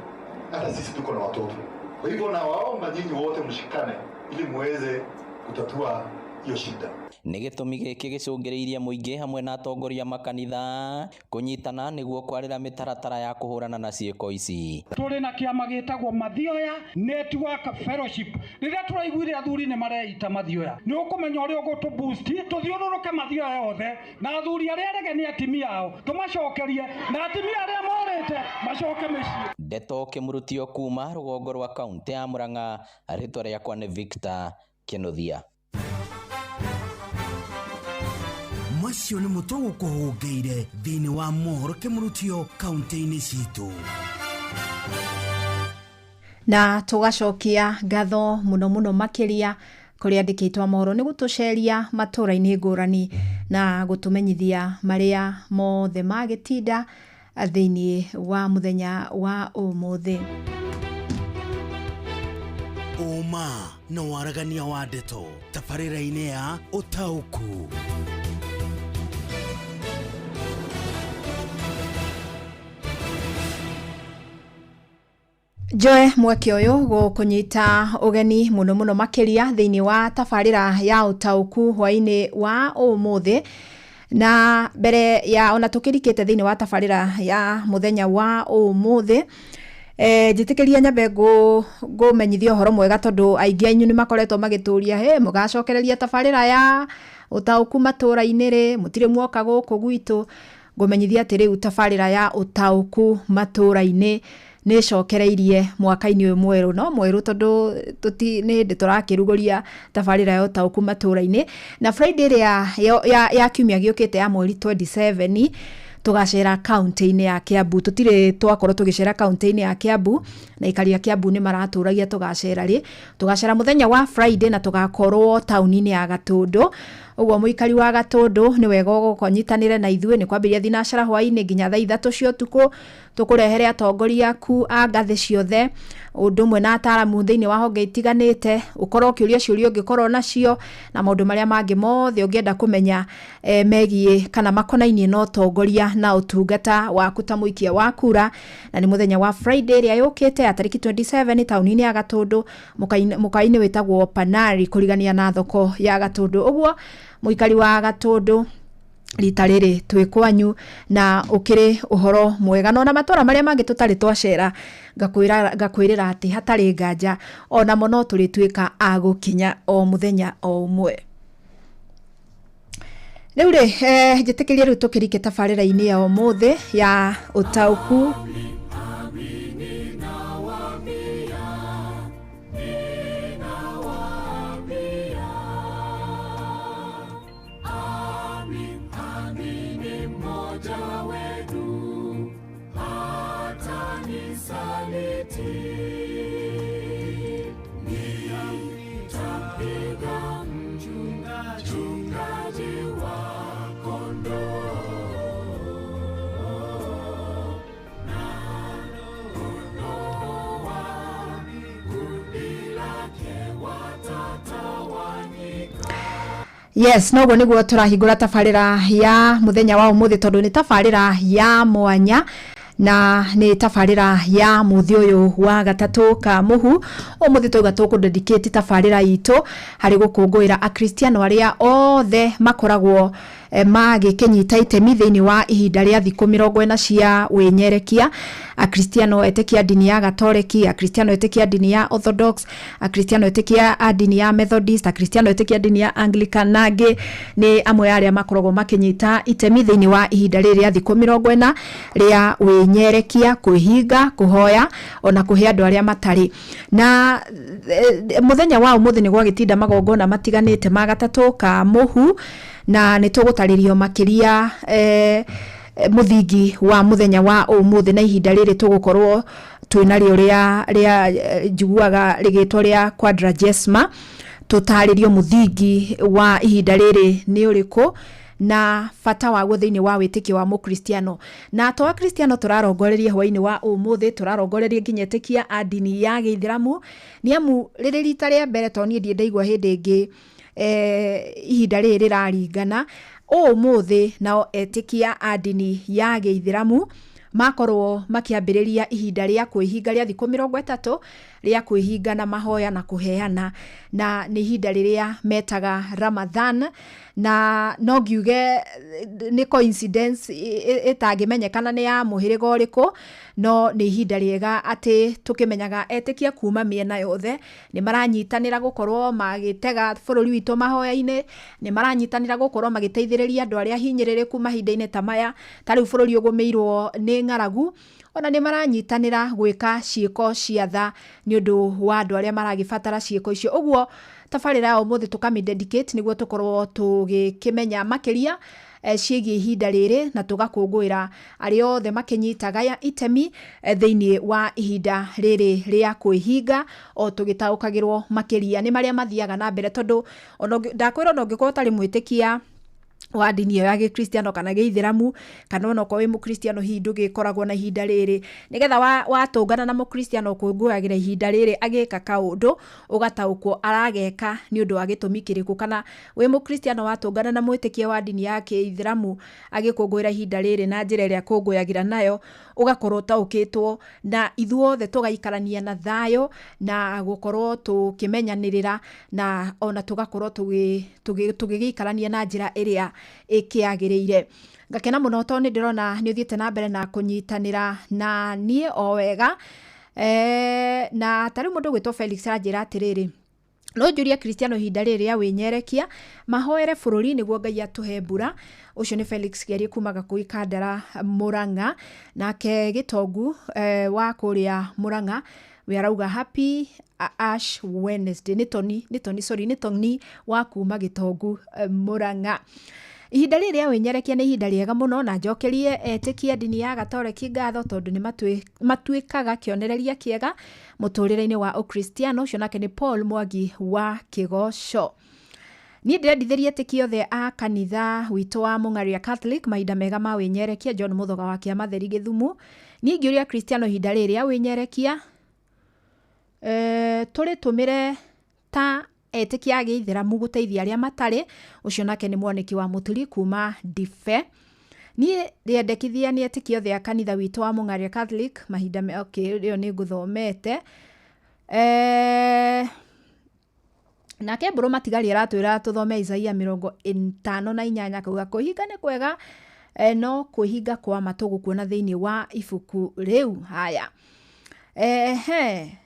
Hata sisi tuko na watoto. Kwa hivyo nawaomba nyinyi wote mshikane ili muweze kutatua hiyo shida. Nĩ gĩtũmi gĩkĩ gĩcũngĩrĩirie mũingĩ hamwe na atongoria makanitha kũnyitana nĩguo kwarĩra mĩtaratara ya kũhũrana na ciĩko ici. Tũrĩ na kĩama gĩtagwo Mathioya Network Fellowship. Rĩrĩa tũraiguire athuri nĩ mareita Mathioya, nĩ ũkũmenya ũrĩa ũgũtũ boost tũthiũrũrũke Mathioya yothe, na athuri arĩa arege nĩ atimia ao tũmacokerie, na atimia arĩa morĩte macoke mĩciĩ. Ndeto kĩmũrutio kuma rũgongo rwa kaunti ya Murang'a, rĩtwa rĩakwa nĩ Victor Kĩnuthia. Macio nĩ mũtũ gũkũhũngĩire thĩinĩ wa mohoro kĩmũrutio kaunti-inĩ citũ. Na tũgacokia ngatho mũno mũno makĩria kũrĩ andĩkĩtwo a mohoro nĩ gũtũceria matũra-inĩ ngũrani na gũtũmenyithia marĩa mothe magĩtinda thĩinĩ wa mũthenya wa ũmũthĩ. Ũma na waragania wa ndeto tabarĩra-inĩ ya ũtaũku. Njoe mweke ũyũ gũkũnyita ũgeni mũno mũno makĩria thĩinĩ wa tabarĩra ya ũtaũku hwainĩ wa ũmũthĩ. Na mbere ya ona tũkĩrikĩte thĩinĩ wa tabarĩra ya mũthenya wa ũmũthĩ, njĩtĩkĩria nyambe ngũmenyithia ũhoro mwega tondũ aingĩ anyu nĩ makoretwo magĩtũria, he mũgacokereria tabarĩra ya ũtaũku matũra-inĩ rĩ, mũtirĩ muoka gũkũ gwitũ. Ngũmenyithia atĩ rĩu tabarĩra ya ũtaũku matũra-inĩ nĩ ĩcokereirie mwaka-inĩ ũyũ mwerũ, no mwerũ tondũ nĩ hĩndĩ tũrakĩrugũria tabarĩra ya ũtaũku matũra-inĩ. Na Friday ĩrĩa ya kiumia gĩũkĩte ya mweri 27 tũgacera kaunti-inĩ ya Kiambu. Tũtirĩ twakorwo tũgĩcera kaunti-inĩ ya Kiambu, na aikari a Kiambu nĩ maratũragia tũgacera rĩ. Tũgacera mũthenya wa Friday na tũgakorwo taũni-inĩ ya Gatũndũ. Ũguo mũikari wa Gatũndũ nĩ wega ũgoka ũnyitanĩre na ithuĩ, nĩ kwambĩrĩria thinacara hwaĩ-inĩ nginya thaa 3 cia ũtukũ. Tũkũrehere atongoria aku a ngathĩ ciothe, ũndũ ũmwe na ataaramu thĩinĩ wa honge itiganĩte, ũkorwo ũkĩũria ciũria ũngĩkorwo nacio na maũndũ marĩa mangĩ mothe ũngĩenda kũmenya megiĩ kana makonainie na ũtongoria na ũtungata waku ta mũikia wa kura. Na nĩ mũthenya wa Friday ĩrĩa yũkĩte ya tarĩki 27 taũni-inĩ ya Gatũndũ, mũkawa-inĩ wĩtagwo Panari, kũrigania na thoko ya Gatũndũ. Ũguo mũikari wa Gatũndũ, rita rĩrĩ twĩ kwanyu na ũkĩrĩ ũhoro mwega. Na ona matũra marĩa mangĩ tũtarĩ twacera, ngakwĩrĩra atĩ hatarĩ nganja onamo no tũrĩtuĩka a gũkinya o mũthenya o ũmwe. Rĩu rĩ, njĩtĩkĩrie rĩu tũkĩrike tabarĩra-inĩ ya ũmũthĩ ya ũtaũku. Yes, noguo nĩguo tũrahingũra tabarĩra ya mũthenya wa ũmũthĩ, tondũ nĩ tabarĩra ya mwanya na nĩ tabarĩra ya mũthĩ ũyũ wa gatatũ ka mũhu. Ũmũthĩ twauga tũkũ-dedicate tabarĩra itũ harĩ gũkũngũĩra akristiano arĩa othe makoragwo magĩkĩnyita itemi thĩinĩ wa ihinda rĩa thikũ 40 cia wĩnyerekia. Akristiano etĩkia ndini ya Gatoreki, akristiano etĩkia ndini ya Orthodox, akristiano etĩkia a ndini ya Methodist, akristiano etĩkia ndini ya Anglican na angĩ nĩ amwe arĩa makoragwo makĩnyita itemi thĩinĩ wa ihinda rĩrĩ rĩa thikũ 40 rĩa wĩnyerekia, kwĩhinga, kũhoya ona kũhe andũ arĩa matarĩ. Na mũthenya wa ũmũthĩ nĩ gwagĩtinda magongona matiganĩte ma gatatũ ka mũhu, na nĩ tũgũtarĩrio makĩria mũthingi wa mũthenya wa ũmũthĩ na ihinda rĩrĩ tũgũkorwo twĩnarĩo rĩa njiguaga rĩgĩtwo rĩa Quadragesima. Tũtarĩrio mũthingi wa ihinda rĩrĩ nĩ ũrĩkũ na bata waguo thĩinĩ wa wĩtĩkio wa mũkristiano. Na to akristiano tũrarongoreria hwaĩ-inĩ wa ũmũthĩ, tũrarongoreria nginya etĩkia a ndini ya gĩithĩramu, nĩ amu rĩrĩ rita rĩa mbere, to niĩ ndirĩ ndaigua hĩndĩ ĩngĩ ihinda rĩrĩ rĩraringana. Ũmũthĩ nao etĩkia a ndini ya gĩithĩramu makorwo makĩambĩrĩria ihinda rĩa kwĩhinga rĩa thikũ 30 rĩa kwĩhinga na mahoya na kũheana, na nĩ ihinda rĩrĩa metaga Ramadhan. Na no ngiuge nĩ coincidence ĩtangĩmenyekana nĩ ya mũhĩrĩga ũrĩkũ, no nĩ ihinda rĩega atĩ tũkĩmenyaga etĩkia kuma mĩena yothe nĩ maranyitanĩra gũkorwo magĩtega bũrũri witũ mahoya-inĩ, nĩ maranyitanĩra gũkorwo magĩteithĩrĩria andũ arĩa hinyĩrĩrĩku mahinda-inĩ ta maya, ta rĩu bũrũri ũgũmĩirwo nĩ ng'aragu, ona nĩ maranyitanĩra gwĩka ciĩko cia tha nĩ ũndũ wa andũ arĩa maragĩbatara ciĩko icio. Ũguo tabarĩra ya ũmũthĩ tũkamĩ-dedicate nĩguo tũkorwo tũgĩkĩmenya makĩria ciĩgiĩ ihinda rĩrĩ, na tũgakũngũĩra arĩa othe makĩnyitaga itemi thĩinĩ wa ihinda rĩrĩ rĩa kwĩhinga, o tũgĩtaũkagĩrwo makĩria nĩ marĩa mathiaga na mbere, tondũ ndakwĩra ona ũngĩkorwo ũtarĩ mwĩtĩkia wa ndini ĩyo ya gĩkristiano kana gĩithĩramu, kana ona okorwo wĩ mũkristiano hihi ndũgĩkoragwo na ihinda rĩrĩ, nĩgetha watũngana na mũkristiano ũkũngũyagĩra ihinda rĩrĩ agĩka kaũndũ, ũgataũkwo arageka nĩ ũndũ wa gĩtũmi kĩrĩkũ. Kana wĩ mũkristiano watũngana na mwĩtĩkia wa ndini ya kĩithĩramu agĩkũngũĩra ihinda rĩrĩ na njĩra ĩrĩa akũngũyagĩra nayo, ũgakorwo ũtaũkĩtwo, na ithuothe tũgaikarania na thayũ na gũkorwo tũkĩmenyanĩrĩra, na ona tũgakorwo tũgĩgĩikarania na njĩra ĩrĩa ĩkĩagĩrĩire. Ngakena mũno tondũ nĩ ndĩrona nĩ ũthiĩte na mbere na kũnyitanĩra na niĩ o wega. Na ta rĩu mũndũ ũgwĩtwo Felix aranjĩra atĩrĩrĩ, no njũrie Kristiano ihinda rĩrĩ rĩa wĩnyerekia mahoere bũrũri nĩguo Ngai atũhe mbura. Ũcio nĩ Felix Kĩarie kuma Gakũi Kandara Mũrang'a. Nake Gĩtongu wa kũrĩa Mũrang'a we arauga happy Ash Wednesday. Nĩ Tony wa kuma Gĩtongu Mũrang'a. Ihinda rĩrĩ rĩa wĩnyerekia nĩ ihinda rĩega mũno, na njokerie etĩkia ndini ya Gatoreki ngatho tondũ nĩ matuĩkaga kĩonereria kĩega mũtũrĩre-inĩ wa ũkristiano. Ũcio nake nĩ Paul Mwangi wa Kĩgoco. Niĩ ndĩrendithĩria etĩkia othe a kanitha witũ wa Mũng'aria Catholic mahinda mega ma wĩnyerekia. John Mũthoga wa Kĩamatheri Gĩthumo. Niĩ ingĩũria Kristiano ihinda rĩrĩ rĩa wĩnyerekia tũrĩtũmĩre ta etĩkia a gĩithĩramu gũteithia arĩa matarĩ. Ũcio nake nĩ Mwanĩki wa Mũturi kuma Ndibe. Niĩ rĩendekithia nĩ etĩkia othe a kanitha witũ wa Mũng'aria Catholic mahinda okay, ĩyo nĩ ngũthomete. Nake Mbũrũ Matigari aratwĩra tũthome Isaia 58, akauga kwĩhinga nĩ kwega, no kwĩhinga kwa ma tũgũkuona thĩinĩ wa ibuku rĩu. Haya, ehe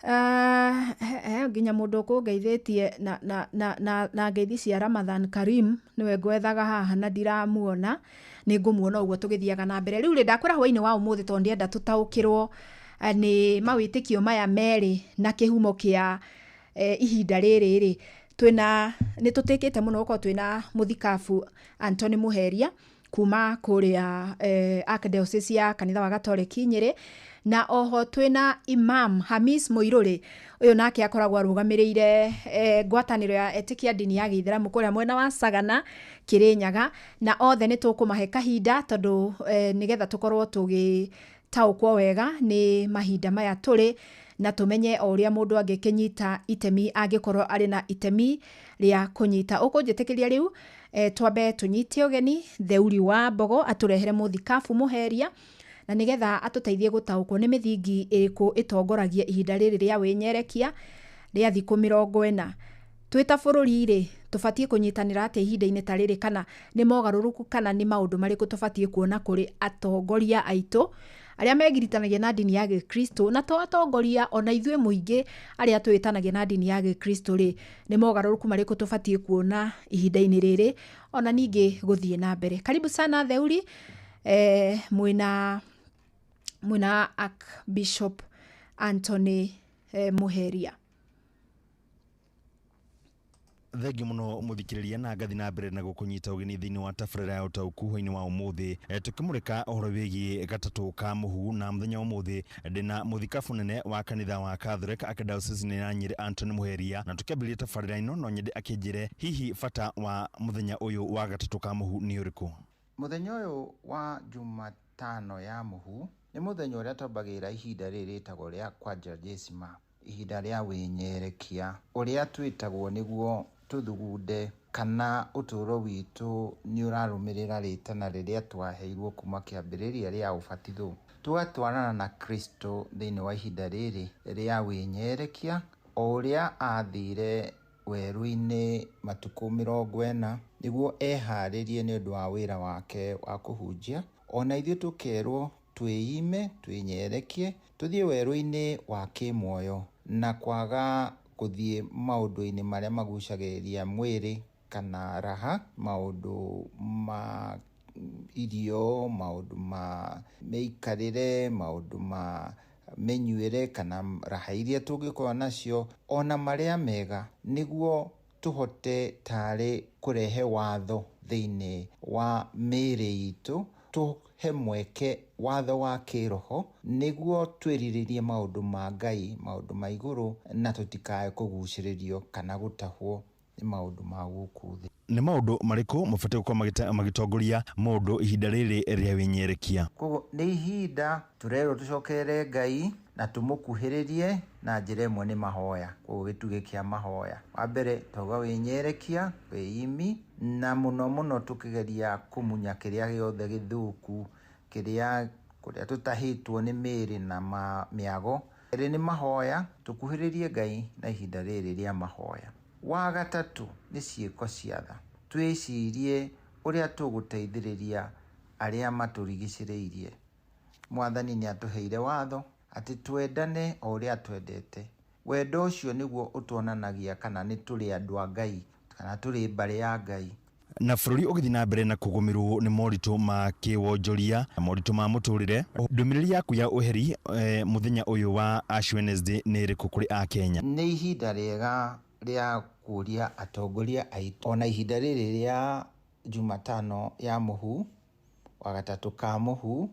he nginya mũndũ ũkũngeithĩtie na, na, na, na, na ngeithi cia Ramadhan Karim, nĩwe ngwethaga haha na ndiramuona, nĩ ngũmuona ũguo tũgĩthiaga na mbere. Rĩu rĩ, ndakwĩra hwainĩ wa ũmũthĩ tondũ ndĩrenda tũtaũkĩrwo nĩ mawĩtĩkio maya merĩ na kĩhumo kĩa ihinda rĩrĩ rĩ, twĩna nĩ tũtĩkĩte mũno gũkorwo twĩna mũthikabu Anthony Muheria kuma kũrĩa Archdiocese ya kanitha wa Gatoreki Nyĩrĩ, na oho twĩna Imam Hamis Mũirũrĩ, ũyũ nake akoragwo arũgamĩrĩire ngwatanĩro ya etĩkia ndini ya gĩithĩramu kũrĩa mwena wa Sagana Kĩrĩnyaga, na othe nĩ tũkũmahe kahinda tondũ nĩgetha tũkorwo tũgĩtaũkwo wega nĩ mahinda maya tũrĩ, na tũmenye o ũrĩa mũndũ angĩkĩnyita itemi angĩkorwo arĩ na itemi rĩa kũnyita. Ũkũnjĩtĩkĩria rĩu twambe tũnyite ũgeni Theuri wa Mbogo atũrehere mũthikabu Mũheria, na nĩgetha atũteithie gũtaũkwo nĩ mĩthingi ĩrĩkũ ĩtongoragia ihinda rĩrĩ rĩa wĩnyerekia rĩa thikũ 40. Twĩ ta bũrũri rĩ, tũbatiĩ kũnyitanĩra atĩa ihinda-inĩ ta rĩrĩ, kana nĩ mogarũrũku kana nĩ maũndũ marĩkũ tũbatiĩ kuona kũrĩ atongoria aitũ arĩa megiritanagia na ndini ya gĩkristo, na to atongoria, ona ithuĩ mũingĩ arĩa twĩtanagia na ndini ya gĩkristo rĩ, nĩ mogarũrũku marĩkũ tũbatiĩ kuona ihinda-inĩ rĩrĩ, ona ningĩ gũthiĩ na mbere. Karibu sana Theuri, mwĩna Archbishop Anthony Muheria. Thengiũ mũno mũthikĩrĩria, na ngathi na mbere na gũkũnyita ũgeni thĩinĩ wa tabarĩra ya ũtaũku hwainĩ wa ũmũthĩ, tũkĩmũrĩka ũhoro wĩgiĩ gatatũ ka mũhu. Na mũthenya wa ũmũthĩ ndĩna mũthikabu nene wa kanitha wa Catholic Archdiocese ya Nyĩrĩ Anthony Muheria, na tũkĩambĩrĩria tabarĩra ĩno no nyende akĩnjĩre hihi bata wa mũthenya ũyũ wa gatatũ ka mũhu nĩ ũrĩkũ. Mũthenya ũyũ wa Jumatano ya mũhu nĩ mũthenya ũrĩa twambagĩrĩra ihinda rĩrĩ rĩtagwo rĩa Quadragesima, ihinda rĩa wĩnyerekia, ũrĩa twĩtagwo nĩguo tũthugunde kana ũtũũro witũ nĩ ũrarũmĩrĩra rĩtana rĩrĩa twaheirwo kuma kĩambĩrĩria rĩa ũbatitho, tũgatwarana na Kristo thĩinĩ wa ihinda rĩrĩ rĩa wĩnyerekia, o ũrĩa athire werũ-inĩ matukũ 40 nĩguo eharĩrie nĩ ũndũ wa wĩra wake wa kũhunjia. Ona ithuĩ tũkerwo twĩime, twĩnyerekie, tũthiĩ werũ-inĩ wa kĩmuoyo na kwaga gũthiĩ maũndũ-inĩ marĩa magucagĩrĩria mwĩrĩ kana raha, maũndũ ma irio, maũndũ ma mĩikarĩre, maũndũ ma mĩnyuĩre kana raha iria tũngĩkorwo nacio, ona marĩa mega, nĩguo tũhote tarĩ kũrehe watho thĩinĩ wa mĩĩrĩ itũ, tũhe mweke watho wa kĩroho nĩguo twĩrirĩrie maũndũ ma Ngai, maũndũ ma igũrũ, na tũtikae kũgucĩrĩrio kana gũtahwo nĩ maũndũ ma gũkũ thĩ. Nĩ maũndũ marĩkũ mabatiĩ gũkorwo magĩtongoria mũndũ ihinda rĩrĩ rĩa wĩnyerekia? Koguo nĩ ihinda tũrerwo tũcokerere Ngai na tũmũkuhĩrĩrie na njĩra ĩmwe nĩ mahoya. Koguo gĩtugĩ kĩa mahoya, wa mbere twauga wĩnyerekia, wĩimi, na mũno mũno tũkĩgeria kũmunya kĩrĩa gĩothe gĩthũku, kĩrĩa kũrĩa tũtahĩtwo nĩ mĩĩrĩ na mĩago. Kerĩ nĩ mahoya, tũkuhĩrĩrie Ngai na ihinda rĩrĩ rĩa mahoya. Wa gatatũ nĩ ciĩko cia tha, twĩcirie ũrĩa tũgũteithĩrĩria arĩa matũrigicĩrĩirie. Mwathani nĩ atũheire watho atĩ twendane o ũrĩa twendete. Wendo ũcio nĩguo ũtuonanagia kana nĩ tũrĩ andũ a Ngai kana tũrĩ mbarĩ ya Ngai. Na bũrũri ũgĩthiĩ na mbere na kũgũmĩrwo nĩ moritũ ma kĩwonjoria na moritũ ma mũtũrĩre, ndũmĩrĩri yaku ya ũheri mũthenya ũyũ wa Ash Wednesday nĩ ĩrĩkũ kũrĩ Akenya? Nĩ ihinda rĩega rĩa kũria atongoria aitũ, ona ihinda rĩrĩ rĩa Jumatano ya mũhu, wa gatatũ ka mũhu,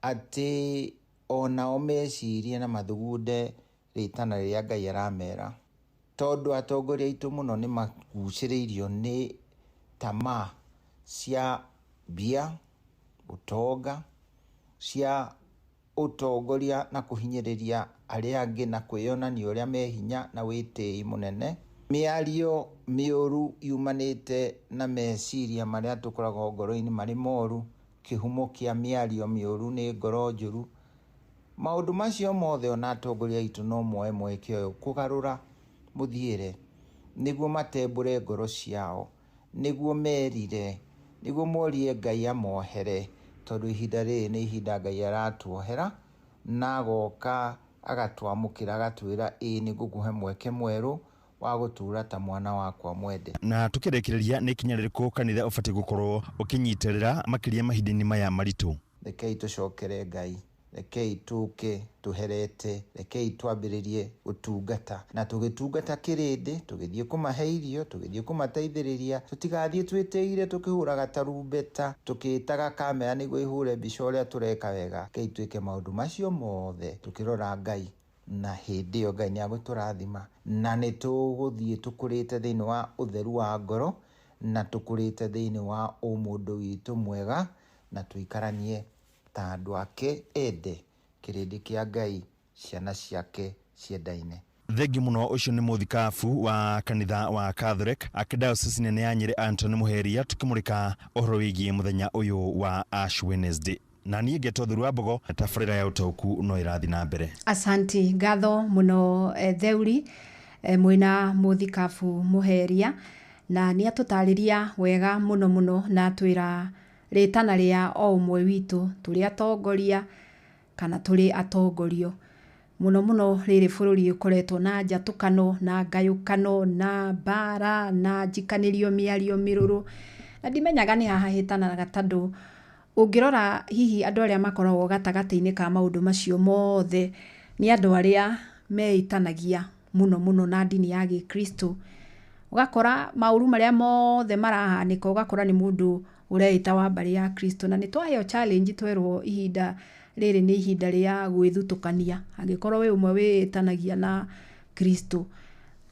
atĩ onao mecirie na mathugunde rĩtana rĩrĩa Ngai aramera. Tondũ atongoria aitũ mũno nĩ magucĩrĩirio nĩ tamaa cia mbia, ũtonga, cia ũtongoria na kũhinyĩrĩria arĩa angĩ na kwĩyonania ũrĩa me hinya na wĩtĩi mũnene. Mĩario mĩũru yumanĩte na meciria marĩa tũkoragwo ngoro-inĩ marĩ moru. Kĩhumo kĩa mĩario mĩũru nĩ ngoro njũru. Maũndũ macio mothe ona atongoria aitũ no moe mweke ũyũ kũgarũra mũthiĩre, nĩguo matembũre ngoro ciao, nĩguo merire, nĩguo morie Ngai amohere, tondũ ihinda rĩrĩ nĩ ihinda Ngai aratuohera na agoka agatwamũkĩra agatwĩra ĩĩ nĩ ngũkũhe mweke mwerũ wa gũtũra ta mwana wakwa mwende. Na tukĩrĩkĩrĩria, nĩ ikinya rĩrĩkũ kanitha ũbatiĩ gũkorwo ũkĩnyitĩrĩra makĩria mahinda-inĩ maya maritũ? Rekei tũcokere Ngai, rekei tũke tũherete, rekei twambĩrĩrie gũtungata, na tũgĩtungata kĩrĩndĩ, tũgĩthiĩ kũmahe irio, tũgĩthiĩ kũmateithĩrĩria, tũtigathiĩ twĩtĩire tũkĩhũraga tarumbeta, tũkĩĩtaga kamera nĩguo ĩhũre mbica ũrĩa tũreka wega. Rekei twĩke maũndũ macio mothe tũkĩrora Ngai, na hĩndĩ ĩyo Ngai nĩ agũtũrathima, na nĩ tũgũthiĩ tũkũrĩte thĩinĩ wa ũtheru wa ngoro, na tũkũrĩte thĩinĩ wa ũmũndũ witũ mwega, na tũikaranie ta andũ ake ende, kĩrĩndĩ kĩa Ngai, ciana ciake ciendaine. Thengi mũno. Ũcio nĩ mũthikabu wa kanitha wa Catholic Archdiocese nene ya Nyĩrĩ, Anthony Muheria, tukĩmũrĩka ũhoro wĩgiĩ mũthenya ũyũ wa Ash Wednesday. Na niĩ ngetwo Thuru wa Mbogo. Tabarĩra ya ũtaũku no ĩrathiĩ na mbere. Asanti, ngatho mũno Theuri mwĩna mũthikabu Mũheria, na nĩ atũtarĩria wega mũno mũno na atwĩra rĩtana rĩa o ũmwe witũ, tũrĩ atongoria kana tũrĩ atongorio, mũno mũno rĩrĩ bũrũri ũkoretwo na njatũkano na ngayũkano na mbara na njikanĩrio mĩario mĩrũrũ, na ndimenyaga nĩ haha hĩtanaga, tondũ ũngĩrora hihi andũ arĩa makoragwo gatagatĩ-inĩ ka maũndũ macio mothe nĩ andũ arĩa meĩtanagia mũno mũno na ndini ya gĩkristo. Ũgakora maũru marĩa mothe marahanĩka, ũgakora nĩ mũndũ ũreĩta wa mbarĩ ya Kristo. Na nĩ twaheo challenge, twerwo ihinda rĩrĩ nĩ ihinda rĩa gwĩthutũkania. Angĩkorwo wĩ ũmwe wĩĩtanagia na Kristo,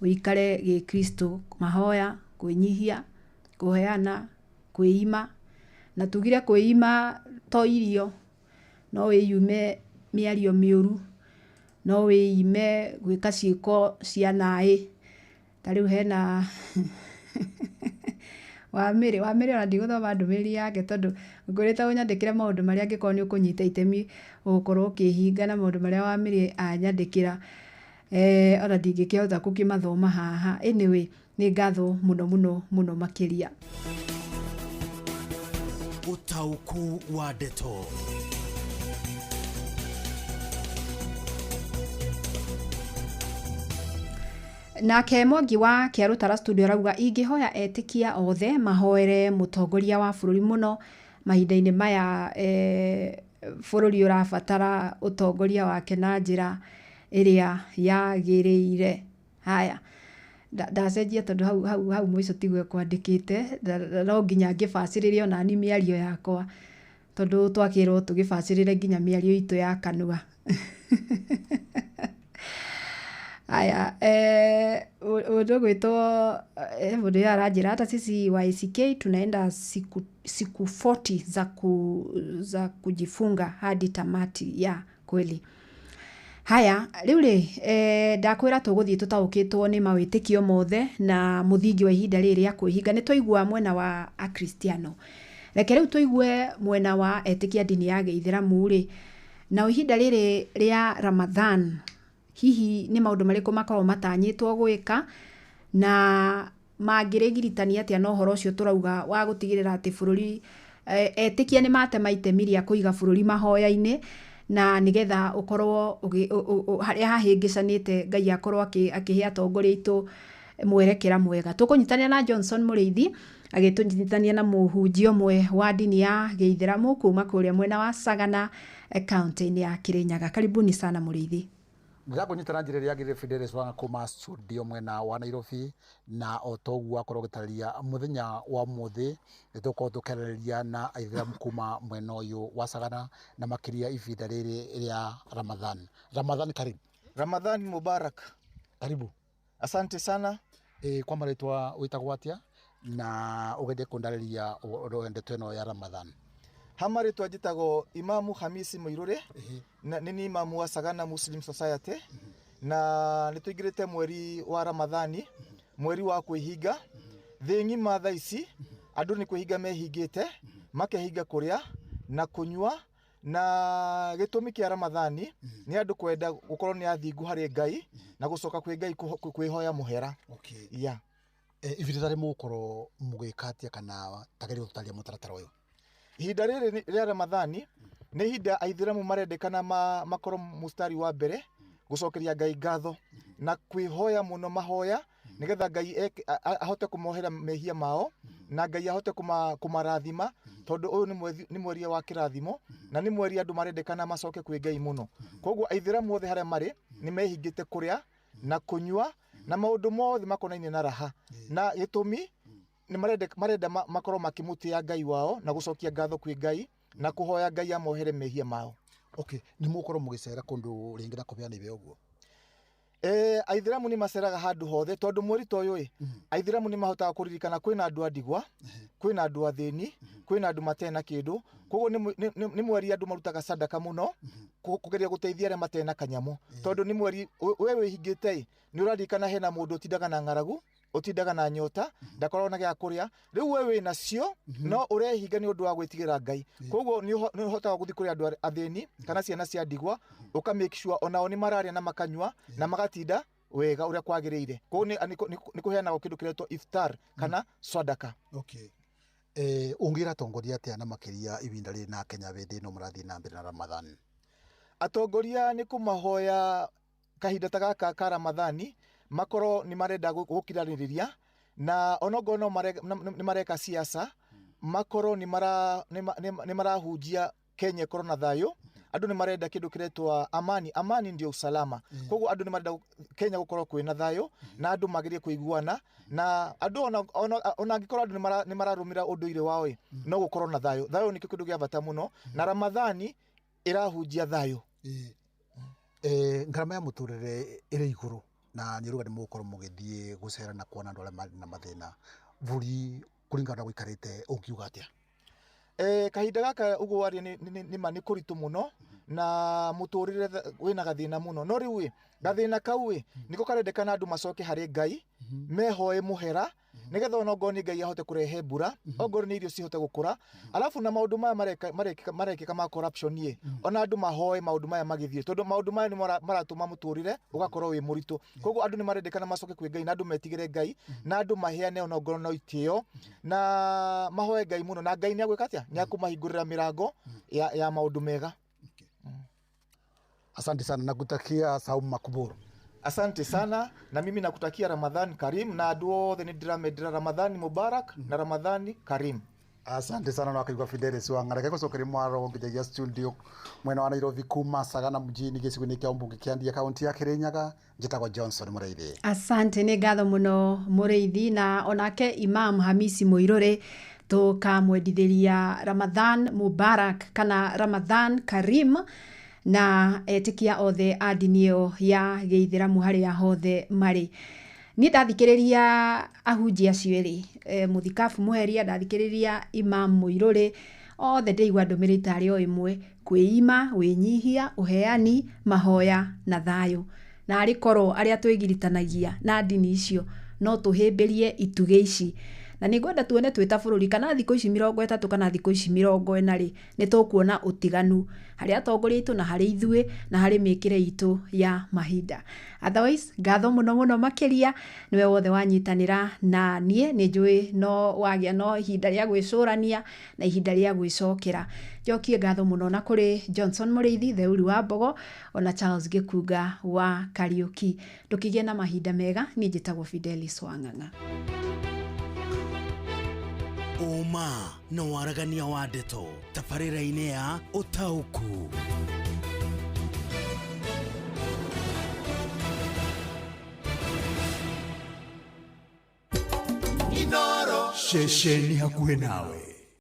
ũikare gĩkristo, mahoya, kwĩnyihia, kũheana, kwĩima. Na tugire kwĩima to irio, no wĩyume mĩario mĩũru, no wĩime gwĩka ciĩko cia naĩ. Ta rĩu hena Wamĩrĩ, Wamĩrĩ, ona ndigũthoma ndũmĩrĩri yake tondũ ngwĩrĩte ũnyandĩkĩre maũndũ marĩa angĩkorwo nĩ ũkũnyita itemi ũgũkorwo ũkĩhinga, na maũndũ marĩa Wamĩrĩ anyandĩkĩra ona ndingĩkĩhota gũkĩmathoma haha. Anyway, nĩ ngatho mũno mũno mũno makĩria. Ũtaũku wa ndeto. Nake Mwangi wa Kĩarũtara studio arauga, ingĩhoya etĩkia othe mahoere mũtongoria wa bũrũri mũno mahinda-inĩ maya bũrũri ũrabatara ũtongoria wake na njĩra ĩrĩa yagĩrĩire. Haya, ndacenjia tondũ hau hau hau mũico tiguo kwandĩkĩte, no nginya ngĩbacĩrĩre onani mĩario yakwa, tondũ twakĩrwo tũgĩbacĩrĩre nginya mĩario itũ ya kanua. Aya, mũndũ ũgwĩtwo mũndũ ũyũ aranjĩra hata sisi wa ACK tunaenda siku 40 za kujifunga hadi tamati ya kweli. Haya, rĩu rĩ, ndakwĩra tũgũthiĩ tũtaũkĩtwo nĩ mawĩtĩkio mothe na mũthingi wa ihinda rĩrĩ rĩa kwĩhinga. Nĩ twaigua mwena wa akristiano, reke rĩu tũigue mwena wa etĩkia ndini ya gĩithĩramu rĩ, na ihinda rĩrĩ rĩa Ramadhan hihi nĩ maũndũ marĩkũ makoragwo matanyĩtwo gwĩka, na mangĩrĩgiritania atĩa na ũhoro ũcio tũrauga wa gũtigĩrĩra atĩ bũrũri etĩkia nĩ matema itemi rĩa kũiga bũrũri mahoya-inĩ, na nĩgetha ũkorwo harĩa hahĩngĩcanĩte Ngai akorwo akĩhe atongoria aitũ mwerekera mwega. Tũkũnyitanĩra na Johnson Mũrĩithi agĩtũnyitithania na mũhunjia ũmwe wa ndini ya gĩithĩramu kuma kũrĩa mwena wa Sagana, kaunti-inĩ ya Kirinyaga. Karibuni sana Mũrĩithi. Ndĩrakũnyita na njĩra ĩrĩa yagĩrĩire, Fidelis Wanga kuma studio mwena wa Nairobi. Na o toguo akorwo gĩtarĩria, mũthenya wa ũmũthĩ nĩ tũgũkorwo tũkĩarĩrĩria na aithĩramu kuma mwena ũyũ wa Sagana, na makĩria ihinda rĩrĩ rĩa Ramadhan. Ramadhan karibu. Ramadhani Mubarak. Karibu. Asante sana. Ĩ kwa marĩtwa wĩtagwo atĩa na ũgerie kũndarĩria ũhoro ndeto ĩno ya Ramadhan. Ha marĩtwa njĩtagwo Imamu Hamisi Mũirũrĩ, na nĩ ni imamu wa Sagana Muslim Society, na nĩ tũingĩrĩte mweri wa Ramadhani, mweri wa kwĩhinga. Thĩ ng'ima thaa ici andũ nĩ kwĩhinga mehingĩte, makehinga kũrĩa na kũnyua, na gĩtũmi kĩa Ramadhani nĩ andũ kwenda gũkorwo nĩ athingu harĩ Ngai na gũcoka kwĩ Ngai kwĩhoya mũhera. Okay. Yeah. Ihinda rĩrĩ mũgũkorwo mũgĩka atĩa kana tageria gũtũtarĩria mũtaratara ũyũ? Ihinda rĩrĩ rĩa Ramadhani nĩ ihinda aithĩramu marendekana makorwo mũstari wa mbere gũcokeria Ngai ngatho na kwĩhoya mũno mahoya nĩgetha Ngai ahote kũmohera mehia mao na Ngai ahote kũmarathima, tondũ ũyũ nĩ mweri wa kĩrathimo na nĩ mweri andũ marendekana macoke kwĩ Ngai mũno. Koguo aithĩramu othe harĩa marĩ nĩ mehingĩte kũrĩa na kũnyua na maũndũ mothe makonainie na raha, na gĩtũmi nĩ marenda makorwo makĩmũtĩa Ngai wao na gũcokia ngatho kwĩ Ngai na kũhoya Ngai amohere mehia mao. Okay, nĩ mũgũkorwo mũgĩcera kũndũ rĩngĩ na kũheana iheo ũguo? Aithĩramu nĩ maceraga handũ hothe tondũ mweri ta ũyũ ĩ, aithĩramu nĩ mahotaga kũririkana kwĩna andũ a ndigwa, kwĩna andũ athĩni, kwĩna andũ matarĩ na kĩndũ. Koguo nĩ mweri andũ marutaga sadaka mũno kũgeria gũteithia arĩa matarĩ na kanyamũ, tondũ nĩ mweri we wĩhingĩte ĩ, nĩ ũraririkana hena mũndũ ũtindaga na ng'aragu, ũtindaga na nyota, ndakoragwo na gĩa kũrĩa. Rĩu we wĩ nacio no ũrehinga nĩ ũndũ wa gwĩtigĩra Ngai. Koguo nĩ ũhotaga gũthiĩ kũrĩ andũ athĩni kana ciana cia ndigwa, ũka make sure onao nĩ mararĩa na makanyua na magatinda wega ũrĩa kwagĩrĩire. Koguo nĩ kũheanagwo kĩndũ kĩretwo iftar kana swadaka. Okay. Ũngĩra atongoria atĩa na makĩria ihinda rĩrĩ na Kenya hĩndĩ ĩno mũrathiĩ na mbere na Ramadhan? Atongoria nĩ kũmahoya kahinda ta gaka ka Ramadhani makorwo nĩ marenda gũkiranĩrĩria, na onokorwo no nĩ mareka siasa, makorwo nĩ marahunjia Kenya ĩkorwo na thayũ. Andũ nĩ marenda kĩndũ kĩretwo amani. Amani ndio usalama. Koguo andũ nĩ marenda Kenya gũkorwo kwĩna thayũ na andũ magerie kũiguana, na andũ ona angĩkorwo andũ nĩ mararũmĩra ũndũire wao ĩ, no gũkorwo na thayũ. Thayũ nĩkĩo kĩndũ gĩa bata mũno, na Ramadhani ĩrahunjia thayũ. Ngarama ya mũtũrĩre ĩrĩ igũrũ na nĩ ũrauga nĩ mũgũkorwo mũgĩthiĩ gũcera na kuona andũ arĩa marĩ na mathĩna. Bũrũri kũringana na gũikarĩte ũngiuga atĩa? Kahinda gaka ũguo waria nĩ ma nĩ kũritũ mũno na mũtũrĩre wĩna gathĩna mũno, no rĩu ĩ, gathĩna kau ĩ, nĩko karendekana andũ macoke harĩ Ngai, mehoe mũhera nĩgetha ona ongorwo nĩ Ngai ahote kũrehe mbura, ongorwo nĩ irio cihote gũkũra. Alafu na maũndũ maya marekĩka ma corruption ĩ, ona andũ mahoe maũndũ maya magĩthiĩ, tondũ maũndũ maya nĩ maratũma mũtũrĩre ũgakorwo wĩ mũritũ. Koguo andũ nĩ marendekana macoke kwĩ Ngai na andũ metigĩre Ngai na andũ maheane ona ongorwo no itĩo na mahoe Ngai mũno, na Ngai nĩ agwĩka atĩa? Nĩ akũmahingũrĩra mĩrango ya maũndũ mega. Asante sana, nakutakia saumu makuburu. Asante sana, na mimi nakutakia Ramadhan Karim, na andũ othe nĩ ndĩramendera Ramadhani Mubarak na Ramadhani Karim. Asante sana na wakaigua Fidelis Wang'ara. Reke gũcokeria mwaro nginyagia studio mwena wa Nairobi kuma Sagana mjini gĩcigo-inĩ kĩa ũmbunge kĩa Ndia kaunti ya Kirinyaga. Njĩtagwo Johnson Mũrĩithi. Asante, nĩ ngatho mũno Mũrĩithi, na onake Imam Hamisi Mũirũrĩ tũkamwendithĩria Ramadhan Mubarak kana Ramadhan Karim na etĩkia othe a ndini ĩyo ya gĩithĩramu harĩa hothe marĩ. Niĩ ndathikĩrĩria ahunjia acio erĩ, mũthikabu Mũheria, ndathikĩrĩria Imam Mũirũrĩ, othe ndĩigua ndũmĩrĩri tarĩ o ĩmwe, kwĩima, wĩnyihia, ũheani, mahoya na thayũ. Na arĩ korwo arĩa twĩgiritanagia na ndini icio no tũhĩmbĩrie itugĩ ici. Na nĩ ngwenda tuone twĩ ta bũrũri kana thikũ ici 30 kana thikũ ici 40 rĩ, nĩ tũkuona ũtiganu harĩ atongoria aitũ na harĩ ithuĩ na harĩ mĩkĩre itũ ya mahinda. Otherwise, ngatho mũno mũno makĩria nĩwe wothe wanyitanĩra na niĩ, nĩ njũĩ no wagĩa no ihinda rĩa gwĩcũrania na ihinda rĩa gwĩcokera. Njokie ngatho mũno na kũrĩ Johnson Mũrĩithi, Theuri wa Mbogo, ona Charles Gĩkunga wa Kariũki. Ndũkĩgĩe na mahinda mega, niĩ njĩtagwo Fidelis Wang'ang'a. Ũma na waragania wa ndeto tabarĩra-inĩ ya Ũtaũku. Ceceni hakuhĩ nawe.